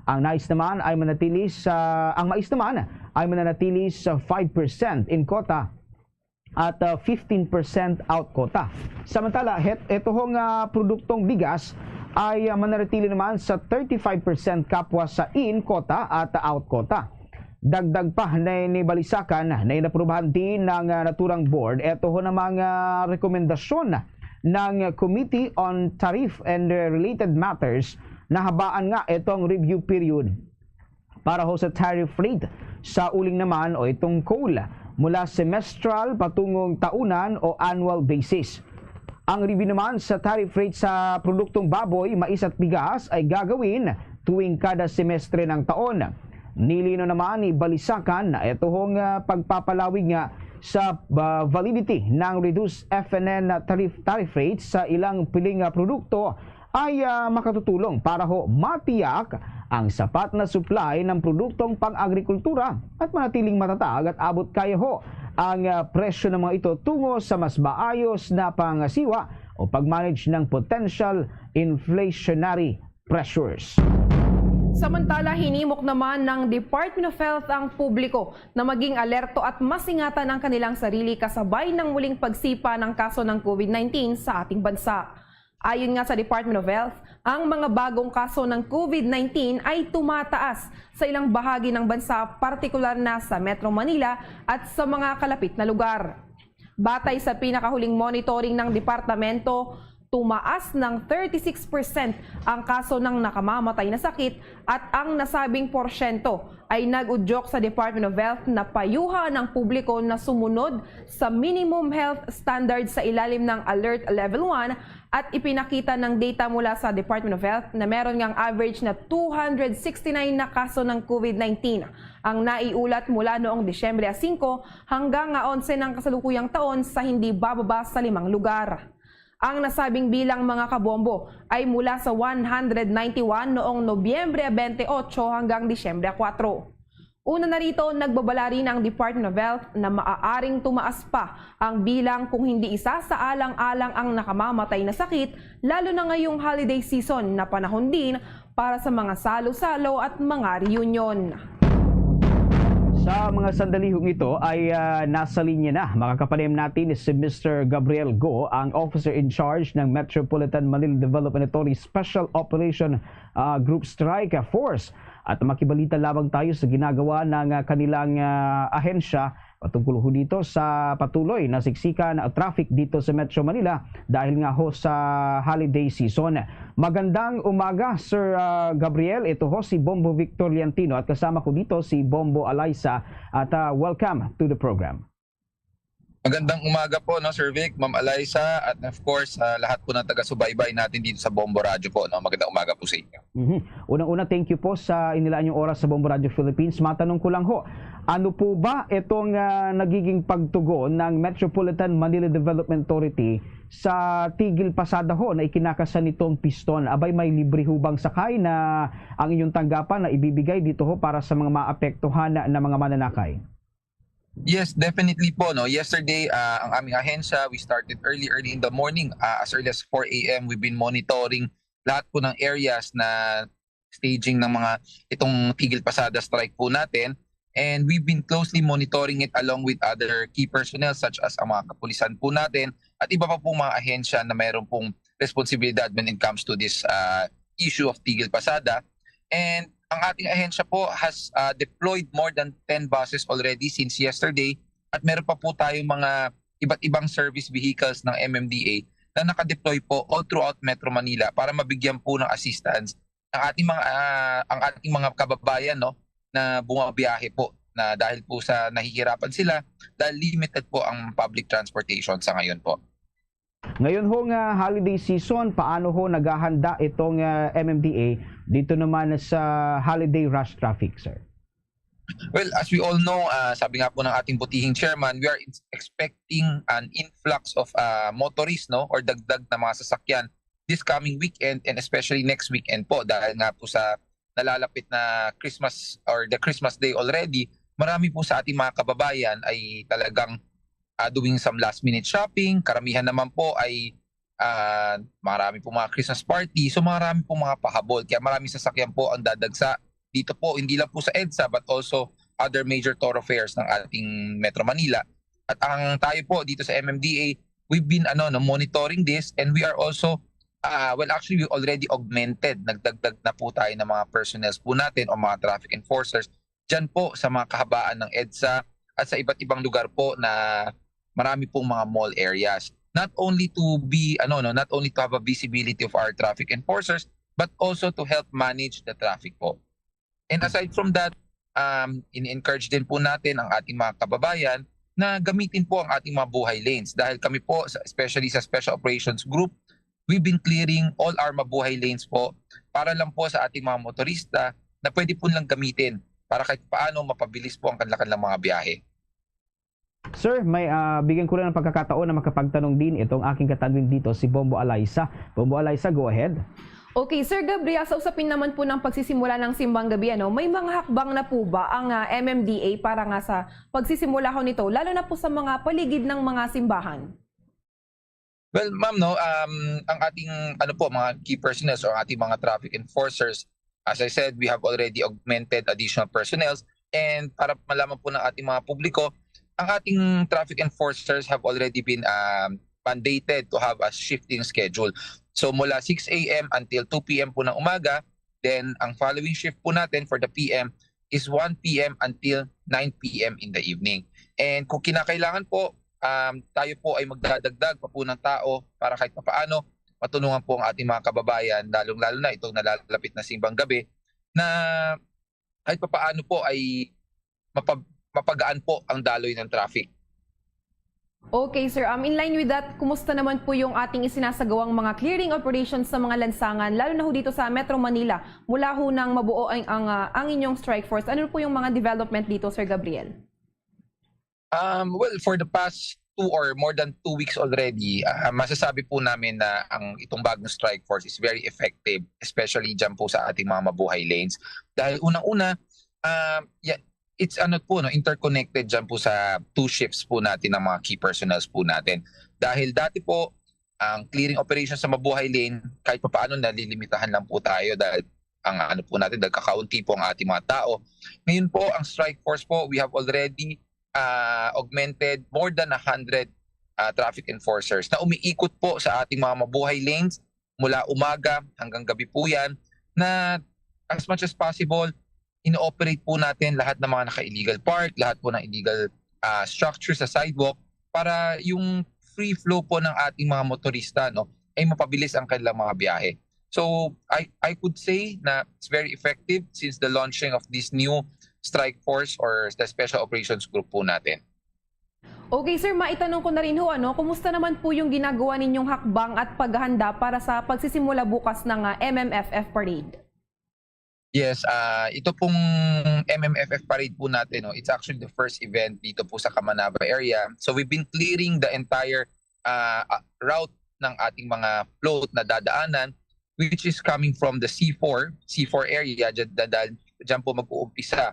Ang nais naman ay manatili sa ang mais naman ay mananatili sa five percent in quota at uh, fifteen percent out quota. Samantala, het, ito hong uh, produktong bigas ay uh, mananatili naman sa thirty-five percent kapwa sa in quota at out quota. Dagdag pa na ni Balisacan na inaprubahan din ng uh, naturang board ito ho namang uh, rekomendasyon ng Committee on Tariff and Related Matters na habaan nga itong review period para ho sa tariff rate sa uling naman o itong coal mula semestral patungong taunan o annual basis. Ang review naman sa tariff rate sa produktong baboy, mais at bigas ay gagawin tuwing kada semestre ng taon. Nilino naman ni Balisacan na ito hong ah, pagpapalawig nga sa ah, validity ng reduced F N N tariff, tariff rate sa ilang piling ah, produkto ay ah, makatutulong para ho matiyak ang sapat na supply ng produktong pang-agrikultura at manatiling matatag at abot kaya ho ang ah, presyo ng mga ito tungo sa mas maayos na pangasiwa o pag-manage ng potential inflationary pressures. Samantala, hinimok naman ng Department of Health ang publiko na maging alerto at masingatan ang kanilang sarili kasabay ng muling pagsipa ng kaso ng COVID nineteen sa ating bansa. Ayon nga sa Department of Health, ang mga bagong kaso ng COVID nineteen ay tumataas sa ilang bahagi ng bansa, partikular na sa Metro Manila at sa mga kalapit na lugar. Batay sa pinakahuling monitoring ng departamento, tumaas ng thirty-six percent ang kaso ng nakamamatay na sakit at ang nasabing porsyento ay nag-udyok sa Department of Health na payuhan ang publiko na sumunod sa minimum health standards sa ilalim ng Alert Level one at ipinakita ng data mula sa Department of Health na meron ngang average na two hundred sixty-nine na kaso ng COVID nineteen ang naiulat mula noong Disyembre singko hanggang nga onse ng kasalukuyang taon sa hindi bababa sa limang lugar. Ang nasabing bilang, mga kabombo, ay mula sa one hundred ninety-one noong Nobyembre twenty-eight hanggang Disyembre kuwatro. Una na rito, nagbabala rin ang Department of Health na maaaring tumaas pa ang bilang kung hindi isasaalang-alang ang nakamamatay na sakit, lalo na ngayong holiday season na panahon din para sa mga salo-salo at mga reunion. Sa mga sandalihong ito ay ah, nasa linya na. Makakapanayam natin si Mister Gabriel Go, ang officer in charge ng Metropolitan Manila Development Authority Special Operation ah, Group Strike Force. At makibalita lamang tayo sa ginagawa ng ah, kanilang ah, ahensya patungkol ho dito sa patuloy na siksikan at traffic dito sa Metro Manila dahil nga ho sa holiday season. Magandang umaga, Sir ah, Gabriel. Ito ho si Bombo Victor Liantino at kasama ko dito si Bombo Alaysa. At ah, welcome to the program. Magandang umaga po, no, Sir Vic, Ma'am Alyssa, at of course, sa lahat po ng taga-subaybay natin dito sa Bombo Radyo po, no. Magandang umaga po sa inyo. Mhm. Unang-una, thank you po sa inilaan yung oras sa Bombo Radyo Philippines. Matanong ko lang ho, ano po ba itong ah, nagiging pagtugon ng Metropolitan Manila Development Authority sa tigil pasada ho na ikinakasa nitong piston? Abay, may libre ho bang sakay na ang inyong tanggapan na ibibigay dito ho para sa mga maapektuhan na, na mga mananakay? Yes, definitely po, no. Yesterday, ah, ang aming ahensya, we started early, early in the morning. Ah, as early as four a m, we've been monitoring lahat po ng areas na staging ng mga itong tigil pasada strike po natin. And we've been closely monitoring it along with other key personnel such as ang mga kapulisan po natin at iba pa pong mga ahensya na mayroon pong responsibilidad when it comes to this ah, issue of tigil pasada. And ang ating ahensya po has ah, deployed more than ten buses already since yesterday. At meron pa po tayong mga iba't ibang service vehicles ng M M D A na nakadeploy po all throughout Metro Manila para mabigyan po ng assistance ang ating mga ah, ang ating mga kababayan, no, na bumabiyahe po na dahil po sa nahihirapan sila dahil limited po ang public transportation sa ngayon po. Ngayon ho nga holiday season, paano ho naghahanda itong ah, M M D A dito naman sa holiday rush traffic, sir? Well, as we all know, ah, sabi nga po ng ating butihing chairman, we are ins- expecting an influx of ah, motorists, no, or dagdag na mga sasakyan this coming weekend and especially next weekend po dahil nga po sa nalalapit na Christmas or the Christmas day already. Marami po sa ating mga kababayan ay talagang ah, doing some last minute shopping. Karamihan naman po ay ah, marami po mga Christmas party. So marami po mga pahabol. Kaya maraming sasakyan po ang dadagsa dito po, hindi lang po sa EDSA but also other major thoroughfares ng ating Metro Manila. At ang tayo po dito sa M M D A, we've been ano no monitoring this and we are also ah, well, actually we already augmented. Nagdagdag na po tayo ng mga personnels po natin o mga traffic enforcers diyan po sa mga kahabaan ng EDSA at sa iba't ibang lugar po na marami pong mga mall areas. Not only to be ano no, not only to have a visibility of our traffic enforcers but also to help manage the traffic po. And aside from that, um, in-encourage din po natin ang ating mga kababayan na gamitin po ang ating mga buhay lanes dahil kami po, sa- especially sa Special Operations Group, we've been clearing all our mabuhay lanes po para lang po sa ating mga motorista na pwede po nilang gamitin para kahit paano mapabilis po ang kanilang mga biyahe. Sir, may ah, bigyan ko lang ng pagkakataon na makapagtanong din itong aking katanduin dito, si Bombo Alyssa. Bombo Alyssa, go ahead. Okay, Sir Gabriel, sa usapin naman po ng pagsisimula ng simbang gabi, ano, may mga hakbang na po ba ang ah, M M D A para nga sa pagsisimulahon nito, lalo na po sa mga paligid ng mga simbahan? Well, ma'am, no, um, ang ating ano po, mga key personnel o ang ating mga traffic enforcers, as I said, we have already augmented additional personnel and para malaman po ng ating mga publiko, ang ating traffic enforcers have already been um, mandated to have a shifting schedule. So mula six a m until two p m po ng umaga, then ang following shift po natin for the P M is one p m until nine p m in the evening. And kung kinakailangan po, um, tayo po ay magdadagdag pa po ng tao para kahit papaano matulungan po ang ating mga kababayan, lalong-lalo na itong nalalapit na simbang gabi, na kahit papaano po ay mapab- mapagaan po ang daloy ng traffic. Okay, sir. Um, in line with that, kumusta naman po yung ating isinasagawang mga clearing operations sa mga lansangan, lalo na ho dito sa Metro Manila, mula ho nang mabuo ang, ang, ah, ang inyong strike force? Ano po yung mga development dito, Sir Gabriel? Um, well, for the past two or more than two weeks already, ah, masasabi po namin na ang itong bagong strike force is very effective, especially dyan po sa ating mga mabuhay lanes. Dahil unang-una, um, yeah, it's ano po, no, interconnected dyan po sa two shifts po natin ng mga key personnels po natin. Dahil dati po, ang clearing operation sa mabuhay lane, kahit papaano nalilimitahan lang po tayo dahil ang ano po natin, dahil kakaunti po ang ating mga tao. Ngayon po, ang strike force po, we have already uh, augmented more than a hundred uh, traffic enforcers na umiikot po sa ating mga mabuhay lanes mula umaga hanggang gabi po yan, na as much as possible, ino-operate po natin lahat ng mga naka-illegal park, lahat po ng illegal uh, structure sa sidewalk para yung free flow po ng ating mga motorista, no, ay mapabilis ang kanilang mga biyahe. So I I could say na it's very effective since the launching of this new strike force or the special operations group po natin. Okay, sir, maitanong ko na rin ho, ano, kumusta naman po yung ginagawa ninyong hakbang at paghahanda para sa pagsisimula bukas ng, ah, M M F F parade? Yes, ah, ito pong M M F F parade po natin, no, it's actually the first event dito po sa Kamanaba area. So we've been clearing the entire, ah, ah, route ng ating mga float na dadaanan, which is coming from the C four, C four area, dyan, dyan, dyan po mag-uumpisa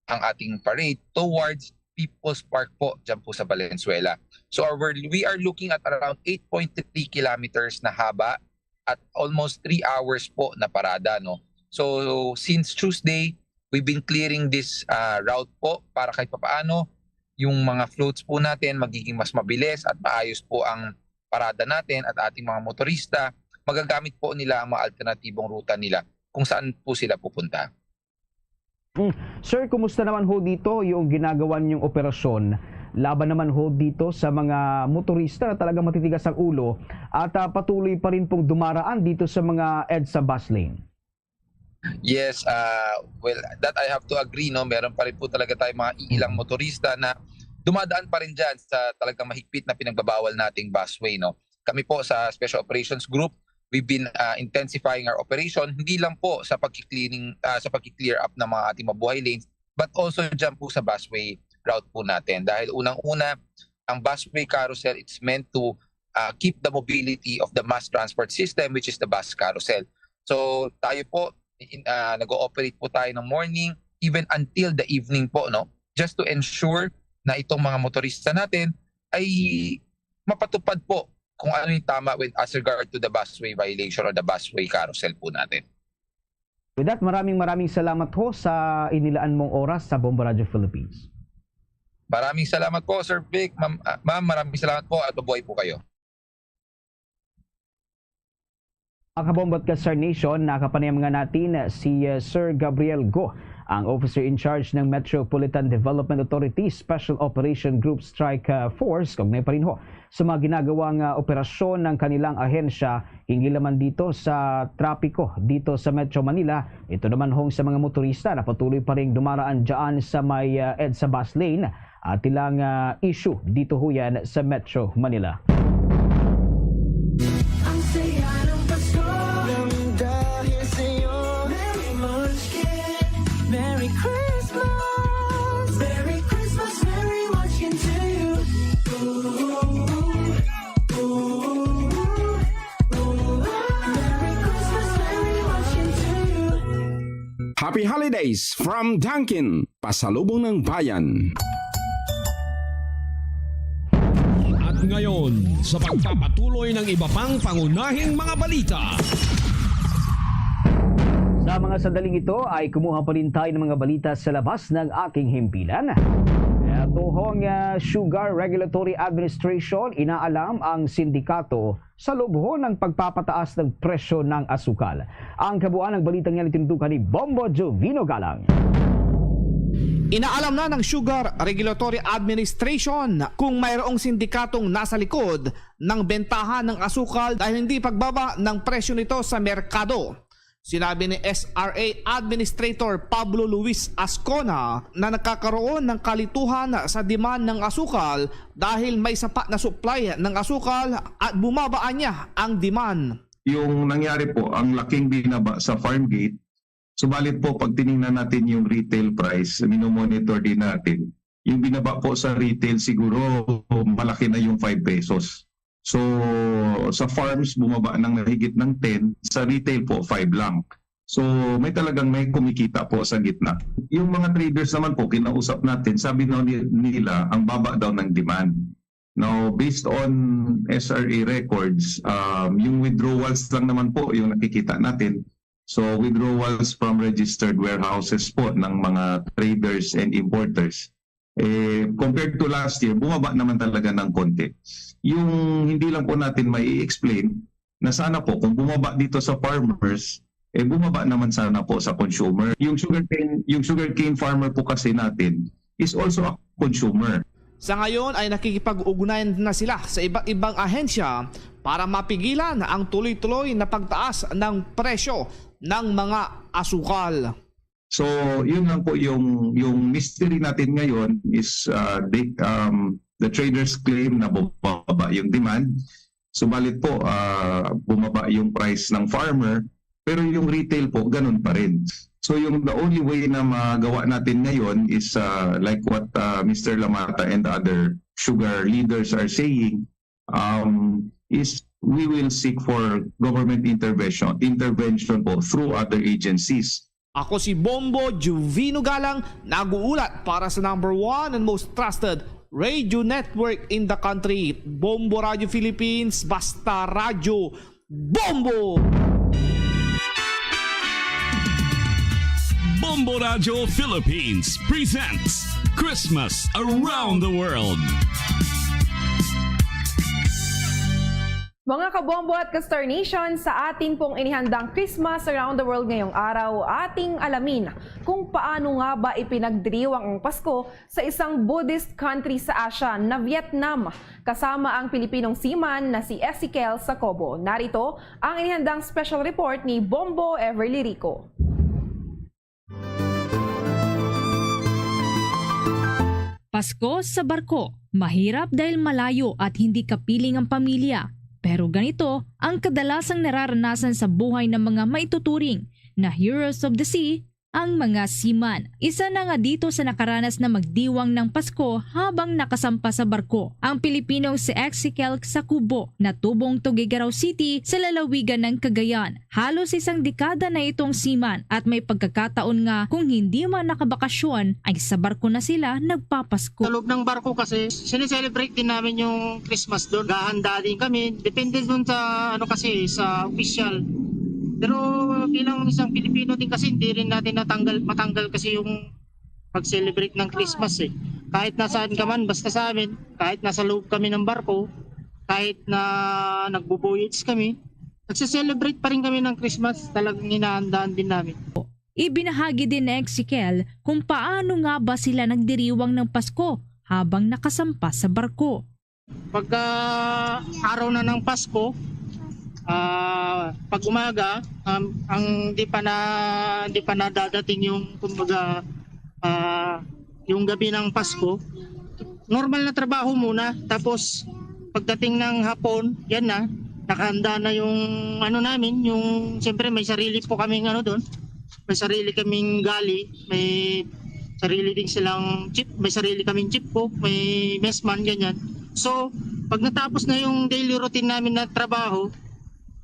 ang ating parade towards People's Park po, dyan po sa Valenzuela. So our, we are looking at around eight point three kilometers na haba at almost three hours po na parada, no? So since Tuesday, we've been clearing this, ah, route po para kahit papaano yung mga floats po natin magiging mas mabilis at maayos po ang parada natin at ating mga motorista, magagamit po nila ang mga alternatibong ruta nila kung saan po sila pupunta. Mm. Sir, kumusta naman ho dito yung ginagawa ninyong operasyon? Laban naman ho dito sa mga motorista na talagang matitigas ang ulo at, ah, patuloy pa rin pong dumaraan dito sa mga EDSA bus lane. Yes, ah, well, that I have to agree, no? Meron pa rin po talaga tayong mga iilang motorista na dumadaan pa rin dyan sa talagang mahigpit na pinagbabawal nating busway, no? Kami po sa Special Operations Group, we've been, ah, intensifying our operation, hindi lang po sa pagki-cleaning, ah, sa pagki-clear up ng mga ating mabuhay lanes, but also dyan po sa busway route po natin. Dahil unang-una, ang busway carousel, it's meant to, ah, keep the mobility of the mass transport system, which is the bus carousel. So tayo po, in, ah, nag-ooperate po tayo ng morning, even until the evening po, no? Just to ensure na itong mga motorista natin ay mapatupad po kung ano yung tama with as regard to the busway violation or the busway carousel po natin. With that, maraming maraming salamat ho sa inilaan mong oras sa Bombo Radio Philippines. Maraming salamat po, Sir Vic. Ma'am, ah, ma'am, maraming salamat po at mabuhay po kayo. Mga kabombo at ka-Star Nation, nakapanayam nga natin si, uh, Sir Gabriel Go, ang officer in charge ng Metropolitan Development Authority Special Operation Group Strike, uh, Force, kaugnay pa rin ho sa mga ginagawang, uh, operasyon ng kanilang ahensya hinggil naman dito sa trapiko dito sa Metro Manila. Ito naman hong sa mga motorista na patuloy pa rin dumaraan dyan sa may, uh, EDSA bus lane at ilang, ah, issue dito ho yan sa Metro Manila. Ang saya ng Pasko. Dahil sa'yo. Merry Munchkin. Merry Christmas. Merry Christmas, Merry Munchkin to you. Ooh, ooh, ooh, ooh. Merry Christmas, Merry Munchkin to you. Happy Holidays from Dunkin, pasalubong ng bayan. At ngayon, sa pagpapatuloy ng iba pang pangunahing mga balita. Sa mga sandaling ito ay kumuha pa rin tayo ng mga balita sa labas ng aking himpilan. Ito hong, ah, Sugar Regulatory Administration, inaalam ang sindikato sa loob ho ng pagpapataas ng presyo ng asukal. Ang kabuuan ng balitang yan itindukan ni Bombo Jovino Galang. Inaalam na ng Sugar Regulatory Administration kung mayroong sindikatong nasa likod ng bentahan ng asukal dahil hindi pagbaba ng presyo nito sa merkado. Sinabi ni S R A Administrator Pablo Luis Ascona na nagkakaroon ng kalituhan sa demand ng asukal dahil may sapat na supply ng asukal at bumabaan niya ang demand. Yung nangyari po, ang laking binaba sa farm gate, subalit po pag tiningnan natin yung retail price, minomonitor din natin, yung binaba po sa retail siguro malaki na yung five pesos. So sa farms bumaba ng higit ng ten, sa retail po five lang. So may talagang may kumikita po sa gitna. Yung mga traders naman po, kinausap natin, sabi daw ni- nila ang baba daw ng demand. Now, based on S R A records, um, yung withdrawals lang naman po yung nakikita natin. So withdrawals from registered warehouses po ng mga traders and importers. Eh, compared to last year, bumaba naman talaga ng konti. Yung hindi lang po natin mai-explain na sana po kung bumaba dito sa farmers, eh bumaba naman sana po sa consumer. Yung sugarcane, yung sugarcane farmer po kasi natin is also a consumer. Sa ngayon ay nakikipag-ugnayan na sila sa iba't ibang ahensya para mapigilan ang tuloy-tuloy na pagtaas ng presyo ng mga asukal. So, yun lang po yung yung mystery natin ngayon is uh, the, um, The traders claim na bumaba yung demand. Subalit po, ah, bumaba yung price ng farmer, pero yung retail po, ganun pa rin. So yung the only way na magawa natin ngayon is, ah, like what, ah, Mister Lamata and other sugar leaders are saying, um, is we will seek for government intervention, intervention po through other agencies. Ako si Bombo Juvino Galang, nag-uulat para sa number one and most trusted radio network in the country, Bombo Radio Philippines, basta radyo, Bombo! Bombo Radio Philippines presents Christmas Around the World. Mga kabombo at ka-Star Nation, sa atin pong inihandang Christmas Around the World ngayong araw, ating alamin kung paano nga ba ipinagdiriwang ang Pasko sa isang Buddhist country sa Asia na Vietnam, kasama ang Pilipinong seaman na si Ezekiel Sacobo. Narito ang inihandang special report ni Bombo Everly Rico. Pasko sa barko, mahirap dahil malayo at hindi kapiling ang pamilya. Pero ganito ang kadalasang nararanasan sa buhay ng mga maituturing na heroes of the sea, ang mga seaman. Isa na nga dito sa nakaranas na magdiwang ng Pasko habang nakasampa sa barko, ang Pilipinong si Ezekiel Sacubo, na tubong Tuguegarao City sa lalawigan ng Cagayan. Halos isang dekada na itong seaman at may pagkakataon nga kung hindi man nakabakasyon ay sa barko na sila nagpapasko. Sa loob ng barko kasi, sineselebrate din namin yung Christmas doon. Gahanda din kami. Depende doon sa, ano kasi, sa official. Pero bilang isang Pilipino din kasi, hindi rin natin natanggal, matanggal kasi yung pag-celebrate ng Christmas eh. Kahit nasaan ka man, basta sa amin, kahit nasa loob kami ng barko, kahit na nagbo-voyage kami, nagse-celebrate pa rin kami ng Christmas. Talagang hinahandaan din namin. Ibinahagi din ni Ezekiel kung paano nga ba sila nagdiriwang ng Pasko habang nakasampa sa barko. Pagka araw na ng Pasko, ah, pag umaga, um, ang di pa na di pa nadadating yung, kumbaga, ah, yung gabi ng Pasko, normal na trabaho muna. Tapos pagdating ng hapon, yan na, nakahanda na yung ano namin, yung siyempre may sarili po kaming ano doon, may sarili kaming galley, may sarili din silang chief, may sarili kaming chief cook, may messman, ganyan. So, pag natapos na yung daily routine namin na trabaho,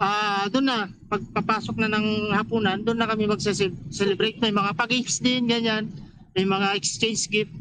ah, doon na, pagpapasok na ng hapunan, doon na kami magse-celebrate. May mga pa-games din, ganyan. May mga exchange gift.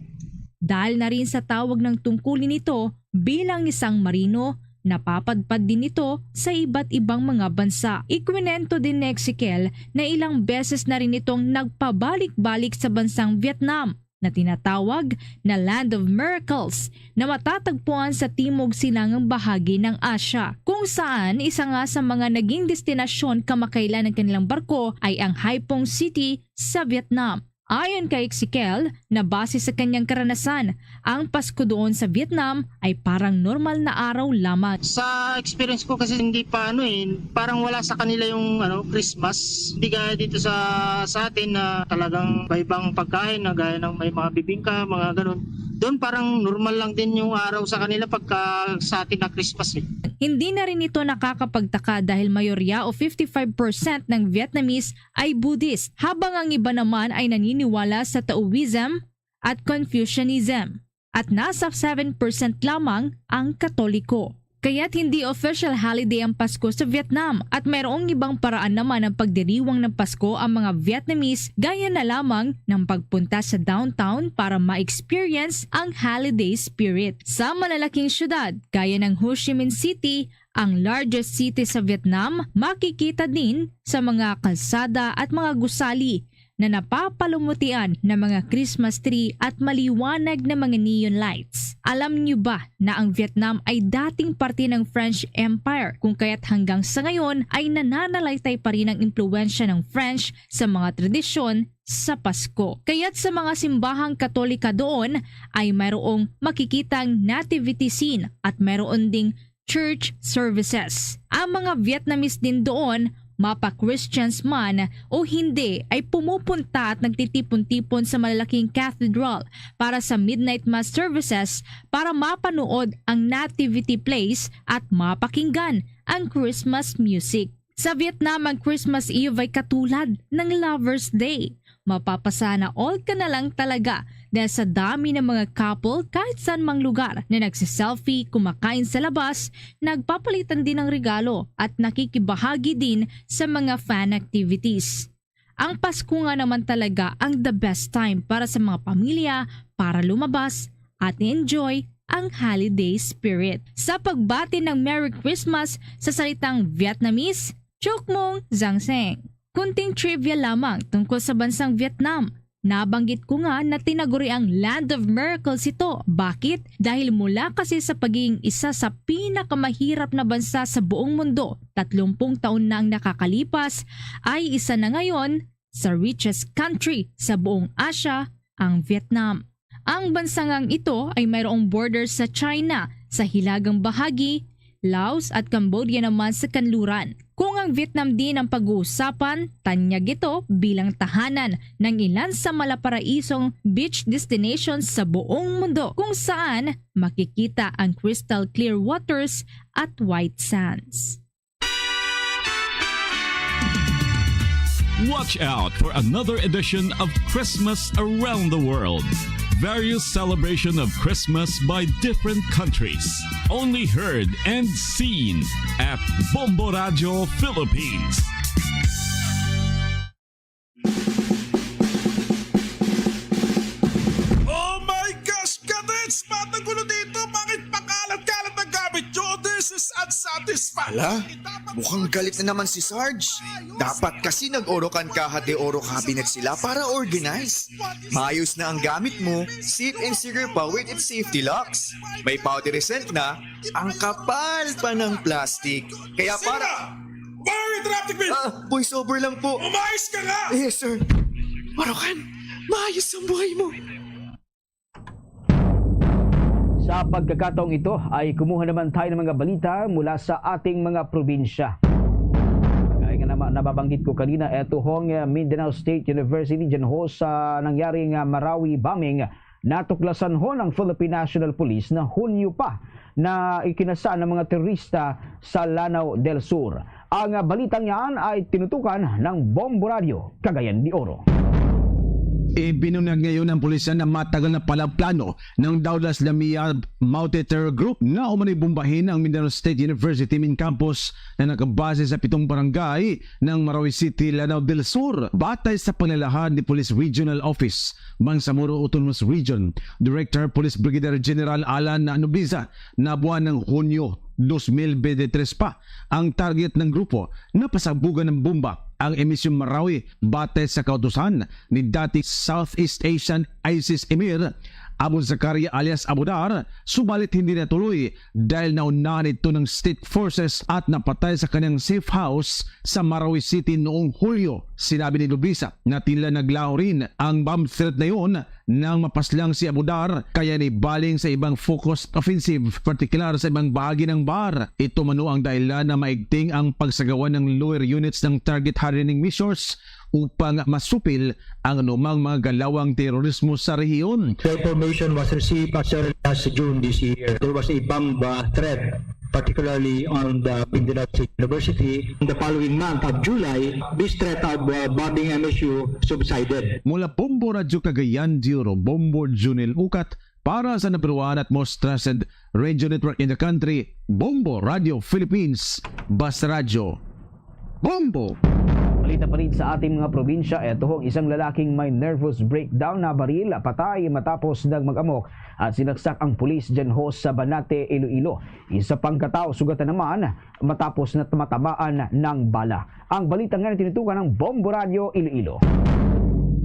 Dahil na rin sa tawag ng tungkulin nito bilang isang marino, napapadpad din ito sa iba't ibang mga bansa. Ikwinento din ni Ezekiel na ilang beses na rin itong nagpabalik-balik sa bansang Vietnam na tinatawag na Land of Miracles na matatagpuan sa timog silangang bahagi ng Asya, kung saan isa nga sa mga naging destinasyon kamakailan ng kanilang barko ay ang Haiphong City sa Vietnam. Ayon kay Ezekiel, na base sa kanyang karanasan, ang Pasko doon sa Vietnam ay parang normal na araw lamang. Sa experience ko kasi hindi pa ano eh, parang wala sa kanila yung ano, Christmas. Hindi gaya dito sa sa atin na talagang may ibang pagkain na gaya ng may mga bibingka, mga ganun. Doon parang normal lang din yung araw sa kanila pagka sa atin na Christmas eh. Hindi na rin ito nakakapagtaka dahil mayorya o fifty-five percent ng Vietnamese ay Buddhist, habang ang iba naman ay naniniwala sa Taoism at Confucianism, at nasa seven percent lamang ang Katoliko. Kaya't hindi official holiday ang Pasko sa Vietnam, at mayroong ibang paraan naman ng pagdiriwang ng Pasko ang mga Vietnamese, gaya na lamang ng pagpunta sa downtown para ma-experience ang holiday spirit. Sa malalaking syudad gaya ng Ho Chi Minh City, ang largest city sa Vietnam, makikita din sa mga kalsada at mga gusali na napapalumutian ng mga Christmas tree at maliwanag na mga neon lights. Alam niyo ba na ang Vietnam ay dating parte ng French Empire, kung kaya't hanggang sa ngayon ay nananalaytay pa rin ang impluwensya ng French sa mga tradisyon sa Pasko? Kaya't sa mga simbahang Katolika doon ay mayroong makikitang nativity scene at mayroon ding church services. Ang mga Vietnamese din doon mapa-Christians man o hindi, ay pumupunta at nagtitipon-tipon sa malalaking cathedral para sa midnight mass services para mapanood ang Nativity Plays at mapakinggan ang Christmas music. Sa Vietnam, ang Christmas Eve ay katulad ng Lover's Day. Mapapasana all ka na lang talaga dahil sa dami ng mga couple kahit saan mang lugar na nagsiselfie, kumakain sa labas, nagpapalitan din ng regalo at nakikibahagi din sa mga fun activities. Ang Pasko nga naman talaga ang the best time para sa mga pamilya para lumabas at i-enjoy ang holiday spirit. Sa pagbati ng Merry Christmas sa salitang Vietnamese, Chúc mừng Giáng sinh. Kunting trivia lamang tungkol sa bansang Vietnam. Nabanggit ko nga na tinaguri ang Land of Miracles ito. Bakit? Dahil mula kasi sa pagiging isa sa pinakamahirap na bansa sa buong mundo, tatlumpung taon na ang nakakalipas, ay isa na ngayon sa richest country sa buong Asia, ang Vietnam. Ang bansa ngang ito ay mayroong border sa China sa hilagang bahagi, Laos at Cambodia naman sa kanluran. Kung ang Vietnam din ang pag-uusapan, tanyag ito bilang tahanan ng ilan sa malaparaisong beach destinations sa buong mundo, kung saan makikita ang crystal clear waters at white sands. Watch out for another edition of Christmas Around the World. Various celebration of Christmas by different countries. Only heard and seen at Bombo Radio Philippines. Oh my gosh, Kadets! Batang gulo dito! Bakit pakalat-kalat ang gamit nyo? This is unsatisfactory. Hala, mukhang galit na naman si Sarge. Dapat kasi nag-Orocan Caja de Oro cabinet sila para organize. Maayos na ang gamit mo, safe and secure pa with its safety locks. May powdery scent na, ang kapal pa ng plastic. Kaya para... Why are you interrupting me? Ah, voiceover lang po. Umayos ka nga! Yes, sir. Orocan, maayos ang buhay mo. Sa pagkakataong ito ay kumuha naman tayo ng mga balita mula sa ating mga probinsya. Gaya nga naman nababanggit ko kanina, eto hong, eh, Mindanao State University, dyan ho sa nangyaring, ah, Marawi bombing, natuklasan ho ng Philippine National Police na Hunyo pa na ikinasaan ng mga terorista sa Lanao del Sur. Ang balitang yan ay tinutukan ng Bombo Radio, Cagayan de Oro. Ibinunyag ngayon ng pulisya na matagal na pala plano ng Daulas Lamia Maute Terror Group na umano'y bombahin ang Mindanao State University main campus na nakabase sa pitong barangay ng Marawi City, Lanao del Sur. Batay sa paglalahad ni Police Regional Office, Bangsamoro Autonomous Region, Director Police Brigadier General Alan Nobiza, na buwan ng Hunyo dos mil bente tres pa ang target ng grupo na pasabugan ng bomba ang M S U Marawi, batay sa kautusan ni dati Southeast Asian ISIS Emir Abu Zakaria alias Abu Dar, subalit hindi natuloy dahil naunahan ito ng state forces at napatay sa kanyang safe house sa Marawi City noong Hulyo. Sinabi ni Lubisa na tila naglaho rin ang bomb threat na yun nang mapaslang si Abu Dar, kaya nibaling sa ibang focused offensive, partikular sa ibang bahagi ng Bar. Ito mano ang dahilan na maigting ang pagsagawa ng lower units ng target hardening measures upang masupil ang anumang mga galawang terorismo sa rehiyon. The information was received as early as June this year. There was a bomb, uh, threat, particularly on the Mindanao State University. In the following month of July, this threat of, uh, bombing M S U subsided. Mula Bombo Radyo Cagayan de Oro, Bombo Junel Ukat, para sa number one at most trusted radio network in the country, Bombo Radio Philippines, Basta Radyo. Bombo! Balita pa rin sa ating mga probinsya, eto ho, isang lalaking may nervous breakdown na baril patay matapos nag mag-amok at sinaksak ang pulis dyan ho sa Banate, Iloilo. Isa pang katao sugatan naman matapos na matamaan ng bala. Ang balita nga tinutukan ng Bombo Radio Iloilo.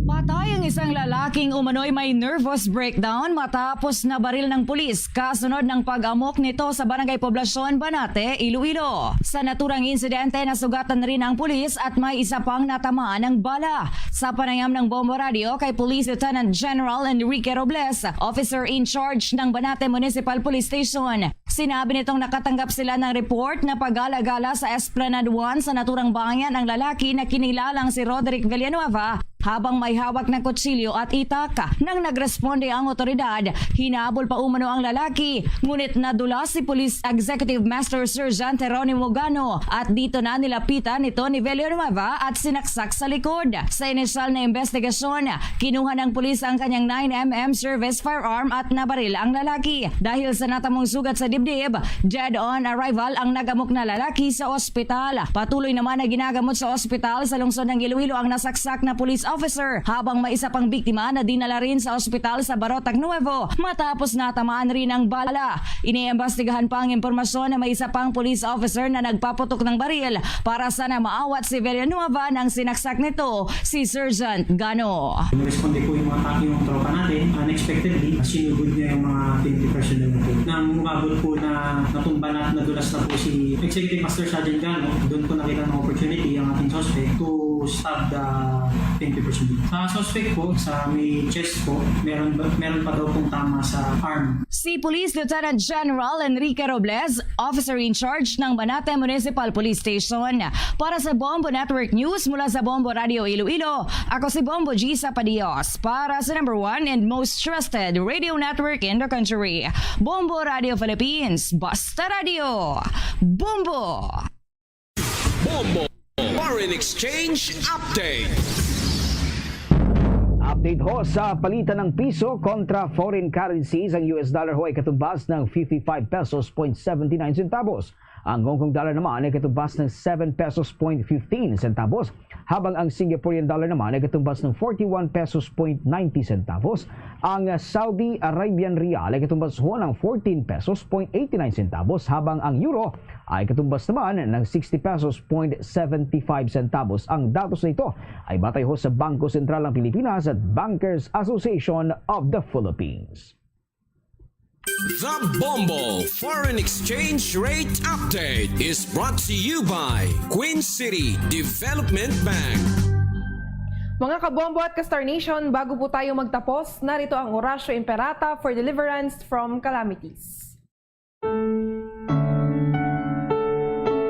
Patay ang isang lalaking umano'y may nervous breakdown matapos na baril ng pulis kasunod ng pag-amok nito sa Barangay Poblacion, Banate, Iloilo. Sa naturang insidente, nasugatan rin ang pulis at may isa pang natamaan ng bala. Sa panayam ng Bombo Radio kay Police Lieutenant General Enrique Robles, officer in charge ng Banate Municipal Police Station, Sinabi nitong nakatanggap sila ng report na pagala-gala sa Esplanade one sa naturang bayan ang lalaki na kinilalang si Roderick Villanueva habang may hawak na kutsilyo at itak. Nang nagresponde ang otoridad, hinabol pa umano ang lalaki, ngunit nadula si Police Executive Master Sergeant Jeronimo Gano at dito na nilapitan ito ni Villanueva at sinaksak sa likod. Sa inisyal na investigasyon, kinuha ng pulis ang kanyang nine M M service firearm at nabaril ang lalaki. Dahil sa natamong sugat sa dibdib, dead on arrival ang nagamok na lalaki sa ospital. Patuloy naman na ginagamot sa ospital sa lungsod ng Iloilo ang nasaksak na police officer, habang may isa pang biktima na dinala rin sa ospital sa Barotac Nuevo matapos natamaan rin ang bala. Iniimbestigahan pa ang impormasyon na may isa pang police officer na nagpaputok ng baril para sana maawat si Villanueva nang sinaksak nito si Sergeant Gano. Responde po yung mga ta-, yung tropa natin, unexpectedly, sinugod niya yung mga P N P personnel natin. Nang umabot po na natumba na at nadulas na po si Executive Master Sergeant Gano, doon po nakita ng opportunity ang ating suspect to stab the P N P personnel. Sa suspect po, sa may chest po, meron, ba, meron pa daw pong tama sa arm. Si Police Lieutenant General Enrique Robles, officer in charge ng Banate Municipal Police Station. Para sa Bombo Network News mula sa Bombo Radio Iloilo, ako si Bombo Gisa Padios. Para sa number one and most trusted radio network in the country, Bombo Radio Philippines, Basta Radio, Bombo! Bombo Foreign Exchange Update. Update ho sa palitan ng piso kontra foreign currencies. Ang U S dollar ho ay katumbas ng fifty-five pesos point seventy-nine centavos. Ang Hong Kong dollar naman ay katumbas ng seven pesos point fifteen centavos, habang ang Singaporean dollar naman ay katumbas ng forty-one pesos point ninety centavos. Ang Saudi Arabian riyal ay katumbas ho ng fourteen pesos point eighty-nine centavos, habang ang euro ay katumbas naman ng sixty pesos point seventy-five centavos. Ang datos na ito ay batay ho sa Bangko Sentral ng Pilipinas at Bankers Association of the Philippines. The Bombo Foreign Exchange Rate Update is brought to you by Queen City Development Bank. Mga kabombo at ka-Star Nation, bago po tayo magtapos, narito ang Orasyo Imperata for deliverance from calamities.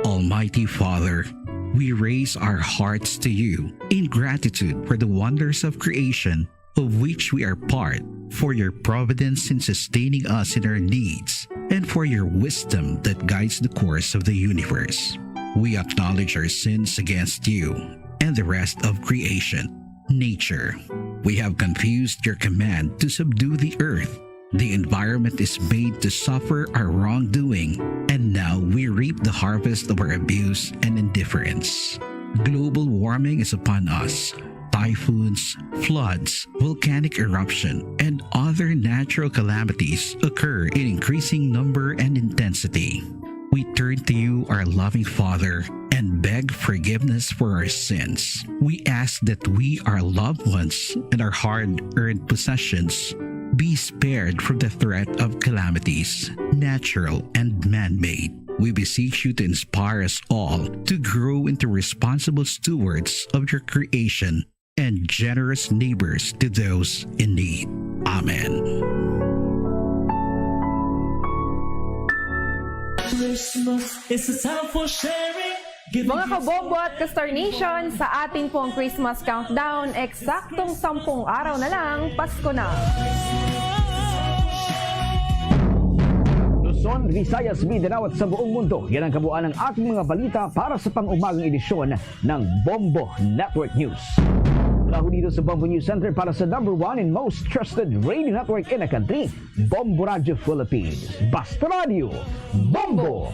Almighty Father, we raise our hearts to you in gratitude for the wonders of creation of which we are part, for your providence in sustaining us in our needs, and for your wisdom that guides the course of the universe. We acknowledge our sins against you and the rest of creation, nature. We have confused your command to subdue the earth. The environment is made to suffer our wrongdoing, and now we reap the harvest of our abuse and indifference. Global warming is upon us. Typhoons, floods, volcanic eruption, and other natural calamities occur in increasing number and intensity. We turn to you, our loving Father, and beg forgiveness for our sins. We ask that we, our loved ones, and our hard-earned possessions be spared from the threat of calamities, natural and man-made. We beseech you to inspire us all to grow into responsible stewards of your creation and generous neighbors to those in need. Amen. Christmas is a time for sharing. Mga kabombo at ka-Star Nation, sa atin pong Christmas countdown, eksaktong sampung araw na lang, Pasko na. Luzon, Visayas, Mindanao at sa buong mundo, yan ang kabuuan ng ating mga balita para sa pang-umagang edisyon ng Bombo Network News. Mula ho dito sa Bombo News Center para sa number one and most trusted radio network in the country, Bombo Radio Philippines. Basta Radio, Bombo!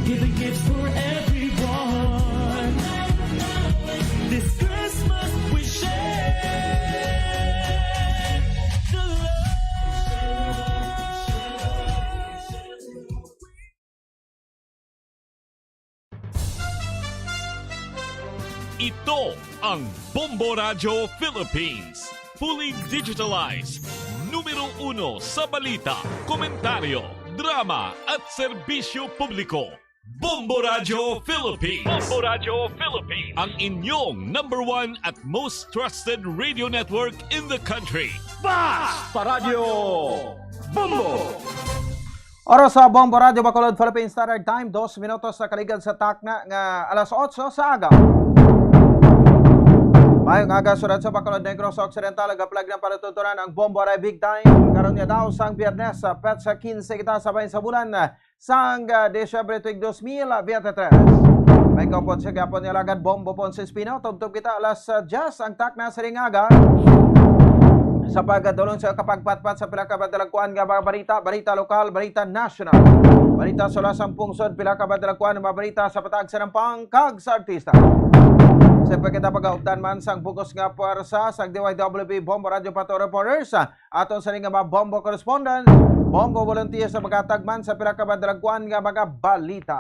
Giving gifts for everyone. This Christmas we share the love. Ito ang Bombo Radyo Philippines. Fully digitalized. Numero uno sa balita, komentaryo, drama at serbisyo publiko. Bombo Radyo Philippines. Bombo Radyo Philippines. Ang inyong number one at most trusted radio network in the country. Basta Radyo Bombo! Oras sa Bombo Radyo Bacolod, Philippine Standard Time, dos minutos na kaligad sa takna nga alas otso sa aga. Mayong aga, syudad sa Bacolod, Negros Occidental, nagaplag ng palatuntunan ang Bombo Aray Big Time. Karon nga daw sang Biyernes, sa petsa quince kita sa bahin sa bulan, sang, ah, Disyembre tuig dos mil veintitrés. May kaupod sa gihapon nga alagad Bombo Ponce Espino. Tubtob kita alas, ah, diyes ang takna sa ring aga. Sa pagdulong sa kapagpatpat sa pila ka madalagkuan nga mga balita, balita lokal, balita nasyonal, balita sa lasang pungsod, pila ka madalagkuan nga mga balita sa patag sa nampang kag sa artista. Sa pagkita pag-aupdan man sang bugos nga puwersa sang D Y W B Bombo Radyo Pato Reporters, aton sa nga mga Bombo correspondent, Bombo volunteer sa maghatag man sa pila ka madalagkuan nga mga balita.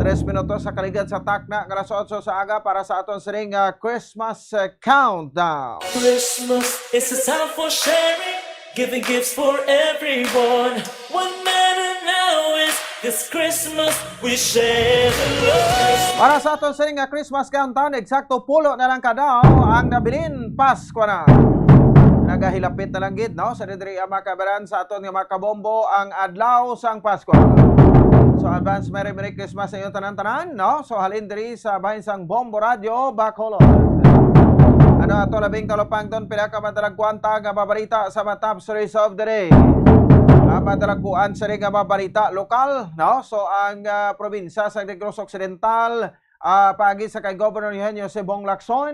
Tres minutos sa kaligad sa takna nga alas otso sa aga para sa aton sining, ah, Christmas, ah, countdown. Christmas is a time for sharing, giving gifts for everyone. What matter now is this Christmas we share the love. Para sa aton sining nga Christmas countdown, eksakto pulo na lang ka daw ang nabilin Paskwa na. Nagahilapit na lang gid, no? Sa diri ang mga kabaran sa aton nga mga kabombo ang adlaw sang Paskwa. So, advance Merry, Merry Christmas sa inyo tanan-tanan, no? So, halin diri sa bahin sang Bombo Radyo, Bacolod. Ano ato labing talupangton, pila ka madalagkuan ta nga mabalita sa mga top stories of the day. Ang madalagkuan sa nga mabalita lokal, no? So, ang, ah, probinsya sa Negros Occidental, ah, paagi sa kay Governor Eugenio Cebong Lacson,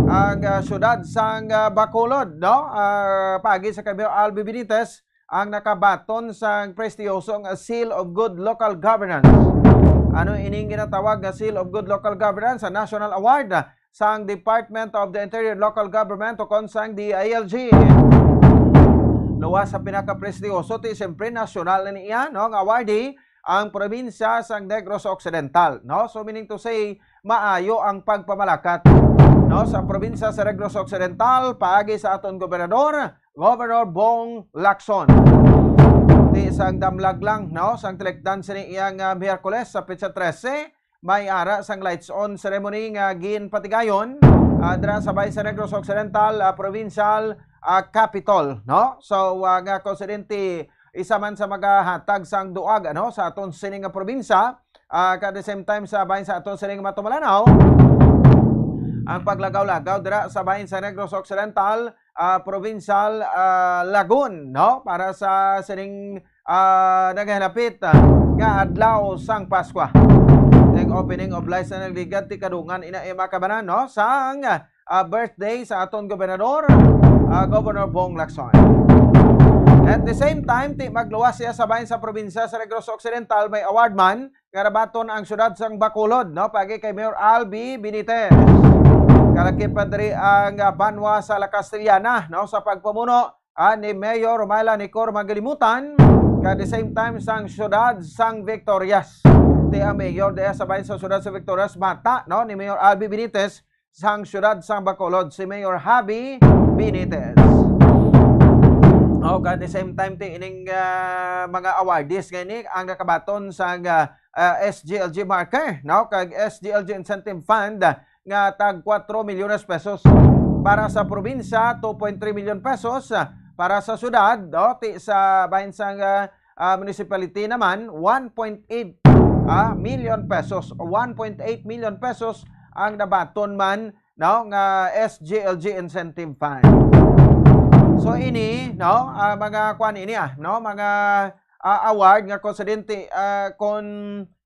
ang, ah, siyudad sang, ah, Bacolod, no? Ah, paagi sa kay Mayor Albi Benitez, ang nakabaton sang prestiyosong Seal of Good Local Governance. Ano ining ginatawag nga Seal of Good Local Governance? Ang National Award sang Department of the Interior Local Government, ukon sang D I L G. Luwas sa pinakaprestiyosong, ti siyempre nasyonal na niya, no, nga awardee ang probinsya sang Negros Occidental, no? So, meaning to say, maayo ang pagpamalakat, no, sa probinsya sa Negros Occidental paagi sa aton gobernador, Governor Bong Lacson. Ti sang damlag lang, no, sang tilikdan sini iyang, ah, Miyerkules sa petsa trese, may ara sang lights on ceremony nga ginpatigayon, ah, dira sa Bay sa Negros Occidental, ah, Provincial, ah, Capitol, no? So, ah, nga konsidente isa man sa magahatag sang duag, ano, sa aton sini nga probinsya, ah, kag at the same time sa bahin sa aton sini nga Matumalanaw, ang paglagaw-lagaw dira sa bahin sa Negros Occidental, ah, Provincial, ah, Lagun, no? Para sa sining, ah, nagahinapit, ah, nga adlaw sang Paskwa. Ang opening of lights na nagligad ti kadungan ina, eh, mga kabanan, no? Sang, ah, birthday sa aton gobernador, ah, Governor Bong Lacson. At the same time, ti magluwas siya sa bahin sa probinsya sa Negros Occidental, may award man nga nabaton ang siyudad sang Bacolod, no, paagi kay Mayor Albi Benitez. Kalakip pa diri ang, ah, banwa sa La Castellana, no, sa pagpamuno, ah, ni Mayor Romaila Nicor Magalimutan, kag the same time sang siyudad sang Victorias. Ti ang mayor diya sa bahin sa siyudad sa Victorias, bata, no, ni Mayor Albi Benitez, sang siyudad sang Bacolod, si Mayor Javi Benitez. O, at the same time, ti ining, ah, mga awardees nga ini ang nakabaton sang, ah, ah, S G L G marker, no? Kag S G L G Incentive Fund, ah, nga tag kuwatro milyones pesos. Para sa probinsya, two point three million pesos. Ah, para sa syudad, no? Ti sa bahin sang, ah, ah, municipality naman, one point eight, ah, million pesos. One point eight million pesos ang nabaton man, no, nga S G L G Incentive Fund. So ini, no, ah, mga kuan ini, ah, no, mga, ah, award nga konsidente, ah, kon,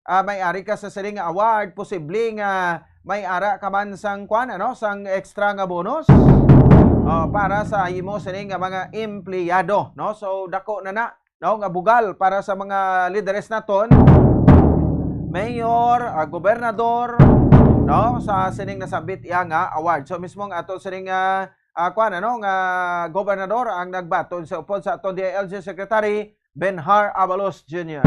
ah, may ari ka sa sining nga award, posible nga may ara ka man sang kuan, ano, sang extra nga bonus. Oh, para sa imo sining nga mga empleyado, no? So dako na na, no, nga bugal para sa mga lideres naton, mayor, ah, gobernador, no, sa sining nasambit iya nga award. So mismo nga ato sining, ah, ah, kuan, ano, nga gobernador ang nagbaton sa upod sa aton D I L G Secretary Benhur Abalos Junior.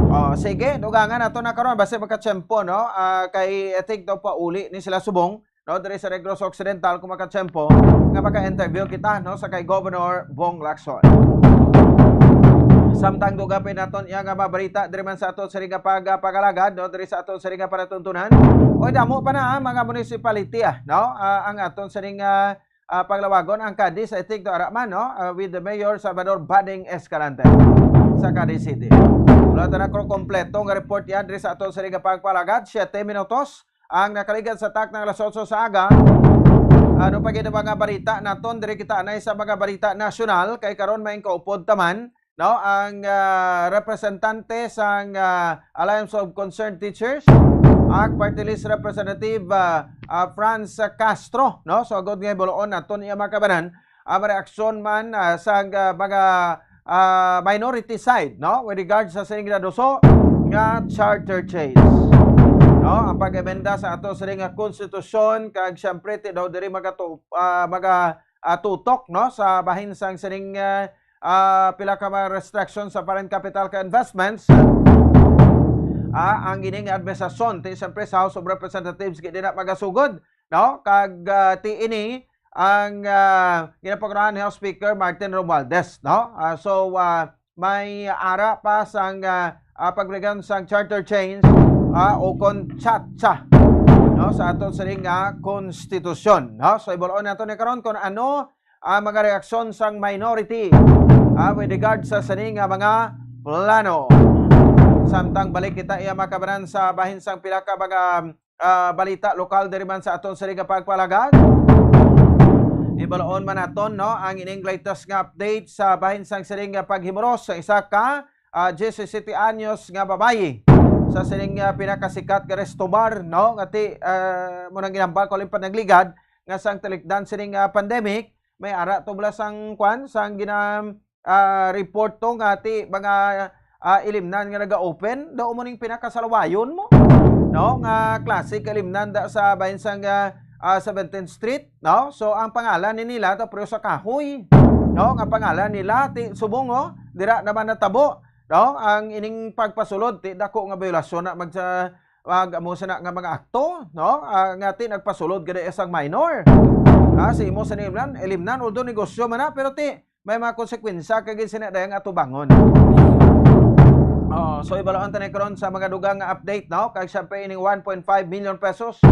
Oh, sige, dugangan nato na karon basi magkatiyempo, no? Ah, kay etik daw pauli ni sila subong, no, diri sa Negros Occidental kung makatiyempo nga maka-interview kita, no, sa kay Governor Bong Lacson. Samtang dugapin naton iya nga mabalita diri man sa ato sa ring nga pag-, pagalagad, no, diri sa ato sa ring nga palatuntunan. Oy, damo pa na, ah, mga municipality, ah, no? Ah, ang aton sa ring, ah, ah, panglawagon ang Cadiz, I think, to ara man, no? Ah, with the Mayor Salvador Bading Escalante sa Cadiz City. Wala ta na kung kompleto nga report yan diri sa aton sini nga pagpalagad. Siyete minutos ang nakaligad sa takna nga alas otso sa aga. Ano pa gid ang mga balita naton? Diri kita anay sa mga balita nasyonal, kay karon may kaupod taman, no, ang, ah, representante sang, ah, Alliance of Concerned Teachers, ang Party List Representative, ah, ah, Franz Castro, no? So, agod nga hibaluon naton iya mga kabanan, ang reaksyon man, ah, sang, ah, mga, ah, minority side, no, with regards sa sining ginaduso nga charter change, no, ang pag-amenda sa ato sining nga konstitusyon, kag siyempre ti daw diri magatu-, ah, maga-, ah, tutok, no, sa bahin sang sining, ah, ah, pila ka mga restrictions sa foreign capital ka investments. Ah, ang ining administrasyon ti siyempre sa House of Representatives gid na magasugod, no, kag, ah, ti ini ang, ah, ginapangunahan ni House Speaker Martin Romualdez, no? Ah, so, ah, may ara pa sang, ah, ah, pagbuligan sang charter change, ah, o kon chatcha, no, sa aton sining nga konstitusyon, no? So, hibaluon nato ni karon kung ano ang mga reaksyon sang minority, ah, with regard sa sining nga mga plano. Samtang balik kita iya mga kabanan sa bahin sang pila ka mga, ah, balita lokal diri man sa aton sining nga pagpalagad. Hibaluon man naton, no, ang ining latest nga update sa bahin sang sining nga paghimuros sa isa ka, ah, diyesisiete anyos nga babayi sa sining nga pinakasikat nga resto bar, no, nga ti, ah, mo nang ginambal ko lang panagligad nga sang talikdan sining, ah, pandemic, may ara to bala sang kwan, sang gina-, ah, report to nga ti mga, ah, ilimnan nga naga-open, daw mo ning pinakasalawayon mo, no? Nga klase ka ilimnan da sa bahin sang, ah, ah, seventeenth Street, no? So, ang pangalan ni nila to pero sa kahoy, no? Nga pangalan nila ti subong, no? Dira naman natabo, no? Ang ining pagpasulod ti dako nga biolasyon na mag sa mag amo sana nga mga akto, no? Ah, nga ti nagpasulod gid isang minor. Ah, sa imo sa ilimnan, ilimnan, although negosyo man na, pero ti may mga konsekwensya kag sina dayang atubangon. Oh, so ibalaan ta na karon sa mga dugang nga update, no? Kag siyempre ining one point five million pesos,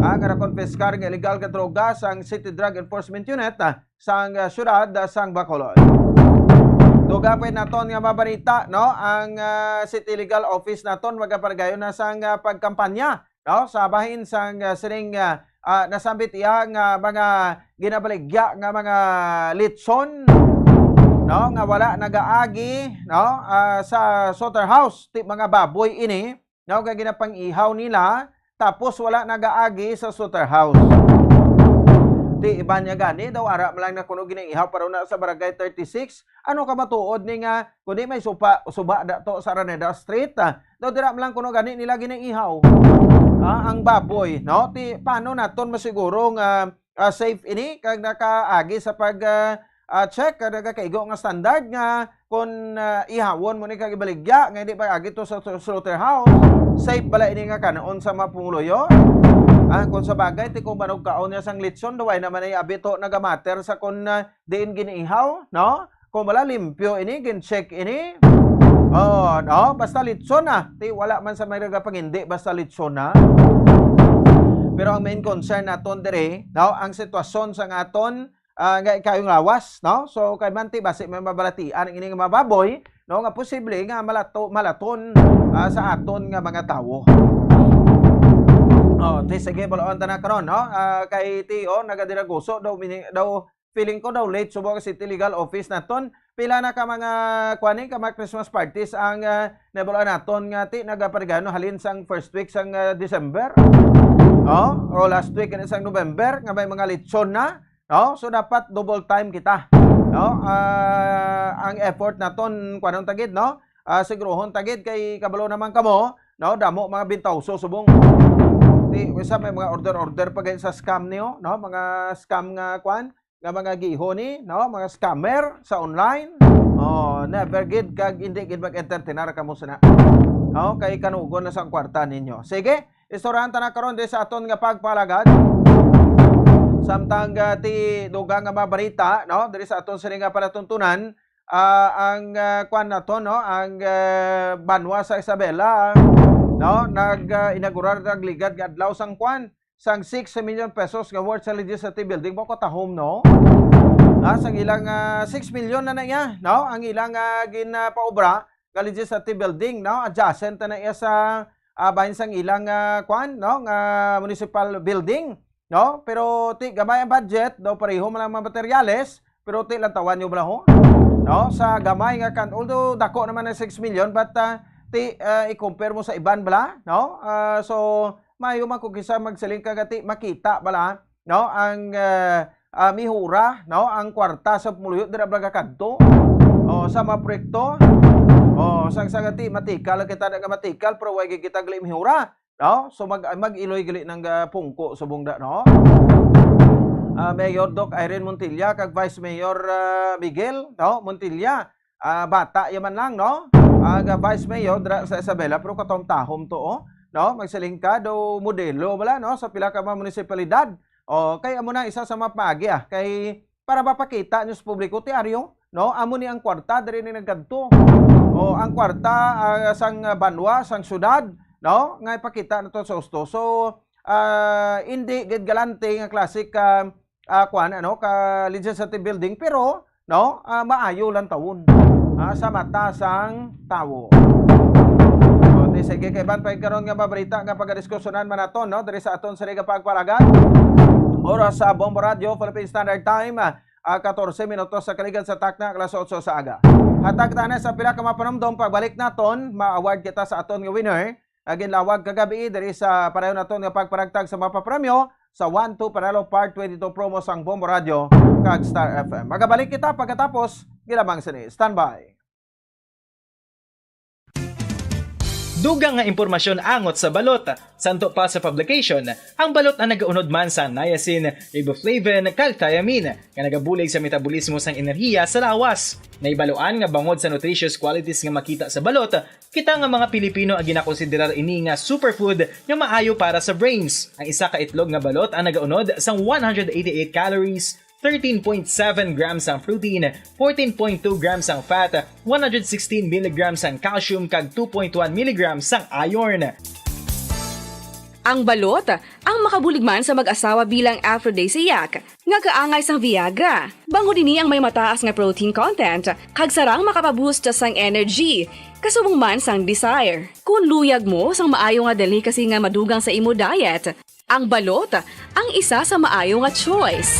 ah, nga nakonpiskar nga illegal nga droga sang City Drug Enforcement Unit, ah, sang, ah, siyudad, ah, sang Bacolod. Dugang pa naton nga mabalita, no? Ang, ah, City Legal Office naton magapagayon na sang, ah, pagkampanya, no, sa bahin sang, ah, sining, ah, ah, nasambit iya nga mga ginabaligya nga mga litson, no, nga wala nagaagi, no, ah, sa slaughterhouse, ti mga baboy ini, no, nga ginapang-ihaw nila, tapos wala nagaagi sa slaughterhouse. Ti iban niya gani daw ara man lang na kuno ginaihaw pero na sa Barangay thirty-six. Ano ka matuod ni nga kundi may supa, suba dato sa Araneda Street, ah, daw dira man lang kuno gani nila ginaihaw. Ah, ang baboy, no? Ti paano naton masiguro nga, ah, safe ini kag nakaagi sa pag, ah, ah, check kag nagakaigo nga standard nga kung, ah, ihawon mo ni kag ibaligya nga hindi pa agi to sa, sa slaughterhouse, safe bala ini nga kanon sa mga pumuluyo? Ah, kung sa bagay, ti kung manugkaon niya sang litson, duway naman ay abito nagamater sa kung, ah, diin giniihaw, no? Kung wala, limpyo ini, gin-check ini. Oh, no? Basta litson na. Ti wala man sa may nagapangindi, basta litson na. Pero ang main concern naton diri, no, ang sitwasyon sa aton, ah, nga ikayong lawas, no? So, kay manti basi may mabalatian ang ining mga baboy, no, nga posible nga malato-, malaton, ah, sa aton nga mga tawo. Oh, ti sige, balaon ta na karon, no? Ah, kay ti, oh, nagadiraguso daw, mini-, daw, feeling ko daw late subong ang City Legal Office naton. Pila na ka mga, kuan ni, ka mga Christmas parties ang, ah, nabalaan naton nga ti nagaparigano halin sang first week sang, ah, December. Oh, o last week na sang November nga may mga litson na. No? So, dapat double time kita. No? Ah, ang effort naton, kuanon ta gid, no? Ah, sigurohon ta gid kay kabalo naman kamo, no? Damo mga bintawso subong. Ti, usa may mga order-order pa gid sa scam niyo, no? Mga scam nga kwan, nga mga giho ni, no? Mga scammer sa online. Oh, never gid kag hindi gid mag-entertainar kamo sina. No? Kay kanugon na sa kwarta ninyo. Sige, istoryahan ta na karon diri sa aton nga pagpalagad. Samtang, ah, ti dugang nga mga balita, no? Diri sa aton sini nga palatuntunan, ah, ang, ah, kwan nato, no? Ang, ah, banwa sa Isabela, no? Nag, ah, inaugurar, nagligad nga adlaw sang kwan, sang six million pesos nga worth sa legislative building, mao katahom, no? Ah, sang ilang, ah, six million na na iya, no? Ang ilang, ah, gin, ah, paubra nga legislative building, no? Adjacent na na iya sa, ah, bahin sang ilang, ah, kwan, no? Nga municipal building, no? Pero ti gamay ang budget, daw pareho man ang mga materyales, pero ti lantawan niyo bala ho, no? Sa gamay nga kan, although dako naman ang six million, but, ah, ti, ah, i-compare mo sa iban bala, no? Ah, so, maayo man kung kisa magsiling ka gati, makita bala, no? Ang, ah, ah, mihura, no? Ang kwarta sa pumuluyo dira bala kadto. O, sa mga proyekto. O, sang sa gati, matikal lang kita na nga matikal, pero way gid kita gali mihura, no? So, mag-, mag-iloy gali ng, ah, pungko sa bungda, no? Ah, Mayor Doc Irene Montilla kag Vice Mayor, ah, Miguel, no? Montilla. Ah, bata ya man lang, no? Ang, ah, Vice Mayor dira sa Isabela, pero katahom-tahom to, oh, no? Magsiling ka, do modelo bala, no? Sa pila ka mga munisipalidad. O, kay amo na isa sa mga paagi, ah, kay para mapakita niyo sa publiko, ti ari, no? Amo ni ang kwarta diri ni nagkadto. O, ang kwarta, ah, sang banwa, sang syudad, no? Nga ipakita nato sa husto. So, ah, hindi gid galante nga klase ka, ah, kwan, ano, ka legislative building, pero, no, ah, maayo lang tawon, ah, sa mata sang tawo. So, di sige, kay ban pa karon nga mabalita nga pagadiskusyonan man naton, no, diri sa aton sa Liga Pagpalagan. Oras sa Bombo Radio, Philippine Standard Time, ah, katorse minutos sa kaligad sa takna, alas otso sa aga. Hatag ta na sa pila ka mapanumdom, pagbalik naton, ma-award kita sa aton nga winner nga ginlawag kagabi diri sa padayon naton nga pagparagtag sa mapapremyo sa One Two Panalo Part twenty-two promo sang Bombo Radio kag Star F M. Magabalik kita pagkatapos gilamang sini. Standby. Dugang nga impormasyon angot sa balot. Santo pa sa publication, ang balot ang nagaunod man sa niacin, riboflavin, kag thiamine, nga nagabulig sa metabolismo sang enerhiya sa lawas. Nahibaluan nga bangod sa nutritious qualities nga makita sa balot, kita nga mga Pilipino ang ginakonsiderar ini nga superfood nga maayo para sa brains. Ang isa ka itlog nga balot ang nagaunod sang one hundred eighty-eight calories, thirteen point seven grams ang protein, fourteen point two grams ang fat, one hundred sixteen milligrams ang calcium, kag two point one milligrams ang iron. Ang balot ang makabulig man sa mag-asawa bilang aphrodisiac nga kaangay sang Viagra. Bangod ini ang may mataas nga protein content, kag sarang makapaboost sang energy, kasubong man sang desire. Kung luyag mo sang maayo nga delicacy nga madugang sa imo diet, ang balot ang isa sa maayo nga choice.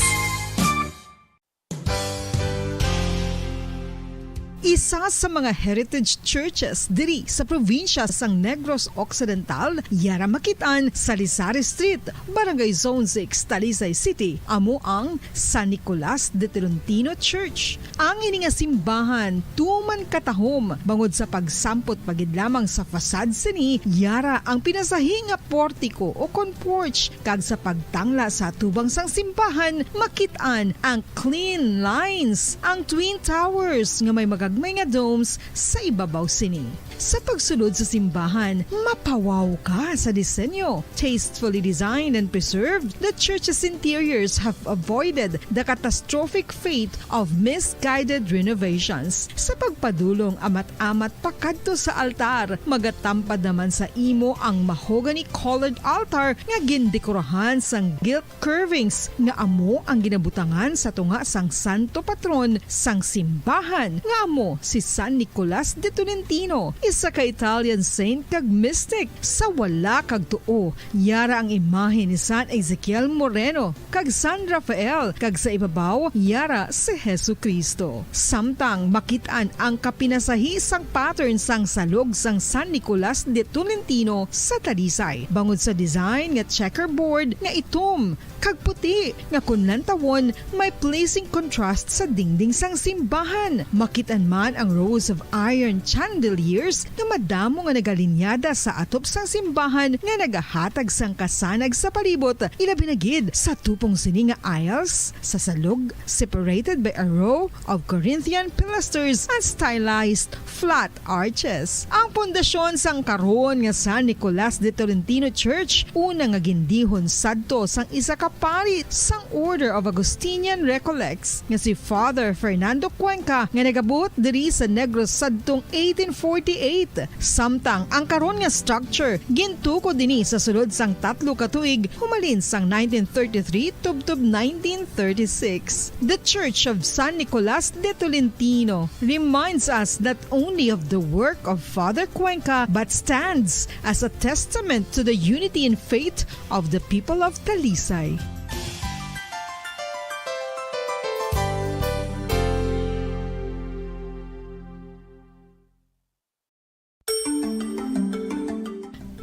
Isa sa mga heritage churches diri sa probinsya sang Negros Occidental, yara makit-an sa Lisari Street, Barangay Zone six, Talisay City, amo ang San Nicolas de Tolentino Church. Ang ini nga simbahan tuman katahom bangod sa pagsampot pa gid lamang sa facade sini, yara ang pinasahi nga portiko o kon porch, kag sa pagtangla sa atubang sang simbahan, makit-an ang clean lines, ang twin towers nga may magagmay nga domes sa ibabaw sini. Sa pagsulod sa simbahan, mapawaw ka sa disenyo. Tastefully designed and preserved, the church's interiors have avoided the catastrophic fate of misguided renovations. Sa pagpadulong amat-amat pakadto sa altar, magatampad naman sa imo ang mahogany-colored altar nga gindekorahan sang gilt curvings nga amo ang ginabutangan sa tunga sang santo patron sang simbahan, nga amo si San Nicolas de Tolentino, isa ka Italian saint kag mystic. Sa wala kag tuo, yara ang imahe ni San Ezekiel Moreno kag San Rafael, kag sa ibabaw, yara si Jesu-Cristo. Samtang makit-an ang kapinasahi sang pattern sang salog sang San Nicolas de Tolentino sa Talisay, bangod sa design nga checkerboard nga itom kag puti nga kon lantawon may pleasing contrast sa dingding sang simbahan. Makit-an man ang rows of iron chandeliers nga madamo nga nagalinyada sa atop sang simbahan nga nagahatag sang kasanag sa palibot, ilabi na gid sa tupong sini nga aisles sa salog, separated by a row of Corinthian pilasters and stylized flat arches. Ang pundasyon sang karon nga San Nicolas de Tolentino Church, una nga gindihon sadto sang isa ka Pari sang Order of Augustinian Recollects nga si Father Fernando Cuenca nga nagabuot diri sa Negros sadtong eighteen forty-eight. Samtang ang karon nga structure gintukod ini sa sulod sang tatlo ka tuig, humalin sang nineteen thirty-three tubtob nineteen thirty-six. The Church of San Nicolas de Tolentino reminds us not only of the work of Father Cuenca but stands as a testament to the unity in faith of the people of Talisay.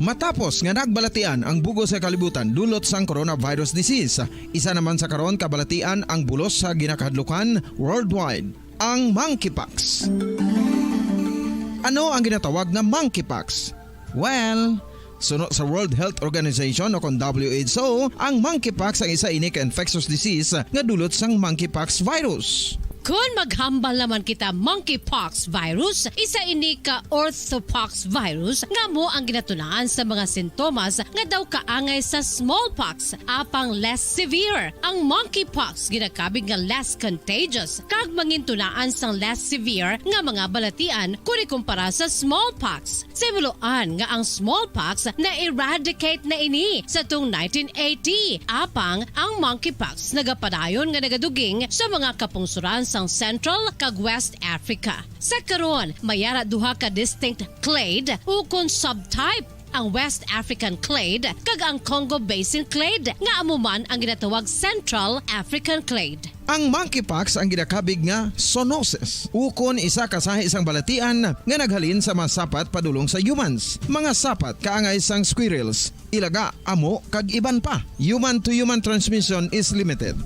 Matapos nga nagbalatian ang bug-os nga kalibutan dulot sang coronavirus disease, isa naman sa karon kabalatian ang bulos sa ginakahadlukan worldwide, ang monkeypox. Ano ang ginatawag na monkeypox? Well, suno sa World Health Organization o kon W H O, ang monkeypox ang isa ini ka infectious disease nga dulot sang monkeypox virus. Kon maghambal naman kita monkeypox virus, isa ini ka orthopox virus nga amo ang ginatunaan sa mga sintomas nga daw kaangay sa smallpox, apang less severe. Ang monkeypox ginakabig nga less contagious kag mangintunaan sang less severe nga mga balatian kon ikumpara sa smallpox. Sa himuloan nga ang smallpox na-eradicate na ini sa tuong nineteen eighty, apang ang monkeypox nagapadayon nga nagaduging sa mga kapungsoran sang Central kag West Africa. Sa karon, may ara duha ka distinct clade ukon subtype, ang West African clade kag ang Congo Basin clade, nga amo man ang ginatawag Central African clade. Ang monkeypox ang ginakabig nga zoonosis, ukon isa ka sahi sang balatian nga naghalin sa mga sapat padulong sa humans, mga sapat kaangay sang squirrels, ilaga, amo, kag iban pa. Human-to-human transmission is limited.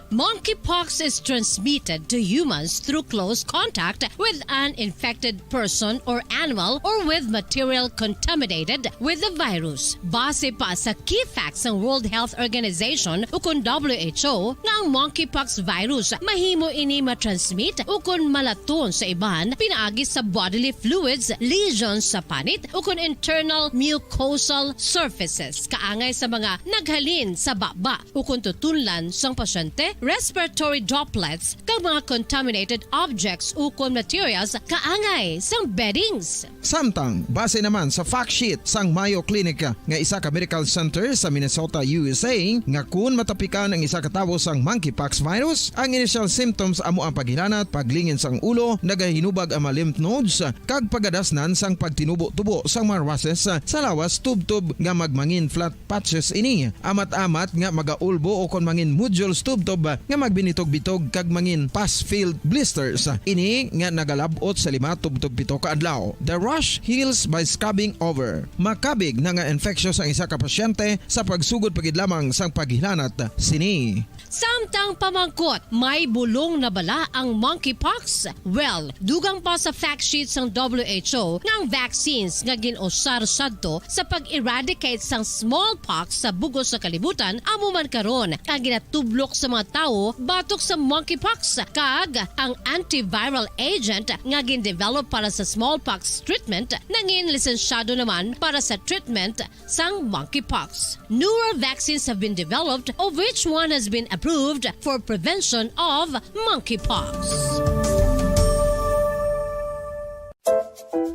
Monkeypox is transmitted to humans through close contact with an infected person or animal or with material contaminated with the virus. Base pa sa key facts sang World Health Organization ukon W H O nga ang monkeypox virus mahimo ini matransmit ukon malaton sa iban pinaagi sa bodily fluids, lesions sa panit ukon internal mucosal surfaces kaangay sa mga naghalin sa baba ukon tutunlan sang pasyente, respiratory droplets, kag mga contaminated objects ukon materials kaangay sang beddings. Samtang, base naman sa fact sheet sang Mayo Clinic nga isa ka medical center sa Minnesota, U S A, nga kun matapikan ang isa ka tawo sang monkeypox virus, ang initial symptoms amo ang paghilanat, paglingin sang ulo, nagahinubag ang mga lymph nodes, kag pagadasnan sang pagtinubo-tubo sang mga rushes sa lawas tubtob nga magmangin flat patches ini, amat-amat nga magaulbo ukon mangin nodules tubtob nga magbinitog-bitog kag mangin pus-filled blisters. Ini nga nagalab-ot sa lima tubtob pito ka adlaw. The rash heals by scabbing over. Makabig na nga infectious ang isa ka pasyente sa pagsugod pa gid lamang sang paghilanat sini. Samtang pamangkot, may bulong na bala ang monkeypox? Well, dugang pa sa fact sheet sang W H O nga ang vaccines nga gin-usar sadto sa pag-eradicate sang smallpox sa bug-os nga kalibutan amo man karon ang ginatublok sa mga tawo batok sa monkeypox, kag ang antiviral agent nga gin-develop para sa smallpox treatment nangin lisensyado naman para sa treatment sang monkeypox. Newer vaccines have been developed, of which one has been approved for prevention of monkeypox.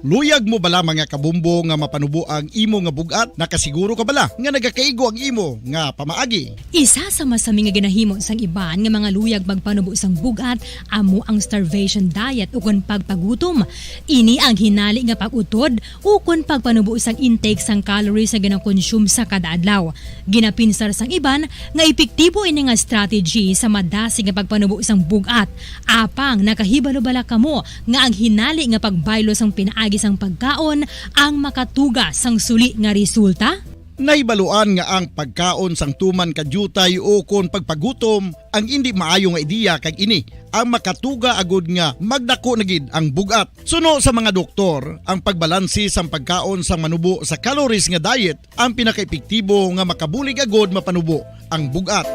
Luyag mo bala, mga kabombo, nga mapanubo ang imo nga bug-at? Nakasiguro ka bala nga nagakaigo ang imo nga pamaagi? Isa sa masami nga ginahimo sang iban nga mga luyag magpanubo sang bug-at amo ang starvation diet ukon pagpagutom. Ini ang hinali nga pag-utod ukon pagpanubo sang intake sang calories nga ginakonsume sa kada adlaw. Ginapinsar sang iban nga epektibo ini nga strategy sa madasig nga pagpanubo sang bug-at. Apang nakahibalo bala kamo nga ang hinali nga pagbaylo sang pinaagi sang pagkaon ang makatuga sang suli nga resulta? Nahibaluan nga ang pagkaon sang tuman ka diutay ukon pagpagutom ang indi maayo nga ideya, kag ini ang makatuga agud nga magdako na gid ang bug-at. Suno sa mga doktor, ang pagbalansi sang pagkaon sang manubo sa calories nga diet ang pinakaepektibo nga makabulig agud mapanubo ang bug-at.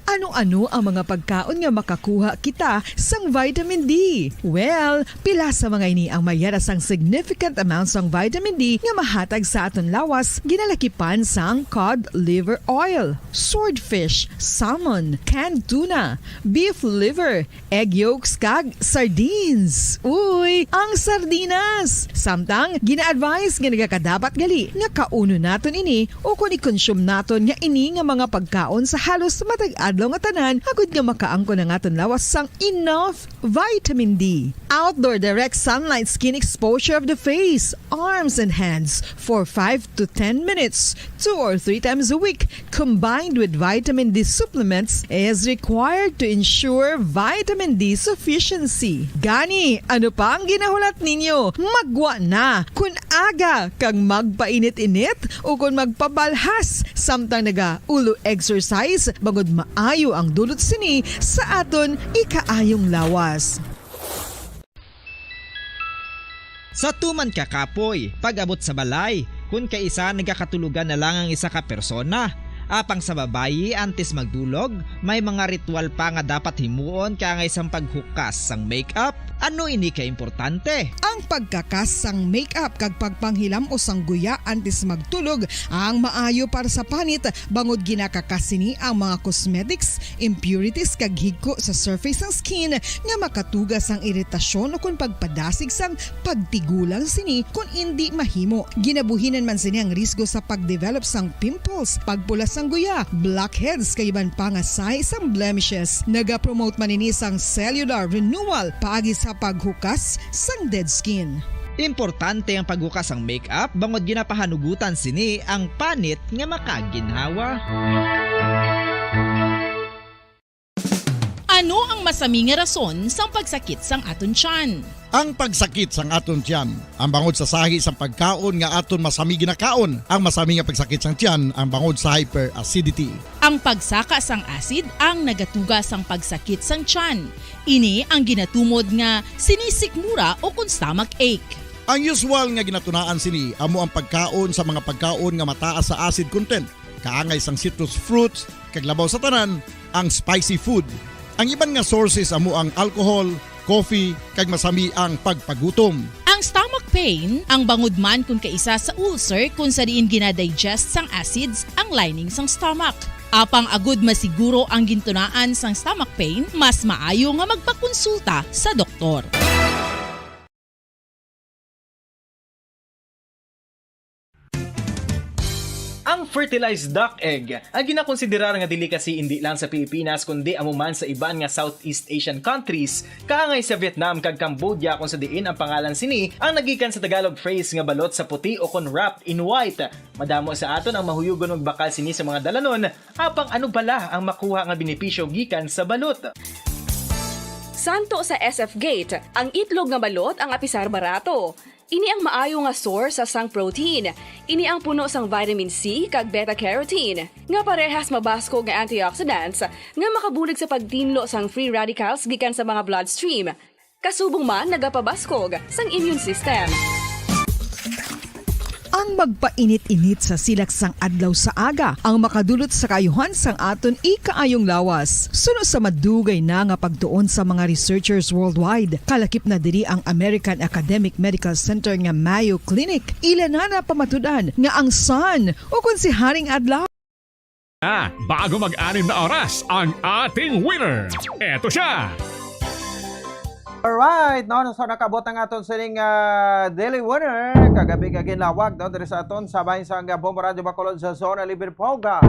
Ano Ano ang mga pagkaon nga makakuha kita sang vitamin D? Well, pila sa mga ini ang mayara sang significant amount sang vitamin D nga mahatag sa aton lawas, ginalakipan sang cod liver oil, swordfish, salmon, canned tuna, beef liver, egg yolks, kag sardines. Uy, ang sardinas! Samtang, gina-advise nga nagakadapat gali nga kaunon naton ini o kon i-consume naton nga ini nga mga pagkaon sa halos matag adlaw nga tanan, agud nga makaangkon ang aton lawas sang enough vitamin D. Outdoor direct sunlight skin exposure of the face, arms, and hands for five to ten minutes, two or three times a week, combined with vitamin D supplements, is required to ensure vitamin D sufficiency. Gani, ano pa ang ginahulat ninyo? Maggwa na! Kun aga kag magpainit-init o kon magpabalhas samtang naga-ulo exercise, bangod maayo ang dulot sini sa aton ikaayong lawas. Sa tuman ka kapoy, pag-abot sa balay, kun kaisa nagakatulogan na lang ang isa ka persona. Apang sa babayi, antes magdulog, may mga ritual pa nga dapat himuon kaangay sang paghukas sang makeup. Ano ini ka importante? Ang pagkakas sang makeup kag pagpanghilam-os sang guya antes magtulog ang maayo para sa panit, bangod ginakakas sini ang mga cosmetics, impurities, kag higko sa surface sang skin nga makatuga sang iritasyon ukon pagpadasig sang pagtigulang sini kon indi mahimo. Ginabuhinan man sini ang risgo sa pag-develop sang pimples, pagpula sang guya, blackheads, kag iban pa nga sahi sang blemishes. Nagapromote man ini sang cellular renewal paagi sa paghukas sang dead skin. Importante ang paghukas sang makeup bangod ginapahanugutan sini ang panit nga makaginhawa. Ano ang masami nga rason sang pagsakit sang aton tiyan? Ang pagsakit sang aton tiyan, ang bangod sa sahi sang pagkaon nga aton masami ginakaon. Ang masami nga pagsakit sang tiyan, ang bangod sa hyperacidity. Ang pagsaka sang acid ang nagatuga sang pagsakit sang tiyan. Ini ang ginatumod nga sinisikmura o kon stomach ache. Ang usual nga ginatunaan sini amo ang pagkaon sa mga pagkaon nga mataas sa acid content, kaangay sang citrus fruits, kag labaw sa tanan, ang spicy food. Ang iban nga sources amo ang alcohol, coffee, kag masami ang pagpagutom. Ang stomach pain, ang bangod man kon kaisa sa ulcer kon sa diin gina-digest sang acids ang lining sang stomach. Apang agud masiguro ang gintunaan sang stomach pain, mas maayo nga magpakonsulta sa doktor. Ang fertilized duck egg ang ginakonsiderar nga delicacy indi lang sa Pilipinas, kundi amo man sa iban nga Southeast Asian countries, kaangay sa Vietnam kag Cambodia, kung sa diin ang pangalan sini ang nagikan sa Tagalog phrase nga balot sa puti o kon wrapped in white. Madamo sa aton ang mahuyugon magbakal sini sa mga dalanon, apang ano bala ang makuha nga benepisyo gikan sa balot? Santo sa S F Gate, ang itlog nga balot ang apisar barato. Ini ang maayo nga source sang protein. Ini ang puno sang vitamin C kag beta carotene, nga parehas mabaskog nga antioxidants nga makabulig sa pagtinlo sang free radicals gikan sa mga bloodstream. Kasubong man nagapabaskog sang immune system. Ang magpainit-init sa silak sang adlaw sa aga ang makadulot sa kaayuhan sang aton ikaayong lawas. Suno sa madugay na nga pagtuon sa mga researchers worldwide, kalakip na diri ang American Academic Medical Center nga Mayo Clinic. Ila na napamatud-an nga ang sun, o kon si Haring Adlaw, Na, bago mag-anim na oras ang ating winner. Eto siya. Alright, no? So, nakabot ang aton sining, ah, daily winner. Kagabi nga ginlawag, no? Diri sa aton, sa bahin sa nga Bombo Radio Bacolod sa Zona Libre Program.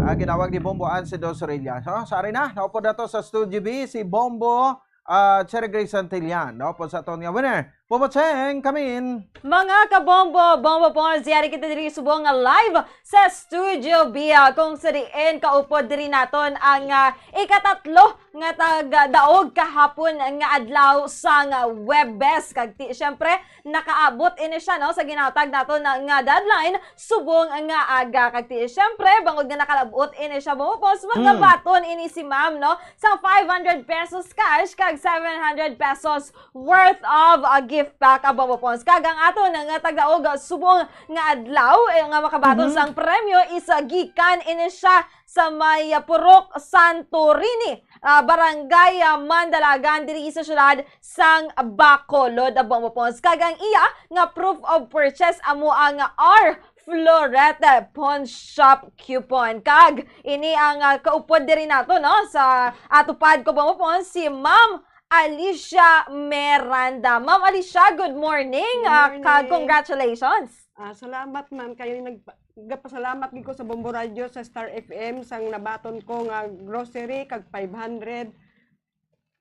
Ah, ginawag ni Bombo Ansido Sorilla. So, sa arena, naupod na to sa Studio B, si Bombo, ah, Cherry Grace Santillan, no? Pod sa aton nga winner. Puputseng kamin. Mga kabombo, bombo po, siyari kita diri subong nga live sa Studio B, ah, kung sa diin kaupod diri naton ang, ah, ikatatlo nga tag-, daog kahapon nga adlaw sang Huwebes. Kag ti-, siyempre, nakaabot ini siya, no, sa ginatag naton nga deadline subong nga aga. Kag ti-, siyempre, bangod nga nakaabot ini siya, mga boss, Mm. magabaton ini si ma'am, no, sa five hundred pesos cash kag seven hundred pesos worth of, uh, gift pack, ah, Bombo Pons. Kag ang aton nga tagdaog subong nga adlaw, eh, nga makabaton Mhm. sang premyo is, ah, gikan ini siya sa may, ah, Purok Santorini, ah, Barangay, ah, Mandalagan, diri sa siyudad sang Bacolod, ah, Bombo Pons. Kag ang iya nga proof of purchase amo ang R Florete Pawn Shop coupon. Kag ini ang, ah, kaupod diri nato, no, sa atupad ko, Bombo Pons, si Ma'am Alicia Miranda. Ma'am Alicia, good morning. Good Ah, kag morning. congratulations. Ah, salamat, ma'am. Kayo yung nagpa-, nagpasalamat gid ko sa Bombo Radio, sa Star F M, sang nabaton ko nga grocery, kag five hundred.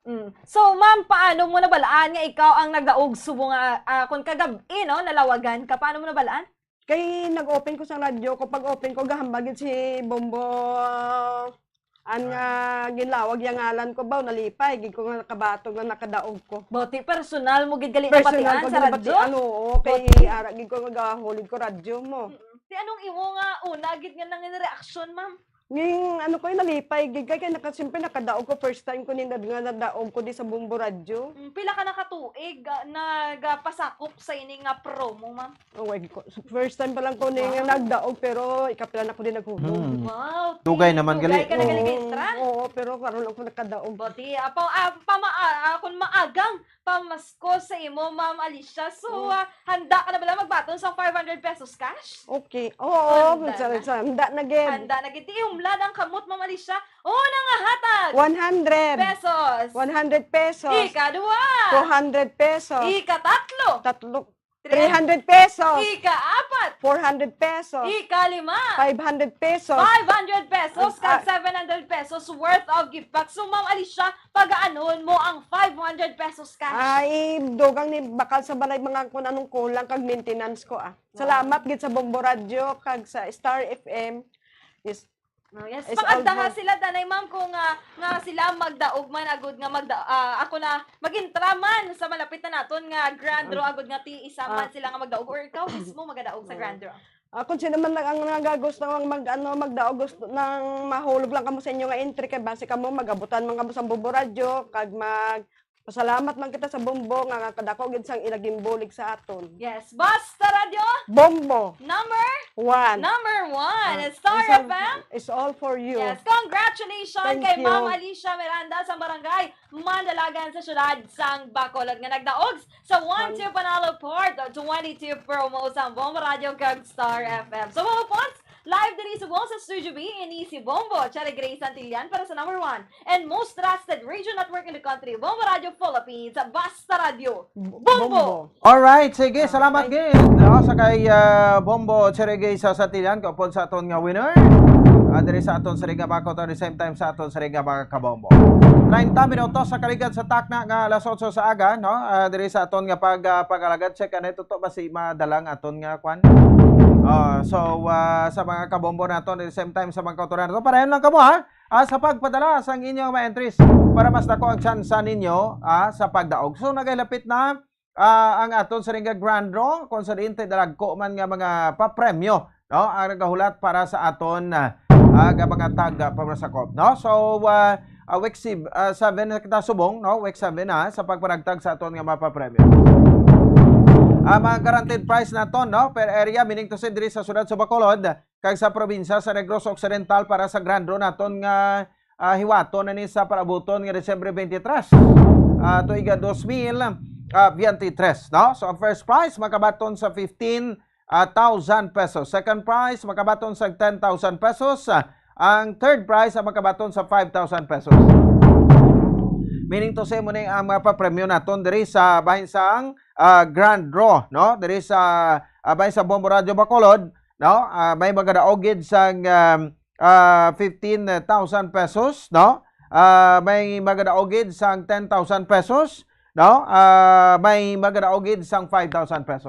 Mm. So, ma'am, paano mo nabalaan nga ikaw ang nagdaog subong nga, ah, kung kagab-i, no, nalawagan ka? Paano mo nabalaan? Kay nag-open ko sang radyo ko, pag-open ko, gahambal gid si Bombo. An nga ginlawag yang ngalan ko, baw, nalipay gid ko nga nakabaton nga nakadaog ko. Boti, personal mo gid gali Personal nabatian ko sa ginabati-, radyo? ano, oo, kay Boti. ara gid ko nga gahulid ko radyo mo. Mm-mm. Ti anong imo nga una gid nga nangin reaksyon, ma'am? Nging, ano ko, nalipay gid kay, kay naka-, siyempre nakadaog ko, first time ko ni nga nadaog ko di sa Bombo Radyo. Mm, pila ka na ka tuig, ah, nagapasakop sa ini nga promo, ma'am? Oh, wag ko. First time pa lang ko ni nga Wow. nagdaog, pero ikapila na ko din naghulog. Hmm. Wow, Dugay ti-, naman dugay gali. ka na gali Oo, ka-entrance? oo, pero karon lang ko nakadaog. Boti, ah, pa, ah, pama-, ah, ah, kung maagang pamasko sa imo, Ma'am Alicia, so, Oh. ah, handa ka na bala magbaton sa five hundred pesos cash? Okay. Oo, Handa sa, na. sa, handa na gid. Handa na gid. Ti ihumlad ang kamot, Ma'am Alicia. Oh, nangahatag. One hundred. Pesos. One hundred pesos. Ikaduha. Two hundred pesos. Ikatatlo. Tatlo. Three hundred. Three hundred pesos. Ikaapat. Four hundred pesos. Ikalima. Five hundred pesos. Five hundred pesos Ang, kag ah, seven hundred pesos worth of gift pack. So, Ma'am Alicia, pagaanon mo ang five hundred pesos cash? Ay, dugang ni bakal sa balay, mga kun anong kulang kag maintenance ko, ah. Wow. Salamat gid sa Bombo Radyo kag sa Star F M. Yes. Oh, yes. It's all Pag-antaha for sila, danay, ma'am, kung, ah, nga sila magdaog man, agud nga magda-, ah, ako na, mag-intra man sa malapit na naton nga grand draw, Ah. agud nga ti isa man Ah. sila nga magdaog, or ikaw mismo magadaog sa Ah. grand draw? Ah, kung sino man nag-, ang nagagusto ang mag-, ano, magdaog, gusto nang mahulog lang kamo sa inyo nga entry, kay basi kamo, mag-abutan man kamo sa Bombo Radyo, kag mag-, pasalamat man kita sa Bombo nga kadako gid sang ila ginbulig sa aton. Yes, Basta Radyo. Bombo. Number? One. Number one. Ah, Star it's all, F M. it's all for you. Yes, congratulations Thank kay you. Ma'am Alicia Miranda sa Barangay Mandalagan sa siyudad sang Bacolod nga nagdaog sa One One. Two Panalo Part twenty-two promo sa Bombo Radyo kag Star F M. So, mga Pops, live diri subong sa Studio B, ini si Bombo Cherry Gray Santillan para sa number one and most trusted radio network in the country, Bombo Radio Philippines, Basta Radio. Bombo. Bombo. Alright, sige, Ah, salamat okay. gid, no, sa kay, ah, Bombo Cherry Gray sa Santillan, kaupod sa aton nga winner. Ah, diri sa aton sa Riga Bakot, at the same time sa aton sa Riga Mga Kabombo. Treinta minutos sa kaligad sa takna nga alas otso sa aga, no? Ah, diri sa aton nga pag, ah, pag-alagad, check anay tuto ba si madala nga aton nga kwan? Ah, so, ah, sa mga kabombo naton, at the same time sa mga kautoran naton, parayon lang kamo, ha? Ah, sa pagpadala sang inyong mga entries para mas dako ang tsansa ninyo, ah, sa pagdaog. So, nagahilapit na, ah, ang aton sa ring nga grand draw, kung sa diin tay dalagko man nga mga papremyo, no? Ang nagahulat para sa aton, ah, ah, nga mga tag, ah, pamasakop, no? So, ah, ah, week sib-, ah, seven na kita subong, no? Week seven na sa pagpanagtag sa aton nga mga papremyo. Ang mga guaranteed prize naton, no? Per area, meaning to say, diri sa siyudad sa Bacolod, kag sa probinsya sa Negros Occidental para sa grand draw naton nga, ah, hiwaton na ni sa palabuton nga Disyembre twenty-three, ah, tuig nga dos mil, ah, twenty-three, no? So, ang first prize makabaton sa fifteen, ah, thousand pesos. Second prize makabaton sa ten thousand pesos. Ah, ang third prize ang makabaton sa five thousand pesos. Meaning to say, mo ni ang mga papremyo naton diri sa bahin sang, ah, grand draw, no? Diri sa, ah, bahin sa Bombo Radio Bacolod, no? Ah, may magadaog gid sang, um, ah, fifteen thousand pesos, no? Ah, may magadaog gid sang ten thousand pesos, no? Ah, may magadaog gid sang five thousand pesos.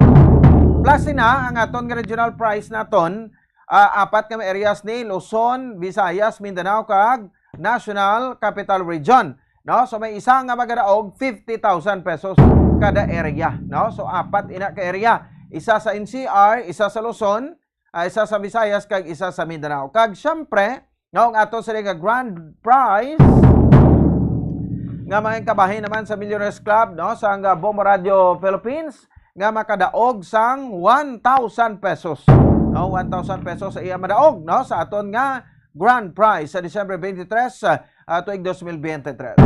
Plus na ang aton nga regional prize naton, ah, apat nga areas ni Luzon, Visayas, Mindanao, kag National Capital Region, no? So, may isa nga magadaog fifty thousand pesos kada area, no? So, apat ina ka area. Isa sa N C R, isa sa Luzon, ah, isa sa Visayas, kag isa sa Mindanao. Kag, syempre, no, ang ato sila nga grand prize, Nga mga kabahin naman sa Millionaires Club, no, sa nga Bombo Radio Philippines, nga makadaog sang one thousand pesos. No, one thousand pesos sa iya madaog, no, sa aton nga grand prize sa December twenty-three, ah, ah, tuig twenty twenty-three.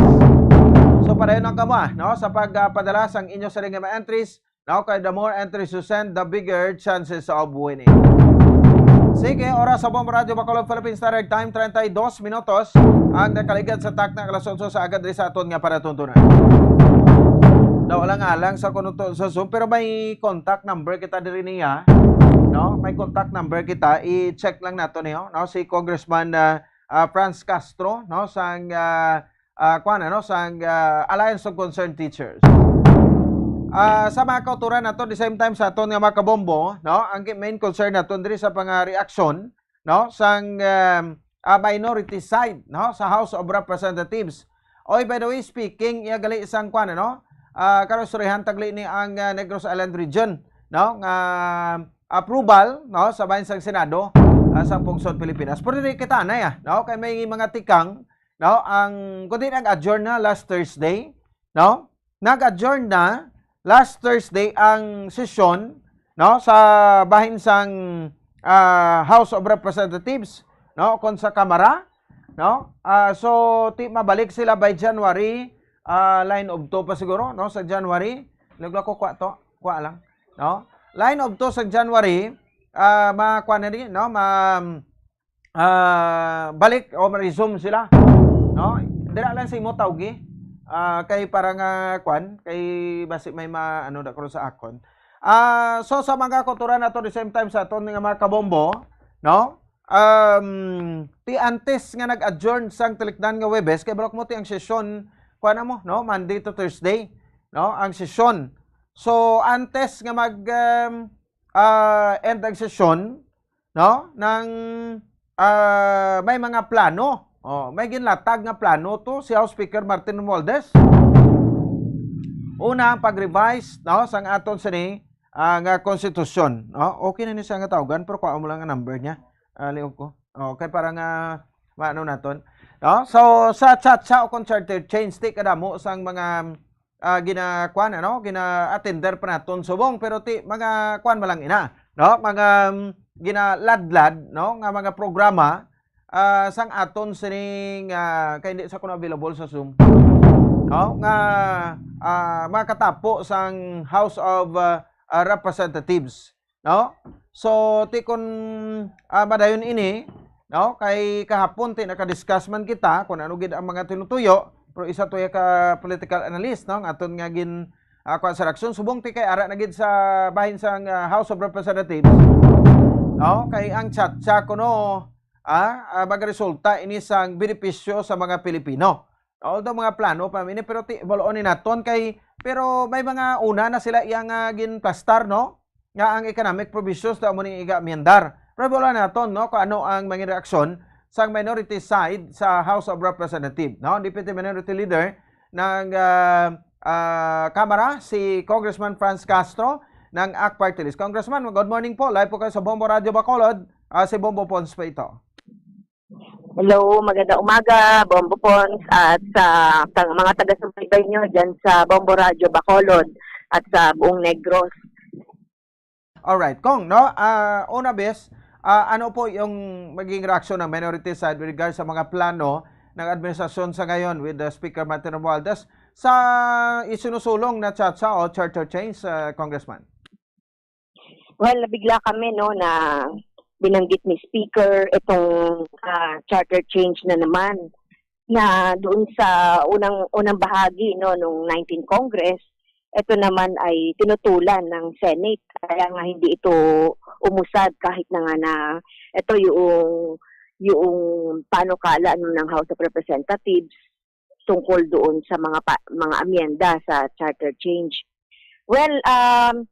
So, padayon lang kamo, ah, no, sa pagpadala sang inyo sari nga mga entries, no, kay the more entries you send, the bigger chances of winning. Sige, oras sa Bombo Radio Bacolod, Philippine Standard Time, treinta y dos minutos ang nakaligad sa takna alas otso sa agad diri sa aton nga panatuntunan. Daw alang-alang sa kuno to sa Zoom, pero may contact number kita diri niya, no? May contact number kita, i-check lang nato niyo, no? Si Congressman, ah, ah, Franz Castro, no? Sang, ah, ah, kuwan, ano, sang, ah, Alliance of Concerned Teachers. Ah, sa mga kauturan nato, the same time sa aton nga mga kabombo, no? Ang ki-, main concern nato diri sa panga reaksyon, no, sang, um, ah, minority side, no, sa House of Representatives. Oy, by the way, speaking, iya gali sang kuwan, ano, ah, karon istoryahan ta gali ni ang, ah, Negros Island Region, no, nga approval, no, sa bahin sang Senado, ah, sa pungsod Pilipinas. Pero dili kita anay, ah, no, kay may mga tikang, no, ang, kundi nag-adjourn na last Thursday, no, nag-adjourn na last Thursday ang sesyon, no, sa bahin sang, ah, House of Representatives, no, kon sa Kamara, no? Ah, so, ti mabalik sila by January, ah, line of two pa siguro, no, sa January. Lugla ko, kwa to, kwa lang, no? Line of two sa January, ah, ma-, kwa na ni, no? Ma-, ah, balik o ma-resume sila, no? Dira lang sa imo tawgi, ah, kay para nga kwan, kay basi may ma-, ano, da ko sa akon. Ah, so sa mga kauturan nato, the same time sa aton nga mga kabombo, no? Um, ti antes nga nag-adjourn sang talikdan nga Webes, kay balak mo ti ang sesyon, kwan na mo, no? Monday to Thursday, no? Ang sesyon. So, antes nga mag, um, ah, end ang sesyon, no? Nang, ah, may mga plano. Oh, may ginlatag nga plano to si House Speaker Martin Romualdez. Una, ang pag-revise, no, sang aton sini, ah, nga konstitusyon, no? Okay na ni siya nga tawgan, pero kuha mo lang ang number niya. Ah, liog ko. Okay, para nga maano naton. No? So, sa CHACHA o kung charter change, ti kadamo sang mga, ah, gina-, kuan, ano, gina-attender pa naton subong, pero ti mga kuan man lang ina, no? Mga, um, ginaladlad, no, nga mga programa, ah, sang aton sining, ah, kay hindi sa kuno available sa Zoom, no? Nga, ah, makatapo sang House of, ah, ah, Representatives, no? So, ti kun, ah, madayon ini, no? Kay kahapon ti naka-discuss man kita kung ano gid ang mga tinutuyo, pero isa to ya ka political analyst, no? Ang aton nga gin, ah, kuwan sa reaksyon. Subong ti kay ara na gid sa bahin sang, ah, House of Representatives, no? Kay ang CHACHA kuno, ah, ah, magaresulta ini sang benepisyo sa mga Pilipino. Although mga plano pa man ini, pero ti, bal-on ni naton kay, pero may mga una na sila iya nga ginplastar, no? Nga ang economic provisions daw mo ning iga-amyendar. Pero wala naton, no, kung ano ang mga reaksyon sa minority side sa House of Representatives, no? Deputy Minority Leader ng, ah, ah, Kamara, si Congressman Franz Castro ng ACT Party List. Congressman, good morning po. Live po kayo sa Bombo Radio Bacolod. Ah, si Bombo Pons po ito. Hello, magandang umaga, Bombo Pons, at sa, sa mga taga-subaybay nyo dyan sa Bombo Radio Bacolod at sa buong Negros. Alright, Cong, no? Ah, una, bes, ah, ano po yung maging reaksyon ng minority side with regards sa mga plano ng administrasyon sa ngayon with the Speaker Martin Romualdez sa isinusulong na CHACHA o charter change, ah, Congressman? Well, nabigla kami, no, na binanggit ni Speaker itong, ah, charter change na naman, na doon sa unang, unang bahagi, no, nung nineteenth Congress, ito naman ay tinutulan ng Senate. Kaya nga hindi ito umusad kahit na nga na ito yung, yung panukala, ano, ng House of Representatives tungkol doon sa mga pa-, mga amyenda sa charter change. Well, um,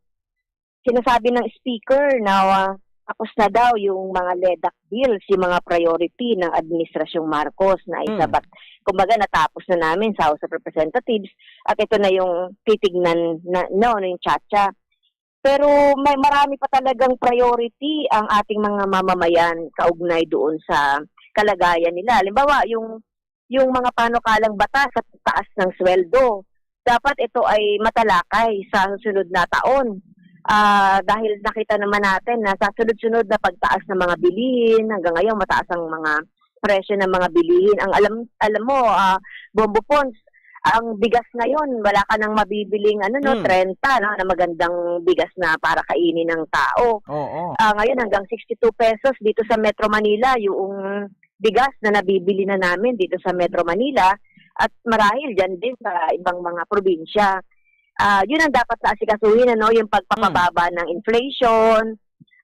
sinasabi ng speaker na, ah, tapos na daw yung mga LEDAC bills, yung mga priority ng Administrasyong Marcos na Hmm. isabat. Kumbaga, natapos na namin sa House of Representatives at ito na yung titignan na, no, no, yung CHACHA. Pero may marami pa talagang priority ang ating mga mamamayan kaugnay doon sa kalagayan nila. Halimbawa, yung yung mga panukalang batas sa taas ng sweldo. Dapat ito ay matalakay sa susunod na taon. Ah, dahil nakita naman natin na sa sunod-sunod na pagtaas ng mga bilihin, hanggang ngayon mataas ang mga presyo ng mga bilihin. Ang alam alam mo, ah, Bombo Pons, ang bigas ngayon, wala ka nang mabibiling ano, no, Hmm. trenta, no, na magandang bigas na para kainin ng tao. Oo. Ah, ngayon hanggang sixty-two pesos dito sa Metro Manila yung bigas na nabibili na namin dito sa Metro Manila at marahil diyan din sa ibang mga probinsya. Ah, yun ang dapat na asikasuhin, ano, yung pagpapababa Hmm. ng inflation,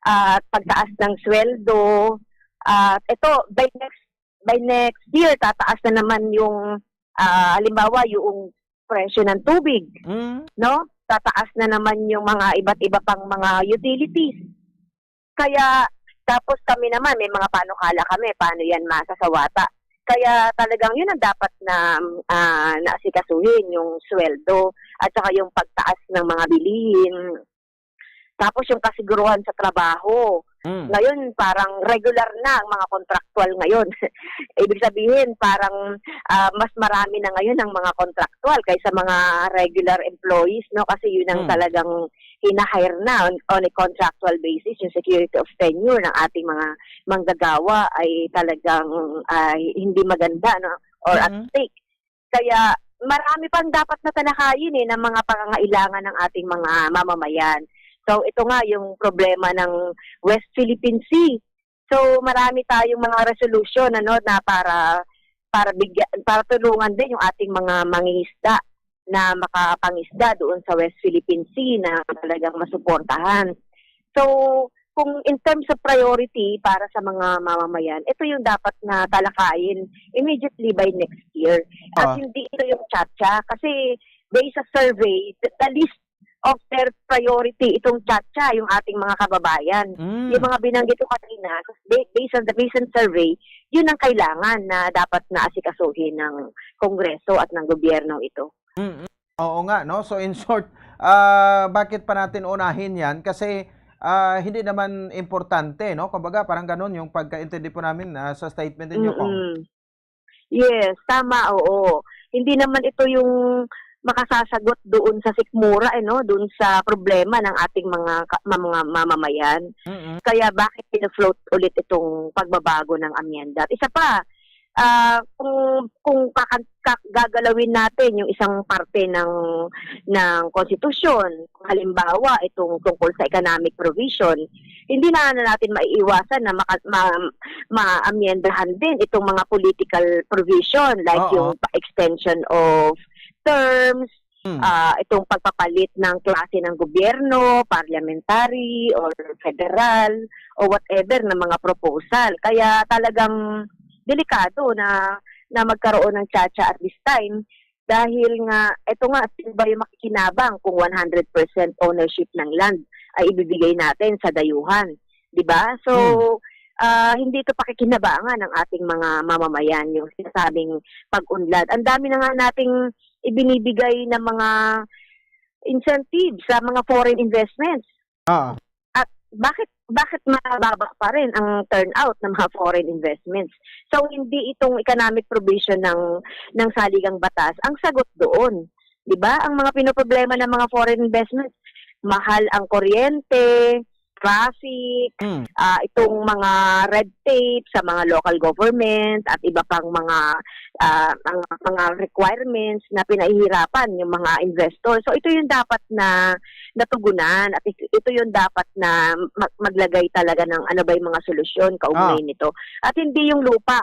at pagtaas ng sweldo. At ito, by next by next year, tataas na naman yung, ah, halimbawa, yung presyo ng tubig, Hmm. no? Tataas na naman yung mga iba't iba pang mga utilities. Kaya, tapos kami naman, may mga panukala kami, paano yan masasawata. Kaya talagang yun ang dapat na, ah, naasikasuhin, yung sweldo at saka yung pagtaas ng mga bilihin. Tapos yung kasiguruhan sa trabaho. Mm. Ngayon, parang regular na ang mga kontraktual ngayon. Ibig sabihin, parang, ah, mas marami na ngayon ang mga kontraktual kaysa mga regular employees, no? Kasi yun ang Mm. talagang hina-hire na on, on a contractual basis, yung security of tenure ng ating mga manggagawa ay talagang, ah, hindi maganda, no? Or at Mm. stake. Kaya marami pang dapat na talakayin, eh, ng mga pangangailangan ng ating mga mamamayan. So, ito nga yung problema ng West Philippine Sea. So, marami tayong mga resolution, ano, na para, para bigyan, para tulungan din yung ating mga mangingisda na makapangisda doon sa West Philippine Sea na talagang masuportahan. So, kung in terms of priority para sa mga mamamayan, ito yung dapat na talakayin immediately by next year. At Ah. hindi ito yung tsatsa. Kasi based sa survey, the, the list of their priority itong tsatsa, yung ating mga kababayan. Mm. Yung mga binanggit ko kanina, ba-, based on the recent survey, yun ang kailangan na dapat na asikasuhin ng Kongreso at ng gobyernong ito. Mm. Oo nga, no? So, in short, ah, bakit pa natin unahin yan? Kasi, ah, hindi naman importante, no? Kumbaga, parang ganun yung pagkaintindi po namin, ah, sa statement ninyo, Cong. Mm-mm. Yes, tama, oo. Hindi naman ito yung makasasagot doon sa sikmura, eh, no? Doon sa problema ng ating mga ka-, ma-, mga mamamayan. Mm-mm. Kaya bakit pina-float ulit itong pagbabago ng amyenda? At isa pa, ah, kung, kung kakan-, ka-, gagalawin natin yung isang parte ng, ng konstitusyon, halimbawa, itong tungkol sa economic provision, hindi na, na natin maiiwasan na maka-, ma-, maamyendahan din itong mga political provision, like Oo. yung pa-, extension of terms, Hmm. ah, itong pagpapalit ng klase ng gobyerno, parliamentary or federal o whatever na mga proposal. Kaya talagang delikado na, na magkaroon ng tsatsa at this time dahil nga, eto nga, sino ba yung makikinabang kung one hundred percent ownership ng land ay ibibigay natin sa dayuhan, di ba? So, Hmm. ah, hindi ito pakikinabangan ng ating mga mamamayan, yung sinasabing pag-unlad. Ang dami na nga nating ibinibigay na mga incentive sa mga foreign investments. Ah. At bakit, bakit mababa pa rin ang turnout ng mga foreign investments? So, hindi itong economic provision ng, ng saligang batas ang sagot doon. Di ba? Ang mga pinoproblema ng mga foreign investments, mahal ang kuryente, traffic, Mm. ah, itong mga red tape sa mga local government at iba pang mga, ah, mga, mga requirements na pinahihirapan yung mga investor. So, ito yung dapat na natugunan at it-, ito yung dapat na mag-, maglagay talaga ng ano ba yung mga solusyon kaugnay Ah. nito. At hindi yung lupa,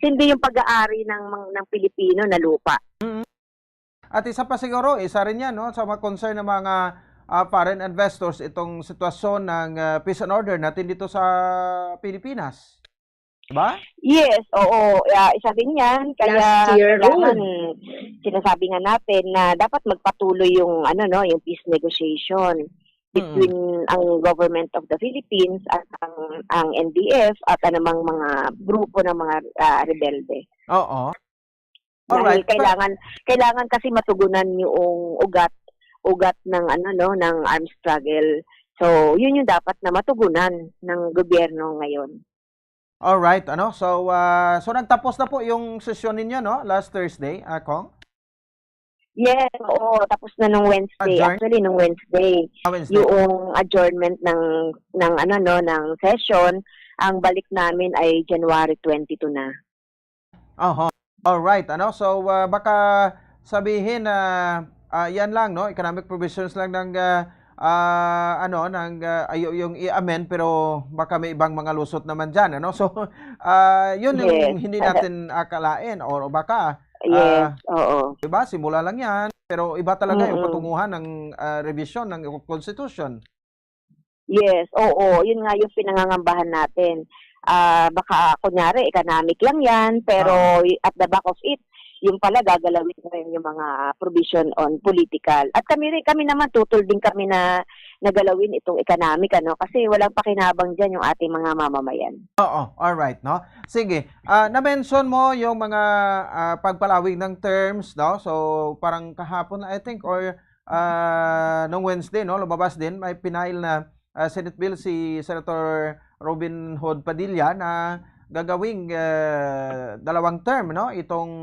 hindi yung pag-aari ng, ng Pilipino na lupa. Mm. At isa pa siguro, isa rin yan, no, sa mga concern ng mga, ah, foreign investors, itong sitwasyon ng, ah, peace and order natin dito sa Pilipinas. Diba? Yes, oo. Ah, isa din yan. Kaya Last year, kailangan, Rule. sinasabi nga natin na dapat magpatuloy yung, ano, no, yung peace negotiation Mm. between ang government of the Philippines at ang, ang N D F at anumang mga grupo ng mga, ah, rebelde. Oo. Dahil Alright. Pero kailangan, kailangan kasi matugunan yung ugat, ugat ng, ano, no, ng arms struggle. So, yun yung dapat na matugunan ng gobyerno ngayon. All right, ano? So, ah, so nagtapos na po yung sesyon ninyo, no? Last Thursday, ah, Cong? Yes, oo, tapos na nung Wednesday. Adjourn? Actually, nung Wednesday, Ah, Wednesday. yung adjournment ng, ng ano, no, ng session, ang balik namin ay January twenty-two na. Oho. All right, ano? So, ah, baka sabihin na, ah, yan lang, no? Economic provisions lang ng, ah, ah, ano, ng, ah, ayo yung i-amend, pero baka may ibang mga lusot naman dyan, ano? So, ah, yun yung Yes. hindi natin akalain, or baka, Yes, ah, oo. di ba? Simula lang yan, pero iba talaga yung Mm-mm. patunguhan ng, ah, revision ng Constitution. Yes, oo. Yun nga yung pinangangambahan natin. Ah, baka, kunyari, economic lang yan, pero Oo. y-, at the back of it, yung pala gagalawin mo rin yung mga provision on political. At kami rin, kami naman, tutol din kami na, na galawin itong economic, ano, kasi walang pakinabang dyan yung ating mga mamamayan. Oo, all right, no? Sige, ah, na-mention mo yung mga, ah, pagpalawig ng terms, no? So, parang kahapon, I think, or, ah, nung Wednesday, no, lumabas din, may pinail na, ah, Senate bill si Senator Robin Hood Padilla na gagawing, ah, dalawang term, no? Itong,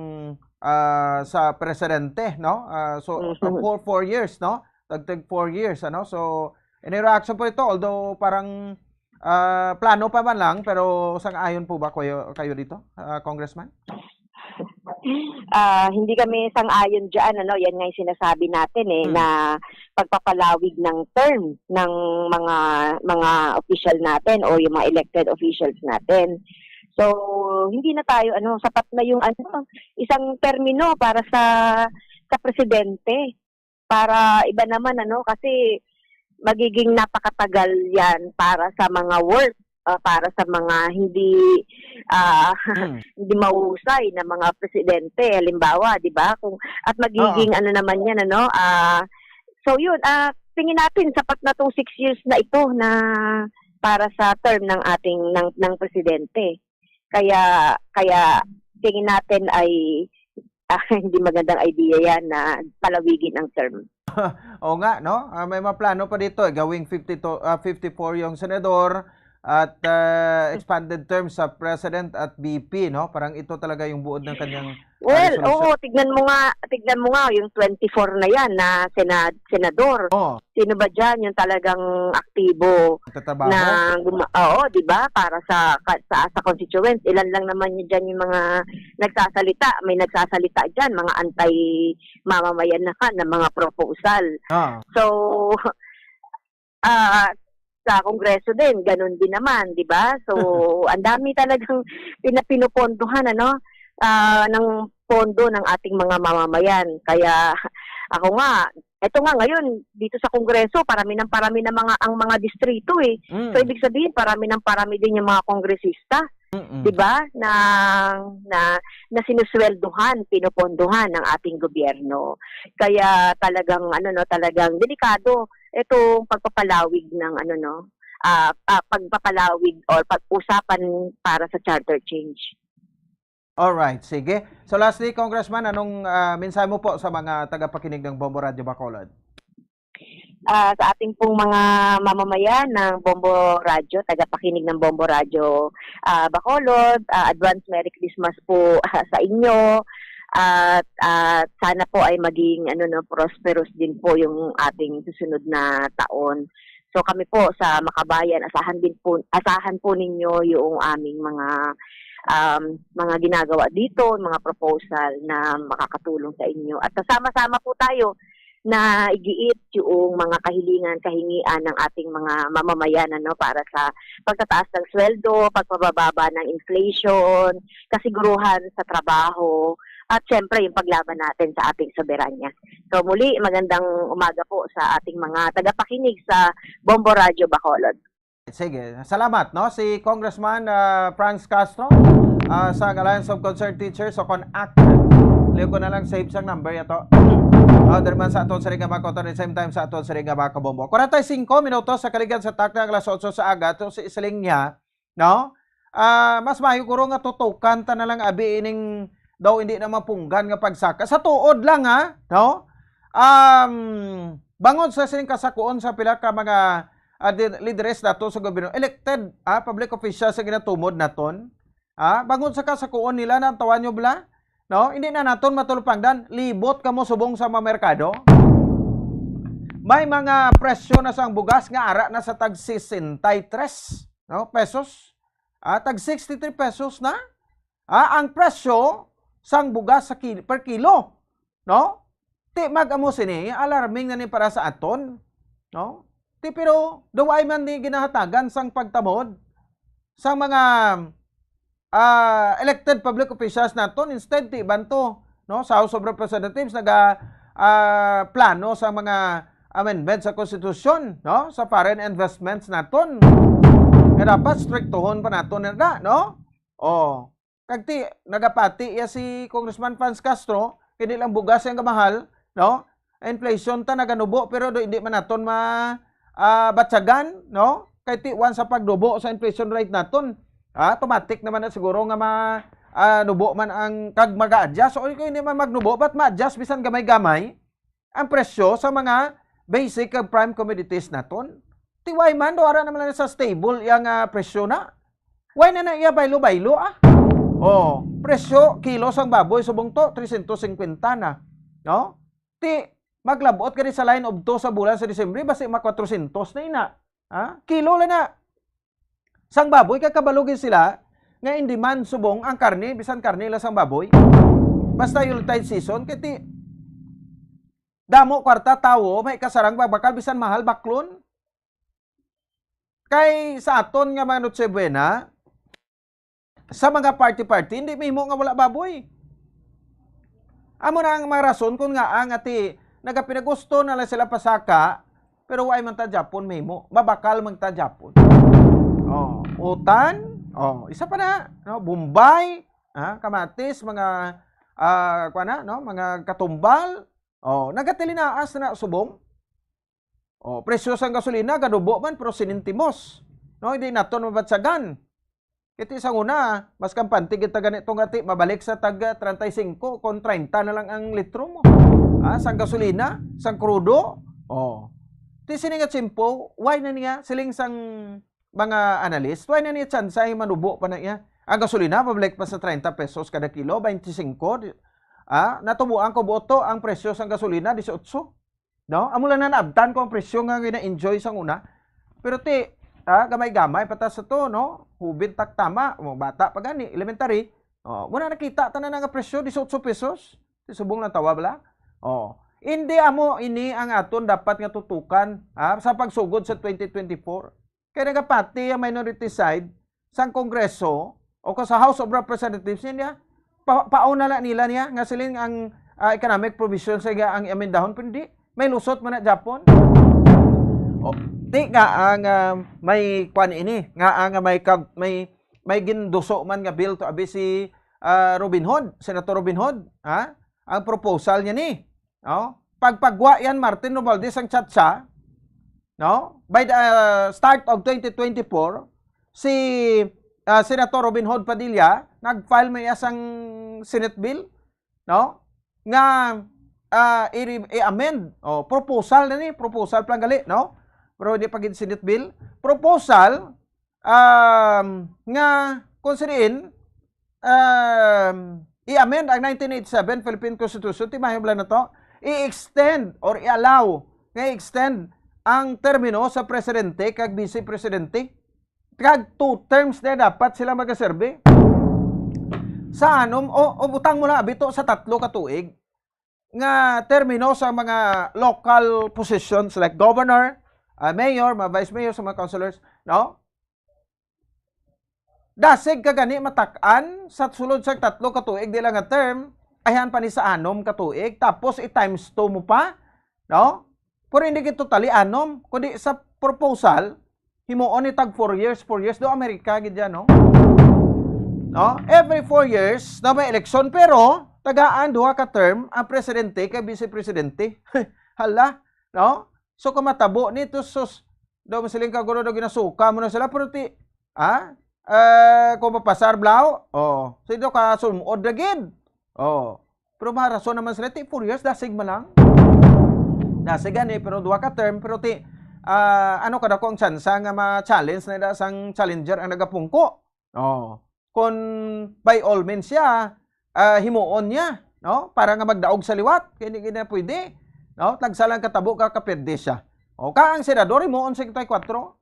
ah, sa presidente, no? Ah, so, Mhm. for four years, no? Tagtag four years, ano? So, any reaction po ito? Although parang, ah, plano pa man lang, pero sang-ayon po ba kayo, kayo dito, ah, Congressman? Ah, hindi kami sang-ayon diyan, ano, yan nga yung sinasabi natin, eh, Hmm. na pagpapalawig ng term ng mga, mga official natin o yung mga elected officials natin. So, hindi na tayo, ano, sapat na yung, ano, isang termino para sa, sa presidente. Para iba naman, ano, kasi magiging napakatagal yan para sa mga work, ah, para sa mga hindi, ah, Hmm. hindi mahusay na mga presidente, halimbawa, di ba? Kung, at Oo. magiging ano naman yan, ano, ah, so yun, ah, tingin natin sapat na tong six years na ito na para sa term ng ating, ng, ng presidente. Kaya, kaya tingin natin ay, ah, hindi magandang idea yan na palawigin ang term. Oo nga, no? Ah, may mga plano pa dito, eh, gawing fifty-two, ah, fifty-four yung senador at, ah, expanded term sa president at V P, no? Parang ito talaga yung buod ng kanyang, ah, Well, resolusyon. oo, tignan mo nga, tignan mo nga yung twenty-four na yan na sena-, senador. Oo. Sino ba dyan yung talagang aktibo Nagtatrabaho? na guma-, oo, di ba? Para sa, ka-, sa, sa constituents. Ilan lang naman yun dyan yung mga nagsasalita. May nagsasalita dyan, mga anti-mamamayan na ka, na mga proposal. Ah. So, ah, sa Kongreso din, ganun din naman, di ba? So, ang dami talagang pina-, pinupondohan, ano, ah, ng pondo ng ating mga mamamayan. Kaya, ako nga, eto nga ngayon, dito sa Kongreso, parami ng parami ng mga, ang mga distrito, eh. Mm. So, ibig sabihin, parami ng parami din yung mga kongresista, Mm-mm. di ba? Na, na, na sinusweldohan, pinupondohan ng ating gobyerno. Kaya talagang, ano, no, talagang delikado itong pagpapalawig ng, ano, no, ah, ah, pagpapalawig or pag-usapan para sa charter change. Alright, sige. So lastly, Congressman, anong, ah, mensahe mo po sa mga tagapakinig ng Bombo Radyo Bacolod? Ah, sa ating pong mga mamamayan ng Bombo Radyo, tagapakinig ng Bombo Radyo, ah, Bacolod, ah, advance Merry Christmas po, ah, sa inyo. At, at sana po ay maging, ano, no, prosperous din po yung ating susunod na taon. So kami po sa Makabayan, asahan din po, asahan po ninyo yung aming mga, um, mga ginagawa dito, mga proposal na makakatulong sa inyo. At sasama-sama po tayo na igiit yung mga kahilingan, kahingian ng ating mga mamamayan, ano, para sa pagtataas ng sweldo, pagpababa ng inflation, kasiguruhan sa trabaho, at syempre yung paglaban natin sa ating soberanya. So muli, magandang umaga po sa ating mga tagapakinig sa Bombo Radyo Bacolod. Sige, salamat, no? Si Congressman, ah, Franz Castro, ah, sa Alliance of Concerned Teachers o kon-act. Liyo ko na lang save sang number yato. Ah, diri man sa aton sa Ringabaco, at the same time sa aton sa Ringabaco Bombo. Kwarenta y cinco minutos sa kaligad sa takna, alas otso sa aga, to si Isling niya, no? Ah, mas maayo guro nga tutukan ta na lang abi ining daw hindi na mapunggan nga pagsaka. Sa tuod lang, ha, no? Um, bangod sa sining kasakuon sa pila ka mga, ah, di-, lideres nato sa gobyerno, elected, ah, public officials ang ginatumod naton. Ah, bangon sa kasakuon nila, naantawa nyo bala? No? Hindi na naton matulupangdan. Libot kamo subong sa mga merkado. May mga presyo na sang bugas nga ara na sa tag sesenta y tres, no, pesos. Ah, tag sixty-three pesos na. Ah, ang presyo sang bugas sa ki-, per kilo, no? Ti mag-amo sini, alarming na ni para sa aton, no? Ti pero duway man ni ginahatagan sang pagtamod sa mga, ah, elected public officials naton, instead ti banto, no, sa House of Representatives naga, ah, plano sa mga amendment sa konstitusyon, no, sa foreign investments naton nga dapat striktuhon pa naton na, no? Oh, kag ti nagapati iya si Congressman Franz Castro, kini lang bugas ang gamahal, no? Inflation ta naganubo, pero do, hindi man naton ma, ah, batyagan, no? Kay ti once sa pagnubo sa inflation rate naton, ah, automatic naman na siguro nga ma, ah, nubo man ang kag mag-adjust. O kung hindi man magnubo, but ma-adjust bisan gamay-gamay ang presyo sa mga basic kag prime commodities naton. Ti why man do ara naman lang sa stable iya nga presyo na? Why na na iya baylo-baylo, ah? Oh, presyo kilo sang baboy subong to, trescientos cincuenta na, no? Ti maglabot gani sa line of two sa bulan sa Disyembre, basi ma quatrocientos na ina. Ha? Kilo lang na. Sang baboy, kay kabalo gid sila nga in demand subong ang karne, bisan karne lang sang baboy. Basta Yuletide season, kay ti damo kwarta tawo, may kasarang babakal, bisan mahal baklon. Kay sa aton nga mga Noche Buena, sa mga party-party, hindi mahimo nga wala baboy. Amo na ang mga rason kung nga ang ati nagapinagusto na lang sila pasaka, pero wala man ta Japon mahimo. Mabakal man ta Japon. Oh, utan, oh, isa pa na, no, Bombay, ah, kamatis, mga, ah, kuwan na, no, mga katumbal. Oh, nagatilinaas na subong. Oh, presyo sang gasolina ganubo man, pero sinintimos. No, hindi naton mabatyagan. Kay ti sang una, mas kampante kita gani tong ati mabalik sa tag treinta y cinco kon treinta na lang ang litro mo. Ah, sang gasolina, sang krudo. Oh. Ti sini nga tiyempo, why na niya siling sang mga analyst, why na niya tsansa ang manubo pa na iya? Ang gasolina pabalik pa sa treinta pesos kada kilo, twenty-five. Di-, ah, natubuan ko buoto ang presyo sang gasolina, dieciocho. No? Amo lang na naabtan ko ang presyo nga gina-enjoy sang una. Pero ti, ah, gamay-gamay pa ta sa to, no? Hubin tak tama, o, bata pa gani, elementary. Oh, wala nakita tanan nga presyo, dieciocho pesos. Ti subong lang tawa bala. Oh, hindi amo ini ang aton dapat nga tutukan, ah, sa pagsugod sa twenty twenty-four. Kay nagapati ang minority side sang Kongreso o ko sa House of Representatives niya, pa, pauna na nila niya nga siling ang, ah, economic provision sa iya ang amendahon, pero hindi. May lusot man na Japon. O, di nga ang, ah, may kwan ini, nga ang may kag-, may, may ginduso man nga bill to abi si, ah, Robin Hood, Senator Robin Hood, ha? Ang proposal niya ni, no? Pagpagwa yan Martin Romualdez ang chatsa, no? By the, uh, start of twenty twenty-four, si, uh, Senator Robin Hood Padilla nag-file may asang Senate bill, no? Nga, uh, i-, i-amend, oh, proposal na ni, proposal pa lang gali, no? Pero hindi pa gid Senate bill. Proposal, um, nga kung sa diin, um, i-amend ang nineteen eighty-seven Philippine Constitution, ti mahibla na to, i-extend or i-allow nga i-extend ang termino sa presidente kag vice presidente. Kag two terms na dapat sila magaserbe. Sa anom, o, o butang mo na abito sa tatlo ka tuig nga termino sa mga local positions like governor, ah, mayor, mga vice mayor, sa mga councilors, no? Dasig ka gani matak-an sa sulod sa tatlo ka tuig, di lang nga term, ayhan pa ni sa anom ka tuig, tapos i-times two mo pa, no? Pero hindi gid totally anom, kundi sa proposal, himuon ni tag four years, four years, do Amerika gid yan, no? No? Every four years na may eleksyon, pero tagaan duha ka term ang presidente kay vice presidente. Hala, no? So, kung matabo ni, to, sus, daw masiling ka, guro, daw ginasuka mo na sila, pero ti, ha? Eh, kung mapasar, blaw, oh, si daw ka sumuod na gid. Oh, pero marason naman sila, ti, four years, dasig man lang. Dasig gani, pero duha ka term, pero ti, ah, ano kadako ang tsansa nga ma-challenge na ida sang challenger ang nagapungko? Oh, kung by all means siya, ah, himuon niya, no? Para nga magdaog sa liwat, kay hindi na pwede, no? Tagsa lang katabo ka, kaperde siya. O, ka ang senador, himuon sa twenty-four.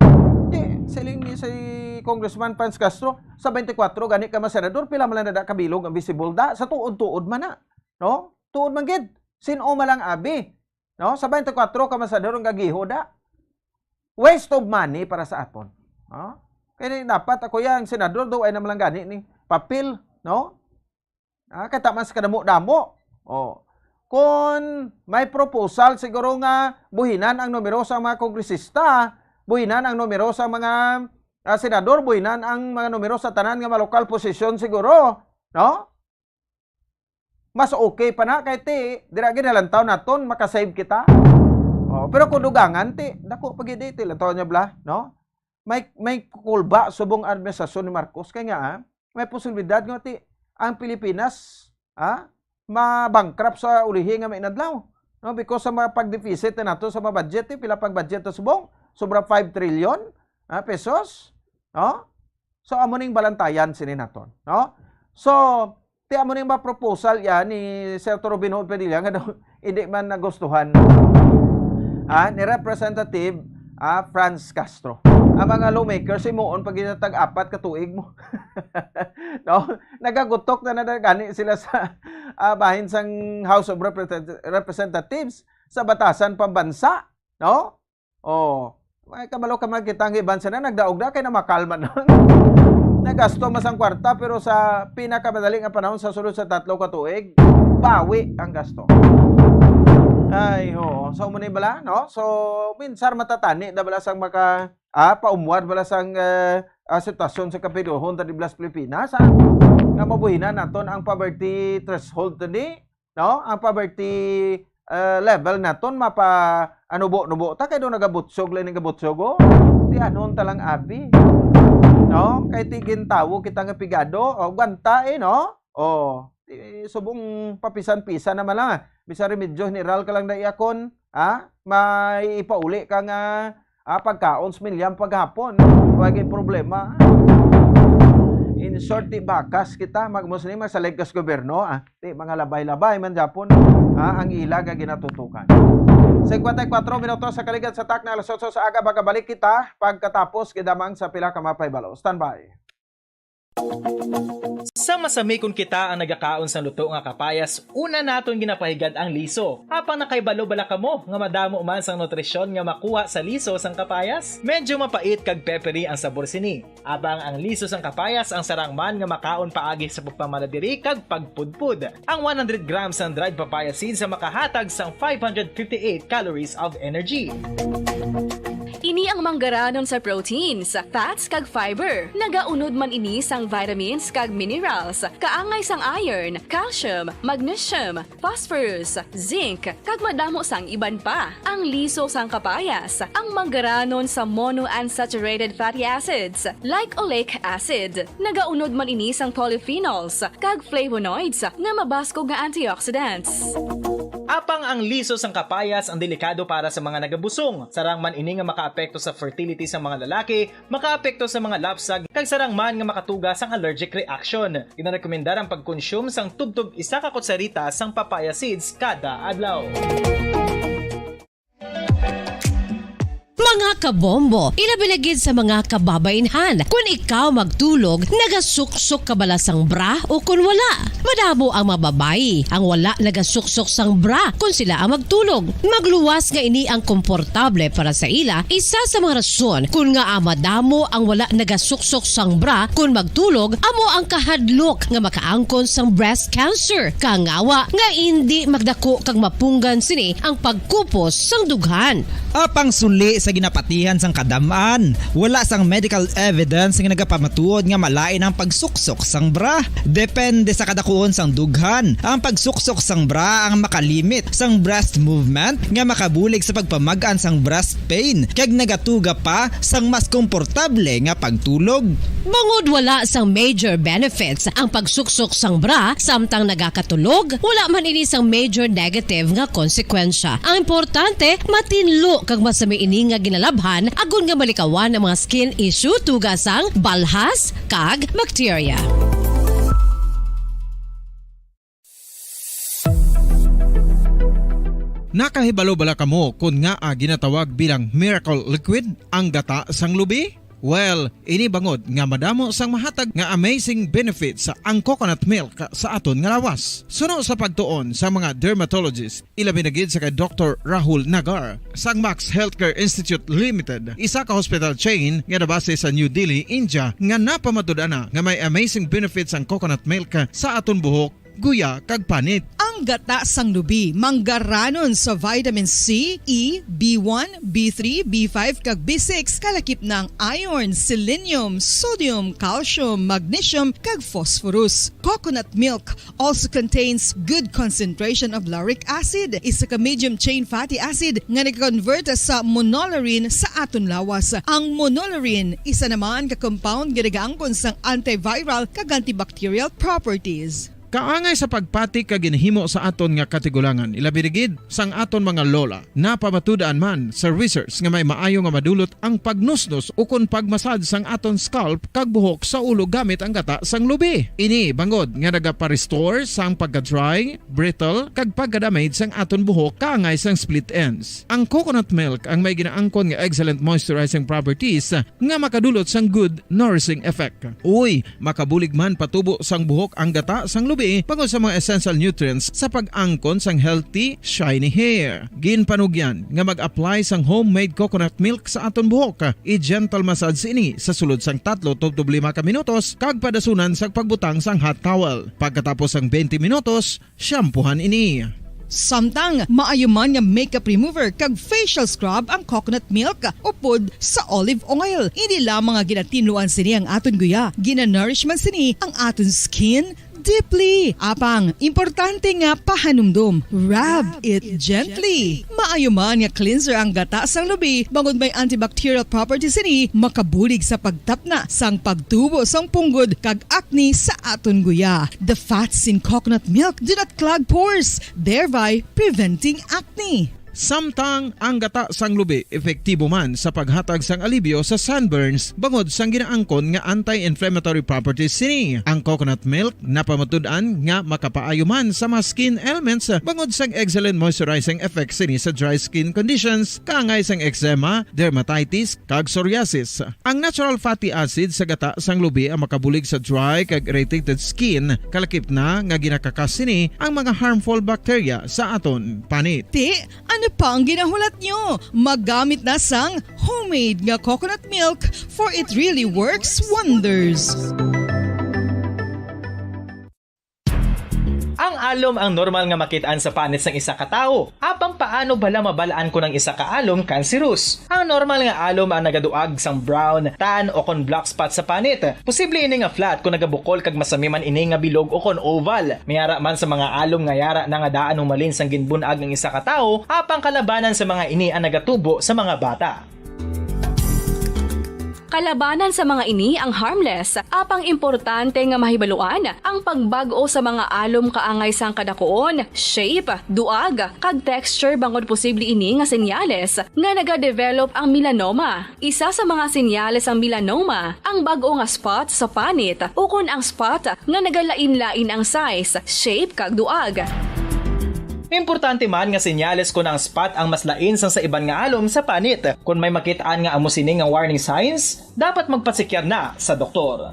Di, siling ni si Congressman Franz Castro, sa twenty-four gani ka masenador, pila man lang na da kabilog ang visible da, sa tuod-tuod man na, no? Tuod man gid, sin-o man lang abi, no? Sa twenty-four ka masenador ang gagiho da. Waste of money para sa aton, no? Kaya dapat ako yang senador, do ay naman lang gani ni papel, no? Ah, kay taman sa kadamo-damo. Oh. Kung may proposal siguro nga buhinan ang numero sa mga kongresista, buhinan ang numero sa mga, ah, senador, buhinan ang mga numero sa tanan nga mga lokal posisyon siguro, no? Mas okay pa na kay ti, dira gid halantaw naton, makasave kita. Oh, pero kung dugangan ti, dako pa gid ti, lantaw niya bla, no? May, may kulba subong administrasyon ni Marcos kay nga, ah, may posibilidad nga ti ang Pilipinas, ah, ma-bankrupt sa ulihi nga may inadlaw, no? Because sa mga pag-deficit na nato sa mga budget, eh, pila pag budget na subong? Sobra five trillion, ah, pesos, no? So, amo ning balantayan sini naton, no? So, ti amo ning mga proposal ya ni Senator Robin Hood Padilla nga daw hindi man nagustuhan, ah, ni Representative, ah, Franz Castro. Ang mga lawmakers, himuon pag tag apat ka tuig mo. No? Nagagutok na na gani sila sa, ah, bahin sang House of Represent-, Representatives sa batasan pambansa, no? Oh, may kabalo ka man kita ang iban sila nagdaog na kay namakalman lang. Nagasto man sang kwarta, pero sa pinakamadali nga panahon sa sulod sa tatlo ka tuig, bawi ang gasto. Ay, oo. So, muna bala, no? So, minsar matatani na bala sang maka, ah, paumwar bala sang, eh, ah, sitwasyon sa kapiluhon tadi blas Pilipinas, ha? Nga mabuhinan naton ang poverty threshold tadi, no? Ang poverty, eh, level naton mapa anubo-nubo ta kay do nagabutsog lang nagabutsog, oh. Ti anon ta lang abi, no? Kay ti gintawo kita nga pigado, oh, gwanta, eh, no? Oh, ti subong papisan-pisan naman lang, ah. Bisan remedyo general ka lang na iakon, ha? May ipauli ka nga, ah, pagkaon sa milyam paghapon. Wala gid problema. In short, ti bakas kita, mag-Muslim, magsalig ka sa gobyerno, ah. Ti mga labay-labay man gyapon, ah, ang ila nga ginatutukan. Cincuenta y cuatro minutos sa kaligad sa takna, alas otso sa aga, magabalik kita pagkatapos gid lamang sa pila ka mga pahibalo. Standby. Sa masamikon kita ang nagakaon sang luto nga kapayas, una naton ginapahigad ang liso. Apang nakahibalo bala kamo nga madamo man sang nutrisyon nga makuha sa liso sang kapayas? Medyo mapait kag peppery ang sabor sini. Apang ang liso sang kapayas ang sarang man nga makaon paagi sa pagpamana diri kag pagpudpod. Ang one hundred grams sang dried papaya seeds sa makahatag sang five hundred fifty-eight calories of energy. Ini ang manggaranon sa proteins, fats, kag fiber. Nagaunod man ini sang vitamins kag minerals, kaangay sang iron, calcium, magnesium, phosphorus, zinc, kag madamo sang iban pa. Ang liso sang kapayas, ang manggaranon sa monounsaturated fatty acids, like oleic acid. Nagaunod man ini sang polyphenols kag flavonoids nga mabaskog nga antioxidants. Apang ang liso sang kapayas ang delikado para sa mga nagabusong. Sarang man ini nga makaapekto sa fertility sa mga lalaki, makaapekto sa mga lapsag, kag sarang man nga makatuga sang allergic reaction. Ginarekomendar ang pagkonsume sang tubtob isa ka kutsarita sang papaya seeds kada adlaw. Mga kabombo, ilabi na gid sa mga kababainhan, kun ikaw magtulog, nagasuksok ka bala sang bra o kun wala? Madamo ang mga babayi ang wala nagasuksok sang bra kun sila ang magtulog. Magluwas nga ini ang komportable para sa ila, isa sa mga rason kun ngaa madamo ang wala nagasuksok sang bra kun magtulog, amo ang kahadlok nga makaangkon sang breast cancer, kangawa nga indi magdako kag mapunggan sini ang pagkupos sang dughan. Apang suli sa ginapatihan sang kadam-an, wala sang medical evidence nga nagapamatuod nga malain ang pagsuksok sang bra. Depende sa kadakuon sang dughan. Ang pagsuksok sang bra ang makalimit sang breast movement nga makabulig sa pagpamag-an sang breast pain, kag nagatuga pa sang mas komportable nga pagtulog. Bangod wala sang major benefits ang pagsuksok sang bra samtang nagakatulog, wala man ini sang major negative nga konsekwensya. Ang importante, matinlo kag masami ini nga ginala Abhan, agon nga malikawan ang mga skin issue, tuga sang balhas kag bakterya. Nakahibalo bala kamo kon ngaa ginatawag bilang miracle liquid ang gata sang lubi? Well, ini bangod nga madamo sang mahatag nga amazing benefits ang coconut milk sa aton nga lawas. Suno sa pagtuon sa mga dermatologist, ilabi na gid sa kay Doktor Rahul Nagar sang Max Healthcare Institute Limited, isa ka hospital chain nga nabase sa New Delhi, India, nga napamatud-an na nga may amazing benefits ang coconut milk sa aton buhok, guya, kag panit. Ang gata sang lubi manggaranon sa vitamin C, E, B one, B three, B five, kag B six, kalakip na ang iron, selenium, sodium, calcium, magnesium, kag phosphorus. Coconut milk also contains good concentration of lauric acid, isa ka medium chain fatty acid nga nag-convert sa monolaurin sa aton lawas. Ang monolaurin isa naman ka compound nga nagaangkon sang antiviral kag antibacterial properties. Kaangay sa pagpati kag ginhimo sa aton nga katigulangan, ilabi na gid sang aton mga lola. Napamatud-an man sa research nga may maayo nga madulot ang pagnusnos ukon pagmasad sang aton scalp kag buhok sa ulo gamit ang gata sang lubi. Ini bangod nga nagapa-restore sang pagka-dry, brittle, kag pagka-damage sang aton buhok kaangay sang split ends. Ang coconut milk ang may ginaangkon nga excellent moisturizing properties nga makadulot sang good nourishing effect. Uy, makabulig man patubo sang buhok ang gata sang lubi bangod sa mga essential nutrients sa pag-angkon sang healthy, shiny hair. Ginpanugyan nga mag-apply sang homemade coconut milk sa aton buhok. I-gentle massage ini sa sulod sang tatlo tubtob lima ka minutos kag padasunan sa pagbutang sang hot towel. Pagkatapos sang twenty minutos, shampoohan ini. Samtang maayo man nga makeup remover kag facial scrub ang coconut milk upod sa olive oil. Hindi lamang nga ginatinluan sini ang aton guya, ginanourish man sini ang aton skin deeply. Apang, importante nga pahanumdom, rub it gently. Maayo man nga cleanser ang gata sang lubi, bangod may antibacterial properties sini, makabulig sa pagtapna sang pagtubo sang punggod kag acne sa aton guya. The fats in coconut milk do not clog pores, thereby preventing acne. Samtang ang gata sang lubi epektibo man sa paghatag sang alibyo sa sunburns bangod sang ginaangkon nga anti-inflammatory properties sini. Ang coconut milk napamatud-an nga makapaayo man sa mga skin ailments bangod sang excellent moisturizing effect sini sa dry skin conditions, kaangay sang eczema, dermatitis, kag psoriasis. Ang natural fatty acid sa gata sang lubi ang makabulig sa dry kag irritated skin, kalakip na nga ginakakas sini ang mga harmful bacteria sa aton panit. Ti, ano pa ang ginahulat nyo? Magamit na sang homemade nga coconut milk, for it really works wonders. Ang alom ang normal nga makit-an sa panit sang isa ka tawo. Apang paano bala mabal-an kon ang isa ka alom kanserus? Ang normal nga alom ang nagaduag sang brown, tan, o kon black spot sa panit. Posible ini nga flat kon nagabukol kag masami man ini nga bilog o kon oval. May ara man sa mga alom nga yara na nga daan humalin sang ginbun-ag ang isa ka tawo, apang kalabanan sa mga ini ang nagatubo sa mga bata. Kalabanan sa mga ini ang harmless, apang importante nga mahibaluan ang pagbag-o sa mga alom kaangay sang kadakuon, shape, duag, kag texture, bangod posible ini nga senyales nga nagadevelop ang melanoma. Isa sa mga senyales sang melanoma ang bag-o nga spot sa panit ukon ang spot nga nagalain-lain ang size, shape, kag duag. Importante man nga senyales kon ang spot ang mas lain sang sa iban nga alom sa panit. Kon may makit-an nga amo sini nga warning signs, dapat magpasikyar na sa doktor.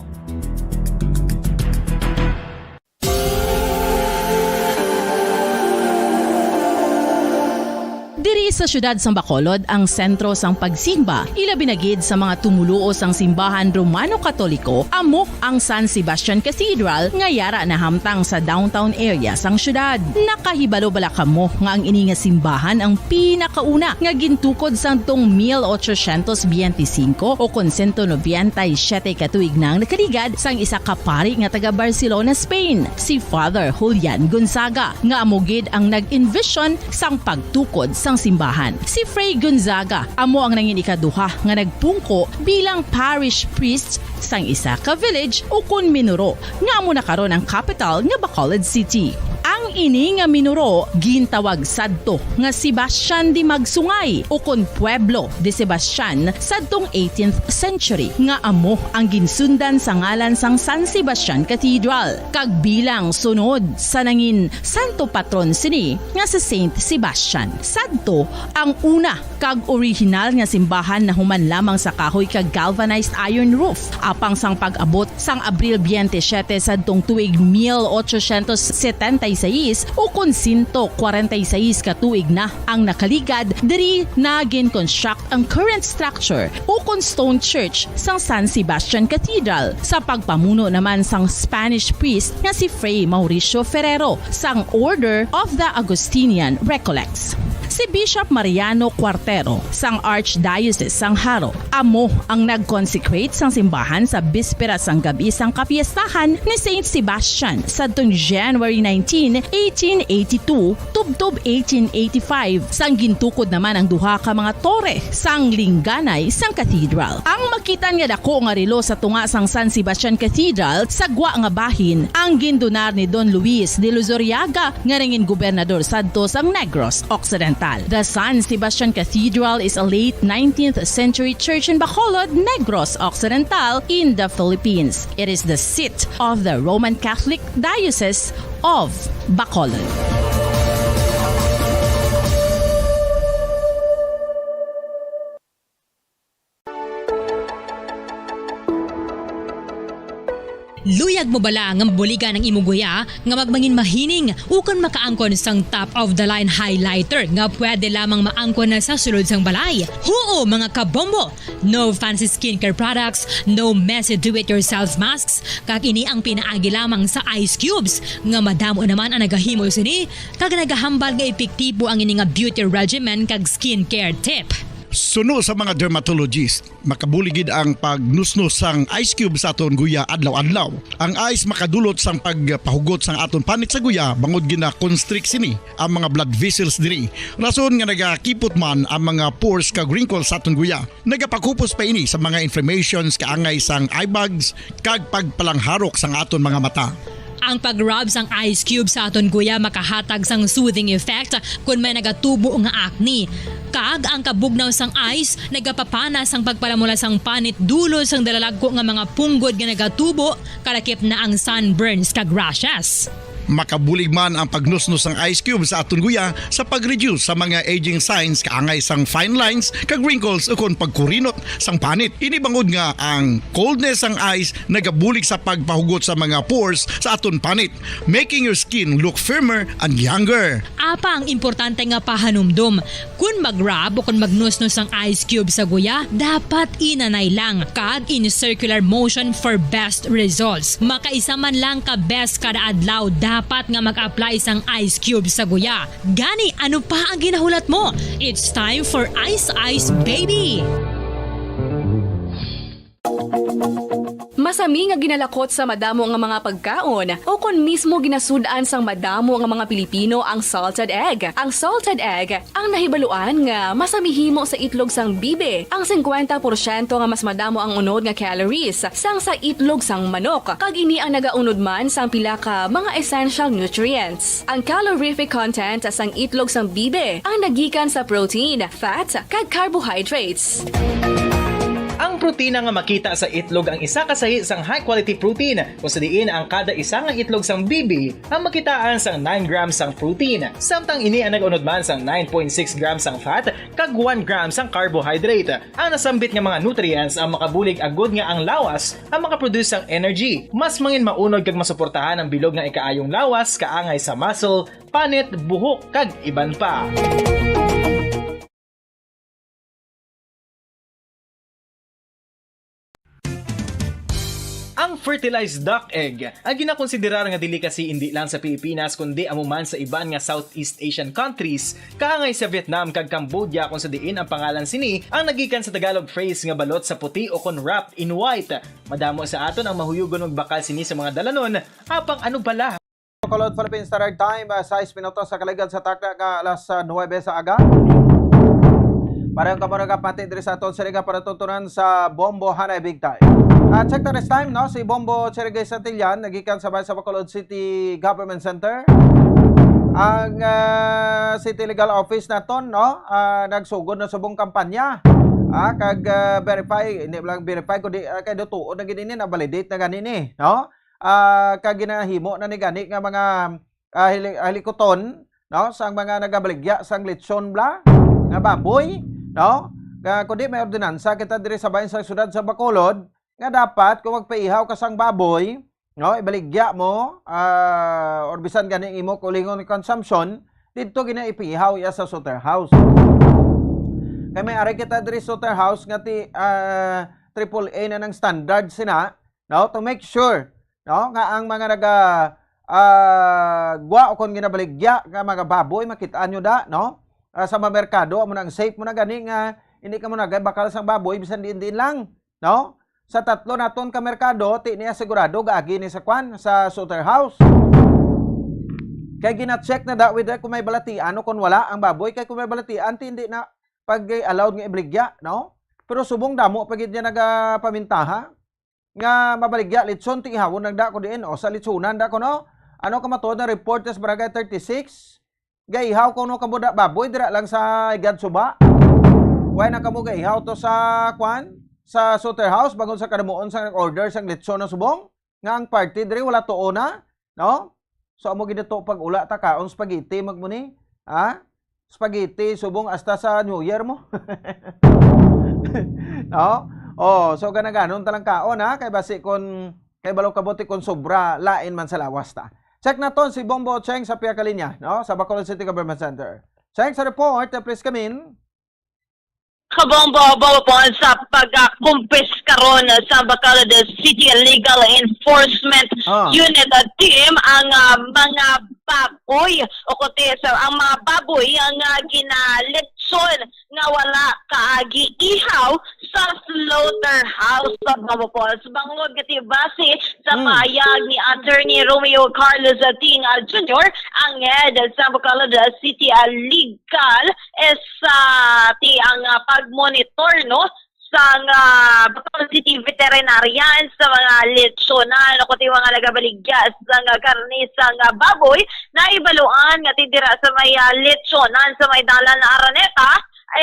Diri sa siyudad sang Bacolod ang sentro sang pagsimba, ilabi na gid sa mga tumoluo sang simbahan Romano-Katoliko, amo ang San Sebastian Cathedral nga yara nahamtang sa downtown area sang siyudad. Nakahibalo bala kamo nga ang ini nga simbahan ang pinakauna nga gintukod sang tong mil ochocientos biyente singko o kon sento nobenta y siyete ka tuig na ang nakaligad sang isa ka pari nga taga Barcelona, Spain, si Father Julian Gonzaga, nga amo gid ang nag-envision sang pagtukod sang simbahan. Si Fray Gonzaga amo ang nangin ikaduha nga nagpungko bilang parish priest sang isa ka village ukon minuro nga amo na karon ang capital nga Bacolod City. Ang Ini nga minuro gintawag sadto nga Sebastian de Magsungay ukon Pueblo de Sebastian sadtong eighteenth century, nga amo ang ginsundan sa ngalan sang San Sebastian Cathedral, kag bilang sunod sa nangin santo patron sini nga si Saint Sebastian. Sadto ang una kag orihinal nga simbahan nahuman lamang sa kahoy kag galvanized iron roof, apang sang pag-abot sang Abril twenty-seven sadtong tuig mil ochocientos setenta y seis, ukon sento kwarenta y seis ka tuig na ang nakaligad, diri na gin-construct ang current structure ukon stone church sang San Sebastian Cathedral, sa pagpamuno naman sang Spanish priest nga si Fray Mauricio Ferrero sang Order of the Augustinian Recollects. Si Bishop Mariano Cuartero sang Archdiocese sang Jaro amo ang nag-consecrate sang simbahan sa bispera sang gab-i sang kapiestahan ni Saint Sebastian sadtong January nineteen, eighteen eighty-two, tubtob eighteen eighty-five, sang gintukod naman ang duha ka mga tore sang lingganay sang cathedral. Ang makitan nga dako nga relo sa tunga sang San Sebastian Cathedral sa gwa nga bahin ang gindunar ni Don Luis de Luzuriaga, nga nangin gobernador sadto sang Negros Occidental. The San Sebastian Cathedral is a late nineteenth century church in Bacolod, Negros Occidental, in the Philippines. It is the seat of the Roman Catholic Diocese of Bacolod. Luyag mo bala nga mabuligan ang imo guya nga magmangin mahining ukon makaangkon sang top of the line highlighter nga pwede lamang maangkon na sa sulod sang balay? Huo, mga kabombo! No fancy skincare products, no messy do-it-yourself masks, kag ini ang pinaagi lamang sa ice cubes nga madamo naman ang nagahimo sini kag nagahambal nga epektibo ang ini nga beauty regimen kag skincare tip. Suno sa mga dermatologist, makabulig gid ang pagnusnos sang ice cube sa aton guya adlaw-adlaw. Ang ice makadulot sang pagpahugot sang aton panit sa guya, bangod gina-constrict sini ang mga blood vessels diri, rason nga nagakipot man ang mga pores kag wrinkles sa aton guya. Nagapakupos pa ini sa mga inflammations, kaangay sang eye bags, kag pagpalangharok sang aton mga mata. Ang pag-rub sang ice cube sa aton guya makahatag sang soothing effect kon may nagatubo nga acne. Kag ang kabugnaw sang ice nagapapana sang pagpalamula sang panit dulot sang dalalagko nga mga punggod nga nagatubo, kalakip na ang sunburns kag rashes. Makabulig man ang pagnusnos sang ice cube sa aton guya sa pag-reduce sa mga aging signs, kaangay sang fine lines kag wrinkles ukon pagkurinot sang panit. Ini bangod nga ang coldness sang ice nagabulig sa pagpahugot sa mga pores sa aton panit, making your skin look firmer and younger. Apang importante nga pahanumdom, kon mag-rub o kon magnusnos ang ice cube sa guya, dapat inanay lang kag in circular motion for best results. Makaisa man lang ka beses kada adlaw dapat nga mag-apply sang ice cube sa guya. Gani, ano pa ang ginahulat mo? It's time for Ice Ice Baby! Masami nga ginalakot sa madamo nga mga pagkaon, o kon mismo ginasud-an sang madamo nga mga Pilipino ang salted egg. Ang salted egg, ang nahibaluan nga masami himo sa itlog sang bibi, ang singkwenta porsyento nga mas madamo ang unod nga calories sang sa itlog sang manok, kag ini ang nagaunod man sang pila ka mga essential nutrients. Ang calorific content sang itlog sang bibi ang nagikan sa protein, fat, kag carbohydrates. Ang protina nga makita sa itlog ang isa ka sahi sang high-quality protein, kung sa diin ang kada isa nga itlog sang bibi ang makitaan sang nine grams sang protein, samtang ini ang nag-unod man sang nine point six grams sang fat kag one gram sang carbohydrate. Ang nasambit nga mga nutrients ang makabulig agud nga ang lawas ang makaproduce sang energy, mas mangin maunod kag masuportahan ang bilog nga ikaayong lawas, kaangay sa muscle, panit, buhok, kag iban pa. Ang fertilized duck egg ang ginakonsiderar nga delicacy indi lang sa Pilipinas, kundi amo man sa iban nga Southeast Asian countries, kaangay sa Vietnam kag Cambodia, kung sa diin ang pangalan sini ang nagikan sa Tagalog phrase nga balot sa puti o kon wrapped in white. Madamo sa aton ang mahuyugon magbakal sini sa mga dalanon, apang ano bala? Bacolod, Philippine Standard Time, ah, sais minutos sa kaligad sa takna nga alas, ah, nuwebe sa aga. Parehong kamo nagapati diri sa aton sini nga panatuntunan sa Bombo Hanay Big Time. Ah, check the next time, no? Si Bombo Cherigay Santillan, nagikan sa, sa Bacolod City Government Center. Ang, ah, City Legal Office naton, no, ah, nagsugod na subong kampanya. Ah, kag, ah, verify, hindi lang verify, kundi, ah, kay do tuod na gid ini, na-validate na gani ni, no? Ah, kag ginahimo na ni gani nga mga, ah, hili-, hilikuton, no, sang mga nagabaligya sang lechon bla, nga baboy, no? Nga, kundi may ordinansa kita diri sa bahin sa siyudad sa Bacolod, nga dapat kung magpaihaw ka sang baboy, no, ibaligya mo, ah, or bisan gani ang imo kaugalingon nga consumption, didto gina ipihaw iya sa slaughterhouse. Kay may ari kita diri slaughterhouse nga ti, ah, triple A na nang standard sina, no, to make sure, no, nga ang mga naga, ah, gwa o kon ginabaligya nga mga baboy, makit-an nyo da, no? Ah, sa mga merkado, amo na ang safe mo na gani nga hindi ka mo nagay bakal sang baboy bisan diin-diin lang, no? Sa tatlo naton ka merkado, ti niya sigurado gaagi ni sa kwan, sa slaughterhouse. Kay gina-check na da whether kung may balatian o kung wala ang baboy, kay kung may balatian, ti hindi na pag-allowed nga ibaligya, no? Pero subong damo pa gid niya nagapamintaha nga mabaligya, lechon ti ihawon lang da ko diin, o sa lechonan da ko, no? Ano ka matuod na report sa Barangay thirty-six? Gaihaw ko no kamo da baboy dira lang sa Igad Suba. Why na kamo gaihaw to sa kwan? Sa slaughterhouse, bangod sa kanamuon sa nag-order sang lechon na subong? Nga ang party diri wala tuo na, no? So, amo gid to pag ula ta kaon spaghetti, magmuni. Ha? Spaghetti, subong hasta sa New Year mo. No? Oh, so ganaganon talang kaon, ha? Kay basi kon, kay balo kabuti kon sobra, lain man sa lawas ta. Check naton si Bombo Cheng sa pihak linya, no? Sa Bacolod City Government Center. Cheng sa report, eh, please come in. Kabombo, Bombo po sa pagkakumpis karon sa Bacolod City Legal Enforcement Ah. Unit, uh, Team ang, uh, mga baboy o kundi sa ang mga baboy ang, uh, ginalitson nga wala kaagi ihaw sa slaughterhouse sa Bombo po. Bangod nga ti base sa Hmm. pahayag ni Attorney Romeo Carlos Ating, ah, Junior, ang head sa Bacolod City, ah, Legal, is, ah, ti ang, ah, pagmonitor, no, sang, ah, Bacolod City Veterinarian sa mga lechonan o kundi mga nagabaligya sang, ah, karne sang, ah, baboy, naibaluan nga ti dira sa may, ah, lechonan sa may dalan na Araneta,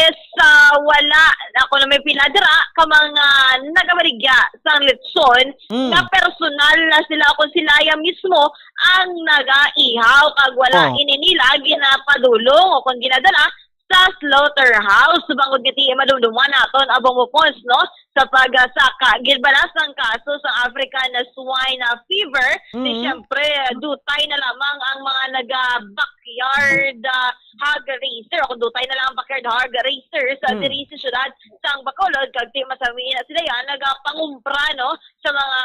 is, ah, wala na kuno may pila dira ka mga nagabaligya sang lechon Mm. nga personal na sila o kung sila ya mismo ang nagaihaw kag wala Oh. ini nila ginapadulong o kung ginadala sa slaughterhouse. Bangod nga ti madumduman naton, Abong Mupons, no? Sa pagsaka gid bala sang kaso sa African swine fever, di Mm. siyempre, dutay na lamang ang mga naga-backyard, ah, hog raiser, o kung dutay na lang ang backyard hog raiser sa Mm. diri sa syudad sang Bacolod, kag ti masami na sila yan, nagapangumpra, no, sa mga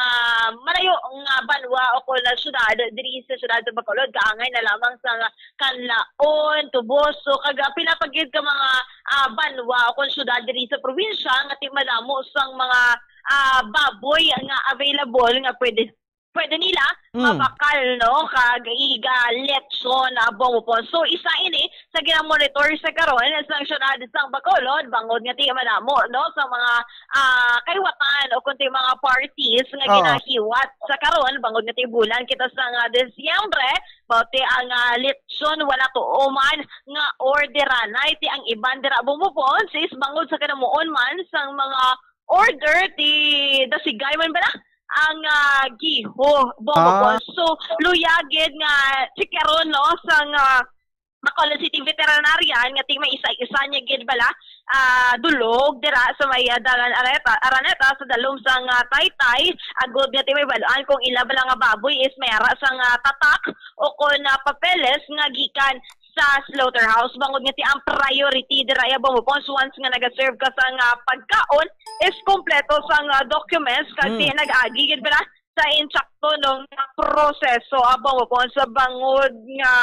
malayo nga banwa o kung na syudad, diri sa syudad sa Bacolod, kaangay na lamang sa Canlaon, Toboso, kag, ah, pila pa gid ka mga, ah, banwa o kung syudad diri sa probinsya nga ti madamo sang mga, ah, baboy nga available nga pwede pwede nila Mm. mabakal, no, kag iga lechon, ah, Bombo po. So, isa ini sa ginamonitor sa karon sang syudad sang Bacolod, bangod nga ti madamo, no, sa mga, ah, kaiwatan o kundi mga parties nga Oo. ginahiwat sa karon, bangod nga ti bulan kita sa nga Disyembre, bawti ang, ah, lechon wala tuo man nga orderanay ti ang iban dira, Bombo po, sis, bangod sa kanamuon man sang mga order ti dasigay man bala ang, ah, giho, Bombo Ah. po. So, luya gid nga si karon, no, sang, ah, Bacolod City Veterinarian nga ti may isa-isa niya gid bala, ah, dulog dira sa may, ah, Dalan Areta, Araneta sa dalom sang, ah, Taytay, agod nga ti may bal-an kung ila bala nga baboy is may ara sang, ah, tatak o kon, ah, papeles nga gikan sa slaughterhouse, bangod nga ti ang priority dira ya, Bombo Pons, once nga nag-serve ka sang, ah, pagkaon, is kompleto sang, ah, documents, kag Mm. ti nag-agi gid bala sa insakto, no, nga proseso, ah, Bombo Pons, sa bangod nga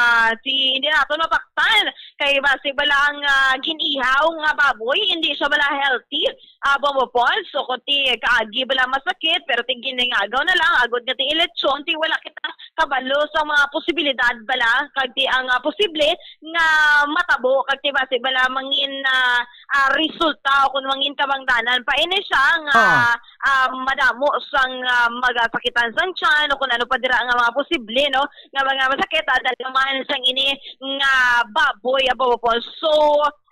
ti hindi nato mapaktan kay basi bala ang, ah, gin-ihaw nga baboy, hindi siya bala healthy, ah, Bombo Pons, o kung ti kaagi bala masakit, pero ti giningagaw na lang, agod nga ti ilechon, ti wala kita kabalo sa mga posibilidad bala, kag ti ang, ah, posible nga matabo, kag ti basi bala mangin, ah, ah, resulta o kung mangin kabangdanan pa ini siya nga, Ah. ah, madamo sang, ah, magasakitan sang tiyan o kung ano pa dira nga mga posible, no, nga mga masakit, ah, dala man sang ini nga baboy, ah, Bobopons. So,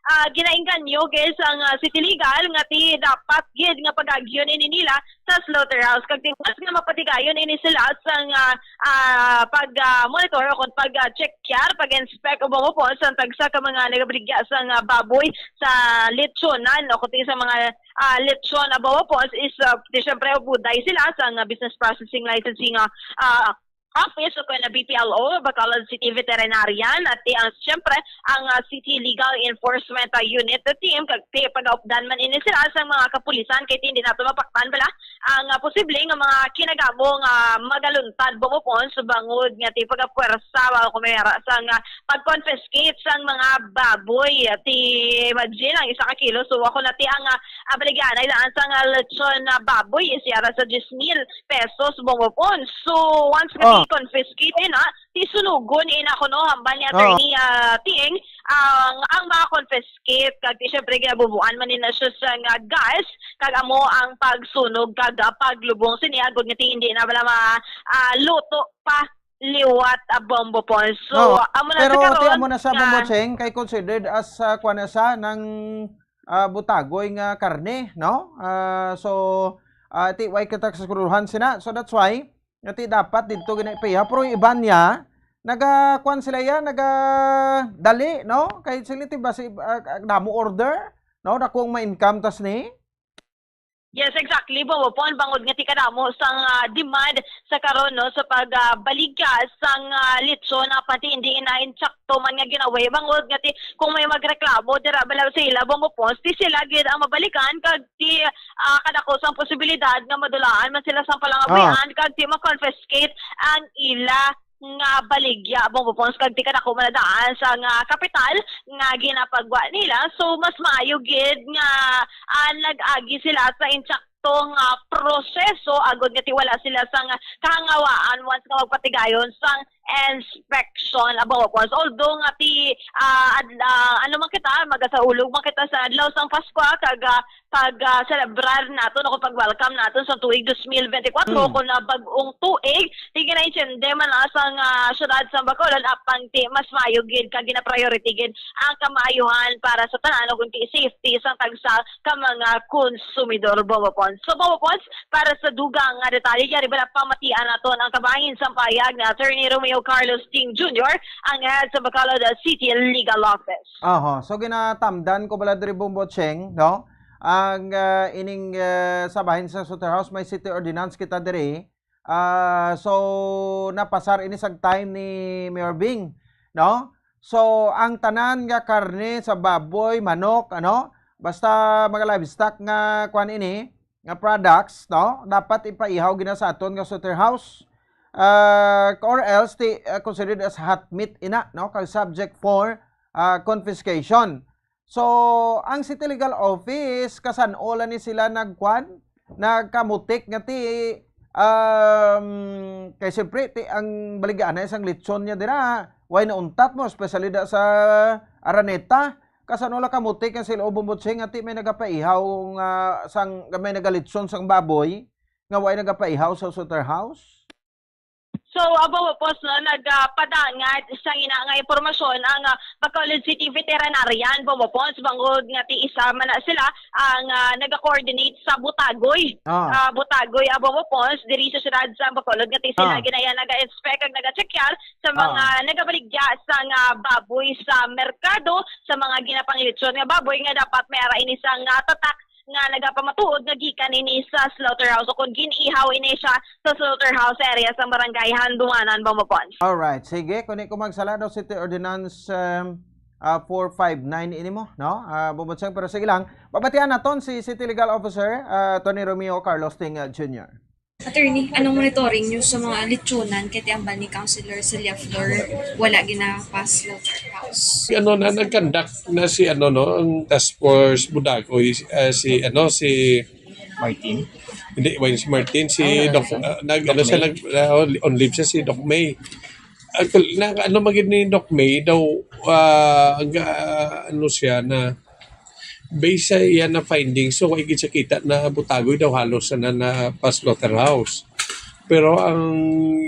ah, ginainganyo gid sang, ah, City Legal nga ti dapat gid nga pag-agyon ini nila sa slaughterhouse. Kag ti mas nga mapatigayon ini sila sang, ah, ah, pag, ah, monitor o kung pag, ah, check yar, pag-inspect o Bobopons sang tagsa ka mga nagabaligya sang, ah, baboy sa lechonan o kung ti sa mga, ah, lechon, ah, Bobopons is, ah, ti syempre, buday sila sang, ah, business processing licensing, ah, ah, office o kaya na B P L O, Bacolod City Veterinarian, at ti ang, syempre, ang, ah, City Legal Enforcement, ah, Unit team, kag ti pag-updan man ini sila sa mga kapulisan, kay ti hindi nato mapaktan bala ang, ah, posible nga mga kinagamo nga magaluntad, Bobopons, bangod nga ti pagapwersa, o kung may ara sang, ah, pag-confiscate sang mga baboy. Ti imagine ang isa ka kilo. So, ako na ti ang, ah, ah, baligyanay daan sang, ah, lechon na baboy is yara sa diyes mil pesos, Bobopons. So, once nga Oh. ti confiscate na, ti sunugon ina ko, no, hambal ni Oh. Attorney, ah, Ting, ang, ang mga confiscate, kag ti syempre ginabubuan man nila siya sa nga gas, kag amo ang pagsunog, kag, ah, paglubong sini, agod nga ti hindi na wala ma-, ah, luto pa liwat, ah, Bobopons. So, Oo. Amo na Pero sa karon ti amo na sa nga Bobopons, kay considered as, ah, kuwan na siya ng, ah, butagoy nga karne, no? Ah, so, ah, ti way kita sa siguruhan sina. So, that's why, nga ti dapat dito ginaipiha. Pero yung iban niya, naga, kuwan sila yan, naga dali, no? Kay sila ti basi, ah, ah, damo order, no? Dakong ma-income tas ni. Yes, exactly, Bobopon. Bangod nga ti kadamo sang, ah, demand sa karon, no, sa pag, ah, baligya sang, ah, litson, apan ti hindi na insakto man nga ginawi. Bangod nga ti kung may magreklamo dira bala sa ila, Bobopon, ti sila gid ang mabalikan, kag ti, ah, kadako sang posibilidad nga madulaan man sila sang palangabuhian, Ah. kag ti ma-confiscate ang ila nga baligya, Bobopons, kag ti kadako man na daan sa nga kapital nga ginapagwa nila. So, mas maayo gid nga, ah, nag-agi sila sa insakto nga proseso, agod nga ti wala sila sang kahangawaan once nga magpatigayon sang inspection, ah, Bobopons. Although nga ti, ah, ad-, ah, ano man kita, magasaulog man kita sa adlaw sang Pasko, kag, ah, pag, ah, celebrar naton o pag-welcome naton sa tuig dos mil benti kwatro, Mm. kung na bag-ong tuig, ti ginaintindi man na sang, ah, syudad sa Bacolod, apang ti mas maayo gid kag gina-priority gid ang kamaayuhan para sa tanan, ug ti safety sang tagsa ka mga konsumidor, Bobopons. So, Bobopons, para sa dugang nga detalye, yari bala pamatian naton ang kabahin sang pahayag ni Attorney Romeo Carlos Ting Junior, ang head sa Bacolod City Legal Office. Aha, so ginatamdan ko bala diri, Bobopons, no? Ang, ah, ining, ah, sa bahin sa slaughterhouse, may city ordinance kita diri. Ah, so, napasar ini sa time ni Mayor Bing, no? So, ang tanan nga karne sa baboy, manok, ano, basta mga livestock nga kuan ini, nga products, no, dapat ipaihaw gina sa aton nga slaughterhouse. Ah, or else, ti, ah, considered as hot meat ina, no, kag subject for, ah, confiscation. So, ang City Legal Office, kasan-o lang ni sila nagkuan, nagkamutik nga ti, um, kay siyempre, ti, ang baligya na isang lechon niya dira, way nauntat mo, especially da sa Araneta. Kasan-o lang kamutik nga sila, Bobopons, nga ti may nagapaihaw nga sang, may nagalechon sang baboy, nga way nagapaihaw sa slaughterhouse? So, abo po, no, nagapadangat sa ina nga impormasyon ang, ah, Bacolod City Veterinarian, Bobopons, bangod nga ti isa man na sila ang, ah, nagakoordinate sa Butagoy. Ah. Ah, Butagoy, ah, Bobopons, diri sa siyudad sa Bacolod, nga ti sila Ah. ginaya naga-inspect kag naga-checkar sa mga Ah. nagabaligya sa nga baboy sa merkado, sa mga ginapanglitson nga baboy nga dapat may ara ini sa nga tatak nga nagapamatuod nga gikan ini sa slaughterhouse o kung gin-ihaw ini siya sa slaughterhouse area sa Barangay Handumanan, Bobopons. Alright, sige, kung di ko magsala daw, City Ordinance, um, ah, four five nine ini mo, no? Ah, Bobopons, pero sige lang. Babatian naton si City Legal Officer, ah, Attorney Romeo Carlos Ting, ah, Junior. Attorney, anong monitoring niyo sa mga lechonan kay ti ambal ni Councilor Celia Flor wala ginapas slaughterhouse? Si ano na, nag-conduct na si ano, no, ang task force Budagoy, ah, si ano, si Martin? Hindi, wala si Martin, si Ah, Doc, si ah, nag, Doc ano siya, May? nag, ah, on leave siya, si Doc May. Actually, na, ano magid ni Doc May daw, ah, ang, ah, ano siya na, Based sa iya na findings, so, wa gid siya kita na butagoy daw halos na, na pa slaughterhouse. Pero ang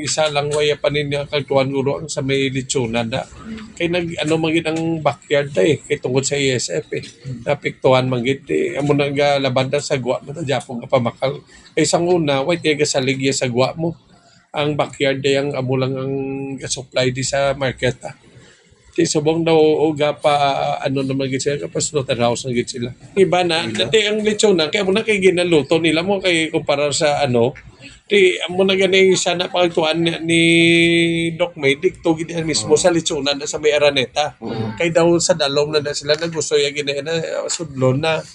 isa lang waya pa nin nga kagtuan guro ang sa may lechonan na. Kay nag, ano man gid ang backyard na eh, kay tungod sa E S F eh. Naapektuhan man gid eh. Amo na nga labanda sa gwa man na Japon nga pamakal. Kay sang una, way tiya gasalig iya sa gwa mo. Ang backyard ay ang amo lang ang ga-supply di sa market ah. Ti subong daw o gapa ano naman gid sila, gapa slaughterhouse na gid sila. Iba na, dati ang lechonan kay amo na kay ginaluto nila mo kay kumpara sa ano, ti amo na gani sana pagtuan ni, ni Doc May dito gid yan mismo sa lechonan na sa may Araneta. Kay daw sa dalom na, na sila na gusto ya gina na sudlon na.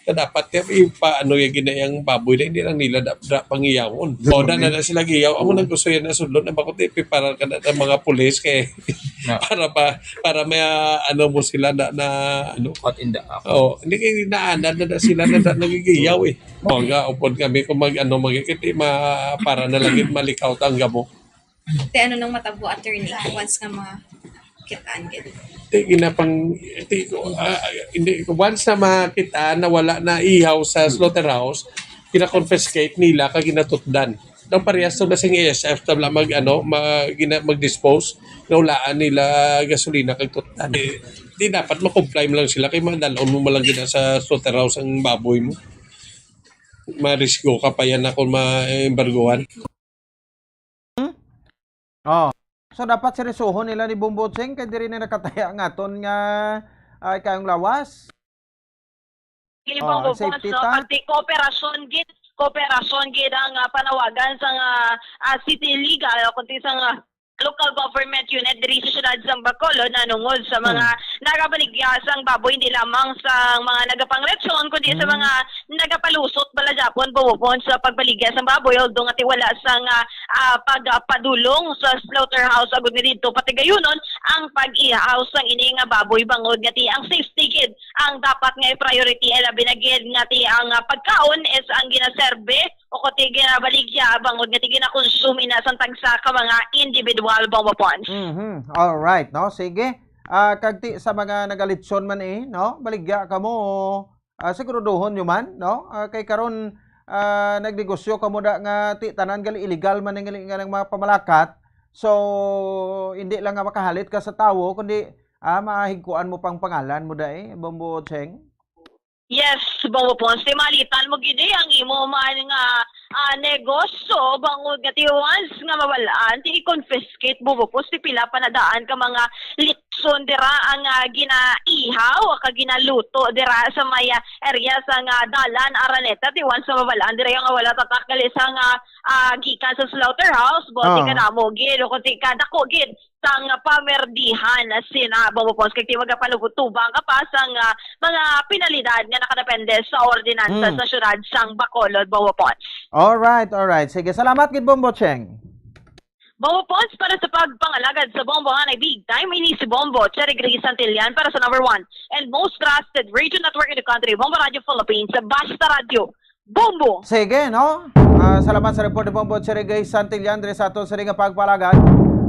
Na dapat ya ipaano ya gina yang baboy na hindi lang nila da, da pangiyawon. O na na, na sila giyaw. Amo nang gusto yan na sudlon na bakit ipiparal ka na ng mga pulis kay para pa para may ah, ano mo sila na, na ano. Caught in the act. Oh, hindi kay naanad na, na sila na, na nagigiyaw eh. O nga upod kami kung mag ano magkikiti ma para na lang gid malikaw ta ang gamo. Te, ano nang matabo, attorney, once nga makitaan gid? Ti ginapang ti ko ah, hindi ko once na makita na wala na ihaw sa slaughterhouse, gina-confiscate nila kag ginatutdan. Daw parehas to na sing A S F tabla mag ano, mag, gina, mag-dispose nga ulaan nila gasolina kag tutdan. Di, di dapat ma-comply mo lang sila kay madalon mo malang gina sa slaughterhouse ang baboy mo. Marisgo ka pa yan ako ma-embargohan. Oh. So dapat seryosohon nila ni Bombo Cheng kay diri na nakataya ang aton nga ay kayong lawas. Libang oh, safety no? Pati kooperasyon gid, kooperasyon gid ang uh, panawagan sa uh, uh, city legal o kundi sa uh, local government unit diri sa siyudad sa Bacolod nanungod sa mga hmm. nagabaligya sang baboy hindi lamang sa mga nagapanglechon kundi hmm. sa mga nagapalusot bala japon bumubon sa pagbaligya sang baboy although nga ti wala sang uh, uh, pagpadulong sa slaughterhouse agud nga didto patigayunon ang pag-ihaw sang ini nga baboy bangod nga ti ang safety gid ang dapat nga priority ay labi na gid nga ti ang uh, pagkaon is ang ginaserbe o kung ti ginabaligya bangod nga ti ginakonsume ina sang tagsa ka mga individual bang weapons. Mhm. All right, no? Sige. Ah, kag ti sa mga nagalitson man eh, no? Baligya kamo ah, siguraduhon nyo man, no? Ah, kay karon ah, nagnegosyo kamo da nga ti tanan gali illegal man ang gali nga mga pamalakat. So, hindi lang nga makahalit ka sa tawo, kundi ah, mahigkuan mo pang pangalan mo da eh, Bombo Cheng. Yes, Bongo Ponce, malitan mo gid eh ang imo man nga ah, negosyo bangod nga ti once nga mawal-an ti i-confiscate, Bongo Ponce, ti pila pa na daan ka mga litson dira ang ah, ginaihaw ka ginaluto dira sa may ah, area sa nga dalan Araneta ti once nga mawal-an dira nga wala tatak gali sa nga ah, gikan sa slaughterhouse, buti Oo. ka namo gid o kunti ka dako gid sang pamerdihan sina Bobo Pons kay ti magapanugtubang ka pa sang ah, mga penalidad nga nakadepende sa ordinansa Hmm. sa syudad sang Bacolod, Bobo Pons. All right, all right. Sige, salamat gid Bombo Cheng. Bobo Pons para sa pagpangalagad sa bombohan ay big time ini si Bombo Cherry Gray Santillan para sa number one and most trusted radio network in the country, Bombo Radio Philippines, Basta Radio. Bombo! Sige, no? Ah, salamat sa report ni Bombo Cherry Gray Santillan diri sa aton sa nga pagpalagad.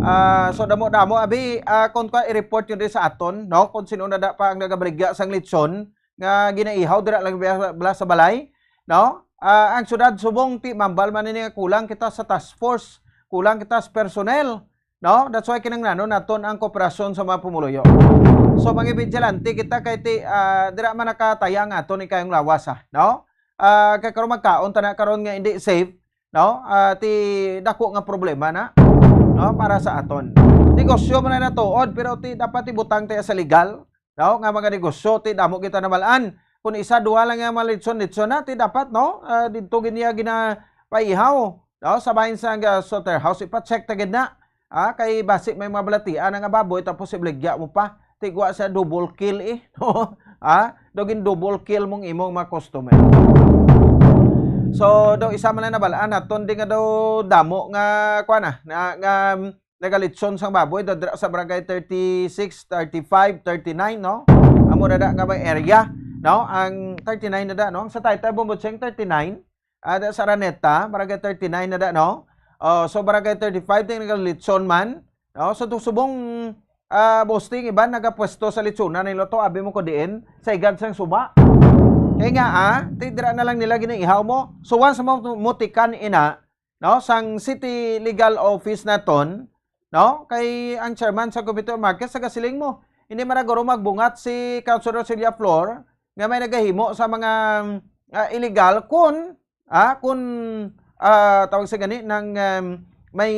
Ah, so damo-damo abi ah, kung ka i-report yun diri sa aton, no? Kung sino na da pa ang nagabaligya sang litson nga ginaihaw dira lang bala, bala sa balay, no? Ah, ang syudad subong ti mambal man ini nga kulang kita sa task force, kulang kita sa personnel, no? That's why kinahanglanon naton ang kooperasyon sa mga pumuluyo. So mga vigilante kita kay ti ah, dira man nakataya ang aton ikayong lawas, ah, no? Ah, kay karon magkaon ta na karon nga hindi safe, no? Ah, ti dako nga problema na, no? Para sa aton. Negosyo man na natuod pero ti dapat ibutang tayo sa legal, no? Nga mga negosyo ti damo kita nabal-an. Kung isa duha lang nga mga litson-litson na ti dapat, no? Ah, didto gid niya ginapaihaw, no? Sa bahin sa nga slaughterhouse ipa-check ta gid na. Ah, kay basi may mga balatian nga baboy tapos ibligya mo pa. Tigwa sa double kill eh. No? Ah, dogin double kill mong imong mga customer. So, daw isa man lang nabalaan naton di nga daw damo nga kuan na, na nga um, nagalitson sang baboy daw dira sa barangay thirty-six, thirty-five, thirty-nine, no? Amo na da nga may area, no? Ang thirty-nine na da, no? Ang sa Taytay Bombocheng thirty-nine, ada sa Araneta, barangay thirty-nine na da, no? Oh, so barangay thirty-five ting nagalitson man, no? So to subong ah, boss ting iban nagapwesto sa litsonan nila to, abi mo ko diin, sa igad sang suba. Kay nga, ah, ti dira na lang nila ginaihaw mo. So, once mo mutikan ina, no, sang City Legal Office naton, no, kay ang chairman sa Committee on Markets nagasiling mo, hindi man guro magbungat si Councilor Celia Flor nga may nagahimo sa mga, ah, illegal kun, ah, kun, ah, tawag sa gani, nang, um, may,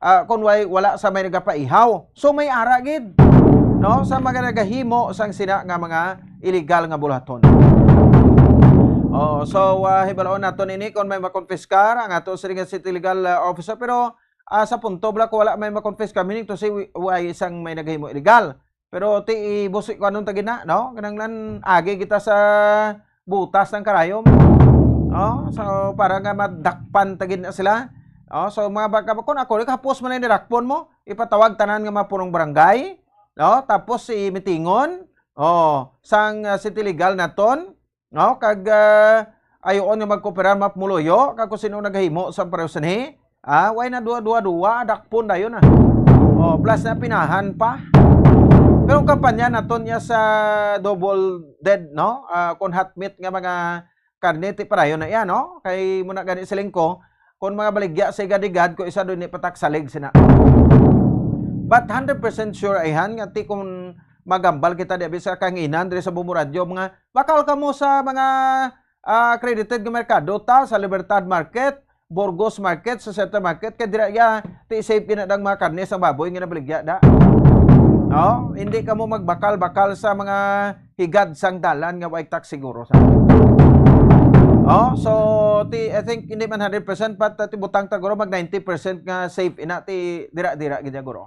ah, kun way, wala sa may nagapaihaw. So, may ara gid, no, sa mga nagahimo sang sina nga mga illegal nga buluhaton. Oh, so, ah, hibaloon naton ini kung may makonfiskar ang ato siling nga city legal, ah, officer, pero, ah, sa punto bala kung wala may makonfiskar, meaning to say, wi-, way sang may nagahimo illegal. Pero ti, ibusi ko anong tagina, no? Kinahanglan agi kita sa butas ng karayom. No? So, para nga madakpan tagid na sila. No? So, mga baka, kung ako, kapos man ang nirakpon mo, ipatawag tanan nga mga punong barangay, no? Tapos si mitingon, oh, sang, ah, city legal naton, no? Kag, ah, ayoon nga magkooperar, mapmuluyo, kag kung sino nagahimo sa pareho sini, ah, way na duwa, duwa, duwa, dakpon dayon, ah. Oh, plus na pinahan pa. Pero ang kampanya naton niya sa double dead, no? Ah, kung hot meat nga mga karne, ti parayon na iya, no? Kay muna gani siling ko, kung mga baligya sa igad-igad, kung isa doon ni patak salig sina. But hundred percent sure, ayhan, nga ti kung magambal kita di abi sa kanginan diri sa Bombo Radyo, mga bakal kamo sa mga, ah, accredited nga merkado ta, sa Libertad Market, Burgos Market, sa Center Market, kay dira iya ti safe gina dang mga karne sa baboy nga nabaligya da. No? Hindi kamo magbakal-bakal sa mga higad sang dalan nga way tax siguro sa. Oh, so ti, I think hindi man hundred percent, but, uh, ti butang ta guro mag ninety percent nga safe ina ti dira-dira gid ya guro.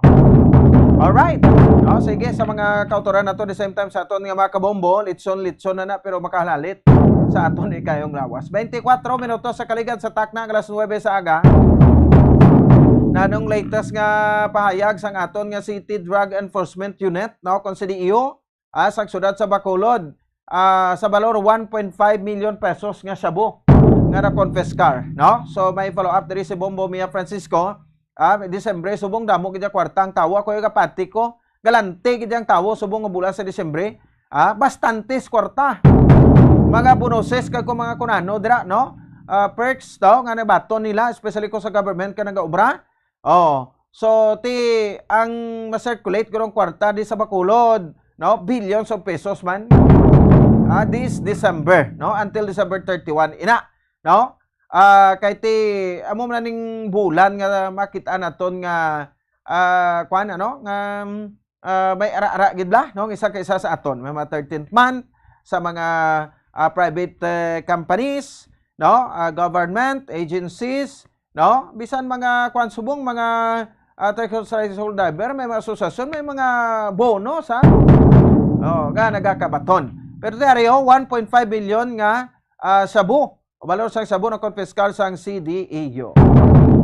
Alright. Oh, sige, sa mga kautoran nato, the same time sa aton nga mga kabombo, litson-litson na na pero makahalalit sa aton ikayong lawas. Twenty-four minutos sa kaligad sa takna nga alas nuebe sa aga. Nanong latest nga pahayag sang aton nga City Drug Enforcement Unit, no, kung C D E U, ah, sa siyudad sa Bacolod, ah, sa balor one point five million pesos nga shabu nga na-confiscar, no? So, may follow-up diri si Bombo Mia Francisco. Ah, Disyembre, subong damo gid ang kwarta ang tawo. Ako yung kapati ko, galante gid ang tawo subong nga bulan sa Disyembre. Ah, bastantes kwarta. Mga bonuses kag kung mga kunano dira, no? Ah, perks to nga nabaton nila, especially ko sa government ka nagaobra. Oh, so ti ang ma-circulate gurong kwarta di sa Bacolod, no? Billions of pesos man. Ah, this December, no? Until December thirty-one ina, no? Ah, kay ti amo man ning bulan nga makita naton nga, ah, kuan, ano, nga, ah, may ara-ara gid bala, no? Isa ka isa sa aton, may mga thirteenth month sa mga, ah, private, eh, companies, no? Ah, government agencies, no? Bisan mga kuan subong, mga, ah, tricycle driver, may mga asosasyon, may mga bono sa, oh, nga nagakabaton. Pero ti ari, oh, one point five billion nga, ah, shabu. O balor sang shabu na konpiskar sang C D E U.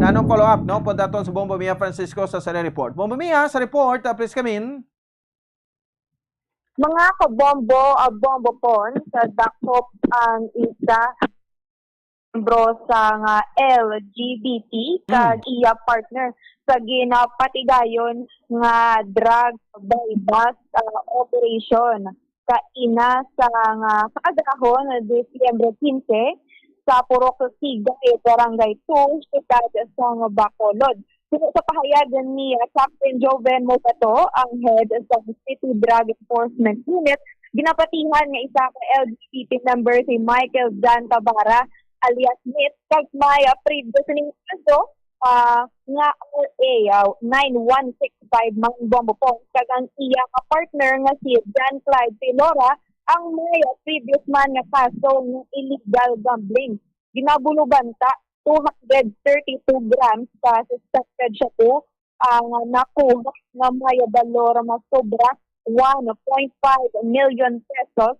Nanong follow-up, no? Pud daton sa Bombo Mia Francisco sa Sari Report. Bombo Mia, sa report, ah, please come in. Mga kabombo, ah, bombo pon, sa dakop ang isa membro sa nga L G B T Hmm. kag iya partner sa ginapatigayon nga drug buy-bust, ah, operation. Kaina sa nga kaagahon, Disyembre quince, sa Purok Sigay, Barangay two, siyudad sang Bacolod. Suno sa pahayag ni, ah, Captain Joven Mogato, ang head sa City Drug Enforcement Unit, ginapatihan nga isa ka L G B T member si Michael Jan Tabara alias Nit, kag may, ah, previous ning kaso, ah, nga R A, ah, nine one six five, mga bombo pon, kag ang iya nga partner nga si John Clyde Tilora ang may, ah, previous man nga kaso nga illegal gambling. Ginabulubanta two hundred thirty-two grams ka suspected shabu ang nakuha nga may balor nga sobra one point five million pesos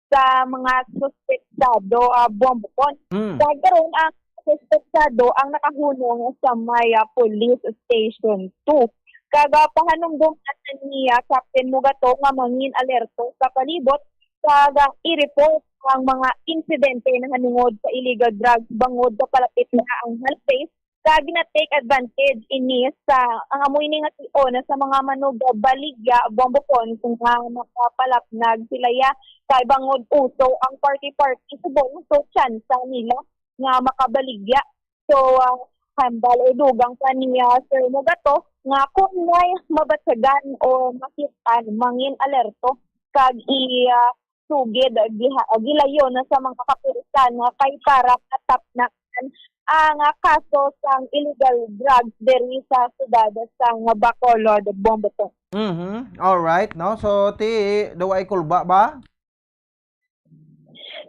sa mga suspektado, ah, bombo pon. Mm. Sa karon, ang suspektado ang nakahunong sa may, ah, Police Station two. Kag, ah, pahanumdoman ni, ah, Captain Mugato nga mangin alerto sa palibot kag, ah, i-report ang mga insidente nahanungod sa illegal drugs bangod kapalapit na ang holidays Kag gina-take advantage ini sa, ang amo ini nga tion sa mga manugabaligya, Bombo Pons, nga makapalapnag sila ya, kay bangod uso ang party-party subong, so tsansa nila nga makabaligya. So, ah, hambal o dugang pa ni, ah, Sir Mogato nga kung may mabatyagan o makit-an, mangin alerto kag i, ah, sugid, giha-, gilayon sa mga kapulisan nga kay para matapnakan ang, ah, kaso sang illegal drugs diri sa siyudad sang Bacolod, Bombo Pons. Mhm. All right, no? So, ti, do ay kulba ba?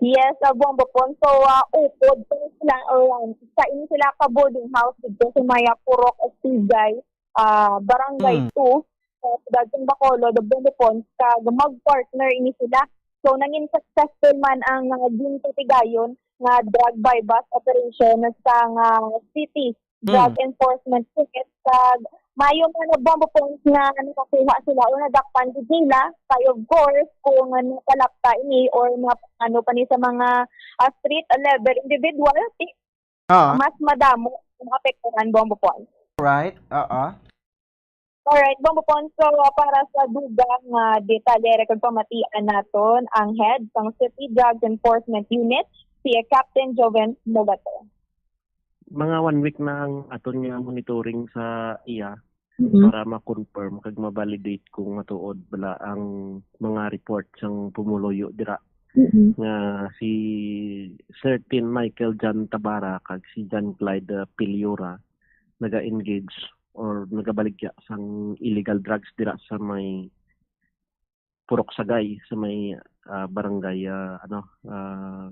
Yes, uh, Bombo Pons. So, ah, upod pa sila, or, um, sa inyo sila ka boarding house dito sa may, ah, Purok Sigay, ah, Barangay Mm. two, sa siyudad ng Bacolod, Bombo Pons, kag mag-partner ini sila. So, nangin successful man ang, ah, gintitigayon nga drug buy-bust operation sa nga city drug Mm. enforcement unit, kag maayo man, Bombo Pons, nga nakakuha sila o nadakpan gid sila. Kay, of course, kung, ah, napalapta ini or na, ano pa ni sa mga, ah, street level individual, ti-, Ah, mas madamo ang apektuhan, Bombo Pons. Right. Oo. Alright, Bombo Pons, so, ah, para sa dugang nga detalye, kag pamatian naton ang head sang City Drugs Enforcement Unit, si Captain Joven Mogato. Mga one week na ang aton nga monitoring sa iya Mm-mm. para ma-confirm kag ma-validate kung matuod bala ang mga report sang pumuluyo dira Mm-mm. nga si Sir Tin Michael John Tabara kag si John Clyde, uh, Piliura naga-engage or nagabaligya sang illegal drugs dira sa may Purok Sagay, sa may, ah, barangay, ah, ano, ah,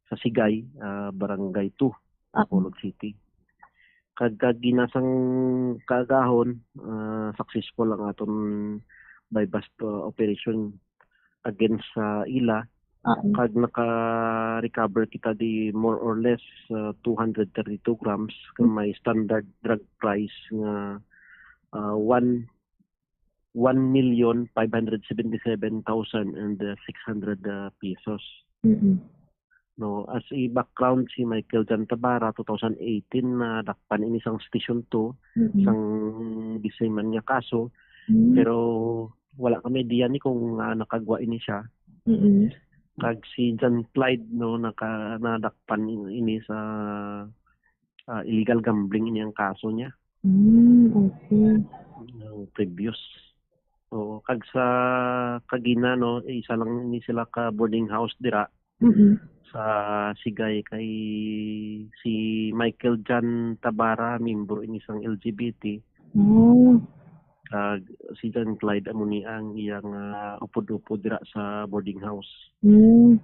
sa Sigay, ah, Barangay two, Ah. Bacolod City. Kag kag ginasang kaagahon, ah, successful ang aton buy-bust, ah, operation against sa ila. Ah. Kag naka-recover kita di more or less, ah, two hundred thirty-two grams, kag may standard drug price nga, ah, one one million five hundred seventy-seven thousand and six hundred, uh, pesos. Mm-mm. No, as a background, si Michael John Tabara, two thousand eighteen, nadakpan ini sang Station two, Mm-mm. sang the same man nga kaso, Mm. pero wala kami idea ni kung, ah, nakagwa ini siya. Mm-mm. Kag si John Clyde, no, naka, nadakpan in-, ini sa, ah, illegal gambling, ini ang kaso niya. Mm, okay. Ang previous. Oo, kag sa kagina, no, isa lang ni sila ka boarding house dira Mm-mm. sa Sigay, kay si Michael John Tabara, membro ini sang L G B T. Oh. Kag si John Clyde amo ni ang iyang, ah, upod-upod dira sa boarding house. Mm.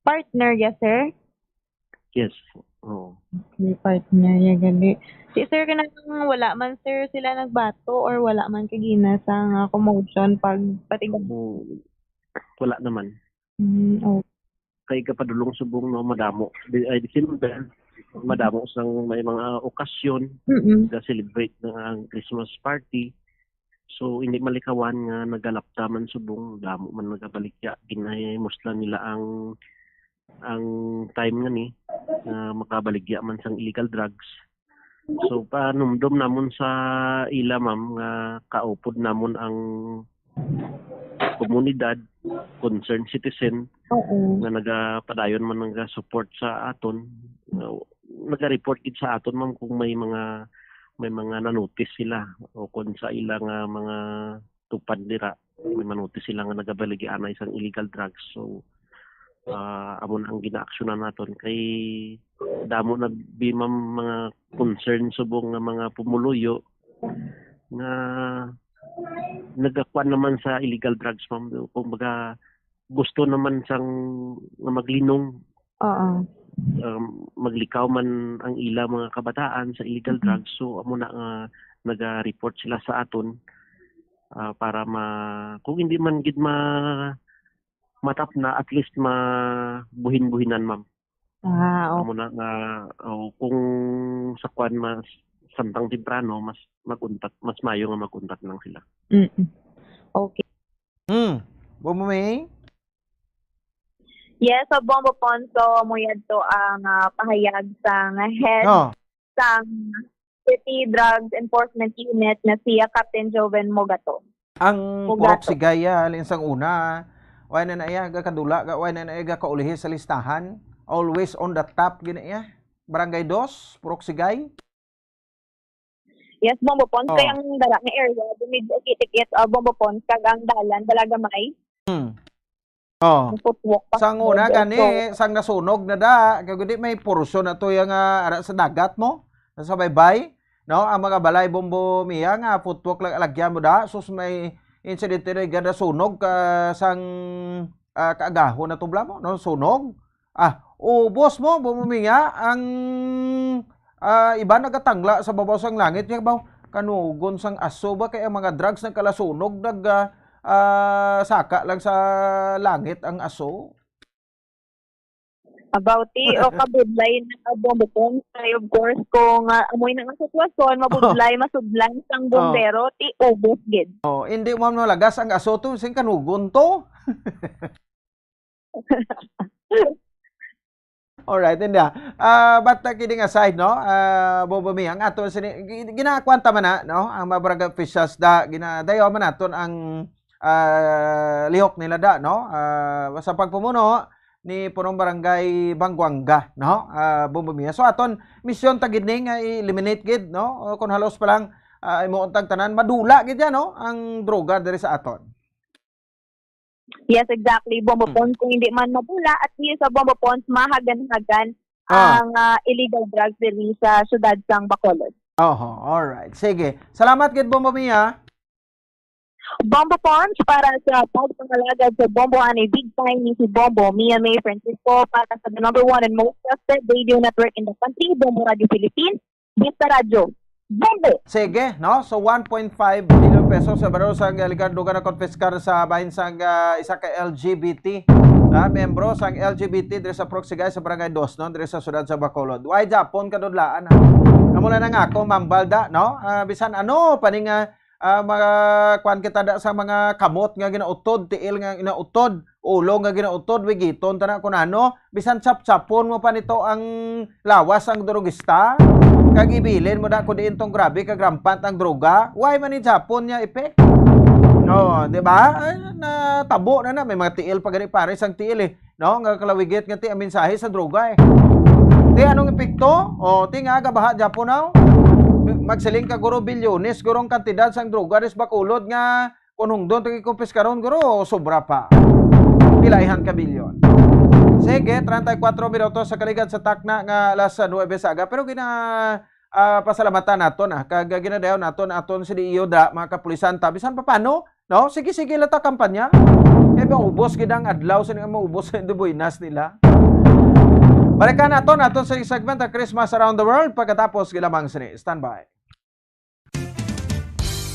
Partner ya, sir? Yes. Oo. Okay, partner ya gali. Si sir, kanang wala man, sir, sila nagbato or wala man kagina sa nga commotion pag patigayon? Oo. Wala naman. Mm, okay. Kay kapadulong subong, no, madamo. Di, ay, December, madamo sang may mga okasyon, Mm-mm. ga-celebrate na ang Christmas party. So, hindi malikawan nga nagalapta man subong, damo man nagabaligya. Ginahimuslan nila ang, ang time nga ni, nga makabaligya man sang illegal drugs. So, panumdom namon sa ila, ma'am, nga kaupod namon ang komunidad, concerned citizen, Oo. nga nagapadayon man nagasupport sa aton. Uh, naga-report gid sa aton, ma'am, kung may mga, may mga nanotice sila o kung sa ila nga mga tupad dira, may manotice sila nga nagabaligya anay sang illegal drugs. So, ah, amo na ang ginaaksyonan naton kay damo na bi, ma'am, mga concern subong nga mga pumuluyo nga nagakuan naman sa illegal drugs, ma'am. Kumbaga, gusto naman sang nga maglinong, Oo. um, maglikaw man ang ila mga kabataan sa illegal Mhm. drugs. So, amo na nga naga-report sila sa aton, ah, para ma-, kung hindi man gid ma-, matapna, at least mabuhin-buhinan, ma'am. Ah, okay. Amo na nga, oh, kung sa kwan mas samtang temprano, mas mag-contact, mas mayo nga mag-contact lang sila. Mm-mm. Okay. Hmm. Bombo May? Yes, sa Bombo Ponso, mo yadto ang, ah, pahayag sang head Oh. sang City Drugs Enforcement Unit nga si, ah, Captain Joven Mogato. Ang Mogato. Purok Sigay, ah, halin sang una, wala na iya gakadula, ga-, wala na iya gakaulihi sa listahan. Always on the top gina iya. Barangay Dos, Purok Sigay. Yes, Bombo Pons, Oh. kay ang dara nga area, medyo kitikit, ah, Bombo Pons, kag ang dalan, Dalagamay. Hmm. Oh. Ang footwalk pa. Sang una Bombo, gani, so sang nasunog na da, kay di may porsyon na to yung, ah, ara sa dagat mo, sa baybay, no? Ang mga balay, Bombo Mia, nga footwalk lang alagyan mo da, sus may insidente na yung nasunog ka sang, ah, kaagahon na tubla mo, no? Sunog. Ah, ubos mo, Bombo Mia, ang, ah, iba nagatangla sa babaw sang langit, nga baw, kanugon sang aso ba, kay ang mga drugs nagkalasunog, nag, ah, ah, saka lang sa langit ang aso. About ti, o kabudlay na Bombo Pons, kay of course, kung, ah, amoy na nga sitwasyon, mabudlay, masudlan sang Oh. bombero, ti ubos gid. Oh, hindi mo malagas ang aso to, sing kanugon to. Alright, hindi, ah. Ah, but, uh, kidding aside, no? Ah, Bombo Mia, ang ato sini, gi-, ginakuan ta man na, no? Ang mga barangay officials da, ginadayaw man naton ang, ah, lihok nila da, no? Ah, sa pagpamuno ni Punong Barangay Banguanga, no? Ah, Bombo Mia. So, aton misyon ta gid ni nga i-eliminate gid, no? O, kung halos pa lang, ah, imo untag tanan, madula gid yan, no? Ang droga diri sa aton. Yes, exactly, Bombo Hmm. Pons. Kung hindi man madula, at least sa Bombo Pons, mahagan-hagan Ah. ang, ah, illegal drugs diri sa siyudad sang Bacolod. Oho, alright. Sige. Salamat gid, Bombo Mia. Bombo Pons, para sa pagpangalagad sa Bombo ani Big Time, ni si Bombo Mia May Francisco, para sa the number one and most trusted radio network in the country, Bombo Radio Philippines, Vista Radio. Bombo! Sige, no? So, one point five million pesos sa baril sang illegal droga na konpiskar sa bahin sang, ah, isa ka L G B T, ah, membro sang L G B T diri sa Purok Sigay sa Barangay Dos, no? Diri sa siyudad sa Bacolod. Why Japon kadudlaan, ha? Amo lang ang ako, mambal da, no? Ah, bisan ano, pa ni nga, ah, mga, kuwan kita da sa mga kamot nga ginautod, tiil nga ginautod, ulo nga ginautod, wigiton ta na kung ano, bisan chapchapon mo pa nito ang lawas ang drugista, kag ibilin mo da kung diin tong grabe kag rampant ang droga, why man ni Japon niya effect? No, di ba? Ay, natabo na na, may mga tiil pa gani pares ang tiil eh. No, nga kalawigit nga ti ang mensahe sa droga eh. Ti anong epekto? O, ti nga gabaha Japon now? Magsiling ka guro bilyones guro ang kantidad sang droga dis Bacolod nga kung hungdon ti kumpiskaron guro sobra pa. Pila ihan ka bilyon. Sige, treinta y cuatro minutos sa kaligad sa takna nga alas nuebe sa aga. Pero gina, ah, pasalamatan naton, ah, kag ginadayaw naton aton si D E O da, mga kapulisan ta. Bisan pa paano, no? Sige, sige lang ta kampanya. Kay maubos gid ang adlaw sa nga maubos sa buenas nila. Balikan naton aton sa segment ang Christmas Around the World pagkatapos gilamang sini. Standby.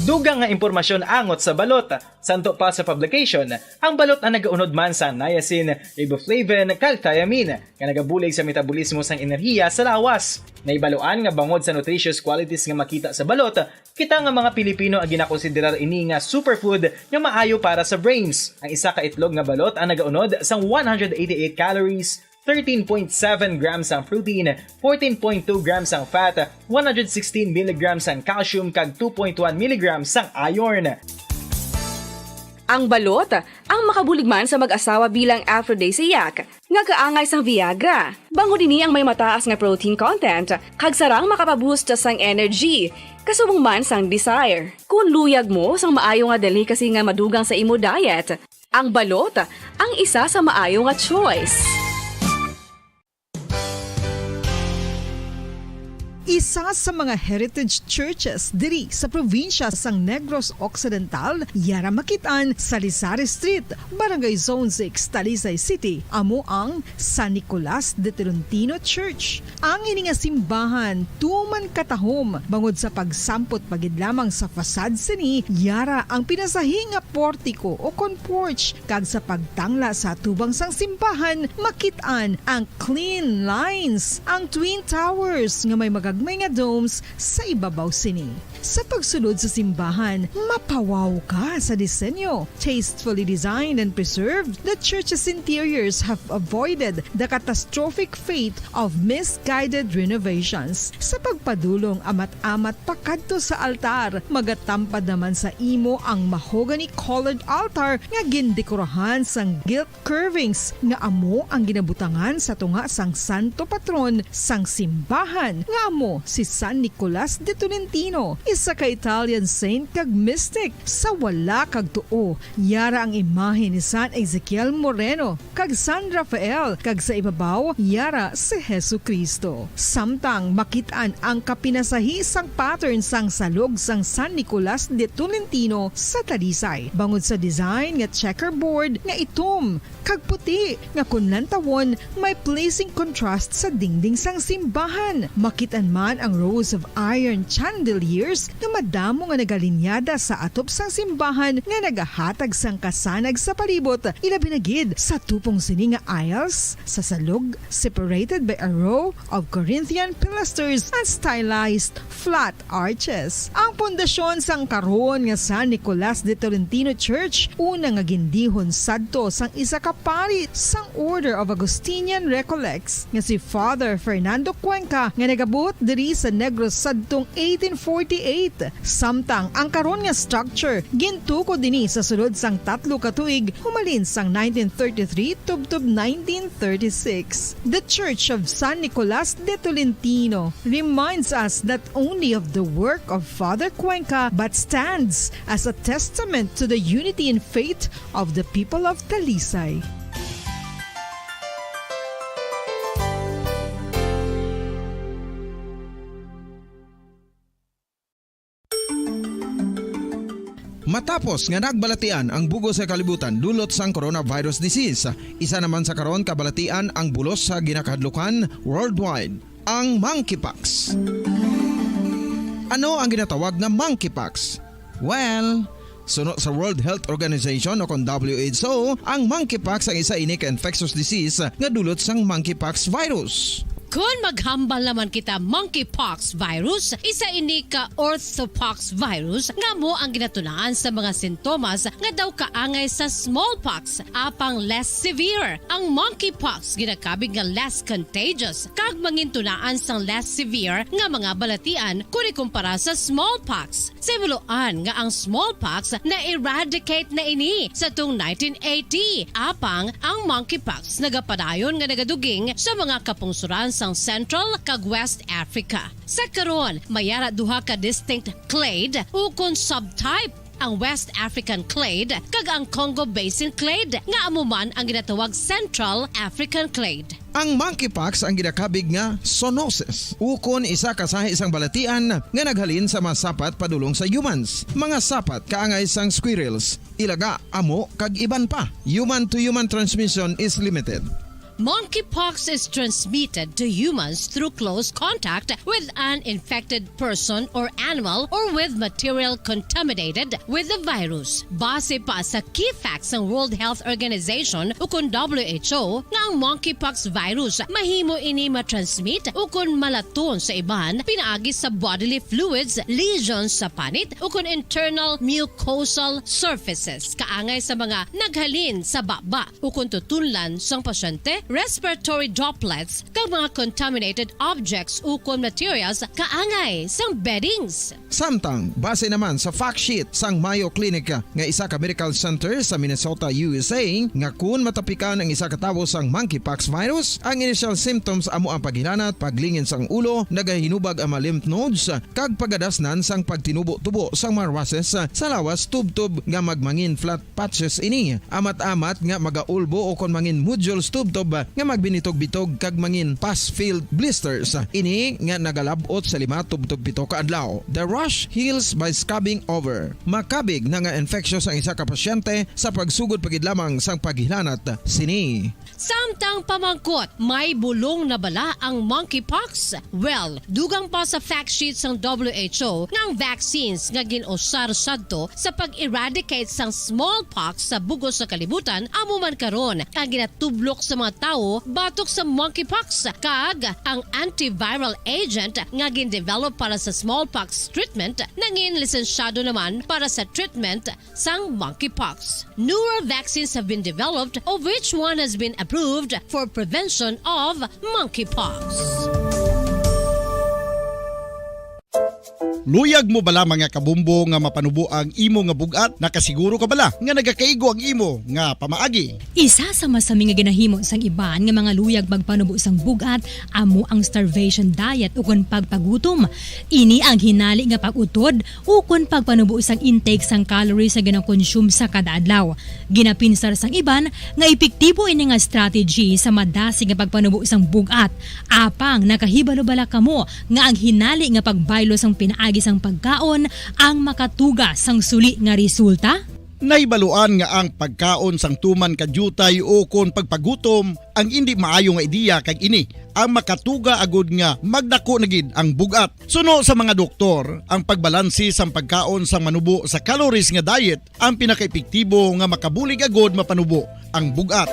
Dugang nga impormasyon angot sa balot. Santo pa sa publication, ang balot ang nagaunod man sa niacin, riboflavin, kag thiamine, nga nagabulig sa metabolismo sang enerhiya sa lawas. Nahibaluan nga bangod sa nutritious qualities nga makita sa balot, kita nga mga Pilipino ang ginakonsiderar ini nga superfood nga maayo para sa brains. Ang isa ka itlog nga balot ang nagaunod sang one hundred eighty-eight calories, thirteen point seven grams ang protein, fourteen point two grams ang fat, one hundred sixteen milligrams ang calcium, kag two point one milligrams ang iron. Ang balot, ang makabulig man sa mag-asawa bilang aphrodisiac, nga kaangay sang Viagra. Bangod ini ang may mataas nga protein content, kag sarang makapaboost sang energy, kasubong man sang desire. Kung luyag mo sang maayo nga delicacy nga madugang sa imo diet, ang balot ang isa sa maayo nga choice. Isa sa mga heritage churches diri sa probinsya sang Negros Occidental, yara makit-an sa Rizal Street, Barangay Zone six, Talisay City, amo ang San Nicolas de Tolentino Church. Ang ini nga simbahan tuman katahom bangod sa pagsampot pa gid lamang sa facade sini, yara ang pinasahi nga portico o kon porch, kag sa pagtangla sa atubang sang simbahan, makit-an ang clean lines, ang twin towers nga may mga may nga domes sa ibabaw sini. Sa pagsulod sa simbahan, mapawaw ka sa disenyo. Tastefully designed and preserved, the church's interiors have avoided the catastrophic fate of misguided renovations. Sa pagpadulong amat-amat pakadto sa altar, magatampad naman sa imo ang mahogany-colored altar nga gindekorahan sang gilt curvings nga amo ang ginabutangan sa tunga sang santo patron sang simbahan, nga amo si San Nicolas de Tolentino, isa ka Italian saint kag mystic. Sa wala kag tuo, yara ang imahe ni San Ezekiel Moreno kag San Rafael, kag sa ibabaw yara si Jesu-Cristo. Samtang makit-an ang kapinasahi sang pattern sang salog sang San Nicolas de Tolentino sa Talisay, bangod sa design nga checkerboard nga itom kag puti nga kon lantawon may pleasing contrast sa dingding sang simbahan. Makit-an man ang rows of iron chandeliers nga madamo nga nagalinyada sa atop sang simbahan nga nagahatag sang kasanag sa palibot, ilabi na gid sa tupong sini nga aisles sa salog, separated by a row of Corinthian pilasters and stylized flat arches. Ang pundasyon sang karon nga San Nicolas de Tolentino Church, una nga gindihon sadto sang isa ka pari sang Order of Augustinian Recollects nga si Father Fernando Cuenca, nga nagabot diri sa Negros sadtong eighteen forty-eight. Samtang ang karon nga structure gintukod dinhi sa sulod sang tatlo ka tuig, humalin sang nineteen thirty-three tubtob nineteen thirty-six. The Church of San Nicolas de Tolentino reminds us not only of the work of Father Cuenca but stands as a testament to the unity in faith of the people of Talisay. Matapos nga nagbalatian ang bug-os nga kalibutan dulot sang coronavirus disease, isa naman sa karon kabalatian ang bulos sa ginakahadlukan worldwide, ang monkeypox. Ano ang ginatawag nga monkeypox? Well, suno sa World Health Organization o kon W H O, ang monkeypox ang isa ini ka infectious disease nga dulot sang monkeypox virus. Kon maghambal naman kita monkeypox virus, isa ini ka orthopox virus nga amo ang ginatunaan sa mga sintomas nga daw kaangay sa smallpox, apang less severe. Ang monkeypox ginakabig nga less contagious kag mangintunaan sang less severe nga mga balatian kon ikumpara sa smallpox. Sa himuloan nga ang smallpox na-eradicate na ini sa tung nineteen eighty, apang ang monkeypox nagapadayon nga nagaduging sa mga kapungsoran sang Central kag West Africa. Sa karon, may ara duha ka distinct clade ukon subtype, ang West African clade kag ang Congo Basin clade, nga amo man ang ginatawag Central African clade. Ang monkeypox ang ginakabig nga zoonosis, ukon isa ka sahi sang balatian nga naghalin sa mga sapat padulong sa humans. Mga sapat kaangay sang squirrels, ilaga, amo, kag iban pa. Human-to-human transmission is limited. Monkeypox is transmitted to humans through close contact with an infected person or animal or with material contaminated with the virus. Base pa sa key facts sang World Health Organization ukon W H O nga ang monkeypox virus mahimo ini matransmit ukon malaton sa iban pinaagi sa bodily fluids, lesions sa panit, ukon internal mucosal surfaces kaangay sa mga naghalin sa baba ukon tutunlan sang pasyente, respiratory droplets, kag mga contaminated objects ukon materials kaangay sang beddings. Samtang, base naman sa fact sheet sang Mayo Clinic nga isa ka medical center sa Minnesota, U S A, nga kun matapikan ang isa ka tawo sang monkeypox virus, ang initial symptoms amo ang paghilanat, paglingin sang ulo, nagahinubag ang mga lymph nodes, kag pagadasnan sang pagtinubo-tubo sang mga rushes sa lawas tubtob nga magmangin flat patches ini, amat-amat nga magaulbo ukon mangin nodules tubtob nga magbinitog-bitog kag mangin pus-filled blisters. Ini nga nagalab-ot sa lima tubtob pito ka adlaw. The rash heals by scabbing over. Makabig na nga infectious ang isa ka pasyente sa pagsugod pa gid lamang sang paghilanat sini. Samtang pamangkot, may bulong na bala ang monkeypox? Well, dugang pa sa fact sheet sang W H O nga ang vaccines nga gin-usar sadto sa pag-eradicate sang smallpox sa bug-os sa kalibutan amo man karon ang ginatublok sa mga tawo batok sa monkeypox, kag ang antiviral agent nga gin-develop para sa smallpox treatment nangin lisensyado naman para sa treatment sang monkeypox. Newer vaccines have been developed, of which one has been approved for prevention of monkeypox. Luyag mo bala, mga kabombo, nga mapanubo ang imo nga bug-at? Nakasiguro ka bala nga nagakaigo ang imo nga pamaagi? Isa sa masami nga ginahimo sang iban nga mga luyag magpanubo sang bug-at amo ang starvation diet ukon pagpagutom. Ini ang hinali nga pag-utod ukon pagpanubo sang intake sang calories nga ginakonsume sa kada adlaw. Ginapinsar sang iban nga epektibo ini nga strategy sa madasig nga pagpanubo sang bug-at. Apang nakahibalo bala kamo nga ang hinali nga pagbaylo sang pinaagi sang pagkaon ang makatuga sang suli nga resulta? Nahibaluan nga ang pagkaon sang tuman ka diutay ukon pagpagutom ang indi maayo nga ideya, kag ini ang makatuga agud nga magdako na gid ang bug-at. Suno sa mga doktor, ang pagbalanse sang pagkaon sang manubo sa calories nga diet ang pinakaepektibo nga makabulig agud mapanubo ang bug-at.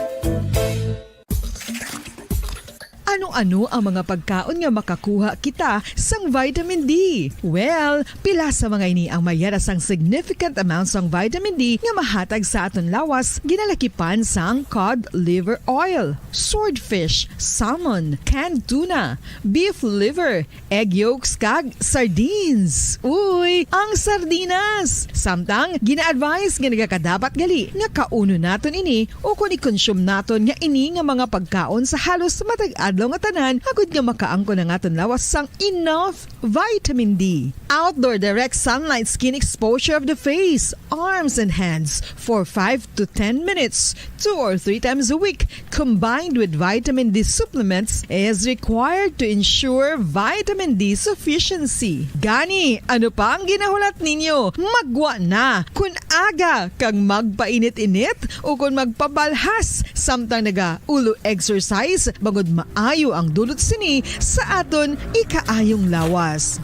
Ano-ano ang mga pagkaon nga makakuha kita sang vitamin D? Well, pila sa mga ini ang mayara sang significant amount sang vitamin D nga mahatag sa aton lawas, ginalakipan sang cod liver oil, swordfish, salmon, canned tuna, beef liver, egg yolks, kag sardines. Uy, ang sardinas! Samtang gina-advise nga nagakadapat gali nga kaunon naton ini ukon i-consume naton nga ini nga mga pagkaon sa halos matag adlaw nga tanan, agud nga makaangkon ang aton lawas sang enough vitamin D. Outdoor direct sunlight skin exposure of the face, arms, and hands for five to ten minutes, two or three times a week, combined with vitamin D supplements, is required to ensure vitamin D sufficiency. Gani, ano pa ang ginahulat ninyo? Maggwa na! Kun aga kag magpainit-init ukon magpabalhas samtang nagaulo exercise, bangod maayo ang dulot sini sa aton ikaayong lawas.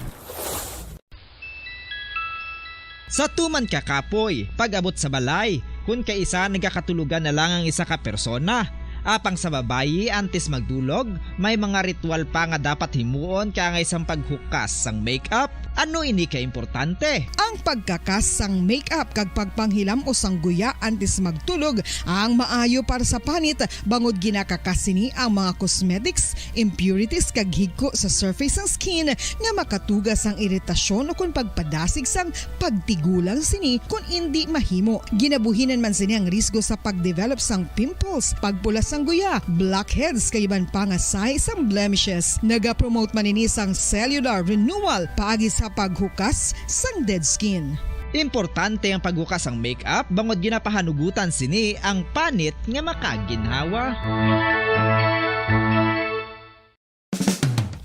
Sa tuman ka kapoy, pag-abot sa balay, kun kaisa nagakatulogan na lang ang isa ka persona. Apang sa babayi, antes magdulog, may mga ritual pa nga dapat himuon kaangay sang paghukas sang make-up. Ano ini ka importante? Ang pagkakas sang make-up kag pagpanghilam-os sang guya antes magtulog ang maayo para sa panit, bangod ginakakas sini ang mga cosmetics, impurities kag higko sa surface sang skin nga makatuga sang iritasyon ukon pagpadasig sang pagtigulang sini kon indi mahimo. Ginabuhinan man sini ang risgo sa pagdevelop sang pimples, pagpula sang guya, blackheads kag iban pa nga sahi sang blemishes. Nagapromote man ini sang cellular renewal paagi sa paghukas sang dead skin. Importante ang paghukas sang make-up bangod ginapahanugutan sini ang panit nga makaginhawa.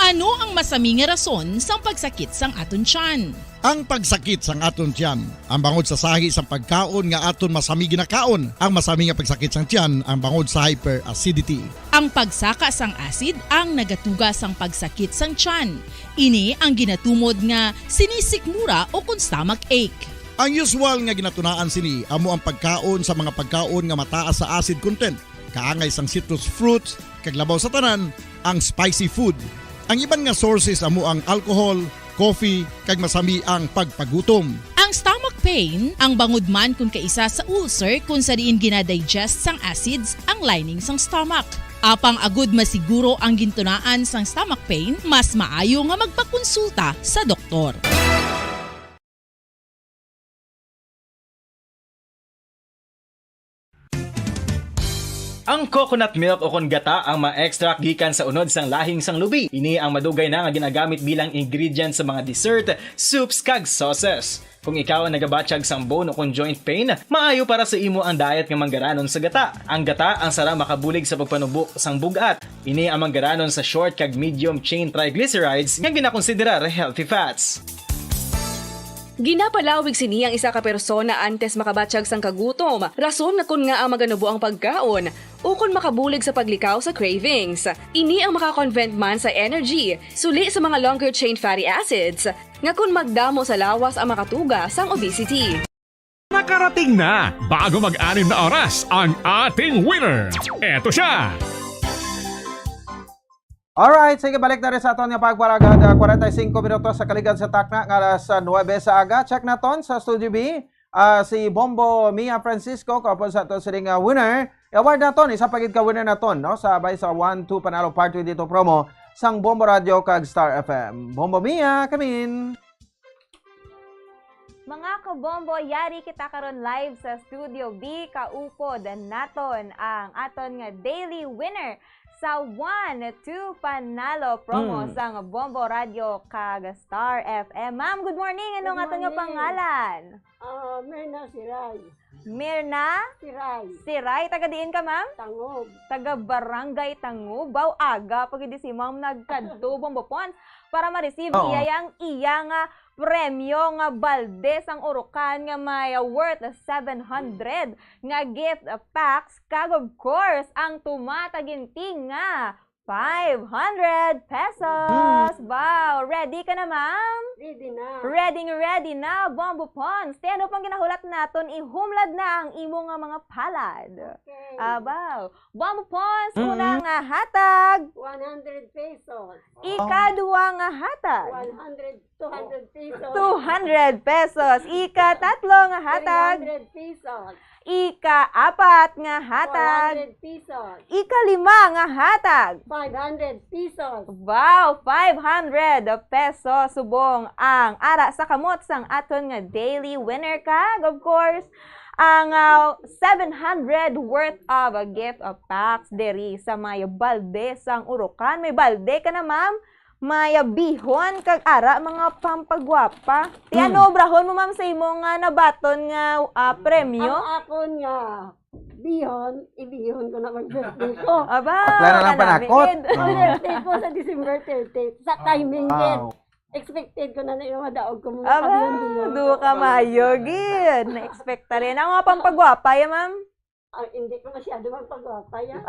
Ano ang masami nga rason sang pagsakit sang aton tiyan? Ang pagsakit sang aton tiyan, ang bangod sa sahi sang pagkaon nga aton masami ginakaon. Ang masami nga pagsakit sang tiyan, ang bangod sa hyperacidity. Ang pagsaka sang acid ang nagatuga sang pagsakit sang tiyan. Ini ang ginatumod nga sinisikmura ukon stomach ache. Ang usual nga ginatunaan sini amo ang pagkaon sa mga pagkaon nga mataas sa acid content, kaangay sang citrus fruits, kag labaw sa tanan, ang spicy food. Ang iban nga sources amo ang alcohol, coffee, kag masami ang pagpagutom. Ang stomach pain ang bangod man kon kaisa sa ulcer kon sa diin gina-digest sang acids ang lining sang stomach. Apang agud masiguro ang gintunaan sang stomach pain, mas maayo nga magpakonsulta sa doktor. Ang coconut milk o kon gata ang ma-extract gikan sa unod sang lahing sang lubi. Ini ang madugay na nga ginagamit bilang ingredient sa mga dessert, soups, kag sauces. Kung ikaw ang nagabatyag sang bone o kon joint pain, maayo para sa imo ang diet nga manggaranon sa gata. Ang gata ang sarang makabulig sa pagpanubo sang bug-at. Ini ang manggaranon sa short kag medium chain triglycerides nga ginakonsiderar healthy fats. Ginapalawig sini ang isa ka persona antes makabatyag sang kagutom, rason nga kon ngaa maganubo ang pagkaon, ukon makabulig sa paglikaw sa cravings. Ini ang maka-convert man sa energy, suli sa mga longer chain fatty acids, nga kun magdamo sa lawas ang makatuga sang obesity. Nakarating na, bago mag-anim na oras, ang ating winner. Eto siya! Alright, sige, balik na rin sa aton nga pagparagad, ah, forty-five minutos sa kaligad sa takna nga alas, ah, nuebe sa aga. Check naton sa Studio B, ah, si Bombo Mia Francisco, kaupod sa aton sining, ah, winner. I-award naton, isa pa gid ka winner naton, no? Sa bay sa One Two Panalo Part Twenty-two promo sang Bombo Radio kag Star F M. Bombo Mia, come in! Mga kabombo, yari kita karon live sa Studio B. Kaupod naton ang aton nga daily winner sa One Two Panalo promo Mm. sang Bombo Radio kag Star F M. Ma'am, good morning. Ano Good nga aton nga morning. Pangalan? Ah, Mirna Siray. Mirna Siray. Siray. Taga diin ka, ma'am? Tangog. Taga Barangay Tangub. Baw aga pa gid si ma'am nagkadto, Bombo Pons, para ma-receive Oo. iya yang iya nga premyo nga balde sang urukan nga may worth seven hundred nga gift packs, kag of course ang tumataginting nga five hundred pesos. Wow! Ready ka na, ma'am? Ready na. Ready nga ready na, Bombo Pons. Ti ano pang ginahulat naton, ihumlad na ang imo nga mga palad. Okay. Abaw. Bombo Pons, Mm. una nga hatag. One hundred pesos. Ikaduha nga hatag. One hundred, two hundred pesos. Two hundred pesos. Ikatatlo nga hatag. Three hundred pesos. Ikaapat nga hatag. Four hundred pesos. Ikalima nga hatag. Five hundred pesos. Wow! Five hundred pesos subong ang ara sa kamot sang aton nga daily winner kag, of course, ang ah, seven hundred worth of a gift of packs diri sa may balde sang urukan. May balde ka na, ma'am? May bihon kag ara mga pampagwapa. Ti Hmm. ano obrahon mo, ma'am, sa imo nga nabaton nga ah, premyo? Ang akon nga bihon, ibihon ko na mag-birthday ko. Aba, Bakla na lang kanami panakot. gid. Oo. Mag-birthday ko sa December thirty. Sa timing gid. Wow. Expected ko na na yung madaog ko mga Aba, kabihon-bihon. duha ka mayo gid. Na-expect ta rin. Ang mga pampagwapa, ya, ma'am? Ah, hindi ko masyado magpagwapa yan.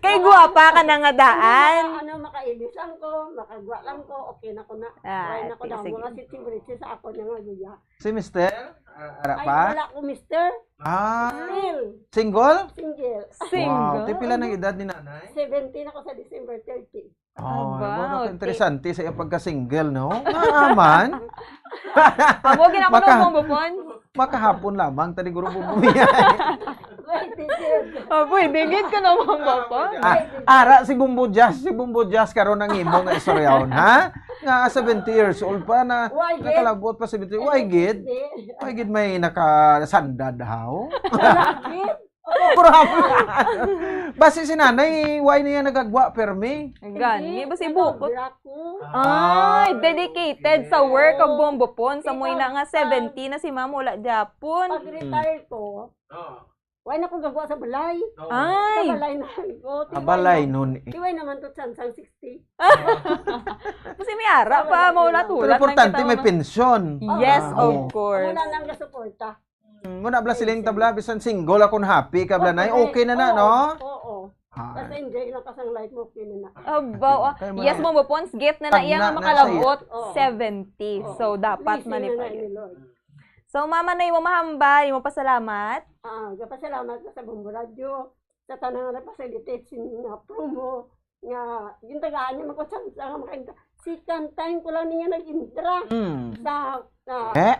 Kay guwapa ka na nga daan. Ano, makailis lang ko, makagwa lang ko, okay na ko na. Ah, Wala na ko ti- na sige. mga sitsimbriti sa ako na nga guya. Si Mister? Ah, ara Ay, pa? Wala ko, mister. Ah, Still, single? Single. Single. Wow, ti pila nang edad ni nanay? Seventeen ako sa December thirty. Oh, Aba, wow, okay. Interesante sa iyang pagka-single, no? Maaman. Amo, ginako Maka- ng Bombo Pons. Makahapon lamang, tani guro po bumiya. Wait, teacher. Oh, pwede gid ka na, Bombo Pons. Ah, ara si Bumbo Jazz, si Bumbo Jazz karon ang imo nga istoryaon, ha? Nga seventy years old pa na Why, gid? Nakalabot pa seventy. Why, gid? Hindi. Why, gid may nakasandad, how? Wala, gid. Grabe. Basi si nanay, why niya nagagwa, permi? Gani, Hindi, basi ano, bukot. Black ko. Ay, dedicated sa work of Bombo Pons. Sa Ikaw, mo na nga ah, seventy na si ma'am, wala gyapon. Pag-retire ko, wala na akong gagawa sa balay. Ay, Sa balay na ko. Abalay nun eh. Iway naman to, sansang sixty. kasi may ara pa, Pero maulat-ulat. importante may pensyon. Yes, Ah, of oo. Course. Wala nang gasuporta. Mm, muna bla siling tabla, bisan single ako, happy ka bla, nay. Okay na na, Oo, no? Oo. Ah. Basta enjoy lang ka sang life mo, okay na na. Abaw, ah. Kay mga- Yes, Bombo Pons, gift na na iya nga Tagna na makalabot siya. Oo. seventy. Oo. So, dapat Blessing na na malipay. ni Lord. So, mama, na imo mahambal, imo pasalamat. Ah, gapasalamat ko sa Bombo Radio, sa tanang nga nag-facilitate sini nga promo, nga gintagaan niya man ko chance nga makaintra. Second time ko lang niya nag-intra Mm. sa, sa, Eh?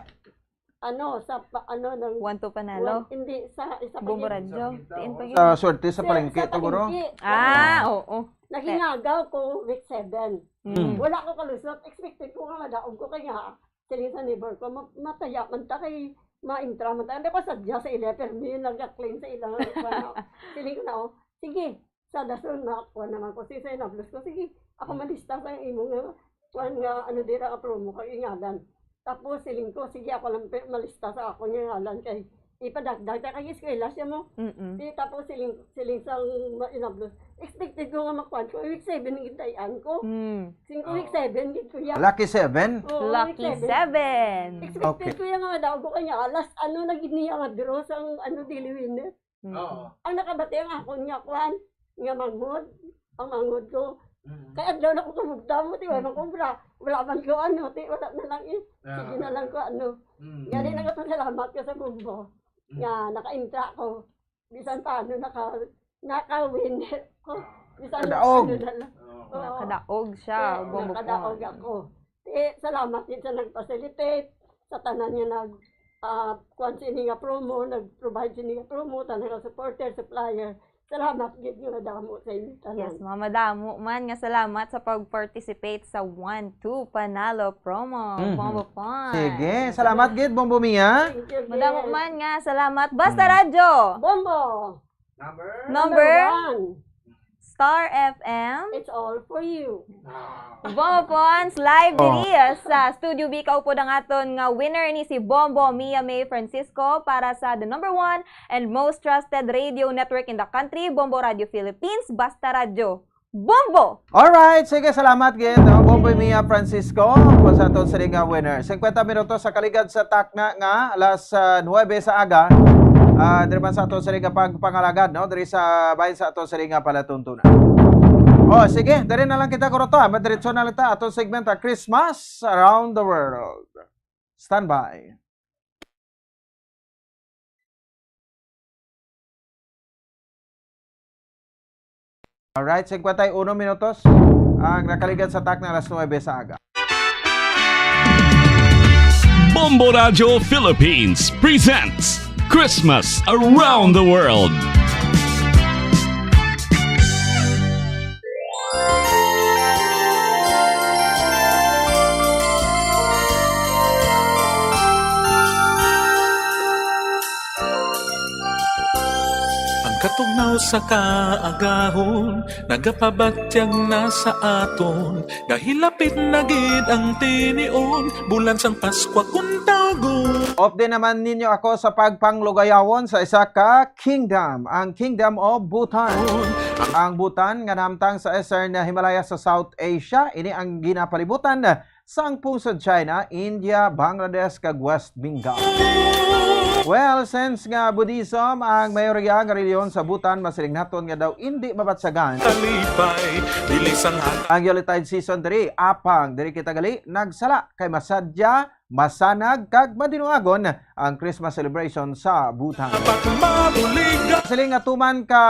ano, sa, pa- ano, ng, One to Panalo. One- hindi, sa, isa pa Bombo yun. Radio. Tiin pa Sa yun. swerte sa Sa- palengke, sa to, guro? palengke. Ah, oo. Naghingagaw ko week seven. Mm. Wala ko kalusot. Expected ko nga madaog ko kay nga. Siling sa neighbor ko, "Ma- mataya man ta kay ma-intra man ta." Hindi ko sadya sa ila, pero may nag-claim sa ila. Siling ko na, "Oh, sige, sa dason na ako naman ko." Sige, sa inablos ko, "Sige, ako malista sa imo nga, kuan nga, ano dira ka promo ka ingalan." Tapos siling ko, "Sige, ako lang pe- malista sa ako nga ngalan kay ipadagdag ta kay eskwela siya mo." Mm-mm. Di, tapos siling, siling sang ma- inablos. Expected ko nga makuan ko, week seven ang gintayan ko. Mm. Singko week seven, gid ko ya. Lucky seven? Oo, Lucky week seven. Expected Okay. ko yung nga daw ko kanya, alas, ano, naging niya nga draw sang, ano, daily winner. Mm. Oo. Ang nakabati ang akon nga kwan, nga manghod, ang manghod ko. Mm. Kay adlaw na ko tumugtamo, di ba, Mm. nang obra. Wala man ko ano, di, wala na lang eh. Ah. Sige na lang ko ano. Mm. Gani na ko salamat ka sa Bombo. Mm. Nga nakaintra ko. Bisan paano naka, naka-win ko. Ah. Bisan Kadaog. ano na lang. Oo. Oo. Nakadaog siya, Oo, Bombo nakadaog Kwan. ako. Eh, salamat gid sa nag-facilitate, sa tanan nga nag, ah, kuwan sini nga promo, nag-provide sini nga promo, tanan nga supporter, supplier. Salamat gid nga madamo sa inyo tanan. Yes, ma'am. Madamo man nga salamat sa pag-participate sa One Two Panalo promo. Mhm. Bombo Fun. Sige, salamat gid, Bombo Mia. Thank you, Madamo gid. man nga salamat. Basta Mm. Radyo. Bombo. Number? Number? Number one. Star F M. It's all for you. Ah. Bombo Pons, live Oh. diri sa Studio B. Kaupod ang aton nga winner ni si Bombo Mia May Francisco para sa the number one and most trusted radio network in the country, Bombo Radio Philippines. Basta Radyo, Bombo! Alright, sige, salamat gid, no? Bombo Mia Francisco, kung sa aton sini nga winner. Singkwenta minutos sa kaligad sa takna nga alas, ah, nuwebe sa aga. Ah, diri man sa aton sini nga pagpangalagad, no? Diri sa bahin sa aton sini nga palatuntunan. Oh, sige, diri na lang kita, Kuroto, ah. Madiretso na lang ta aton segment, ah, Christmas Around the World. Standby. Alright, singkwenta y uno minutos ang nakaligad sa takna alas nuwebe sa aga. Bombo Radyo Philippines presents Christmas Around the World. Ang katugnaw sa kaagahon nagapabatyag na sa aton, nga hilapit na gid ang tinion, bulan sang Paskwa kun tawgon. Update naman ninyo ako sa pagpanglugayawon sa isa ka kingdom, ang Kingdom of Bhutan. Ang Bhutan nga nahamtang sa Eastern Himalaya sa South Asia, ini ang ginapalibutan sang pungsod China, India, Bangladesh, kag West Bengal. Well, since nga Buddhism ang mayorya nga relihiyon sa Bhutan, masiling naton nga daw indi mabatyagan Kalipay, dili sang hata. ang Yuletide season diri. Apang diri kita gali nagsala kay masadya, masanag, kag madinuagon ang Christmas celebration sa Bhutan. Dapat mabulig. Siling nga tuman ka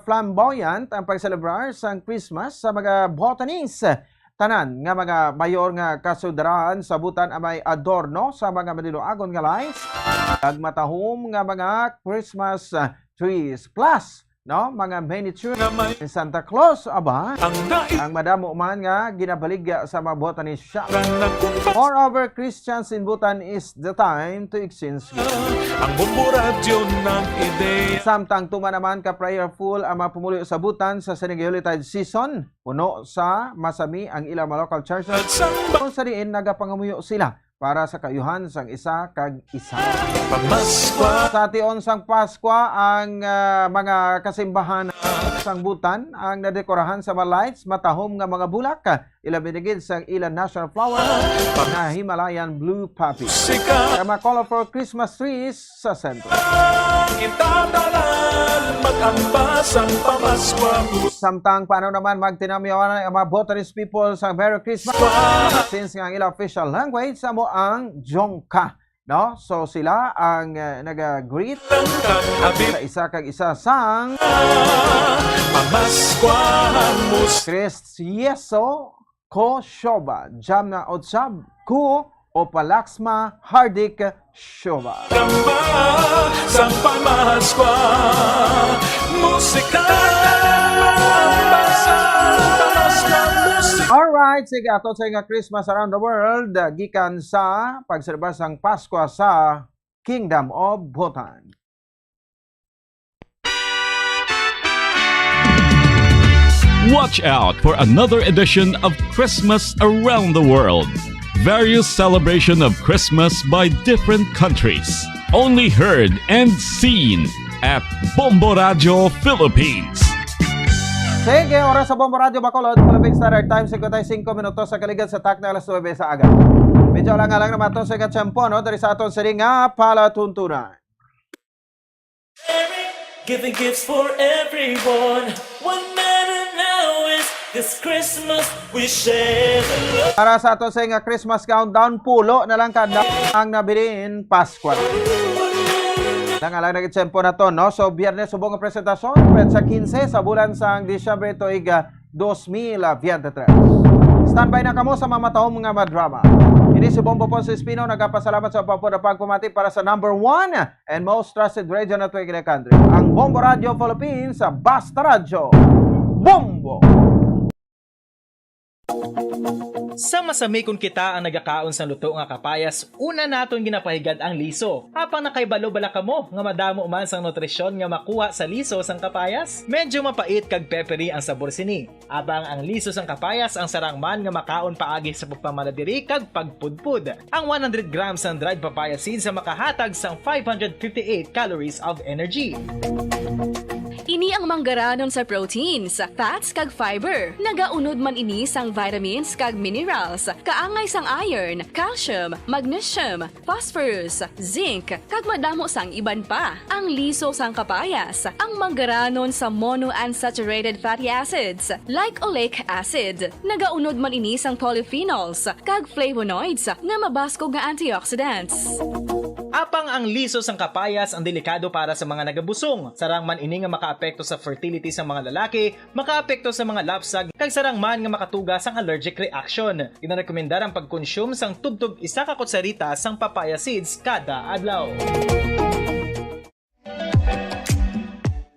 flamboyant ang pagselebrar sang Christmas sa mga Bhutanese. Tanan nga mga mayor nga kasyudad sa Bhutan ang may adorno sa mga madinuagon nga lights, kag matahom nga mga Christmas, ah, trees, plus, no, mga miniature Nga may in Santa Claus, aba, ang dai- ang madamo man nga ginabaligya sa mga Bhutanese shop. Nga nagkumpas- Moreover, Christians in Bhutan is the time to exchange gifts. Ang Bombo Radyo nag-ideya. Samtang tuman naman ka prayerful ang mga pumuluyo sa Bhutan sa sining Yuletide season, puno sa masami ang ilang mga local churches, At sang ba- kung sa diin nagapangamuyo sila para sa kaayuhan sang isa kag isa. Pamaskwa. Sa tion sang Paskwa, ang, ah, mga kasimbahan sang Bhutan ang nadekorahan sa mga lights, matahom nga mga bulak, ilabi na gid sang ila national flower nga Himalayan blue poppy. Sika. Kag mga colorful Christmas trees sa sentro. Kita tanan mag-ambas ang pamaskwa. Samtang paano naman magtinamyawan ang mga Bhutanese people sa Merry Christmas? Since nga ang ilang official language amo ang Dzongkha, no? So sila ang, eh, naga-greet Langkat, abi. sa isa kag isa sang Pamaskwa, mus- Chris Yeso, Ko Shoba, Jamna Otsab, Ku Opalaksma Hardik Shoba. Gamba sang pamaskwa, musika, gamba sang pamaskwa, musika. Alright, sige, ato sa nga Christmas around the world, ah, gikan sa pagselebrar sang Paskwa sa Kingdom of Bhutan. Watch out for another edition of Christmas Around the World. Various celebration of Christmas by different countries. Only heard and seen at Bombo Radyo Philippines. Sige, oras sa Bombo Radyo Bacolod, Philippine Standard Time, singkwenta y singko minutos sa kaligad sa takna alas nuwebe sa aga. Medyo lang-alang naman to sa inyong tiyempo, no? Diri sa aton sini nga palatuntunan. Merry Giving gifts for everyone. What matter now is this Christmas we share the love. Para sa ato sa nga Christmas countdown, pulo na lang kada ang nabilin Pascua. Lang lang nagitsempo na to, no? So, Biyernes subong nga presentasyon, petsa quince sa bulan sang Disyembre tuig, ah, dos mil veintitrés. Standby na kamo sa mga matahom nga mga drama. Ini si Bombo Ponce Espino, nagapasalamat sa pagpapamati para sa number one and most trusted radio network in the country, ang Bombo Radio Philippines, sa Basta Radyo. Bombo! Sa masami kon kita ang nagakaon sang luto nga kapayas, una naton ginapahigad ang liso. Apang nakahibalo bala kamo nga madamo man sang nutrisyon nga makuha sa liso sang kapayas? Medyo mapait kag peppery ang sabor sini. Apang ang liso sang kapayas ang sarang man nga makaon paagi sa pagpamaladiri kag pagpudpod. Ang one hundred grams sang dried papaya seeds ang makahatag sang five hundred fifty-eight calories of energy. Ini ang manggaranon sa proteins, fats, kag fiber. Nagaunod man ini sang vitamins kag minerals, kaangay sang iron, calcium, magnesium, phosphorus, zinc, kag madamo sang iban pa. Ang liso sang kapayas, ang manggaranon sa monounsaturated fatty acids, like oleic acid. Nagaunod man ini sang polyphenols kag flavonoids nga mabaskog nga antioxidants. Apang ang liso sang kapayas ang delikado para sa mga nagabusong. Sarang man ini nga makaapekto sa fertility sa mga lalaki, makaapekto sa mga lapsag, kag sarang man nga makatuga sang allergic reaction. Ginarekomendar ang pagkonsume sang tubtob isa ka kutsarita sang papaya seeds kada adlaw.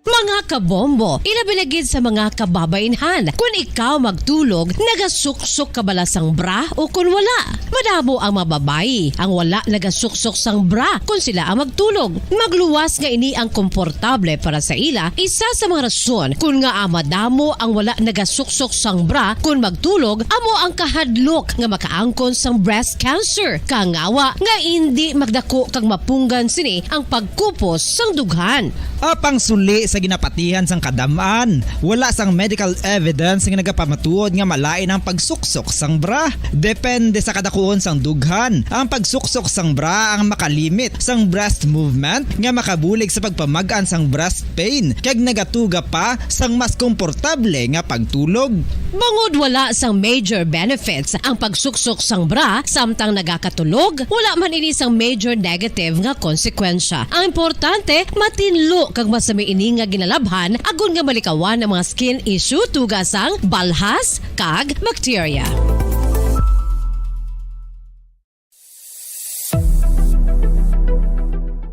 Mga kabombo, ilabi na gid sa mga kababainhan. Kung ikaw magtulog, nagasuksok ka bala sang bra o kung wala? Madamo ang mga babayi ang wala nagasuksok sang bra kung sila ang magtulog. Magluwas nga ini ang komportable para sa ila. Isa sa mga rason kung ngaa madamo ang wala nagasuksok sang bra kung magtulog amo ang kahadlok nga makaangkon sang breast cancer, kangawa nga indi magdako kag mapunggan sini ang pagkupos sang dughan. Apang suli sa ginapatihan sang kadam-an, wala sang medical evidence nga nagapamatuod nga malain ang pagsuksok sang bra. Depende sa kadakuon sang dughan, ang pagsuksok sang bra ang makalimit sang breast movement nga makabulig sa pagpamag-an sang breast pain kag nagatuga pa sang mas komportable nga pagtulog. Bangod wala sang major benefits ang pagsuksok sang bra samtang nagakatulog, wala man ini sang major negative nga konsekwensya. Ang importante, matinlo kag masami ini nga ginalabhan agod nga malikawan ang mga skin issue tuga sang balhas kag bakterya.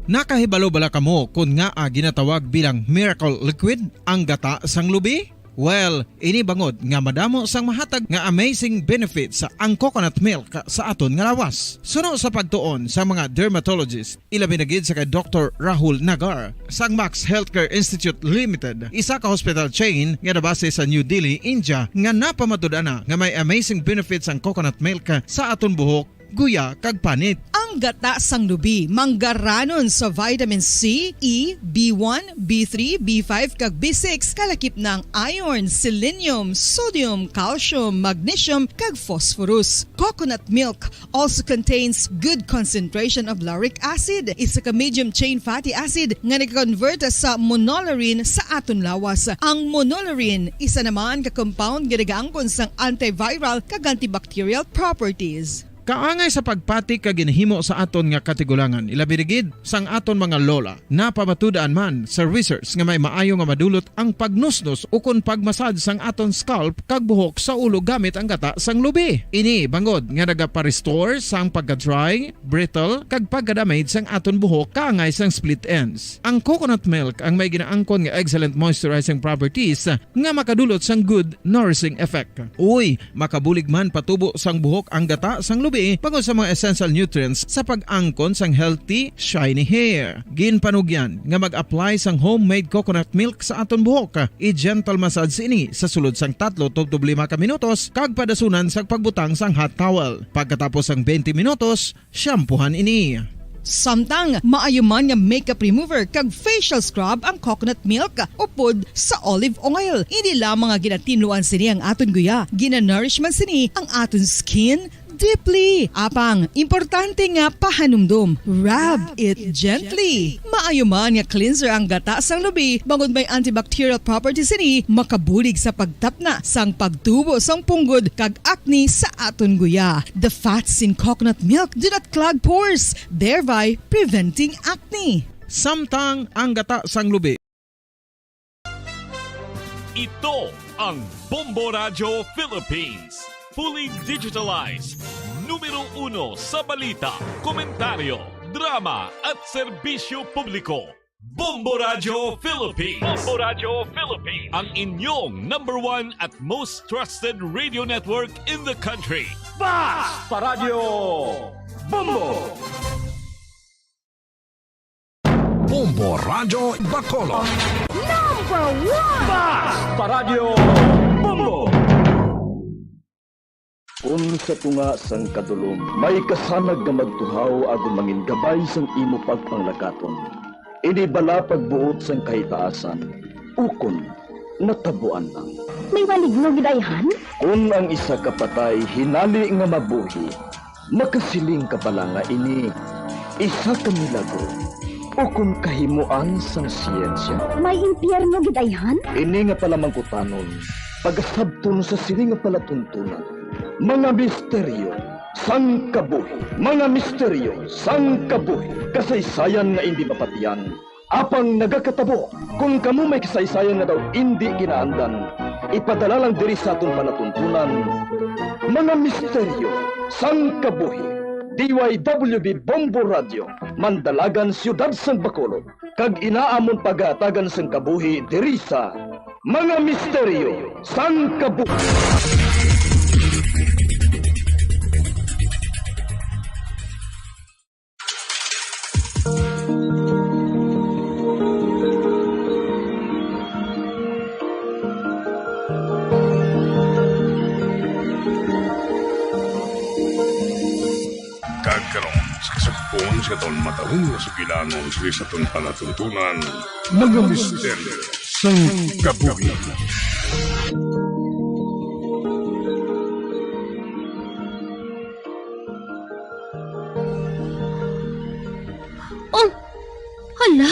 Nakahibalo bala kamo kon ngaa ginatawag bilang miracle liquid ang gata sang lubi? Well, ini bangod nga madamo sang mahatag nga amazing benefits ang coconut milk sa aton nga lawas. Suno sa pagtuon sa mga dermatologist, ilabi na gid sa kay Doktor Rahul Nagar sang Max Healthcare Institute Limited, isa ka hospital chain nga nabase sa New Delhi, India, nga napamatud-an na nga may amazing benefits ang coconut milk sa aton buhok, guya, kag panit. Ang gata sang lubi manggaranon sa vitamin C, E, B one, B three, B five, kag B six, kalakip na ang iron, selenium, sodium, calcium, magnesium, kag phosphorus. Coconut milk also contains good concentration of lauric acid, isa ka medium chain fatty acid nga nagakonvert sa monolaurin sa aton lawas. Ang monolaurin, isa naman ka compound nga nagaangkon sang antiviral kag antibacterial properties. Kaangay sa pagpati kag ginahimo sa aton nga katigulangan, ilabi na gid sang aton mga lola. Napamatud-an man sa research nga may maayo nga madulot ang pagnusnos ukon pagmasad sang aton scalp kag buhok sa ulo gamit ang gata sang lubi. Ini bangod nga nagapa-restore sang pagka-dry, brittle, kag pagka-damage sang aton buhok kaangay sang split ends. Ang coconut milk ang may ginaangkon nga excellent moisturizing properties nga makadulot sang good nourishing effect. Uy, makabulig man patubo sang buhok ang gata sang lubi bangod sa mga essential nutrients sa pag-angkon sang healthy, shiny hair. Ginpanugyan nga mag-apply sang homemade coconut milk sa aton buhok. I-gentle massage ini sa sulod sang tatlo tubtob lima ka minutos kag padasunan sang pagbutang sang hot towel. Pagkatapos sang twenty minutos, shampoohan ini. Samtang maayo man nga makeup remover kag facial scrub ang coconut milk upod sa olive oil. Hindi lamang nga ginatinluan sini ang aton guya, ginanourish man sini ang aton skin, deeply. Apang, importante nga pahanumdom. Rub it gently. Maayo man nga cleanser ang gata sang lubi, bangod may antibacterial properties ini, makabulig sa pagtapna sang pagtubo sang punggod kag acne sa aton guya. The fats in coconut milk do not clog pores, thereby preventing acne. Samtang ang gata sang lubi. Ito ang Bombo Radyo Philippines. Fully digitalized. Numero uno sa balita, komentaryo, drama, at serbisyo publiko. Bombo Radyo Philippines. Bombo Radyo Philippines. Ang inyong number one at most trusted radio network in the country. Basta Radyo Bombo! Bombo Radyo Bacolod. Number one! Basta Radyo Bombo! Kon sa tunga sang kadulom may kasanag nga magtuhaw agod mangin gabay sang imo pagpanglakaton, ini bala pagbuot sang kahitaasan, ukon natabuan lang. May maligno gid ayhan? Kon ang isa ka patay hinali nga mabuhi, makasiling ka bala nga ini isa ka milagro ukon kahimoan sang siyensya? May impyerno gid ayhan? Ini nga palamangkutanon, pagasabton sa sini nga palatuntunan. Mga misteryo sang kabuhi. Mga misteryo sang kabuhi. Kasaysayan nga indi mapatiyan, apang nagakatabo. Kon kamo may kasaysayan nga daw indi ginaandan, ipadala lang diri sa aton palatuntunan. Mga misteryo sang kabuhi. D Y W B Bombo Radio, Mandalagan, Siyudad sang Bacolod, kag ina amon pagahatagan sang kabuhi diri sa Mga Misteryo sang Kabuhi. Kag karon, sa kasugpon sa aton matahong nga sugilanon, sini sa aton palatuntunan, Mga Misteryo sang Kabuhi. Oh, hala!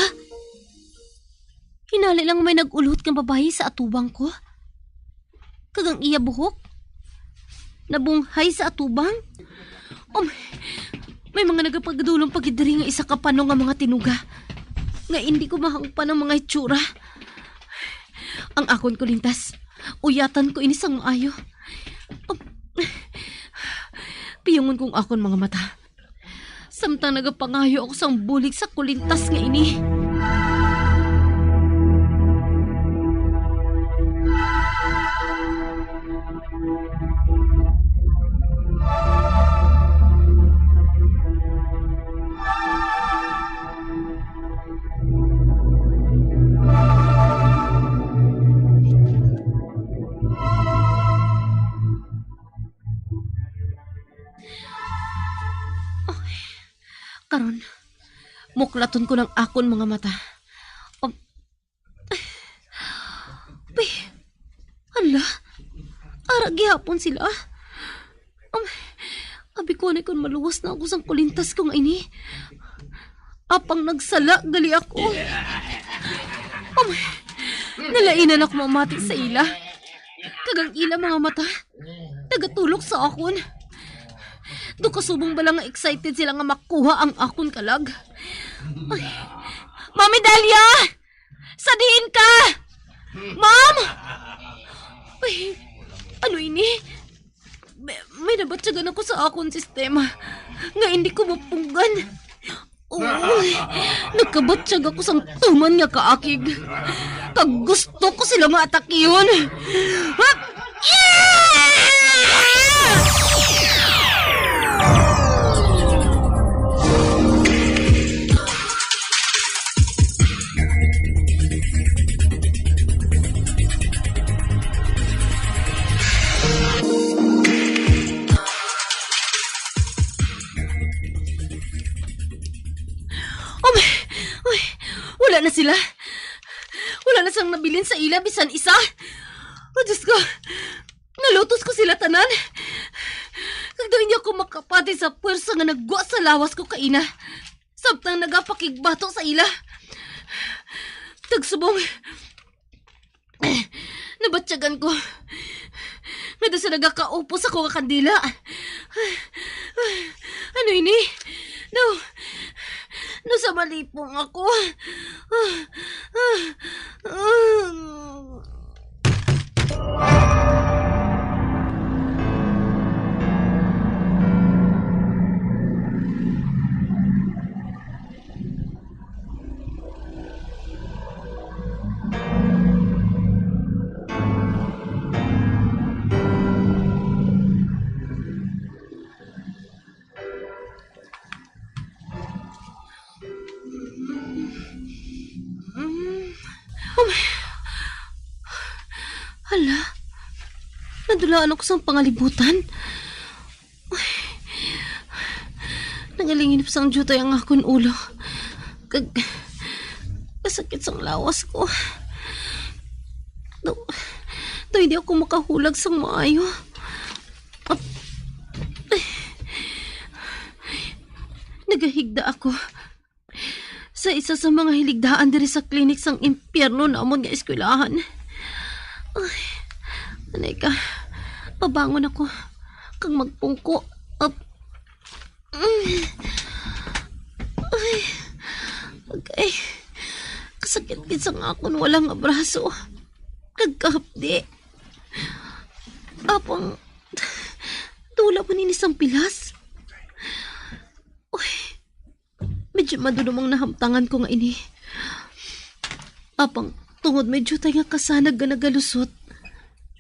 Hinali lang may nag-ulot nga babayi sa atubang ko. Kag ang iya buhok nabunghay sa atubang. Um, may mga nagapagadulom pa gid diri nga isa ka pano nga mga tinuga nga indi ko mahangpan ang mga itsura. Ang akon kulintas, uyatan ko ini sang maayo. Um, piyungon kong akon mga mata. Samtang nagapangayo ako sang bulig sa kulintas nga ini. Karon, muklaton ko ng akon mga mata. Um, Pi, hala, ara gihapon sila. Um, abi ko ni kon maluwas na ako sang kulintas ko nga ini. Apang nagsala gali ako. Um, nalainan ako mamati sa ila. Kag ang ila mga mata nagatulok sa akon. Do kasubong bala nga excited sila nga makuha ang akon kalag. Ay. Mami Dalia! Sa diin ka? Ma'am! Ay, ano ini? May, may nabatyagan ako sa akon sistema nga hindi ko mapunggan. Uy, nagkabatyag ako sang tuman nga kaakig. Kag gusto ko sila nga atakihon. Hap! Um, uy, wala na sila. Wala na sang nabilin sa ila bisan isa. Oh, Diyos ko. Nalutos ko sila tanan. Daw hindi ako makapati sa puwersa nga nagwa sa lawas ko kaina, samtang nagapakigbato sa ila. Tagsubong, nabatyagan ko nga daw sa nagakaupos ako nga kandila. Ano ini? No, no, sa malipong ako. Mm. Um, hala, nadulaan ako sang pangalibutan. Ay, nangalingin pa sang diutay ang akon ulo. Kag, kasakit sang lawas ko. Daw, daw hindi ako makahulag sang maayo. Ap-, ay, nagahigda ako sa isa sa mga hiligdaan diri sa klinik sang impyerno namon nga eskwelahan. Ay, anay ka, pabangon ako kag magpungko. Ap-, ay, ay, kasakit gid sang akon wala nga braso kag kahapdi. Apang, dula man ini sang pilas. Uy, medyo madulom ang nahamtangan ko nga ini. Apang tungod may diutay nga kasanag nga nagalusot,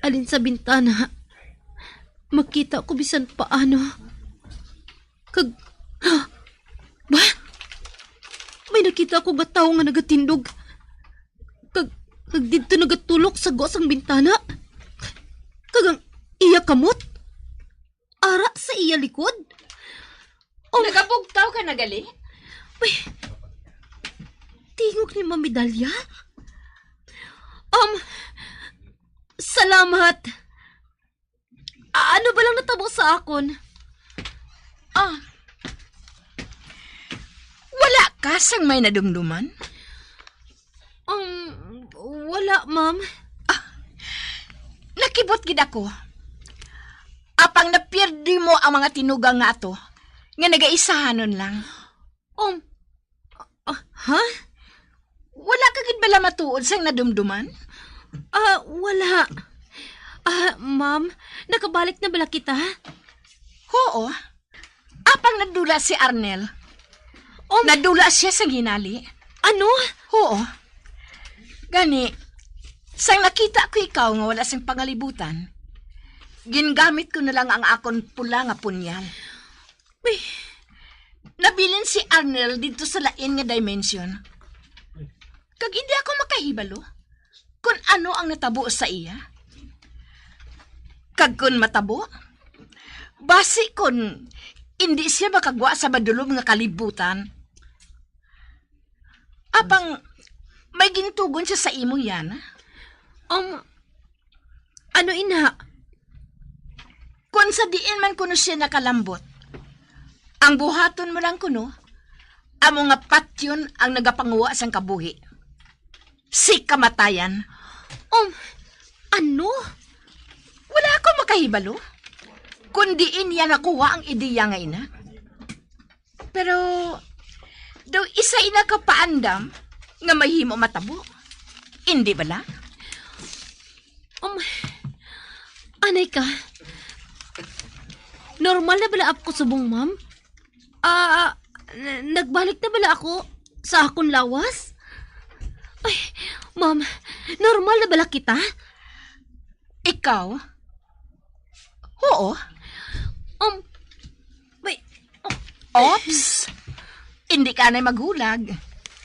alin sa bintana, makita ko bisan paano. Kag, ba? May nakita ko nga tawo nga nagatindog. Kag, kag didto nagatulok sa gwa sang bintana. Kag ang iya kamot, ara sa iya likod. Um, Nagabugtaw ka na gali? Uy, tingog ni Mami Dalia? Um, salamat. A-, ano ba lang natabo sa akon? Ah, wala ka sang may nadumduman? Um, wala, ma'am. Ah, nakibot gid ako. Apang napierdi mo ang mga tinugang nga ato, nga nagaisahanon lang. Um, ah, ha? Wala ka gid bala matuod sang nadumduman? Ah, wala. Ah, ma'am, nakabalik na bala kita? Oo. Apang nadula si Arnel. Um, Nadula siya sa ginali. Ano? Oo. Gani, sang nakita ko ikaw nga wala sing pangalibutan, gingamit ko na lang ang akon pula nga punyal. Uy. Nabilin si Arnel didto sa lain nga dimension. Kag hindi ako makahibalo kon ano ang natabo sa iya. Kag kon matabo, basi kon hindi siya makagwa sa madulom nga kalibutan. Apang may gintugon siya sa imo, Yana? Um, ano ina? Kon sa diin man kuno siya nakalambot, ang buhaton mo lang kuno, amo nga patyon ang nagapanguha sang kabuhi. Si kamatayan. Um, ano? Wala ako makahibalo kon diin niya nakuha ang ideya nga ina. Pero, daw isa ina ka paandam nga mahimo matabo. Indi bala? Um, anay ka. Normal na bala ako subong, ma'am? Ah, n-, nagbalik na bala ako sa akon lawas? Ay, ma'am, normal na bala kita? Ikaw? Oo. Um, may, Ops! Indi ka anay maghulag.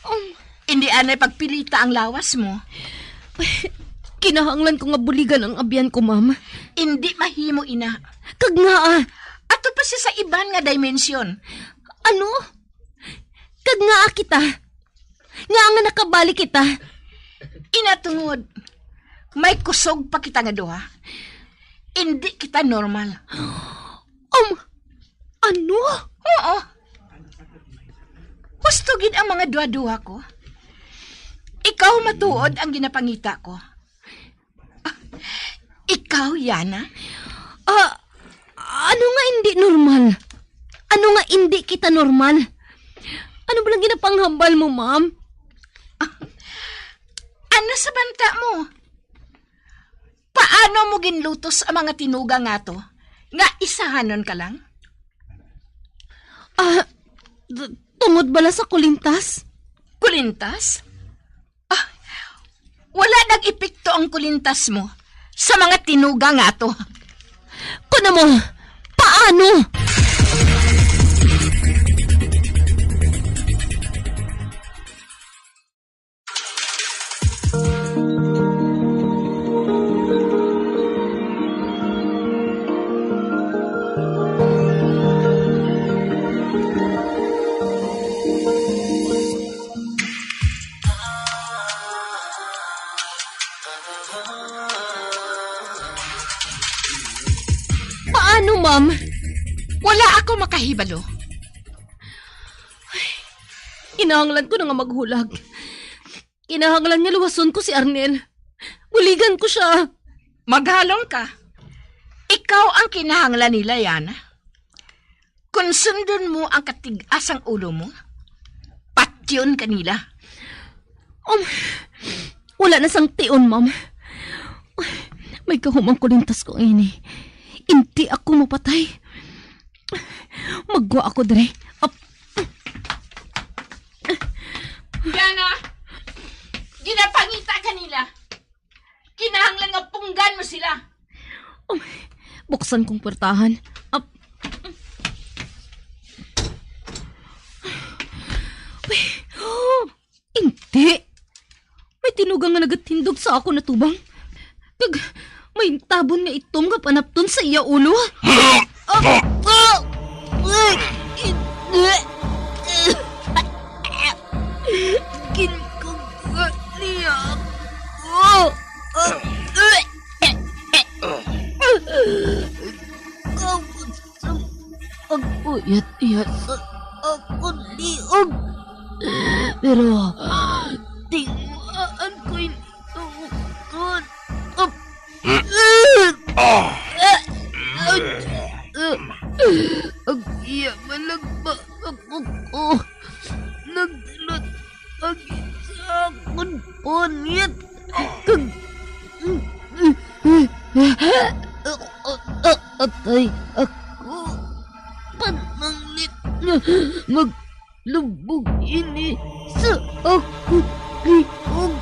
Um, Indi anay pagpilita ang lawas mo. Kinahanglan ko nga buligan ang abyan ko, ma'am. Indi mahimo ina. Kag ngaa? Ato pa siya sa iban nga dimension. Ano? Kag ngaa kita? Nga nga nakabalik kita? Ina tungod, may kusog pa kita nga duha. Indi kita normal. Um, Ano? Oo. Husto gid ang mga duha-duha ko. Ikaw matuod ang ginapangita ko. Ah, ikaw, Yana? Ah, ano nga hindi normal? Ano nga hindi kita normal? Ano ba lang ginapanghambal mo, ma'am? Ah, ano sa banta mo? Paano mo ginlutos ang mga tinuga nga to? Nga isahanon ka lang? Ah, t- tungod bala sa kulintas? Kulintas? Ah, wala nag-epekto ang kulintas mo sa mga tinuga nga to. Kuna mo, paano? Paano, ma'am? Wala ako makahibalo. Kinahanglan ko na nga maghulag. Kinahanglan nga luwason ko si Arnel. Buligan ko siya. Maghalong ka. Ikaw ang kinahanglan nila, Yana. Kung sundon mo ang katigas sang ulo mo, patyon ka nila. Um, wala na sang tion, ma'am. May gahom ang kulintas ko ini. Hindi ako mapatay. Magwa ako diri. Ap- Yana, ginapangita ka nila. Kinahanglan nga punggan mo sila. Um, buksan kong puwertahan. Ap- Uy, hindi. May tinuga nga nagatindog sa akon atubang. Kag may tabon nga itom nga panapton sa iya ulo. Ah, ah, ah, hindi. Ginkuha niya ako. Kawat sa pag-uyat niya sa akon liog. Pero tinguhaan ko ini sa ukon. Ap- Ah! Ang iya malagba ako ko. Nagdulot ang sa akon punyet. Kag atay ako. Pananglit nga mag- lubog ini sa akon liog.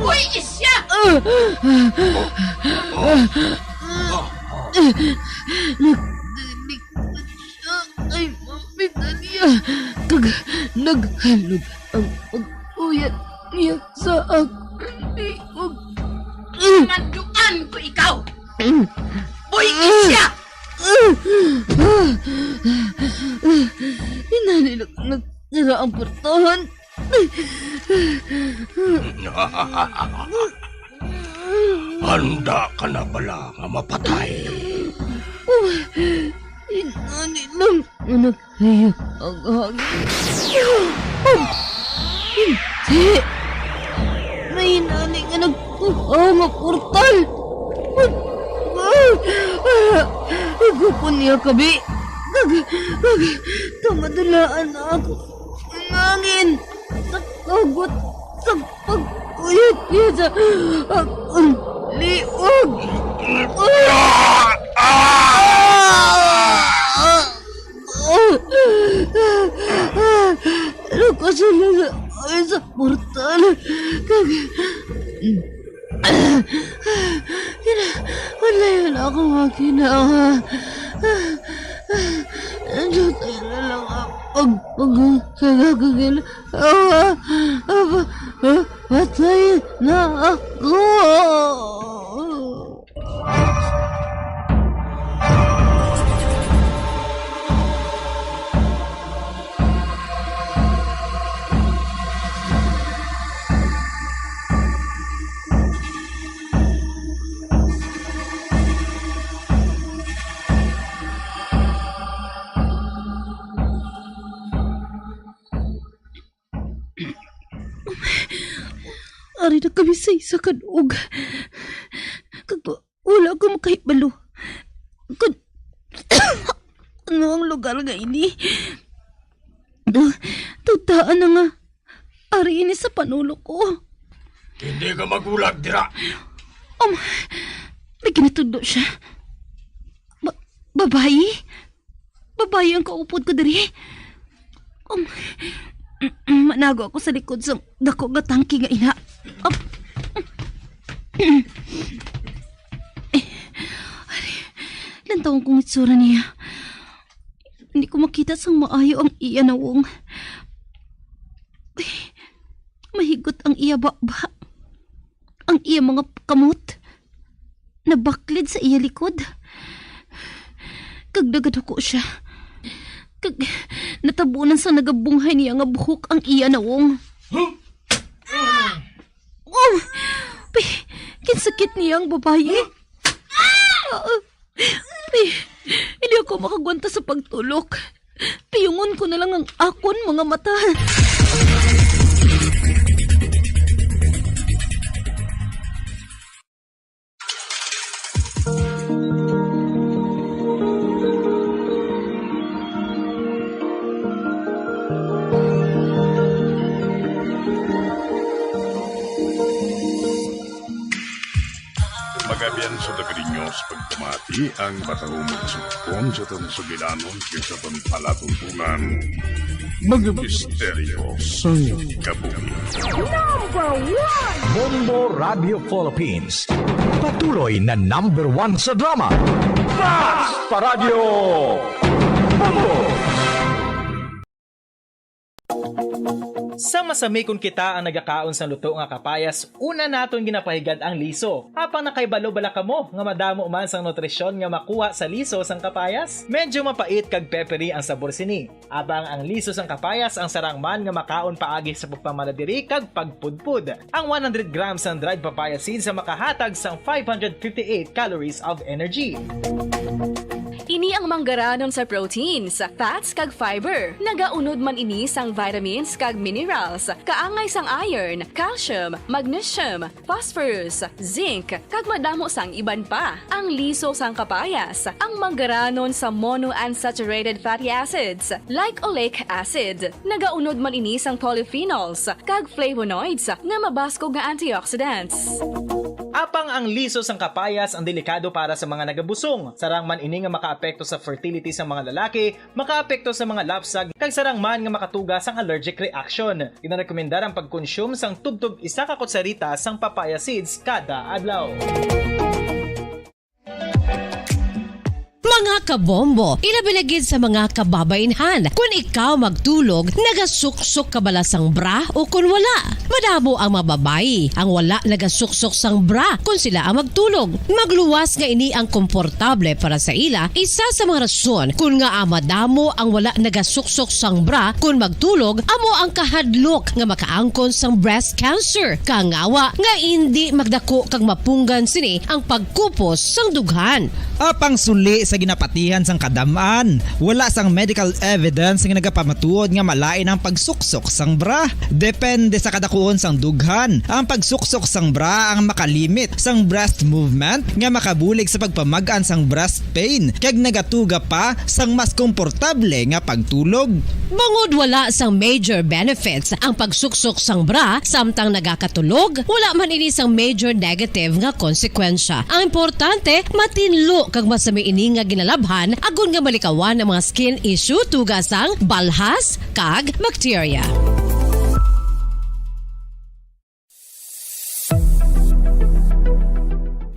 Uy, isya! Ah! Nagdali ko siya kay Mami Dalia, kag naghalog ang pag-uyat niya sa akon liog. Manduan ko ikaw! Uy, isya! Inani lang nagsira ang portahan. Handa ka na bala nga mapatay? Oh, inani lang nga naghayag ang hangin. Oh, hindi. May inani nga nagkuha nga portal. Ah, ah, higupon niya kabi. Kag, kag, kamadulaan na ako. Ang hangin, sa kagot, sa pag-uyot niya sa akon liog. Nakasulod ay sa portal. Kag, Kina-, wala yun ako makinawa. Ano tayo na lang ang pag-, pag-, kagagagil? Ah, ah, ah, ah, patay na ako. Ari na kami sa isa ka duog. Kag wala ko makahibalo kon ano ang lugar nga ini. Tutaan na nga. Ari ini sa panulok ko. Hindi ka magulag dira. Um, may ginatudlo siya. Ba-, babayi? Babayi ang kaupod ko diri. Um, manago ako sa likod sa dako nga tangke nga ina. Um, Ari, lantawon kong itsura niya. Hindi ko makita sang maayo ang iya nawong. Mahigot ang iya baba. Ang iya mga kamot nabaklid sa iya likod. Kag nagaduko siya. Kag natabunan sa nagabunghay niya nga buhok ang iya nawong. Oh! Pi-, kinsakit niya ang babayi. Ah! Pi-, hindi ako makagwanta sa pagtulok. Piyungon ko na lang ang akon mga mata. Magabian sa taga ninyo sa pagpamati ang matahumog sa pon sa atong sugilanon kag sa atong palatuntunan. Mga misteryo sang kabuhi. Number one! Bombo Radio Philippines. Patuloy na number one sa drama. Basta Radio Bombo! Sa masami kon kita ang nagakaon sang luto nga kapayas, una naton ginapahigad ang liso. Apang nakahibalo bala kamo nga madamo man sang nutrisyon nga makuha sa liso sang kapayas? Medyo mapait kag peppery ang sabor sini. Apang ang liso sang kapayas ang sarang man nga makaon paagi sa pagpamaladiri kag pagpudpod. Ang one hundred grams sang dried papaya seeds ang makahatag sang five hundred fifty-eight calories of energy. Ini ang manggaranon sa proteins, fats, kag fiber. Nagaunod man ini sang vitamins kag minerals, kaangay sang iron, calcium, magnesium, phosphorus, zinc, kag madamo sang iban pa. Ang liso sang kapayas, ang manggaranon sa monounsaturated fatty acids, like oleic acid. Nagaunod man ini sang polyphenols kag flavonoids nga mabaskog nga antioxidants. Apang ang liso sang kapayas ang delikado para sa mga nagabusong. Sarang man ini nga makaapekto sa fertility sa mga lalaki, makaapekto sa mga lapsag, kag sarang man nga makatuga sang allergic reaction. Ginarekomendar ang pagkonsume sang tubtob isa ka kutsarita sang papaya seeds kada adlaw. Mga kabombo, ilabi na gid sa mga kababainhan, kun ikaw magtulog, nagasuksok ka bala sang bra o kun wala? Madamo ang mga babayi ang wala nagasuksok sang bra kun sila ang magtulog. Magluwas nga ini ang komportable para sa ila. Isa sa mga rason kun ngaa madamo ang wala nagasuksok sang bra kun magtulog amo ang kahadlok nga makaangkon sang breast cancer, kangawa nga indi magdako kag mapunggan sini ang pagkupos sang dughan. Apang suli sa ginapatihan sang kadam-an, wala sang medical evidence nga nagapamatuod nga malain ang pagsuksok sang bra. Depende sa kadakuon sang dughan, ang pagsuksok sang bra ang makalimit sang breast movement nga makabulig sa pagpamag-an sang breast pain kag nagatuga pa sang mas komportable nga pagtulog. Bangod wala sang major benefits ang pagsuksok sang bra samtang nagakatulog, wala man ini sang major negative nga konsekwensya. Ang importante, matinlo kag masami ini nga ginalabhan agod nga malikawan ang mga skin issue tuga sang balhas kag bakterya.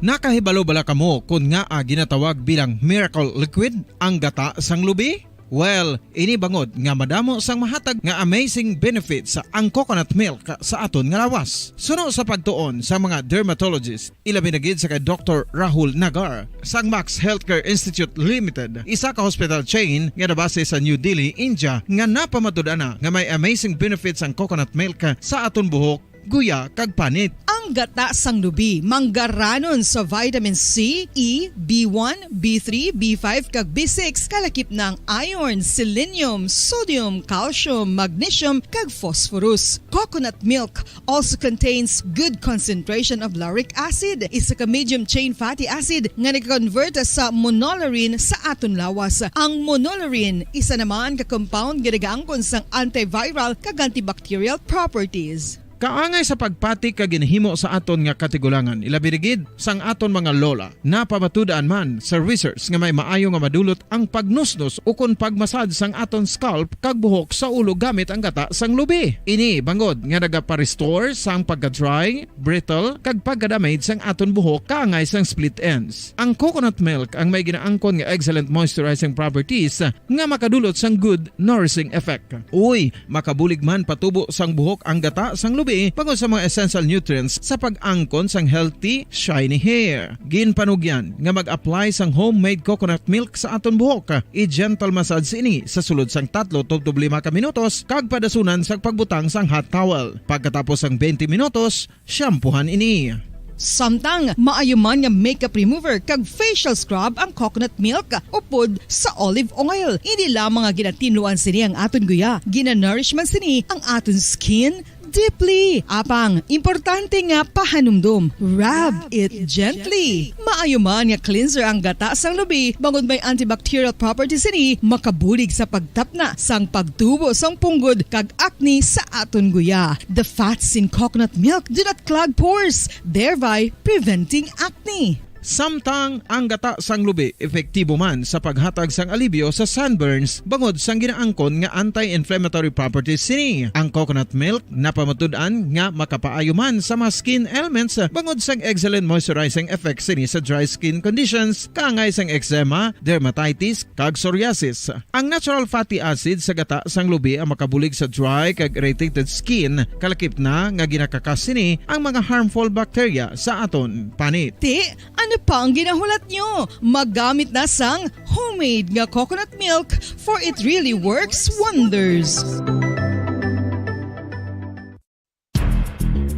Nakahibalo bala kamo kon ngaa ginatawag bilang miracle liquid ang gata sang lubi? Well, ini bangod nga madamo sang mahatag nga amazing benefits ang coconut milk sa aton nga lawas. Suno sa pagtuon sa mga dermatologist, ilabi na gid sa kay Doktor Rahul Nagar sang Max Healthcare Institute Limited, isa ka hospital chain nga nabase sa New Delhi, India, nga napamatud-an na nga may amazing benefits ang coconut milk sa aton buhok, guya, kag panit. Ang gata sang lubi manggaranon sa vitamin C, E, B one, B three, B five, kag B six, kalakip na ang iron, selenium, sodium, calcium, magnesium, kag phosphorus. Coconut milk also contains good concentration of lauric acid, isa ka medium chain fatty acid nga nag-convert sa monolaurin sa aton lawas. Ang monolaurin isa naman ka compound nga nagaangkon sang antiviral kag antibacterial properties. Kaangay sa pagpati ka ginahimo sa aton nga katigulangan, ilabi na gid sang aton mga lola. Napamatud-an man sa research nga may maayo nga madulot ang pagnusnos ukon pagmasad sang aton scalp kag buhok sa ulo gamit ang gata sang lubi. Ini bangod nga nagapa-restore sang pagka-dry, brittle, kag pagka-damage sang aton buhok kaangay sang split ends. Ang coconut milk ang may ginaangkon nga excellent moisturizing properties nga makadulot sang good nourishing effect. Uy, makabulig man patubo sang buhok ang gata sang lubi bangod sa mga essential nutrients sa pag-angkon sang healthy, shiny hair. Ginpanugyan nga mag-apply sang homemade coconut milk sa aton buhok. I-gentle massage ini sa sulod sang tatlo tubtob lima ka minutos kag padasunan sang pagbutang sang hot towel. Pagkatapos sang twenty minutos, shampoohan ini. Samtang maayo man nga makeup remover kag facial scrub ang coconut milk upod sa olive oil. Hindi lamang nga ginatinluan sini ang aton guya, ginanourish man sini ang aton skin deeply. Apang, importante nga pahanumdom, rub it gently. Maayo man nga cleanser ang gata sang lubi bangod may antibacterial properties sini, makabulig sa pagtapna sang pagtubo sang punggod kag acne sa aton guya. The fats in coconut milk do not clog pores, thereby preventing acne. Samtang ang gata sang lubi epektibo man sa paghatag sang alibyo sa sunburns bangod sang ginaangkon nga anti-inflammatory properties sini. Ang coconut milk napamatud-an nga makapaayo man sa mga skin ailments bangod sang excellent moisturizing effects sini sa dry skin conditions, kaangay sang eczema, dermatitis, kag psoriasis. Ang natural fatty acid sa gata sang lubi ang makabulig sa dry kag irritated skin, kalakip na nga ginakakas sini ang mga harmful bacteria sa aton panit. Ti, ano pa ang ginahulat nyo? Magamit na sang homemade nga coconut milk, for it really works wonders.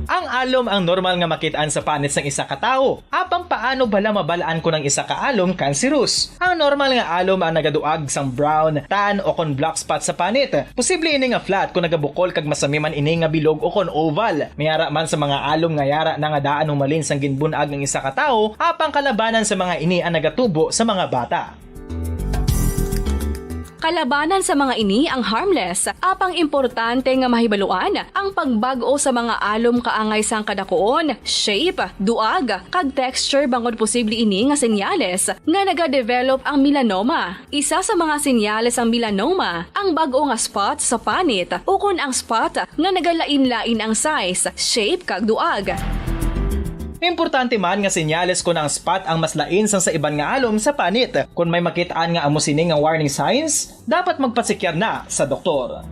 Ang alom ang normal nga makit-an sa panit sang isa ka tawo. Apang paano bala mabal-an kon ang isa ka alom kanserus? Ang normal nga alom ang nagaduag sang brown, tan, o kon black spot sa panit. Posible ini nga flat kon nagabukol kag masami man ini nga bilog o kon oval. May ara man sa mga alom nga yara na nga daan humalin sang ginbun-ag ang isa ka tawo, apang kalabanan sa mga ini ang nagatubo sa mga bata. Kalabanan sa mga ini ang harmless, apang importante nga mahibaluan ang pagbag-o sa mga alom kaangay sang kadakuon, shape, duag, kag texture bangod posible ini nga senyales nga nagadevelop ang melanoma. Isa sa mga senyales sang melanoma ang bag-o nga spot sa panit ukon ang spot nga nagalain-lain ang size, shape, kag duag. Importante man nga senyales kon ang spot ang mas lain sang sa iban nga alom sa panit. Kon may makit-an nga amo sini nga warning signs, dapat magpatsikyar na sa doktor.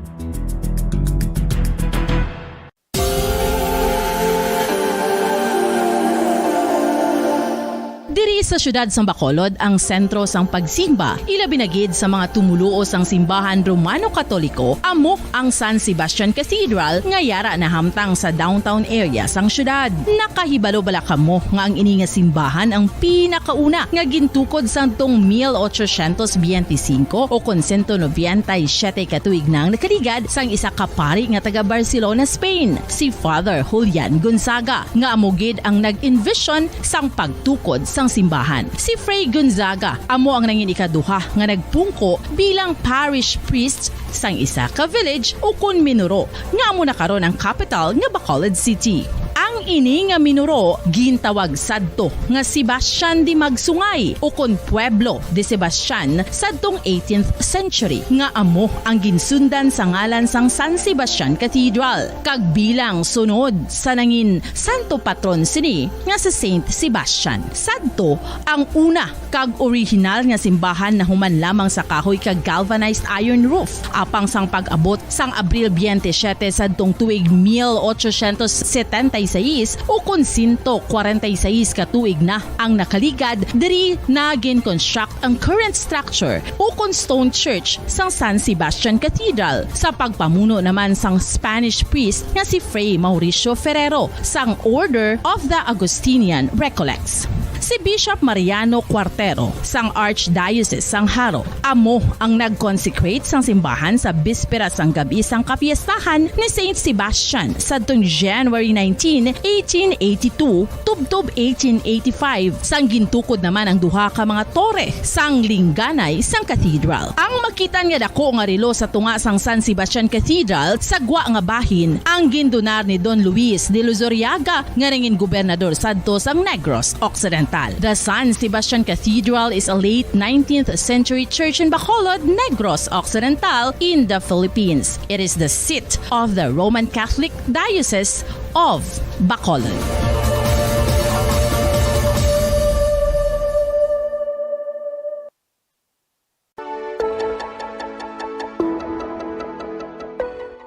Diri sa siyudad sang Bacolod ang sentro sang pagsimba, ilabi na gid sa mga tumoluo sang simbahan Romano-Katoliko, amo ang San Sebastian Cathedral nga yara nahamtang sa downtown area sang siyudad. Nakahibalo bala kamo nga ang ini nga simbahan ang pinakauna nga gintukod sadtong mil ochocientos biyente y singko o kon sento nobenta y siyete ka tuig na ang nakaligad sang isa ka pari nga taga Barcelona, Spain, si Father Julian Gonzaga, nga amo gid ang nag-envision sang pagtukod sang simbahan. Si Fray Gonzaga amo ang nangin ikaduha nga nagpungko bilang parish priest sang isa ka village ukon minuro, nga amo na karon ang kapital nga Bacolod City. Ang ini nga minuro gintawag sadto nga Sebastian de Magsungay ukon Pueblo de Sebastian sadtong eighteenth century, nga amo ang ginsundan sa ngalan sang San Sebastian Cathedral, kag bilang sunod sa nangin santo patron sini nga si Saint Sebastian. Sadto ang una kag orihinal nga simbahan nahuman lamang sa kahoy kag galvanized iron roof. Apang sang pag-abot sang Abril twenty-seven sadtong tuig mil ochocientos setenta y seis, Is ukon sento kwarenta y seis ka tuig na ang nakaligad, diri na gin-construct ang current structure ukon stone church sang San Sebastian Cathedral sa pagpamuno naman sang Spanish priest nga si Fray Mauricio Ferrero sang Order of the Augustinian Recollects. Si Bishop Mariano Cuartero sang Archdiocese sang Jaro amo ang nag-consecrate sang simbahan sa bispera sang gab-i sang kapiestahan ni Saint Sebastian sadtong January nineteen, eighteen eighty-two, tubtob eighteen eighty-five, sang gintukod naman ang duha ka mga tore sang lingganay sang cathedral. Ang makitan nga dako nga relo sa tunga sang San Sebastian Cathedral sa gwa nga bahin ang gindunar ni Don Luis de Luzuriaga nga nangin gobernador sadto sang Negros Occidental. The San Sebastian Cathedral is a late nineteenth century church in Bacolod, Negros Occidental, in the Philippines. It is the seat of the Roman Catholic Diocese of Bacolod.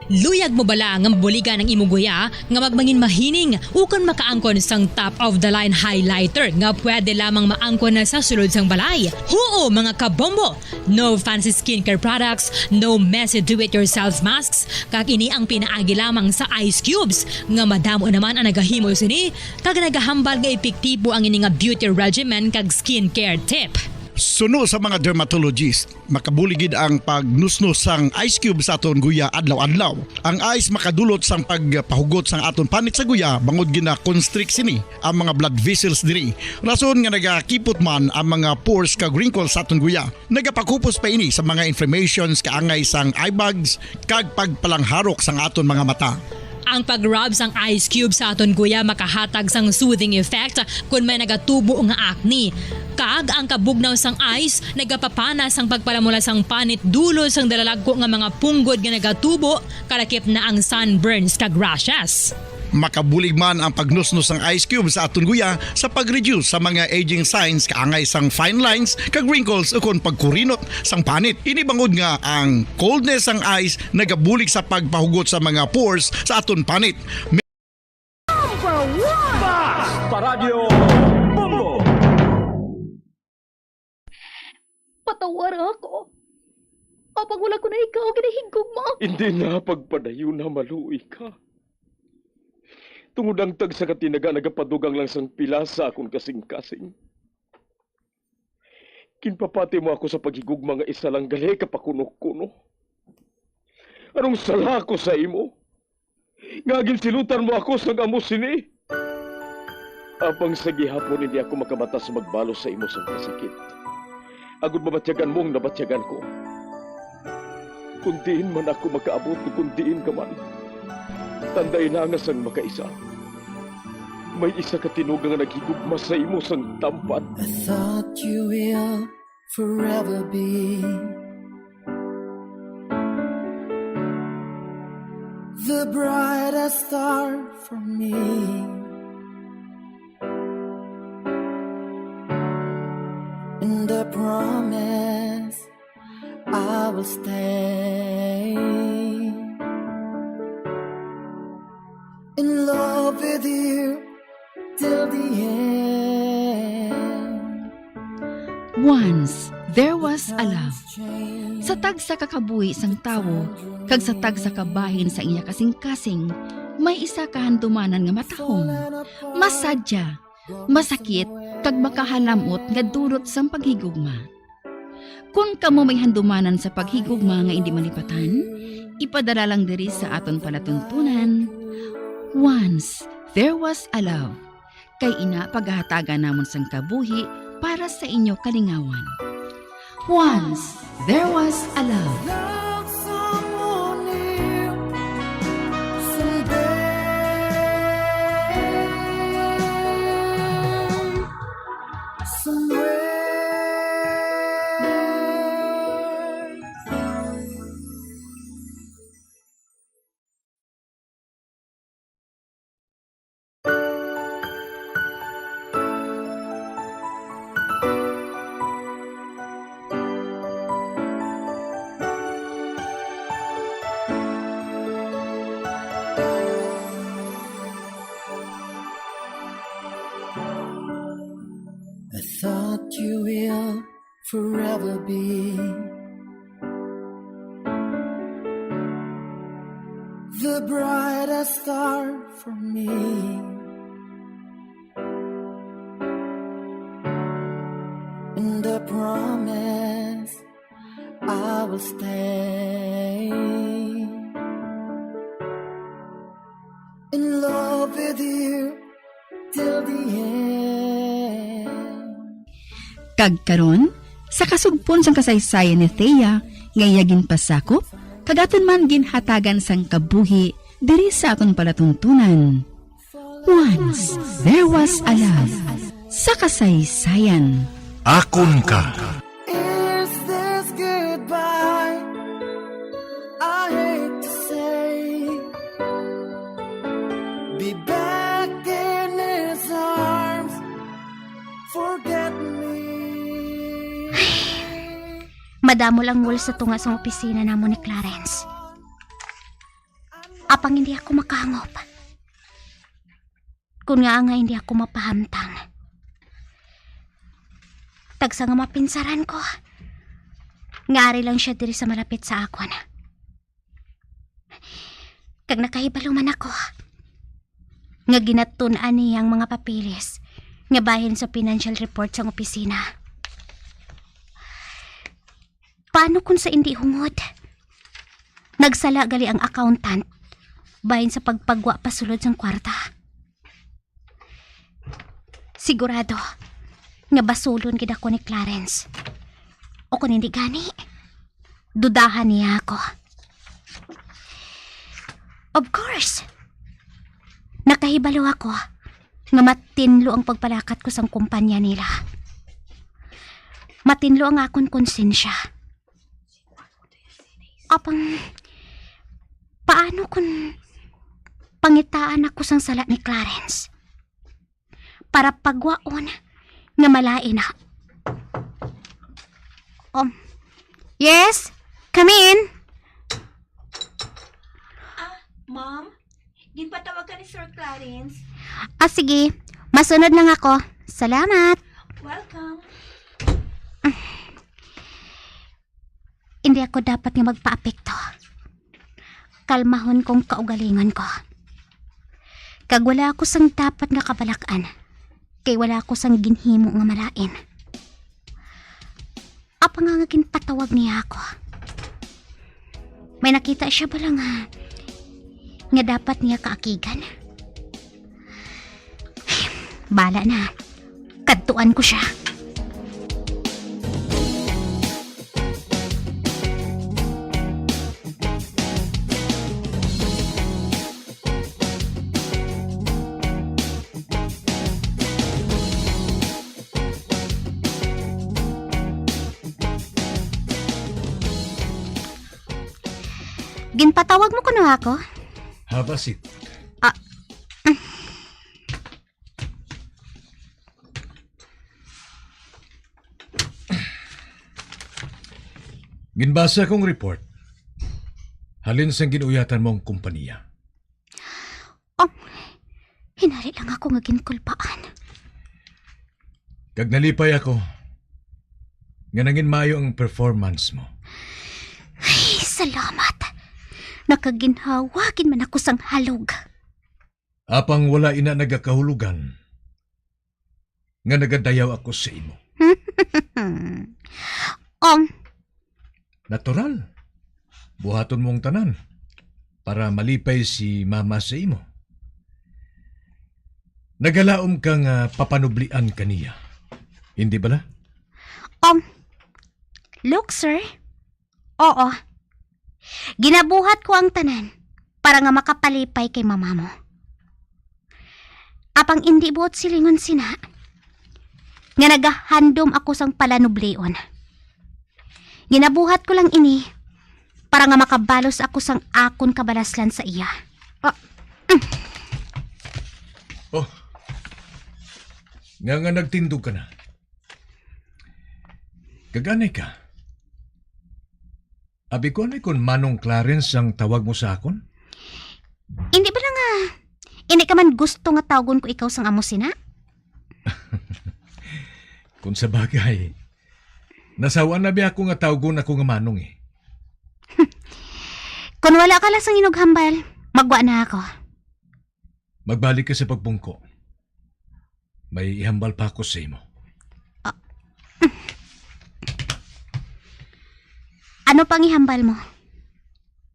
Luyag mo bala nga mabuligan ang imo guya nga magmangin mahining ukon makaangkon sang top of the line highlighter nga pwede lamang maangkon na sa sulod sang balay? Huo, mga kabombo! No fancy skincare products, no messy do-it-yourself masks, kag ini ang pinaagi lamang sa ice cubes nga madamo naman ang nagahimo sini kag nagahambal nga epektibo ang ini nga beauty regimen kag skincare tip. Suno sa mga dermatologist, makabulig gid ang pagnusnos sang ice cube sa aton guya adlaw-adlaw. Ang ice makadulot sang pagpahugot sang aton panit sa guya bangod gina-constrict sini ang mga blood vessels diri. Rason nga nagakipot man ang mga pores kag wrinkles sa aton guya. Nagapakupos pa ini sa mga inflammations kaangay sang eye bags kag pagpalangharok sang aton mga mata. Ang pag-rub sang ice cube sa aton guya makahatag sang soothing effect kon may nagatubo nga acne. Kag ang kabugnaw sang ice nagapapana sang pagpalamula sang panit dulot sang dalalagko nga mga punggod nga nagatubo, kalakip na ang sunburns kag rashes. Makabulig man ang pagnusnos sang ice cube sa aton guya sa pag-reduce sa mga aging signs kaangay sang fine lines kag wrinkles ukon pagkurinot sang panit. Ini bangod nga ang coldness sang ice nagabulig sa pagpahugot sa mga pores sa aton panit. Number one! Basta Radyo Bombo! Patawara ako. Apang wala ko na ikaw ginahigugma. Hindi na pagpadayon na maluoy ka. Tungod ang tagsa ka tinaga nagapadugang lang sang pila sa akon kasing-kasing. Ginpapati mo ako sa paghigugma nga isa lang gali ka pakuno-kuno. Anong sala ko sa imo? Nga ginsilutan mo ako sang amo sini? Apang sa gihapon hindi ako makabatas magbalos sa imo sang kasakit, agod mabatyagan mo ang nabatyagan ko. Kung diin man ako makaabot, kung diin ka man, tandai na nga sang makaisa, may isa ka tinuga nga naghigugma sa imo sang tampad. I thought you will forever be the brightest star for me. And I promise I will stay in love with you till the end. Once there was a love. Sa tagsa ka kabuhi sang tawo kag sa tagsa ka bahin sa iya kasing-kasing, may isa ka handumanan nga matahom, masadya, masakit, kag makahalam-ot nga dulot sang paghigugma. Kon kamo may handumanan sa paghigugma nga indi malipatan, ipadala lang diri sa aton palatuntunan, Once There Was a Love. Kay ina pagahatagan namon sang kabuhi para sa inyo kalingawan. Once There Was a Love. Love someone new someday. Somewhere. The brightest star for me, and the promise I will stay in love with you till the end. Kag karon, sa kasugpon sang kasaysayan ni Thea nga iya ginpasakop, kag aton man ginhatagan sang kabuhi diri sa aton palatuntunan. Once there was a love sa kasaysayan. Akon ka. Is this goodbye? I hate to say, be back in his arms. Forget me. Madamo lang wall sa tunga sang opisina namon ni Clarence. Apang hindi ako makahangop. Kun nga nga hindi ako mapahamtang. Tagsa nga mapinsaran ko, nga ari lang siya diri sa malapit sa akon. Kag nakahibalo man ako nga ginatun-an niya ang mga papeles nga bahin sa financial report sang opisina. Paano kung sa indi hungod? Nagsala gali ang accountant bahin sa pagpagwa pasulod sang kwarta. Sigurado nga basulon gid ako ni Clarence. O kung hindi gani, dudahan niya ako. Of course, nakahibalo ako nga matinlo ang pagpalakat ko sang kumpanya nila. Matinlo ang akon konsensya. Apang, paano kung pangitaan ako sang sala ni Clarence? Para pagwaon nga malain na. Um, yes? Come in. Ah, Ma'am? Ginpatawag ka ni Sir Clarence? Ah, sige. Masunod lang ako. Salamat. Welcome. Hindi ako dapat nga magpaapekto. Kalmahon kong kaugalingon ko. Kag wala ako sang dapat nga kabalak-an, kay wala ako sang ginhimo nga malain. Apang nga ginpatawag niya ako. May nakita siya bala nga, nga dapat niya kaakigan? Bala na. Kadtuan ko siya. Ginpatawag mo kuno ako? Have a seat. Ah. Ginbasa kong report halin sang gin-uyatan mong kompanya. Um, hinali lang ako nga ginkulbaan. Kag nalipay ako nga nangin maayo ang performance mo. Ay, salamat. Nakaginhawa gid man ako sang halog. Apang wala ina nagakahulogan nga nagadayaw ako sa imo. Um, natural. Buhaton mo ang tanan para malipay si mama sa imo. Nagalaom ka nga papanublian ka niya. Hindi bala? Um, look, sir. Oo. Ginabuhat ko ang tanan para nga makapalipay kay mama mo. Apang indi buot silingon sina nga nagahandom ako sang palanublion. Ginabuhat ko lang ini para nga makabalos ako sang akon kabalaslan sa iya. Ah, mm. Oh. Nga nga nagtindog ka na. Kaganay ka. Abi ko, anay kon Manong Clarence ang tawag mo sa akon? Hindi bala nga, hindi ka man gusto nga tawgon ko ikaw sang amo sina? Kung sa bagay, nasawa na bi ako nga tawgon ako nga Manong eh. Kung wala ka lang sang inughambal, Magwa na ako. Magbalik ka sa pagpungko. May ihambal pa ako sa imo. Ah. Ano pang ihambal mo?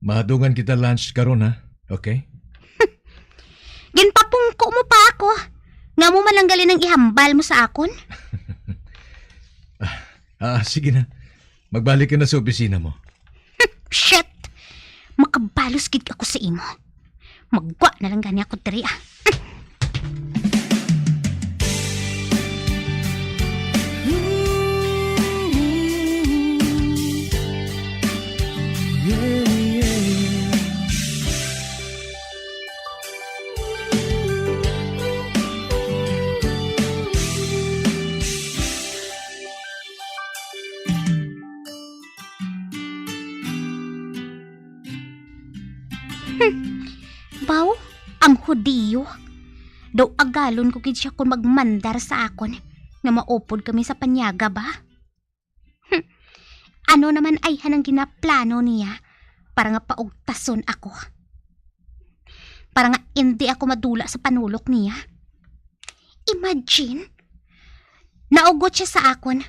Mahadungan kita lunch karon, ha? Okay? Ginpapungko mo pa ako. Nga mo man lang gali nang ihambal mo sa akon? Ah, ah, sige na. Magbalik ka na sa opisina mo. Shit! Makabalos gid ako sa imo. Magwa na lang gani ako diri, ah. Hmm. Baw, ang Hudiyo. Daw agalon ko gid siya kon magmandar sa akon nga maupod kami sa panyaga ba? Hmm. Ano naman ayhan ang ginaplano niya para nga paugtason ako? Para nga indi ako madula sa panulok niya? Imagine, naugot siya sa akon.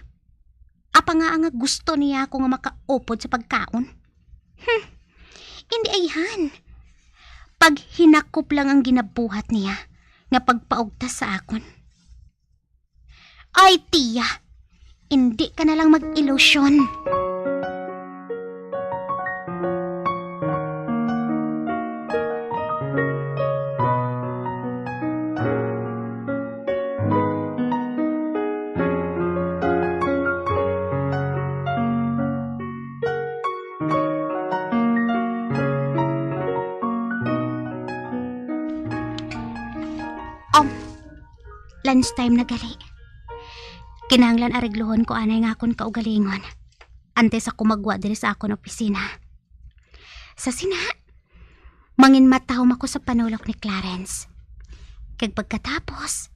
Apa nga nga gusto niya ako nga makaupod sa pagkaon? Hmm. Indi ayhan. Paghinakop lang ang ginabuhat niya nga pagpaugtas sa akon. Ay, tiya, indi ka na lang mag-ilusyon. Um, lunch time na gali. Kinahanglan aregluhon ko anay nga akon kaugalingon antes ako magwa diri sa akon opisina. Sa sina, manginmatahom ako sa panulok ni Clarence. Kag pagkatapos,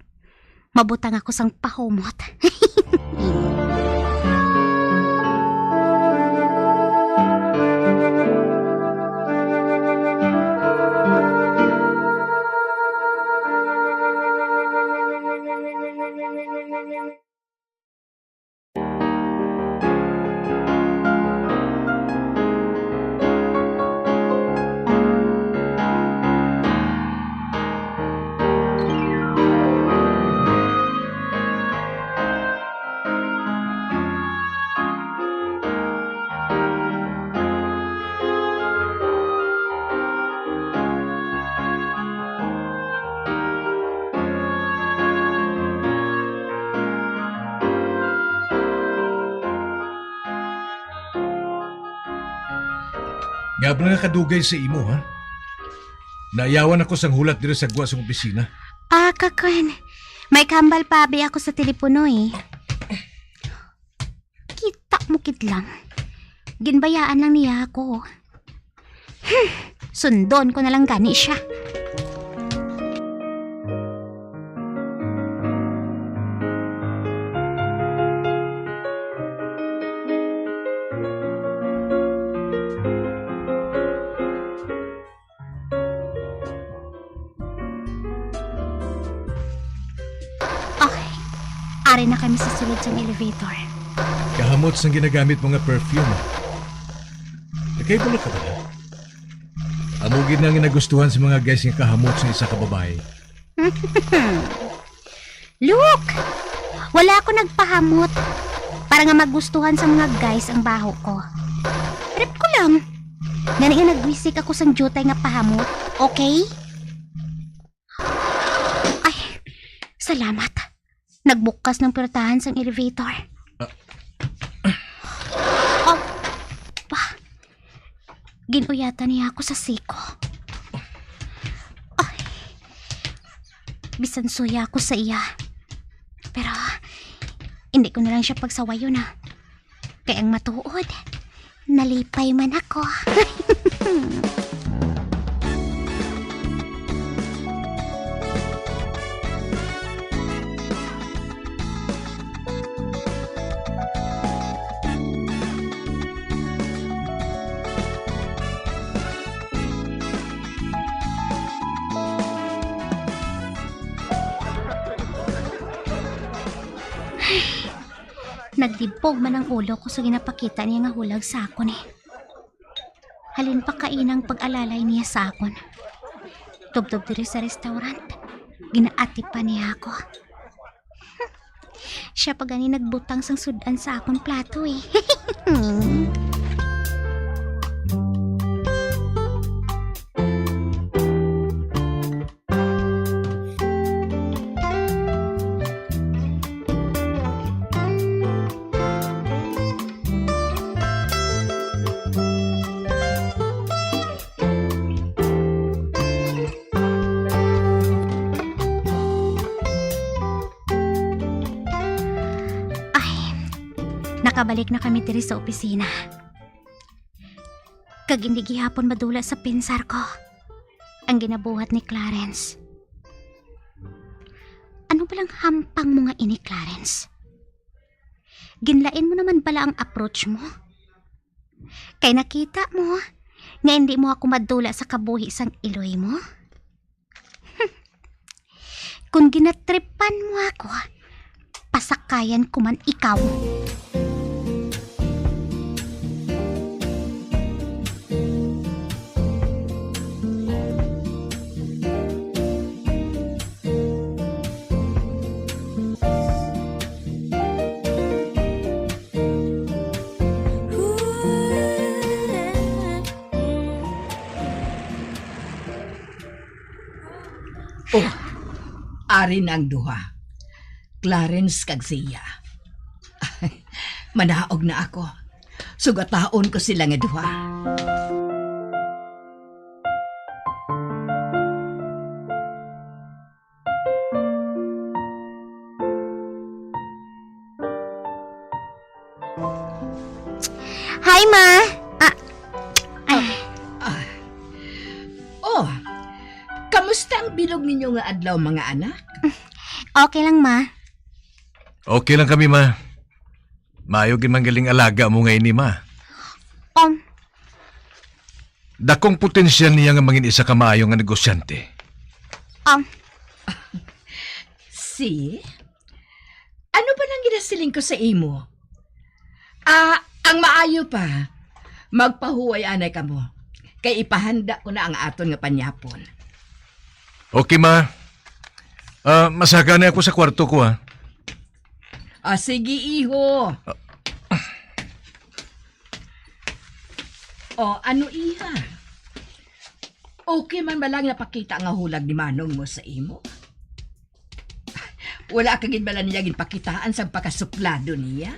mabutang ako sang pahumot. Nga bala nga kadugay sa imo, ha? Naayawan ako sang hulat diri sa gwa sang opisina. Ah, kakwan. May kahambal pa abi ako sa telepono, eh. Kita mo gid lang. Ginbayaan lang niya ako. Hmm, sundon ko na lang gani siya. Okay. Ari na kami sa sulod sang elevator. Kahamot sang ginagamit mo nga perfume. Nagkaibulo ka ba? Amo gid na nga nagustuhan sa mga guys nga kahamot sa isa ka babae. Look! Wala ako nagpahamot para nga magustuhan sa mga guys ang baho ko. Trip ko lang. Gani nga nagwisik ako sang diutay nga pahamot, okay? Ay, salamat. Nagbukas ng pirtahan sang elevator. Ah. Oh, pa. Ginuyatan niya ako sa siko. Ay. Bisan suya ako sa iya. Pero, hindi ko na lang siya pagsawayon, ah. Kay ang matuod, nalipay man ako. Naglibog man ang ulo ko sa ginapakita niya nga hulag sa akon, eh. Halin pa kaina ang pag-alalay niya sa akon. Tubtob diri sa restaurant, ginaatipan niya ako. Siya pa gani nagbutang sang sud-an sa akon plato, eh. Ay, nakabalik na kami diri sa opisina. Kag hindi gihapon madula sa pensar ko ang ginabuhat ni Clarence. Ano ba lang hampang mo nga ini, Clarence? Ginlain mo naman bala ang approach mo? Kay nakita mo nga hindi mo ako madula sa kabuhi sang iloy mo? Kung ginatripan mo ako, pasakayan ko man ikaw. Oh, ari na ang duha. Clarence kag Zia. Manaog na ako. Sugataon ko sila nga duha. Hi, Ma. Ah, ah. Ah. Oh, kamusta ang bilog ninyo nga adlaw, mga anak? Okay lang, Ma. Okay lang kami, Ma. Maayo gid man galing alaga mo nga ini, Ma. Um, Dakong potensyal niya nga mangin isa ka maayo nga negosyante. Um, Si, ano ba nang ginasiling ko sa imo? Ah, ang maayo pa, magpahuway anay kamo. Kay ipahanda ko na ang aton nga panyapon. Okay, Ma. Ah, masaka na ako sa kwarto ko, ha. Ah, sige, iho. O, ano, iha? Okay man ba lang napakita nga hulag ni Manong mo sa imo? Wala ka gid bala niya ginpakitaan sa pagkasuplado niya?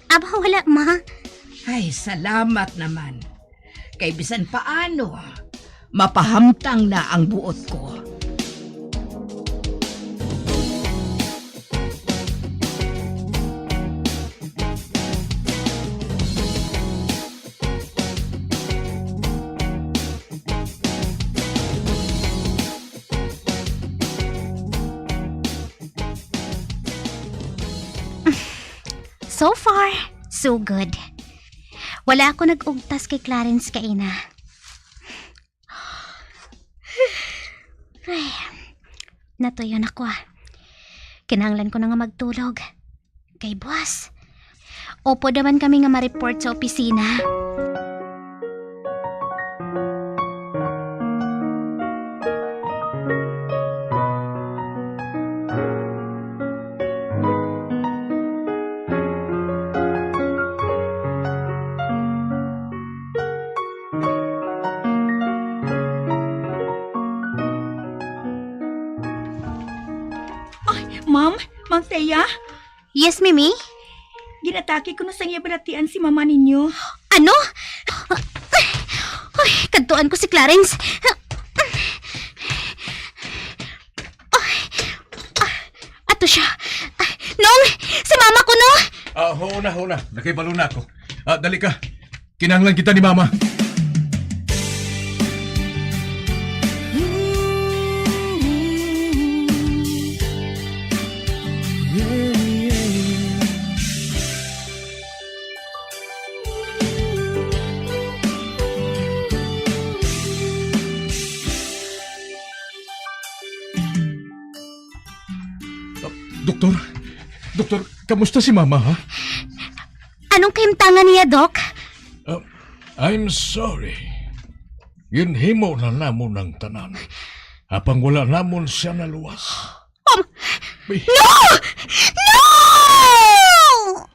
Aba, wala, Ma. Ay, salamat naman. Kay bisan paano, mapahamtang na ang buot ko. So far, so good. Wala ako nag-ugtas kay Clarence kaina. Ay, natuyo na ko, ah. Kinahanglan ko na nga magtulog. Kay buwas, upod naman kami nga ma-report sa opisina. Ay, ma'am, Ma'am Thea? Yes, Mimi? Ginatake ko na sang iya balatian si mama ninyo. Ano? Ay, kadtuan ko si Clarence. Ay, ah, ato siya. Ay, Nong, si mama ko, no? Ah, huo na, huo na. Nakahibalo na ako. Ah, dali ka. Kinahanglan kita ni Mama. Doktor, doktor, kamusta si Mama, ha? Anong kahimtangan niya, Doc? Uh, I'm sorry. Ginhimo na namon ang tanan. Apang wala namon siya naluwas. Um, Bay- no! No!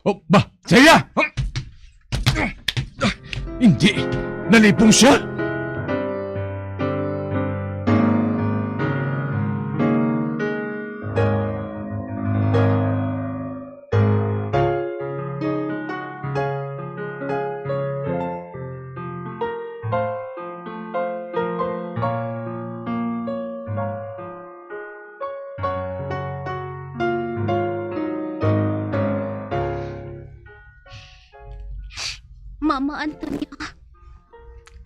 Oh, ba? Saya! Hindi! Nalipong siya! Mama Antonia,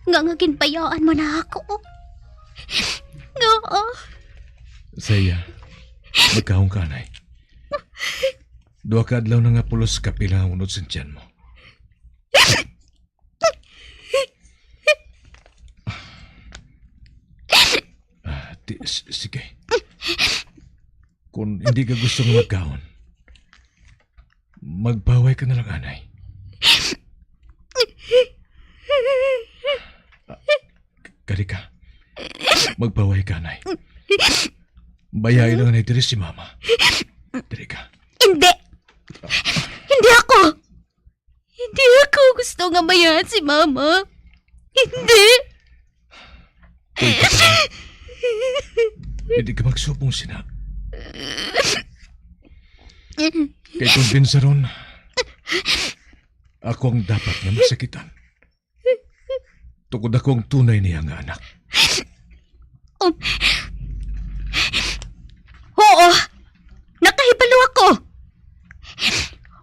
nga nga ginbayaan mo na ako. Nga, ah. Saya, magkaon ka, anay. Duha ka adlaw na nga pulos ka pila ang unod sa tiyan mo. Ah, ti-, s-, sige. Kung hindi ka gusto nga magkaon, magpaway ka na lang, anay. Ah, k-, kari ka. Magpaway ka, anay. Bayain lang, anay, diri si Mama. Diri ka. Hindi! Hindi ako! Hindi ako gusto nga mayahan si Mama. Hindi. Uy, Katay. Hindi ka magsubong sina. Kay kung pinsaron, ako ang dapat nga masakitan. Tungod ako ang tunay niya nga anak. Um, oo, nakahibalo ako.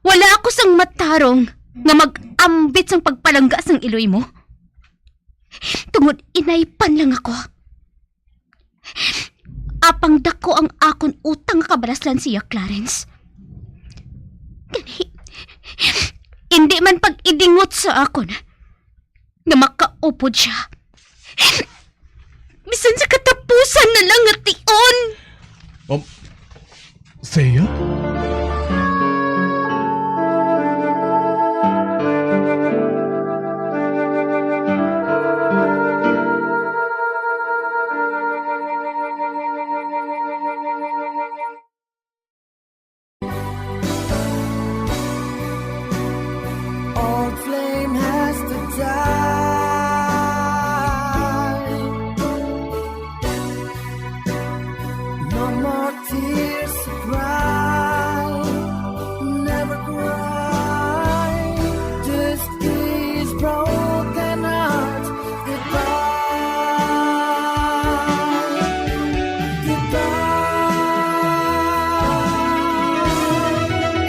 Wala ako sang matarong nga mag-ambit sang pagpalangga sang iloy mo. Tungod inaypan lang ako. Apang dako ang akon utang nga kabalaslan siya, Clarence. Gani, indi man pag-idingot sa akon nga makaupod siya. Bisan sa katapusan na lang nga tion. Um, Thea? Old flame has to die. No more tears to cry. Never cry. This is broken heart. Goodbye. Goodbye.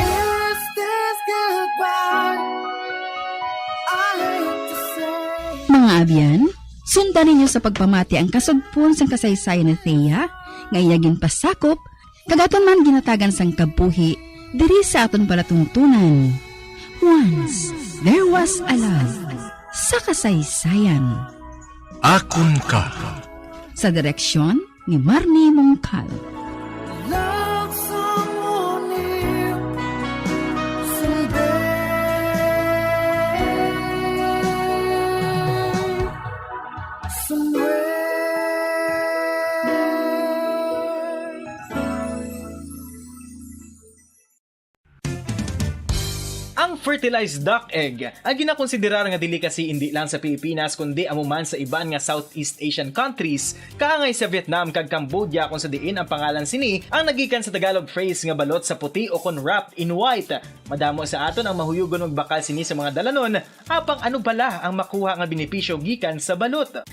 Is this goodbye? I hate to say. Mga abyan, sundan ninyo sa pagpamati ang kasugpon sang kasaysayan ni Thea, nga iya ginpasakop, kag aton man ginhatagan sang kabuhi diri sa aton palatuntunan. Once there was a love sa kasaysayan. Akon ka. Sa direksyon ni Marnie Mongcal. Love someone new someday, somewhere. Ang fertilized duck egg, ang ginakonsiderar nga delicacy indi lang sa Pilipinas, kundi amo man sa iban nga Southeast Asian countries, kaangay sa Vietnam kag Cambodia, kung sa diin ang pangalan sini ang nagikan sa Tagalog phrase nga balot sa puti o kon wrapped in white. Madamo sa aton ang mahuyugon magbakal sini sa mga dalanon, apang ano bala ang makuha nga benepisyo gikan sa balot?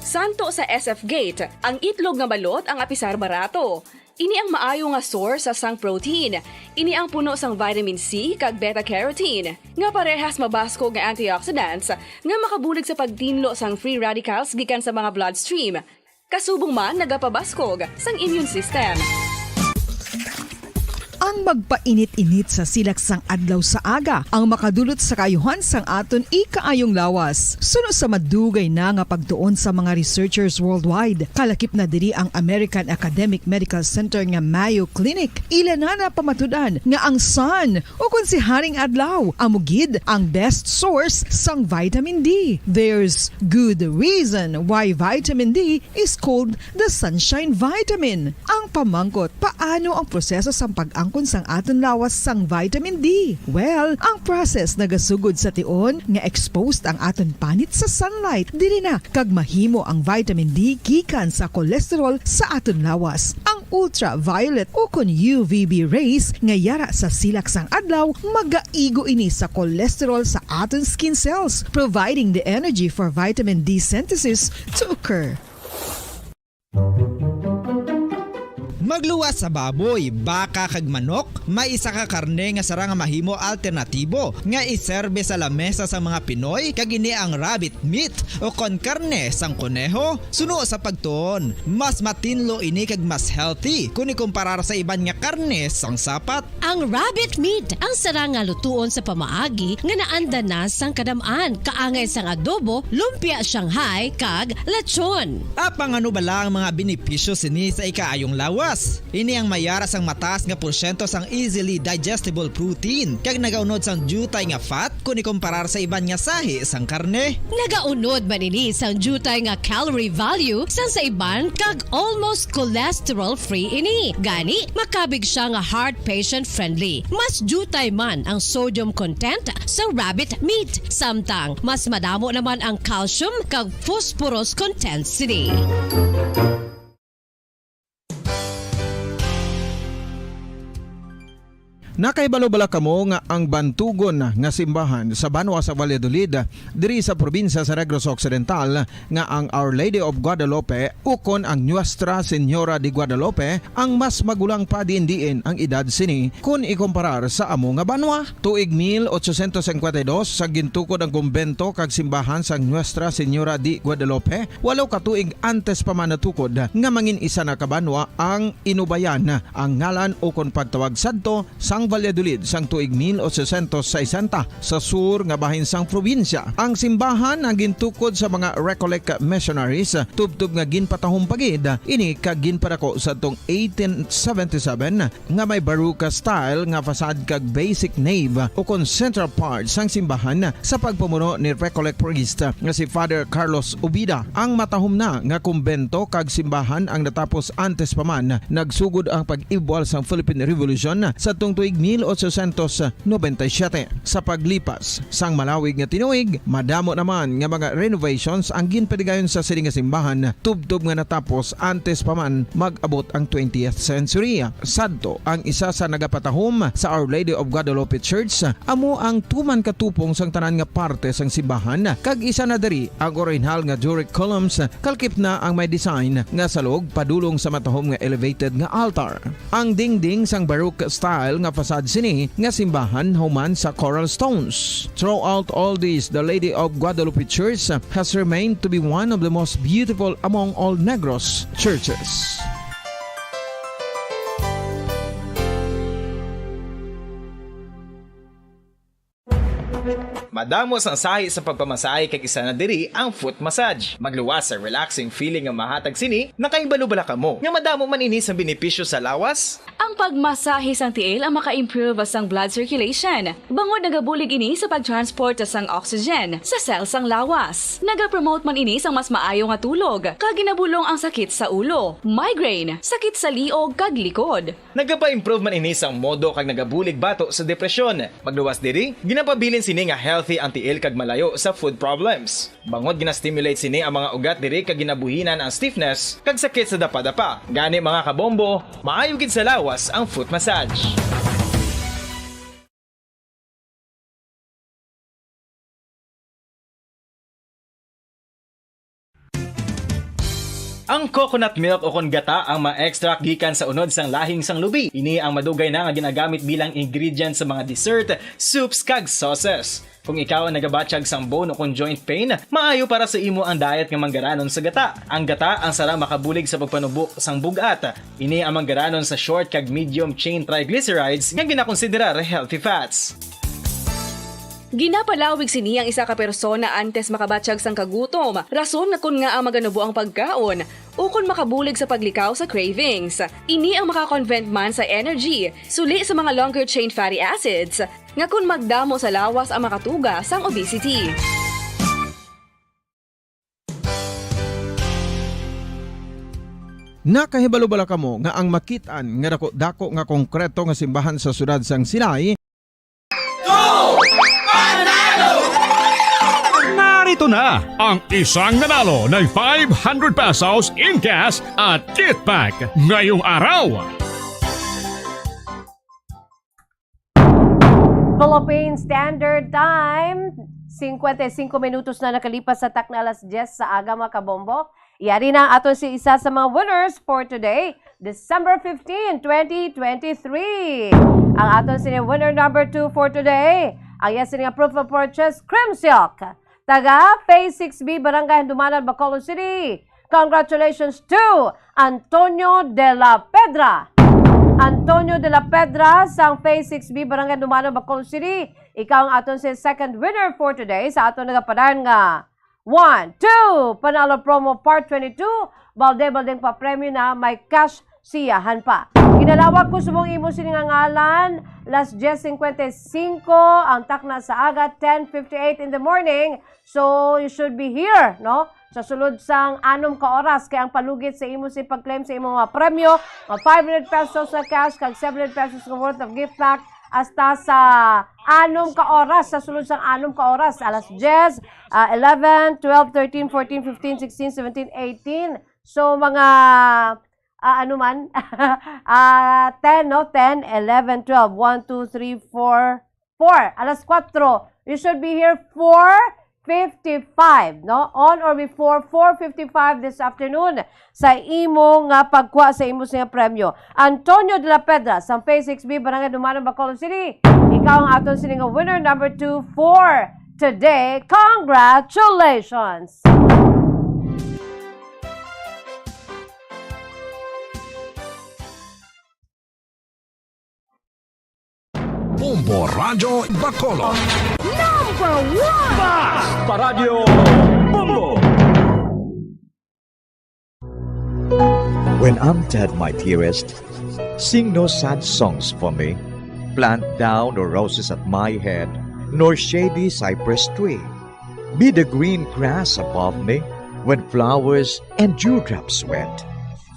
Santo sa S F Gate, ang itlog nga balot ang apisar barato. Ini ang maayo nga source sa sang protein. Ini ang puno sang vitamin C kag beta-carotene, nga parehas mabaskog nga antioxidants nga makabulig sa pagtinlo sang free radicals gikan sa mga bloodstream. Kasubong man nagapabaskog sang immune system. Ang Magpainit-init sa silak sang adlaw sa aga ang makadulot sa kaayuhan sang aton ikaayong lawas. Suno sa madugay na nga pagtuon sa mga researchers worldwide, kalakip na diri ang American Academic Medical Center nga Mayo Clinic, ila na napamatud-an nga ang sun, ukon si Haring Adlaw, amo gid ang best source sang vitamin D. There's good reason why vitamin D is called the sunshine vitamin. Ang pamangkot, paano ang proseso sang pag-angkon sang aton lawas sang vitamin D? Well, ang process nagasugod sa tion nga exposed ang aton panit sa sunlight. Diri na kag mahimo ang vitamin D gikan sa cholesterol sa aton lawas. Ang ultraviolet ukon U V B rays nga yara sa silak sang adlaw, magaigo ini sa cholesterol sa aton skin cells, providing the energy for vitamin D synthesis to occur. Magluwas sa baboy, baka, kag manok, may isa ka karne nga sarang nga mahimo alternatibo nga iserbe sa lamesa sang mga Pinoy, kag ini ang rabbit meat, ukon karne sang koneho. Suno sa pagtuon, mas matinlo ini kag mas healthy kon ikumparar sa iban nga karne sang sapat. Ang rabbit meat ang sarang nga lutuon sa pamaagi nga naanda na sang kadam-an, kaangay sang adobo, lumpia Shanghai, kag lechon. Apang ano bala ang mga benepisyo sini sa ikaayong lawas? Ini ang mayara sang mataas nga porsyento sang easily digestible protein, kag nagaunod sang diutay nga fat kon ikumparar sa iban nga sahi sang karne. Nagaunod man ini sang diutay nga calorie value sang sa iban, kag almost cholesterol-free ini. Gani, makabig sia nga heart patient-friendly. Mas diutay man ang sodium content sa rabbit meat, samtang mas madamo naman ang calcium kag phosphorus content sini. Nakahibalo bala kamo nga ang bantugon nga simbahan sa banwa sa Valladolid, diri sa probinsya sa Negros Occidental, nga ang Our Lady of Guadalupe ukon ang Nuestra Señora de Guadalupe ang mas magulang pa diin-diin ang edad sini kon ikumparar sa amo nga banwa? Tuig mil ochocientos cincuenta y dos, sa gintukod ang kumbento kag simbahan sang Nuestra Señora de Guadalupe, walo ka tuig antes pa man natukod nga mangin isa na ka banwa ang Inubayan ang ngalan ukon pagtawag sadto sang Valladolid sang tuig mil ochocientos sesenta sa sur nga bahin sang probinsya. Ang simbahan ang gintukod sa mga Recollect missionaries, tubtob nga ginpatahom pa gid ini kag ginpadako sadtong eighteen seventy-seven, nga may Baroque style nga facade kag basic nave ukon central part sang simbahan sa pagpamuno ni Recollect priest nga si Father Carlos Ubida. Ang matahom na nga kumbento kag simbahan ang natapos antes pa man nagsugod ang pag-ibwal sang Philippine Revolution sadtong tuig mil ochocientos noventa y siete. Sa paglipas sang malawig nga tinuig, madamo naman nga mga renovations ang ginpadigayon sa sini nga simbahan, tubtob nga natapos antes pa man mag-abot ang twentieth century. Sadto, ang isa sa nagapatahom sa Our Lady of Guadalupe Church amo ang tuman ka tupong sang tanan nga parte sang simbahan, kag isa na diri ang orihinal nga Doric columns, kalkip na ang may design nga salog padulong sa matahom nga elevated nga altar. Ang dingding sang Baroque style nga facade sini nga simbahan human sa coral stones. Throughout all this, the Lady of Guadalupe Church has remained to be one of the most beautiful among all Negros churches. Madamo sang sahi sa pagpamasahe kag isa na diri ang foot massage. Magluwas sa relaxing feeling nga mahatag sini, nakahibalo bala kamo nga madamo man ini sang benepisyo sa lawas? Ang pagmasahe sang tiil ang maka-improve sang blood circulation, bangod nagabulig ini sa pag-transport sang oxygen sa cell sang lawas. Nagapromote man ini sang mas maayo nga tulog, kag ginabulong ang sakit sa ulo, migraine, sakit sa liog kag likod. Nagapa-improve man ini sang modo kag nagabulig bato sa depresyon. Magluwas diri, ginapabilin sini nga healthy ang tiil kag malayo sa foot problems. Bangod gina-stimulate sini ang mga ugat diri kag ginabuhinan ang stiffness kag sakit sa dapadapa. Gani, mga kabombo, maayo gid sa lawas ang foot massage. Ang coconut milk o kon gata ang ma-extract gikan sa unod sang lahing sang lubi. Ini ang madugay na nga ginagamit bilang ingredient sa mga dessert, soups, kag sauces. Kung ikaw ang nagabatyag sang bone o kon joint pain, maayo para sa imo ang diet nga manggaranon sa gata. Ang gata ang sara makabulig sa pagpanubo sang bug-at. Ini ang manggaranon sa short kag medium chain triglycerides nga ginakonsiderar healthy fats. Ginapalawig sini ang isa ka persona antes makabatyag sang kagutom, rason nga kon ngaa maganubo ang pagkaon, ukon makabulig sa paglikaw sa cravings. Ini ang maka-convert man sa energy, suli sa mga longer chain fatty acids, nga kon magdamo sa lawas ang makatuga sang obesity. Nakahibalo bala kamo nga ang makit-an nga dako-dako nga konkreto nga simbahan sa siyudad sang Sinay? Narito na ang isang nanalo ng five hundred pesos in cash at gift pack ngayong araw. Philippine Standard Time, singkwenta y singko minutos na nakalipas sa takna alas dyes sa aga, mga kabombo. Yari na ang aton si isa sa mga winners for today, December fifteen, twenty twenty-three. Ang aton sini winner number two for today, ang iya sini nga proof of purchase, Cream Silk. Taga Phase six B, Barangay Handumanan, Bacolod City. Congratulations to Antonio de la Pedra. Antonio de la Pedra sang Phase six B, Barangay Handumanan, Bacolod City. Ikaw ang aton si second winner for today sa aton nagapadayon nga One, two, Panalo Promo Part twenty-two, balde-baldeng papremyo na may cash siyahan pa. Ginalawag ko subong imo sini nga ngalan, las diez cincuenta y cinco ang takna sa aga, ten fifty-eight in the morning. So, you should be here, no? Sa sulod sang anom ka oras, kay ang palugit sa imo si pag-claim sa imo mga premyo, mga five hundred pesos na cash, kag seven hundred pesos nga worth of gift pack, hasta sa anom ka oras, sa sulod sang anom ka oras, alas diez, ah, eleven, twelve, thirteen, fourteen, fifteen, sixteen, seventeen, eighteen. So, mga, ah, ano man, ah, ten, no? Ten, eleven, twelve. One, two, three, four, four. Alas kuwatro. You should be here four fifty-five, no? On or before four fifty-five this afternoon sa imo nga pagkuha sa imo sini nga premyo. Antonio de la Pedra, sang Phase six B, Barangay Handumanan, Bacolod City. Ikaw ang aton sini nga winner number two for today. Congratulations! Bombo Radyo Bacolod. Number one! Paradyo Bombo! When I'm dead, my dearest, sing no sad songs for me. Plant thou no roses at my head, nor shady cypress tree. Be the green grass above me when flowers and dewdrops wet.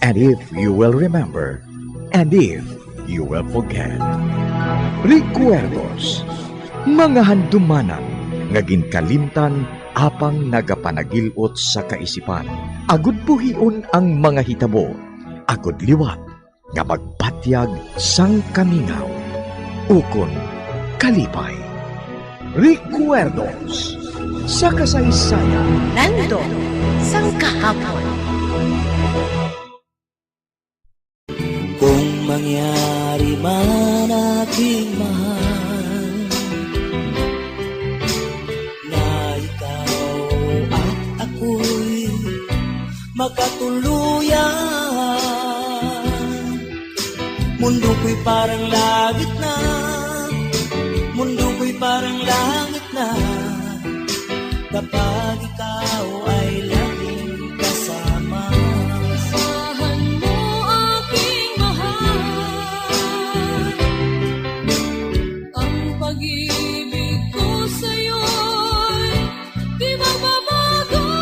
And if you will remember, and if you will forget. Recuerdos, mga handumanan nga ginkalimtan apang nagapanagil-ot sa kaisipan. Agud buhion ang mga hitabo, agud liwat nga magpatyag sang kamingaw ukon kalipay. Recuerdos sa kasaysayan. Nandot sang kahapon. Kung mangyari man, aking mahal, na ikaw at ako'y magkatuluyan. Mundo ko'y parang langit na, mundo ko'y parang langit na, kapag ikaw ay laging kasama. Asahan mo, aking mahal, ang pag-ibig ko sa'yo'y di magbabago.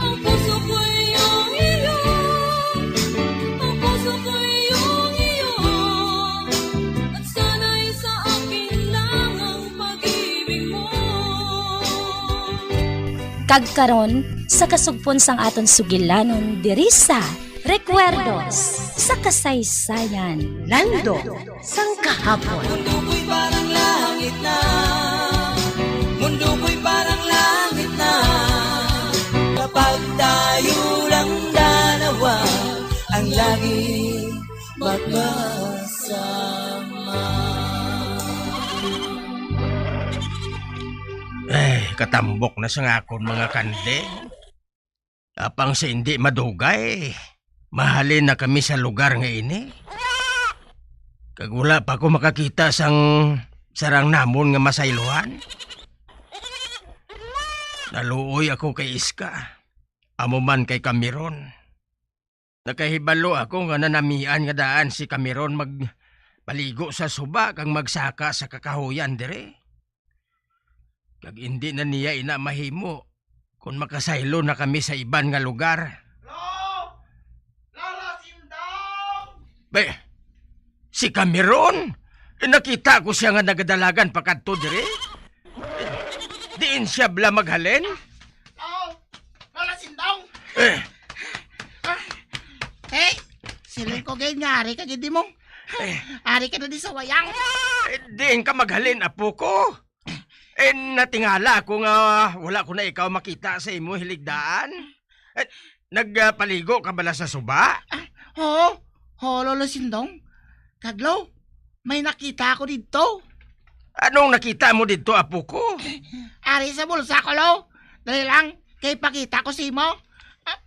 Ang puso ko'y iyong iyo, ang puso ko'y iyong iyo, at sana'y sa akin lang ang pag-ibig mo. Kag karon, sa kasugpon sang aton sugilanon diri sa Recuerdos sa Kasaysayan. Nandot sang kahapon. Mundo ko'y parang langit na. Mundo ko'y parang langit na. Kapag Katambok na sang akon mga kanding. Apang sa indi madugay, mahalin na kami sa lugar nga ini. Kag wala pa ko makakita sang sarang namon nga masaylohan. Naluoy ako kay Iska, amo man kay Camiron. Nakahibalo ako nga nanamian nga daan si Camiron magpaligo sa suba kag magsaka sa kakahuyan diri. Kag indi na niya ina mahimo kon makasaylo na kami sa iban nga lugar. Lo! Lola Sindong! Be, si Camiron? Eh, nakita ko siya nga nagadalagan pakadto diri. Diin siya bala maghalin? Oh, Lola Sindong! Eh. Ah, hey, siling ko gid nga ari ka gid mo. Eh. Ari ka na di sa wayang. Eh, diin ka maghalin, apo ko? Eh, natingala ako nga wala ko na ikaw makita sa imo hiligdaan. Eh, nagpaligo ka bala sa suba? Ah, oo. Oo, Lolo Sindong. Kag, Lo, may nakita ako didto. Anong nakita mo didto, apo ko? Ari sa bulsa ko, Lo. Dali lang, kay pakita ko sa imo. Ah,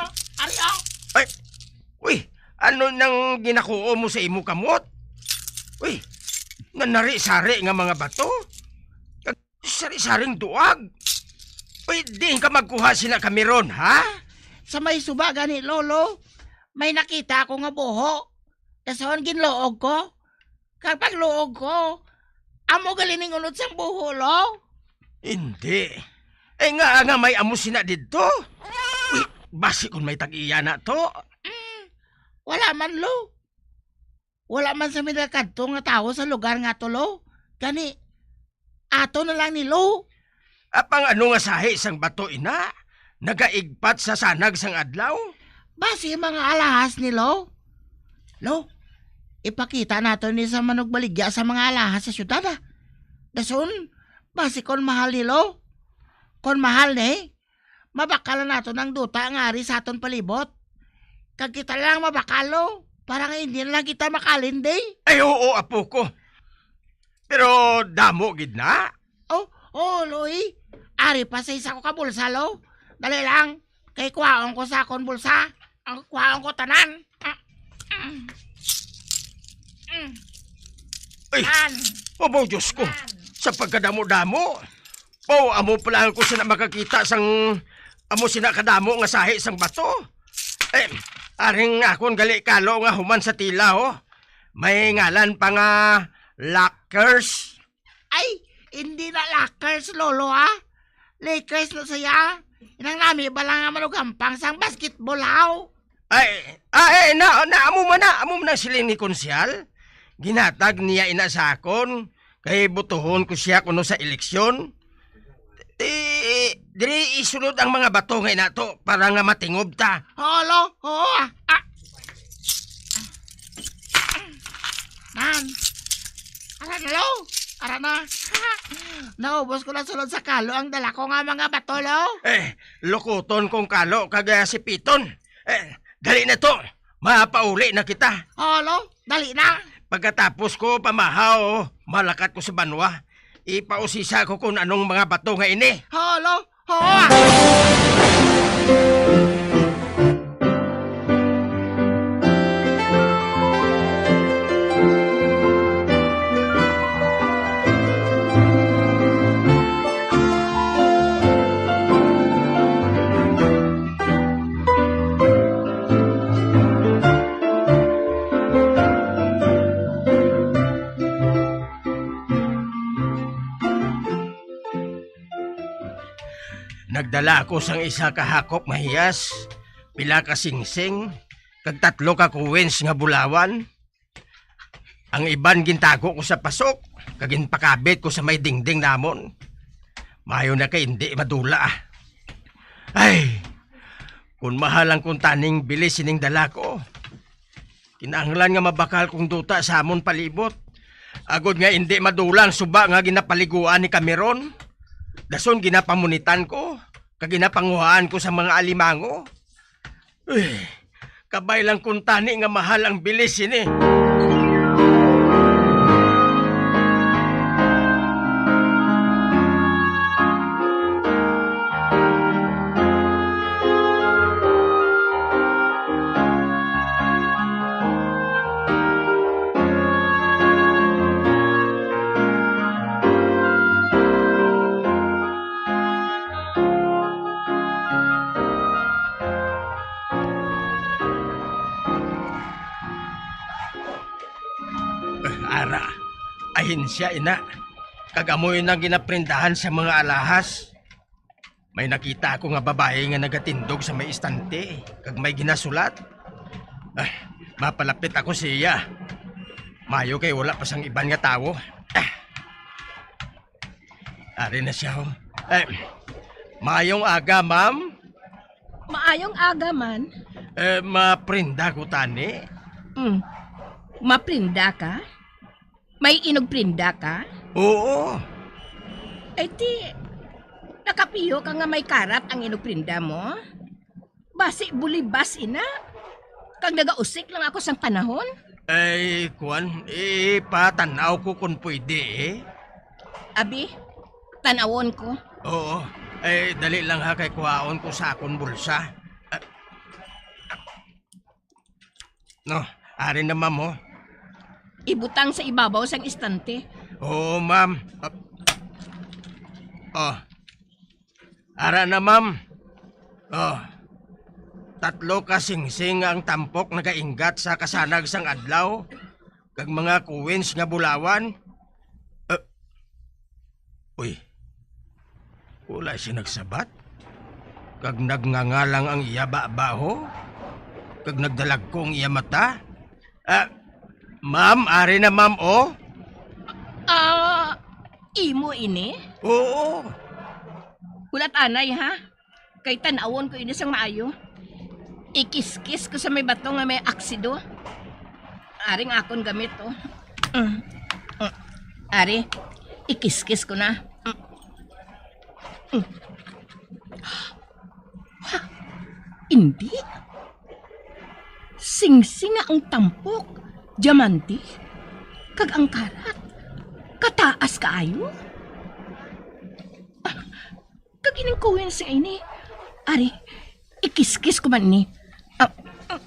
oh, ari, oh. Ay, uy, ano nang ginakuo mo sa imo kamot? Uy, nanari-sari nga mga bato. Sari-saring duag. Uy, diin ka magkuha sina Camiron, ha? Sa may suba gani, Lolo, may nakita ako nga buho. Dason ginluog ko. Kag pagluog ko, amo gali ning unod sang buho, Lo. Hindi. Eh, nga nga may amo sina didto? Uy, basi kung may tag-iya na to. Mm, wala man, Lo. Wala man sa may nakadto nga tawo sa lugar nga to, Lo. Gani, ato na lang ni, Lo. Apang ano nga sahi sang bato ina? Nagaigpat sa sanag sang adlaw? Basi mga alahas ni, Lo. Lo, ipakita nato ni sa manugbaligya sa mga alahas sa syudad, ah. Dason, basi kon mahal ni, Lo. Kon mahal ni, mabakal na naton ang duta nga ari sa aton palibot. Kag kita lang mabakal, Lo, para nga hindi na lang kita makalindi. Ay, oo, apo ko. Pero damo gid na. Oh, oh, Lo, eh. Ari pa sa isa ko ka bulsa, Lo. Dali lang, kay kuhaon ko sa akon bulsa. Ang kuhaon ko tanan. Ay, Tan. Abo, Diyos ko. Tan. Sa pagkadamo-damo. Pao, amo pa lang ko sina makakita sang amo sina kadamo nga sahi sang bato. Eh, aring akon gali kalo nga human sa tila, oh. May ngalan pa nga Lakers. Ay, hindi na Lakers, Lolo, ah. Lakers na saya. Inang nami ba lang nga manugampang sang basketball, haw? Ay, ay, na, na, amo man na, amo man na siling ni Konsyal. Ginhatag niya ina sa akon, kay botohon ko siya kuno sa eleksyon. Eh, diri isulod ang mga bato nga inato para nga matingob ta. Oo, Lo. Oo, ah. Ah. Man. Ara na, Lo. Ara na. Naubos ko na sulod sa kalo ang dala ko nga mga bato, Lo. Eh, lukuton kong kalo kag, ah, sipiton. Eh, dali na to. Mapauli na kita. Oo, Lo. Dali na. Pagkatapos ko pamahaw, malakat ko sa banwa. Ipausisa ko kung anong mga bato nga ini. Oo, Lo. Oo. Nagdala ako sang isa ka hakop mahiyas, pila ka singsing, kag tatlo ka coins nga bulawan. Ang iban gintago ko sa pasok, kag ginpakabit ko sa may dingding namon. Maayo na kay indi madula. Ay, kun mahal ang kuntaning bili sining dala ko, kinahanglan nga mabakal kong duta sa amon palibot, agod nga indi madula ang suba nga ginapaliguan ni Camiron. Dason ginapamunitan ko, kag ginapanguhaan ko sa mga alimango. Eh, kabay lang kuntani nga mahal ang bilis sini. Ahensya ina, kag amo ina ang ginaprindahan sa mga alahas. May nakita ako nga babayi nga nagatindog sa may istante, kag may ginasulat. Ah, mapalapit ako siya. Mayo kay wala pa sang iban nga tawo. Ah. Ari na siya, oh. Eh, mayong aga, ma'am. Maayong aga man. Eh, maprinda ko tani? Mm. Maprinda ka? May inugprinda ka? Oo. Ay, ti, nakapiyo ka nga may karat ang inugprinda mo? Basi bulibas ina. Kag nagausik lang ako sang panahon. Ay, kuwan, ipatan-aw ko kung pwede, eh. Abi, tan-awon ko. Oo. Ay, dali lang ha, kay kuhaon ko sa akon bulsa. Ah, no, ari na, ma'am, oh. Ibutang sa ibabaw sang istante. Oo, ma'am. Ah, oh. Ara na, ma'am. Oh. Tatlo ka singsing ang tampok nagainggat sa kasanag sang adlaw, kag mga coins nga bulawan. Eh, uy. Wala siya nagsabat. Kag nagngangalang ang iya baba, ho. Kag nagdalagko ang iya mata. Ah, ma'am, ari na, ma'am, oh. Ah, imo ini? Oo. Hulat anay, ha? Kay tan-awon ko ini sang maayo. Ikiskis ko sa may bato nga may aksido. Ari ang akon gamit, oh. Mm. Mm. Ari, ikiskis ko na. Mm. Mm. Ha? Indi. Singsing nga ang tampok, diamante, kag ang karat, kataas kaayo. Ah, kag ining coins nga ini. Ari, ikiskis ko man ini. Ah, ah.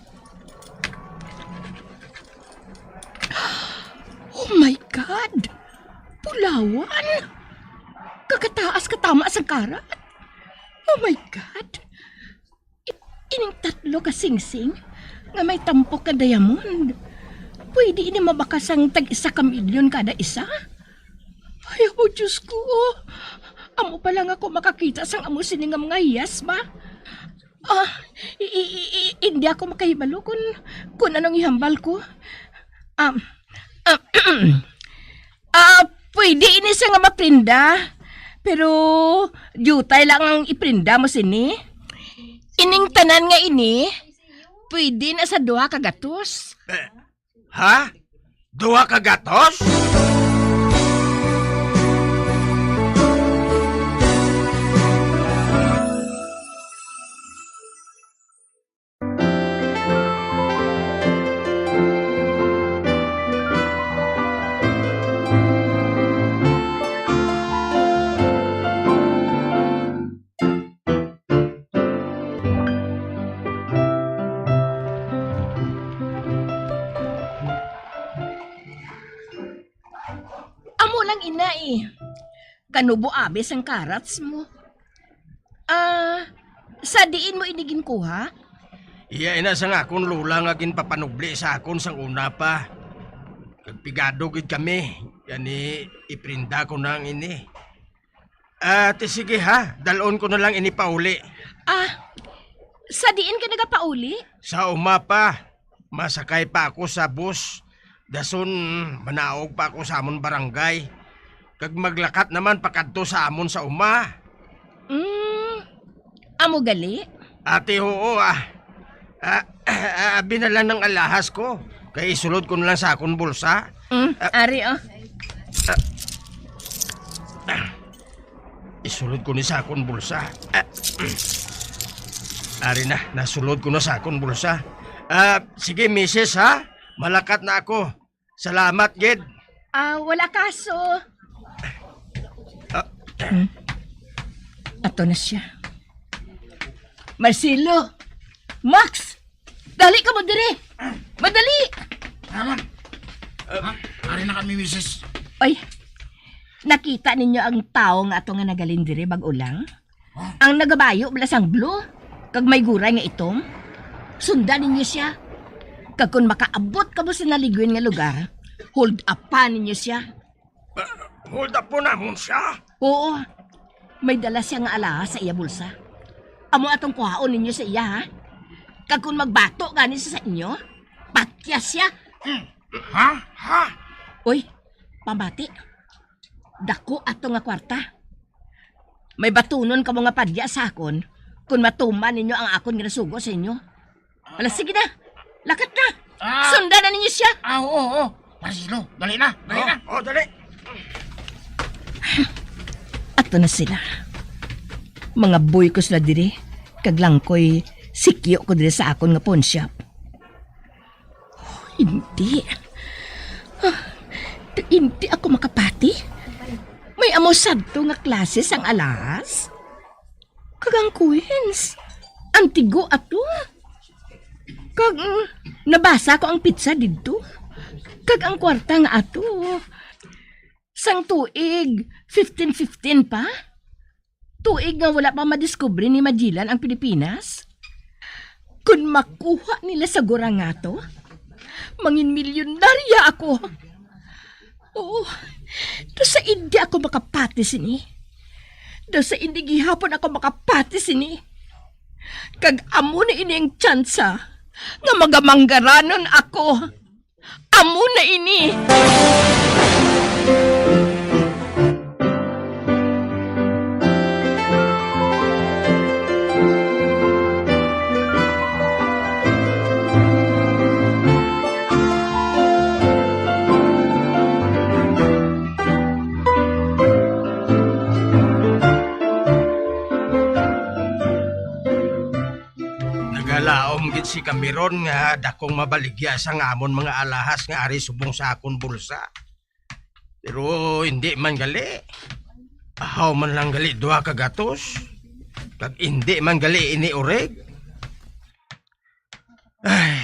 Oh my God! Bulawan! Kagataas ka tama sang karat! Oh my God! I-, ining tatlo ka singsing nga may tampok ka diamond, pwede ini mabakas sang tag isa ka milyon kada isa. Ay, oh, Diyos ko. Amo pa lang ako makakita sang amo sini nga mga hiyas ba? Ah, i-, i-, i-, i-, hindi ako makahibalo kung, kung anong ihambal ko. Um, um, ah, pwede ini siya nga maprinda, pero diutay lang ang iprinda mo sini. Ining tanan nga ini, pwede na sa duha ka gatos. Eh, ha? Duha ka gatos? Amo lang ina, eh. Kanubo abi sang karats mo. Ah, sa diin mo ini ginkuha? Iya ina sang akon lola nga ginpapanubli sa akon sang una pa. Kag pigado gid kami, gani iprinda ko na ang ini. Ah, ti sige ha, dal-on ko na lang ini pauli. Ah, sa diin ka nagapauli? Sa uma pa. Masakay pa ako sa bus. Dason, manaog pa ako sa amon barangay. Kag maglakat naman pakadto sa amon sa uma. Mm, amo gali? Ati, oo, ah. Ah, ah, abi na lang ng alahas ko. Kay isulod ko na lang sa akon bulsa. Mm, ah, ari, oh. Ah, ah. Isulod ko ni sa akon bulsa. Ah, ari na, nasulod ko na sa akon bulsa. Ah, sige, misis, ha? Malakat na ako. Salamat, gid. Ah, wala kaso. Ah. Hmm. Ato na siya. Marcelo! Max! Dali ka mo diri! Madali! Naman! Ah, ari na kami, misis. Oy, nakita ninyo ang tawo nga ato nga nagalin diri bag-o lang? Ang nagabayo bala sang blue, kag may guray nga itom, sundan ninyo sia. Kag kon makaabot kamo sa naliguin nga lugar, hold upan ninyo sia. Hold up po namon siya. Oo. May dala siya nga alahas sa iya bulsa. Amo atong kuhaon ninyo sa iya, ha? Kag kung magbato gani siya sa inyo, patya siya. Hmm. Ha? Ha? Uy, pamati. Dako ato nga kwarta. May batunon kamo nga padya sa akon kung matuman ninyo ang akon nga nasugo sa inyo. Ala, sige na. Lakat na. Ah. Sundan na ninyo siya. Ah, oo, oo. Marcelo, dali na, dali na. Oh, oh, dali. Ato na sila. Mga buy ko sila diri. Kag langkoy, sikyo ko diri sa akon nga pawnshop. Oh, hindi. Ah, hindi ako makapati. May amo sadto nga klase sang alahas. Kag ang coins, antigo ato. Kag, mm, nabasa ko ang pitsa didto. Kag ang kwarta nga ato. Sang tuig fifteen fifteen pa? Tuig nga wala pa madiskubre ni Magellan ang Pilipinas? Kon makuha nila sa gura nga to, mangin milyonarya ako. Oo, daw sa indi ako makapati sini. Daw sa indi gihapon ako makapati sini. Kag amo na ini ang tsansa nga magamanggaranon ako. Amo na ini. Nagalaom gid si Camiron nga dakong mabaligya sang amon mga alahas nga ari subong sa akon bulsa. Pero hindi man gali. Ahaw man lang gali duha ka gatos. Kag hindi man gali ini urig. Ay,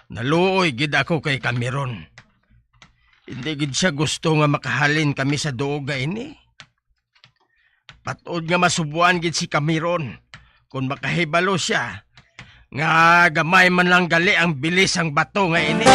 naluoy gid ako kay Camiron. Hindi gid siya gusto nga makahalin kami sa duog nga ini. Patod nga masubuan gid si Camiron kon makahibalo sia nga gamay man lang gali ang bilis sang bato nga ini.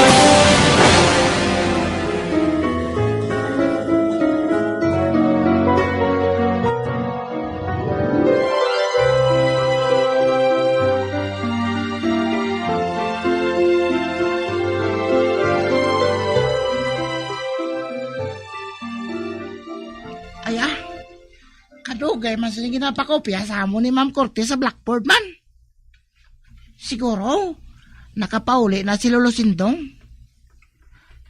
Ay, ah, kadugay man sini ginapakopya sa amo ni Ma'am Cortez sa blackboard man. Siguro, nakapauli na si Lolo Sindong.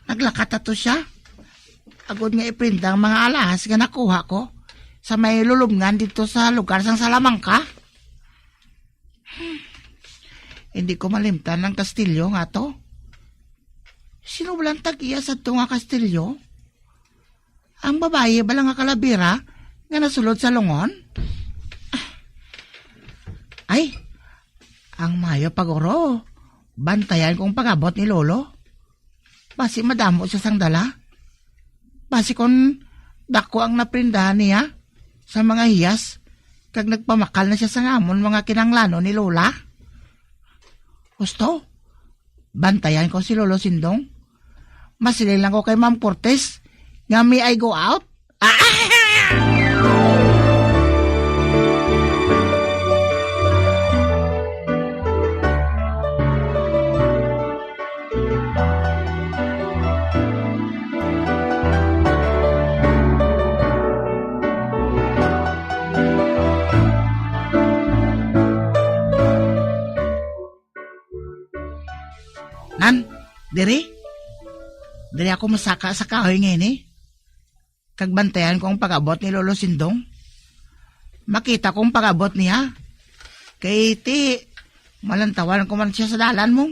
Naglakat ato sia. Agod nga iprinda ang mga alahas nga nakuha ko sa may lulubngan didto sa lugar sang Salamanca. Hmm. Hindi ko malimtan ang kastilyo nga to. Sino bala ang tag-iya sadto nga kastilyo? Ang babayi bala nga kalabira nga nasulod sa lungon? Ay, ang maayo pa guro, bantayan ko ang pag-abot ni Lolo. Basi madamo sia sang dala. Basi kon dako ang naprindahan niya sa mga hiyas, kag nagpamakal na sia sang amon mga kinahanglanon ni Lola. Husto, bantayan ko si Lolo Sindong. Masiling lang ko kay Ma'am Cortez nga may I go out. Nan, diri. Diri ako masaka sa kahoy nga ini. Kag bantayan ko ang pag-abot ni Lolo Sindong. Makita ko ang pag-abot niya. Kay ti, malantawan ko man sia sa dalan mo.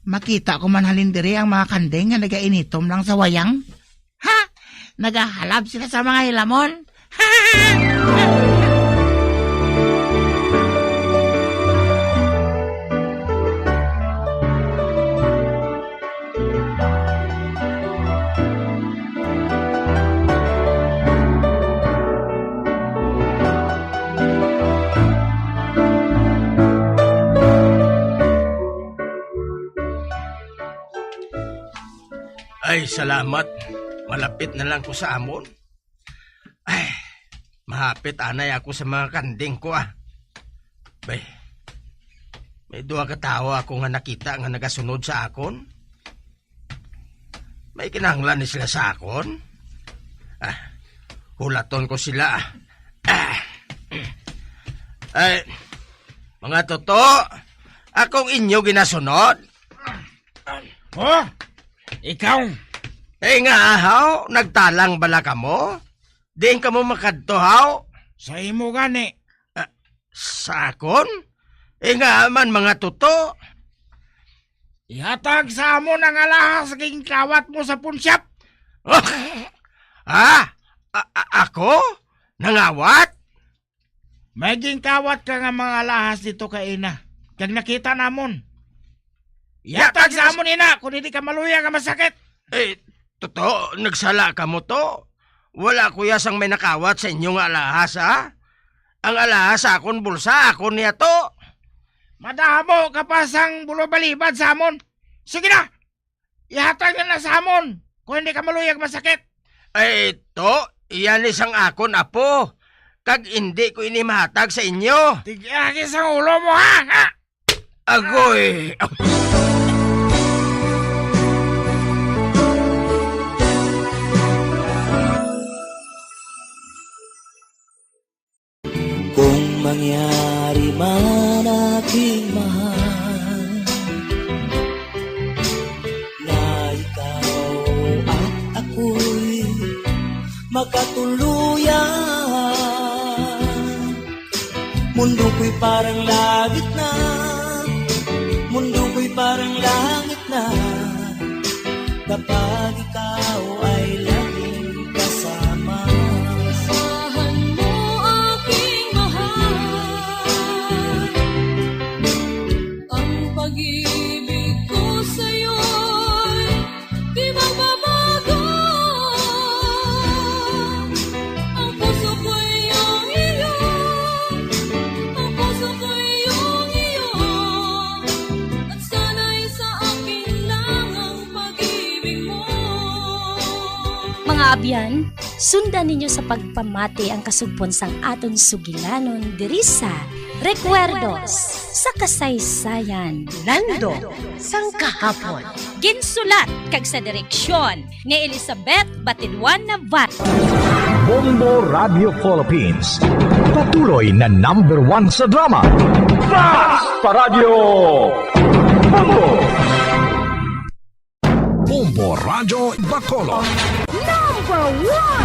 Makita ko man halin diri ang mga kanding nga nagainitom lang sa wayang. Ha? Nagahalab sila sa mga hilamon. Ay, Salamat. Malapit na lang ko sa amon. Ay, mahapit anay ako sa mga kanding ko, ah. Bay, may duha ka tawo ako nga nakita nga nagasunod sa akon. May kinahanglan ni sila sa akon? Ah, hulaton ko sila, ah. Ah. Ay, mga tuto, akong inyo ginasunod. Oh, ikaw? Eh nga, haw, nagtalang bala kamo? Diin kamo makadto, haw? Sa imo gani. Ah, sa akon? Eh nga man, mga tuto. Ihatag sa amon ang alahas nga ginkawat mo sa pawnshop. Ah, a- a- ako? Nangawat? May ginkawat ka nga mga alahas dito kaina, kag nakita namon. Ihatag sa amon ina, kung hindi ka maluya nga masakit. Eh, tuto, nagsala kamo to. Wala ko ya sang may nakawat sa inyo nga alahas, ha? Ang alahas sa akon bulsa, akon niya to. Madamo ka pa sang bulobalibad sa amon. Sige na, ihatag na na sa amon, kung hindi ka maluyag masakit. Ay, ito, iyan isang akon, apo. Kag indi ko ini mahatag sa inyo. Tig-agi sang ulo mo, ha? Ha? Agoy! Kung mangyari man, aking mahal, na ikaw at ako'y magkatuluyan, mundo ko'y parang langit na, mundo ko'y parang langit na, kapag ikaw ay laging kasama. Asahan mo, aking mahal, ang pag-ibig ko sa'yo'y di magbabago. Ang puso ko'y iyong iyo, ang puso ko'y iyong iyo, at sana'y sa akin lang ang pag-ibig mo. Mga abyan, sundan ninyo sa pagpamati ang kasugpon sang aton sugilanon diri sa Recuerdos sa Kasaysayan. Lando sang Kahapon. Ginsulat kag sa direksyon ni Elizabeth Batidwan Navarro. Bombo Radio Philippines, patuloy na number one sa drama. Basta Radyo Bombo! Bombo Radyo Bacolod. Number one!